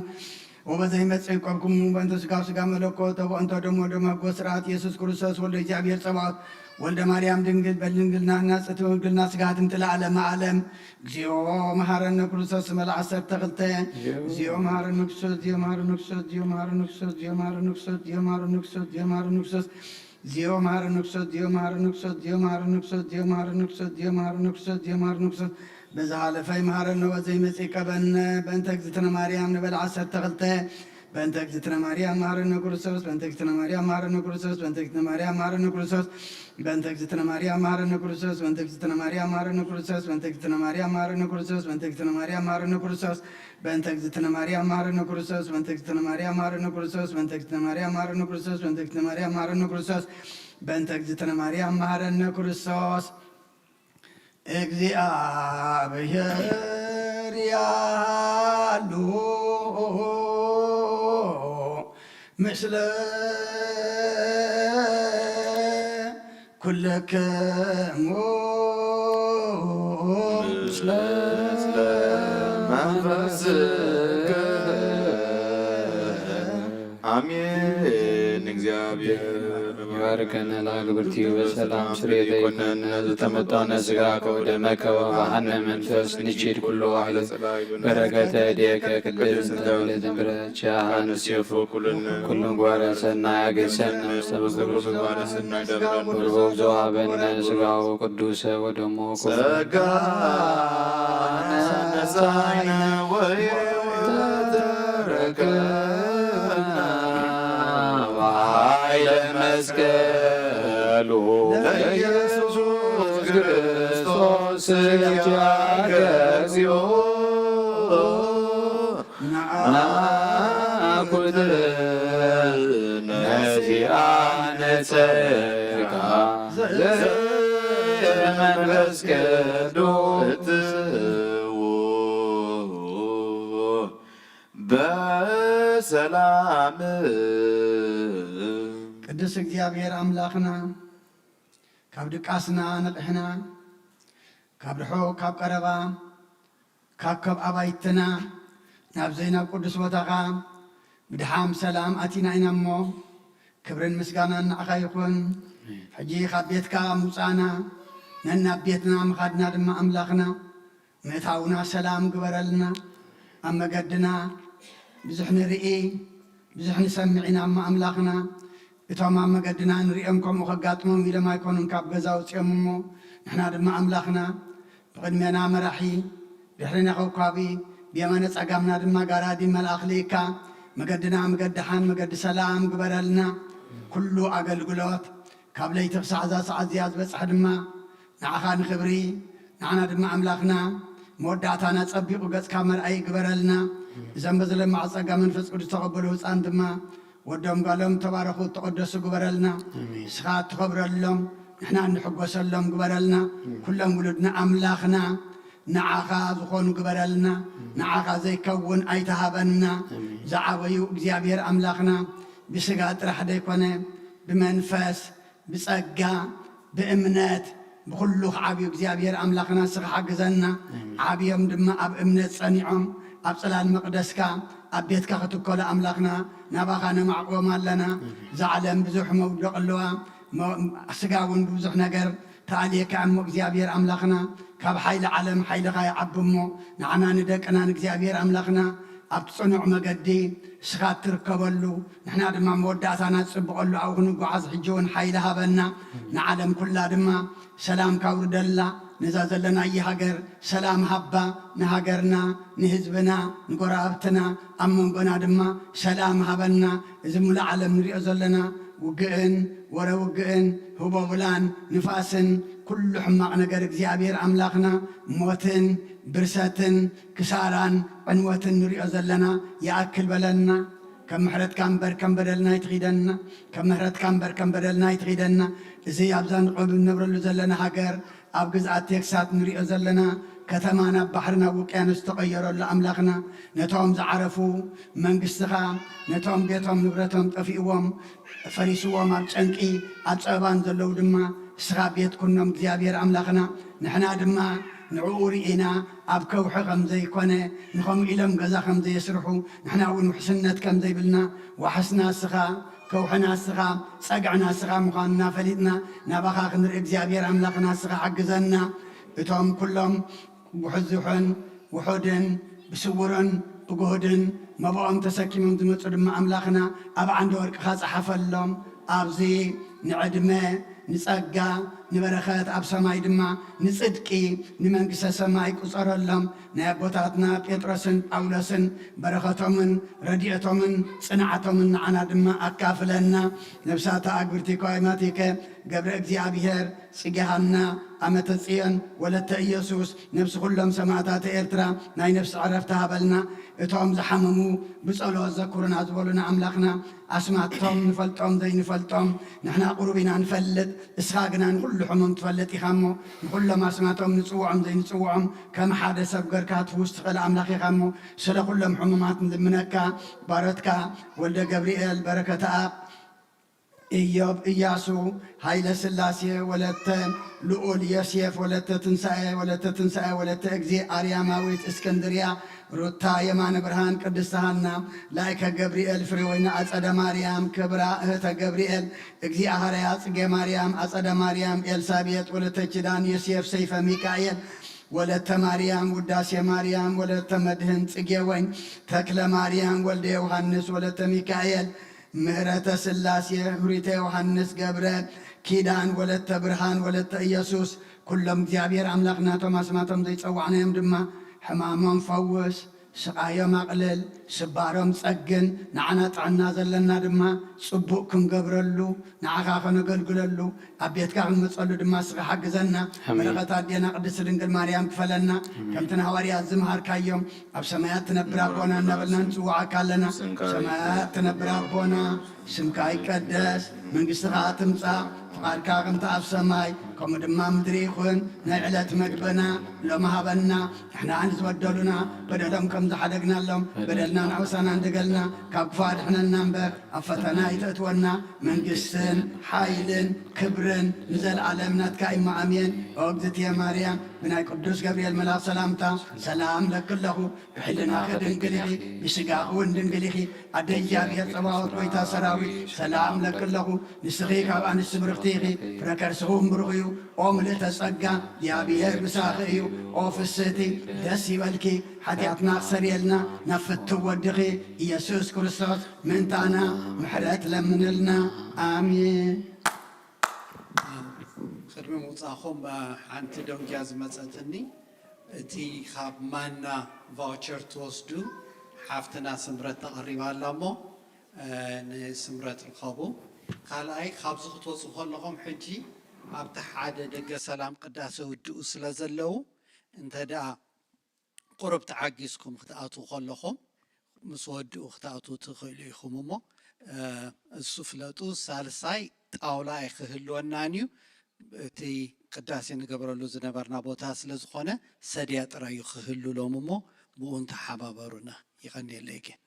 ወበዘ ይመጽእ ይቆብኩሙ በእንተ ስጋሁ ስጋ መለኮት ወበእንተ ደሞ ደሞ ሕጎ ስርዓት ኢየሱስ ክርስቶስ ወልደ እግዚኣብሔር ጸባኦት ወልደ ማርያም ድንግል በድንግልና ናጽቲ ወድንግልና ስጋ ትምትለ ዓለመ ዓለም። እግዚኦ መሐረነ ክርስቶስ መለ ዓሰርተ ክልተ። እግዚኦ መሐረነ ክርስቶስ፣ እግዚኦ መሐረነ ክርስቶስ፣ እግዚኦ መሐረነ ክርስቶስ፣ እግዚኦ መሐረነ ክርስቶስ፣ እግዚኦ መሐረነ ክርስቶስ፣ እግዚኦ መሐረነ ክርስቶስ፣ እግዚኦ መሐረነ ክርስቶስ፣ እግዚኦ መሐረነ ክርስቶስ፣ እግዚኦ መሐረነ ክርስቶስ፣ እግዚኦ መሐረነ ክርስቶስ፣ እግዚኦ መሐረነ ክርስቶስ። በዛ ሐለፈ ይመሐረነ ወዘይመጽእ ይቀበነ። በእንተ እግዝእትነ ማርያም ንበል ዓሰርተ ክልተ። በእንተ እግዝእትነ ማርያም መሐረነ ክርስቶስ፣ በእንተ እግዝእትነ ማርያም መሐረነ ክርስቶስ፣ በእንተ እግዝእትነ ማርያም መሐረነ ክርስቶስ፣ በእንተ እግዝእትነ ማርያም መሐረነ ክርስቶስ፣ በእንተ እግዝእትነ ማርያም መሐረነ ክርስቶስ፣ በእንተ እግዝእትነ ማርያም መሐረነ ክርስቶስ፣ በእንተ እግዝእትነ ማርያም መሐረነ ክርስቶስ፣ በእንተ እግዝእትነ ማርያም መሐረነ ክርስቶስ፣ በእንተ እግዝእትነ ማርያም መሐረነ ክርስቶስ፣ በእንተ እግዝእትነ ማርያም መሐረነ ክርስቶስ፣ በእንተ እግዝእትነ ማርያም መሐረነ ክርስቶስ፣ በእንተ እግዝእትነ ማርያም መሐረነ ክርስቶስ። እግዚኣብሔር ያሉ ምስለ ኩልክሙ ምስለ መንፈስከ። ኣሜን። እግዚኣብሔር ይባርከነ ለአግብርቲሁ በሰላም ስርየተ ይኩነነ ዘተመጠነ ስጋከ ወደመከ ወባሃነ መንፈስ ንቺድ ኩሎ ኃይለ በረከተ እዴከ ቅድስት እንተ ምልእት ምሕረት ቻ ንሴፎ ኩልነ ኩሉ ምግባረ ሰናይ አገሰነ ውስተ ምግባረ ሰናይ ደብረነ። ቡሩክ ዘወሀበነ ስጋሁ ቅዱሰ ወደሞ ጸጋ ነሳይነ ወይተረከብና በኃይለ መስቀሉ ለኢየሱስ ክርስቶስ ስጋከ እግዚኦ ናኩትነ ዚአነ ጸጋ ዘመንፈስ ቅዱስ። ሰላም ቅዱስ እግዚኣብሔር ኣምላኽና ካብ ድቃስና ነቕሕና ካብ ርሑቕ ካብ ቀረባ ካብ ካብ ኣባይትና ናብዘይ ናብ ቅዱስ ቦታኻ ብድሓም ሰላም ኣቲና ኢና እሞ ክብርን ምስጋናን ንዓኻ ይኹን። ሕጂ ካብ ቤትካ ምውፃእና ነናብ ቤትና ምኻድና ድማ ኣምላኽና ምእታውና ሰላም ግበረልና። ኣብ መገድና ብዙሕ ንርኢ ብዙሕ ንሰምዕ ኢና እሞ ኣምላኽና እቶም ኣብ መገድና ንሪኦም ከምኡ ከጋጥሞም ኢሎም ኣይኮኑን ካብ ገዛ ውፅኦም እሞ ንሕና ድማ ኣምላኽና ብቕድሜና መራሒ ድሕሪና ኮኳቢ ብየማነ ጸጋምና ድማ ጋራዲ መልኣኽ ልኢካ መገድና መገዲ ሓን መገዲ ሰላም ግበረልና። ኩሉ ኣገልግሎት ካብ ለይቲ ክሳዕ እዛ ሰዓት እዚኣ ዝበጽሕ ድማ ንዓኻ ንኽብሪ ንዓና ድማ ኣምላኽና መወዳእታና ጸቢቑ ገጽካ መርኣይ ግበረልና። እዘን በዘለማዕ ጸጋ መንፈስ ቅዱስ ተቐበሉ ህፃን ድማ ወዶም ጓሎም ተባረኹ ተቐደሱ ግበረልና። ንስኻ እትኸብረሎም ንሕና እንሕጎሰሎም ግበረልና። ኩሎም ውሉድና ኣምላኽና ንዓኻ ዝኾኑ ግበረልና። ንዓኻ ዘይከውን ኣይተሃበና። ዝዓበዩ እግዚኣብሔር ኣምላኽና ብስጋ ጥራሕ ደይኮነ ብመንፈስ ብጸጋ ብእምነት ብኹሉ ክዓብዩ እግዚኣብሔር ኣምላኽና ንስኻ ሓግዘና። ዓብዮም ድማ ኣብ እምነት ጸኒዖም ኣብ ጽላል መቕደስካ ኣብ ቤትካ ክትከሉ ኣምላኽና ናባኻ ነማዕቆም ኣለና። እዛ ዓለም ብዙሕ መውደቕ ኣለዋ። ስጋ እውን ብብዙሕ ነገር ተኣልየካ እሞ እግዚኣብሔር ኣምላኽና ካብ ሓይሊ ዓለም ሓይልኻ ይዓቢ እሞ ንዓና ንደቅና ንእግዚኣብሔር ኣምላኽና ኣብቲ ጽኑዕ መገዲ ንስኻ እትርከበሉ ንሕና ድማ መወዳእታና ዝጽብቐሉ ኣብኡ ክንጓዓዝ ሕጂ እውን ሓይሊ ሃበና። ንዓለም ኩላ ድማ ሰላም ካውርደላ ነዛ ዘለናያ ሃገር ሰላም ሃባ ንሃገርና ንህዝብና ንጎረባብትና ኣብ መንጎና ድማ ሰላም ሃበና። እዚ ሙሉእ ዓለም ንሪኦ ዘለና ውግእን ወረ ውግእን ህቦብላን ንፋስን ኩሉ ሕማቕ ነገር እግዚኣብሔር ኣምላኽና ሞትን ብርሰትን ክሳራን ዕንወትን ንሪኦ ዘለና ይኣክል በለና። ከም ምሕረትካ እምበር ከም በደልና ኣይትኺደና። ከም ምሕረትካ እምበር ከም በደልና ኣይትኺደና። እዚ ኣብዛ ንቆብ ንነብረሉ ዘለና ሃገር ኣብ ግዝኣት ቴክሳት ንሪኦ ዘለና ከተማ ናብ ባሕሪ ናብ ውቅያኖስ ዝተቐየረሉ ኣምላኽና ነቶም ዝዓረፉ መንግስትኻ ነቶም ቤቶም ንብረቶም ጠፊእዎም ፈሪስዎም ኣብ ጨንቂ ኣብ ጸበባን ዘለዉ ድማ ንስኻ ቤት ኩኖም እግዚኣብሔር ኣምላኽና ንሕና ድማ ንዕኡ ርኢና ኣብ ከውሒ ከም ዘይኮነ ንኸምኡ ኢሎም ገዛ ከም ዘየስርሑ ንሕና እውን ውሕስነት ከም ዘይብልና ዋሕስና እስኻ ከውሕና እስኻ ጸግዕና እስኻ ምዃንና ፈሊጥና ናባኻ ክንርኢ እግዚኣብሔር ኣምላኽና እስኻ ሓግዘና። እቶም ኩሎም ብሕዙሕን ውሑድን ብስውርን ብግሁድን መብኦም ተሰኪሞም ዝመፁ ድማ ኣምላኽና ኣብ ዓንዲ ወርቅኻ ፀሓፈሎም። ኣብዚ ንዕድመ ንፀጋ ንበረኸት ኣብ ሰማይ ድማ ንፅድቂ ንመንግስተ ሰማይ ቁፀረሎም። ናይ ኣቦታትና ጴጥሮስን ጳውሎስን በረኸቶምን ረድኤቶምን ፅንዓቶምን ንዓና ድማ ኣካፍለና። ነብሳታ ኣግብርቲ ኳይማቲከ ገብረ እግዚኣብሔር ጽጌ ሃና ኣመተ ጽዮን ወለተ ኢየሱስ ነብሲ ኩሎም ሰማእታት ኤርትራ ናይ ነብሲ ዕረፍቲ ሃበልና። እቶም ዝሓመሙ ብጸሎት ዘክሩና ዝበሉና ኣምላኽና ኣስማቶም ንፈልጦም ዘይንፈልጦም ንሕና ቁሩብ ኢና ንፈልጥ፣ እስኻ ግና ንኹሉ ሕሙም ትፈልጥ ኢኻ እሞ ንኹሎም ኣስማቶም ንጽውዖም ዘይንጽውዖም ከም ሓደ ሰብ ገርካ ትፍውስ ትኽእል ኣምላኽ ኢኻ እሞ ስለ ኩሎም ሕሙማት ንልምነካ። ባሮትካ ወልደ ገብርኤል በረከተኣብ ኢዮብ እያሱ ሃይለ ስላሴ ወለተ ልኡል ዮሴፍ ወለተ ትንሳኤ ወለተ ትንሳኤ ወለተ እግዚእ ኣርያማዊት እስክንድርያ ሩታ የማነ ብርሃን ቅድስት ሃና ላይከ ገብርኤል ፍሬወይኒ ኣጸደ ማርያም ክብራ እህተ ገብርኤል እግዚእ ሃረያ ጽጌ ማርያም ኣጸደ ማርያም ኤልሳቤጥ ወለተ ኪዳን ዮሴፍ ሰይፈ ሚካኤል ወለተ ማርያም ውዳሴ ማርያም ወለተ መድህን ጽጌ ወይን ተክለ ማርያም ወልደ ዮሃንስ ወለተ ሚካኤል ምህረተ ስላሴ፣ ህሪተ ዮሃንስ ገብረ ኪዳን፣ ወለተ ብርሃን፣ ወለተ ኢየሱስ፣ ኩሎም እግዚኣብሔር ኣምላኽ ናቶም ኣስማቶም ዘይጸዋዕናዮም ድማ ሕማሞም ፈውስ፣ ስቓዮም ኣቕልል፣ ስባሮም ጸግን፣ ንዓና ጥዕና ዘለና ድማ ጽቡቕ ክንገብረሉ፣ ንዓኻ ከነገልግለሉ፣ ኣብ ቤትካ ክንመጸሉ ድማ እስኻ ሓግዘና። ኣሜን። በረኸት ኣዴና ቅድስቲ ድንግል ማርያም ክፈለና። ኣሜን። ከምቲ ንሃዋርያት ዝምሃርካዮም ኣብ ሰማያት ትነብር ኣቦና እናበልና ንጽውዓካ ኣለና። ስምካ ሰማያት ይትቀደስ፣ ትነብር ኣቦና፣ ስምካ ይቀደስ፣ መንግስትኻ ትምጻእ፣ ፍቓድካ ከምቲ ኣብ ሰማይ ከምኡ ድማ ምድሪ ይኹን። ናይ ዕለት መግብና ሎሚ ሃበና። ንሕና ንዝበደሉና በደሎም ከም ዝሓደግናሎም በደልና ንዑሳና እንድገልና ካብ ክፉእ ኣድሕነና እምበር ኣብ ፈተና ኣይተእትወና። መንግስትን ሓይልን ክብርን ንዘለኣለም ናትካ እዩ። ኣሜን። ኦ እግዝእትየ ማርያም፣ ብናይ ቅዱስ ገብርኤል መልኣኽ ሰላምታ ሰላም ለኪ ኣለኹ። ብሕልናኺ ድንግል ኢኺ፣ ብስጋኺ እውን ድንግል ኢኺ። ኣደ እግዚኣብሔር ጸባኦት፣ ጎይታ ሰራዊት፣ ሰላም ለኪ ኣለኹ። ንስኺ ካብ ኣንስቲ ብርኽቲ ኢኺ፣ ፍረ ከርስኺ እውን ብሩኽ እዩ። ኦ ምልእተ ጸጋ፣ እግዚኣብሔር ምሳኺ እዩ። ኦ ፍስህቲ፣ ደስ ይበልኪ። ሓጢኣትና ክሰርየልና ናብ ፍትው ወድኺ ኢየሱስ ክርስቶስ ምእንታና ምሕረት ለምንልና። ኣሜን። ቅድሚ ምውፃእኹም ሓንቲ ደንጊያ ዝመፀትኒ፣ እቲ ካብ ማና ቫውቸር ትወስዱ ሓፍትና ስምረት ተቐሪባ ኣላ እሞ ንስምረት ርከቡ። ካልኣይ ካብዚ ክትወፁ ከለኹም ሕጂ ኣብቲ ሓደ ደገ ሰላም ቅዳሴ ውድኡ ስለ ዘለዉ እንተ ደኣ ቁሩብ ተዓጊስኩም ክትኣትዉ ከለኹም ምስ ወድኡ ክትኣትዉ ትኽእሉ ኢኹም እሞ እሱ ፍለጡ። ሳልሳይ ጣውላ ኣይክህልወናን እዩ። እቲ ቅዳሴ ንገብረሉ ዝነበርና ቦታ ስለ ዝኾነ ሰድያ ጥራይ እዩ ክህሉ ሎም እሞ ብኡ እንተሓባበሩና። ይቐንየለይ ግን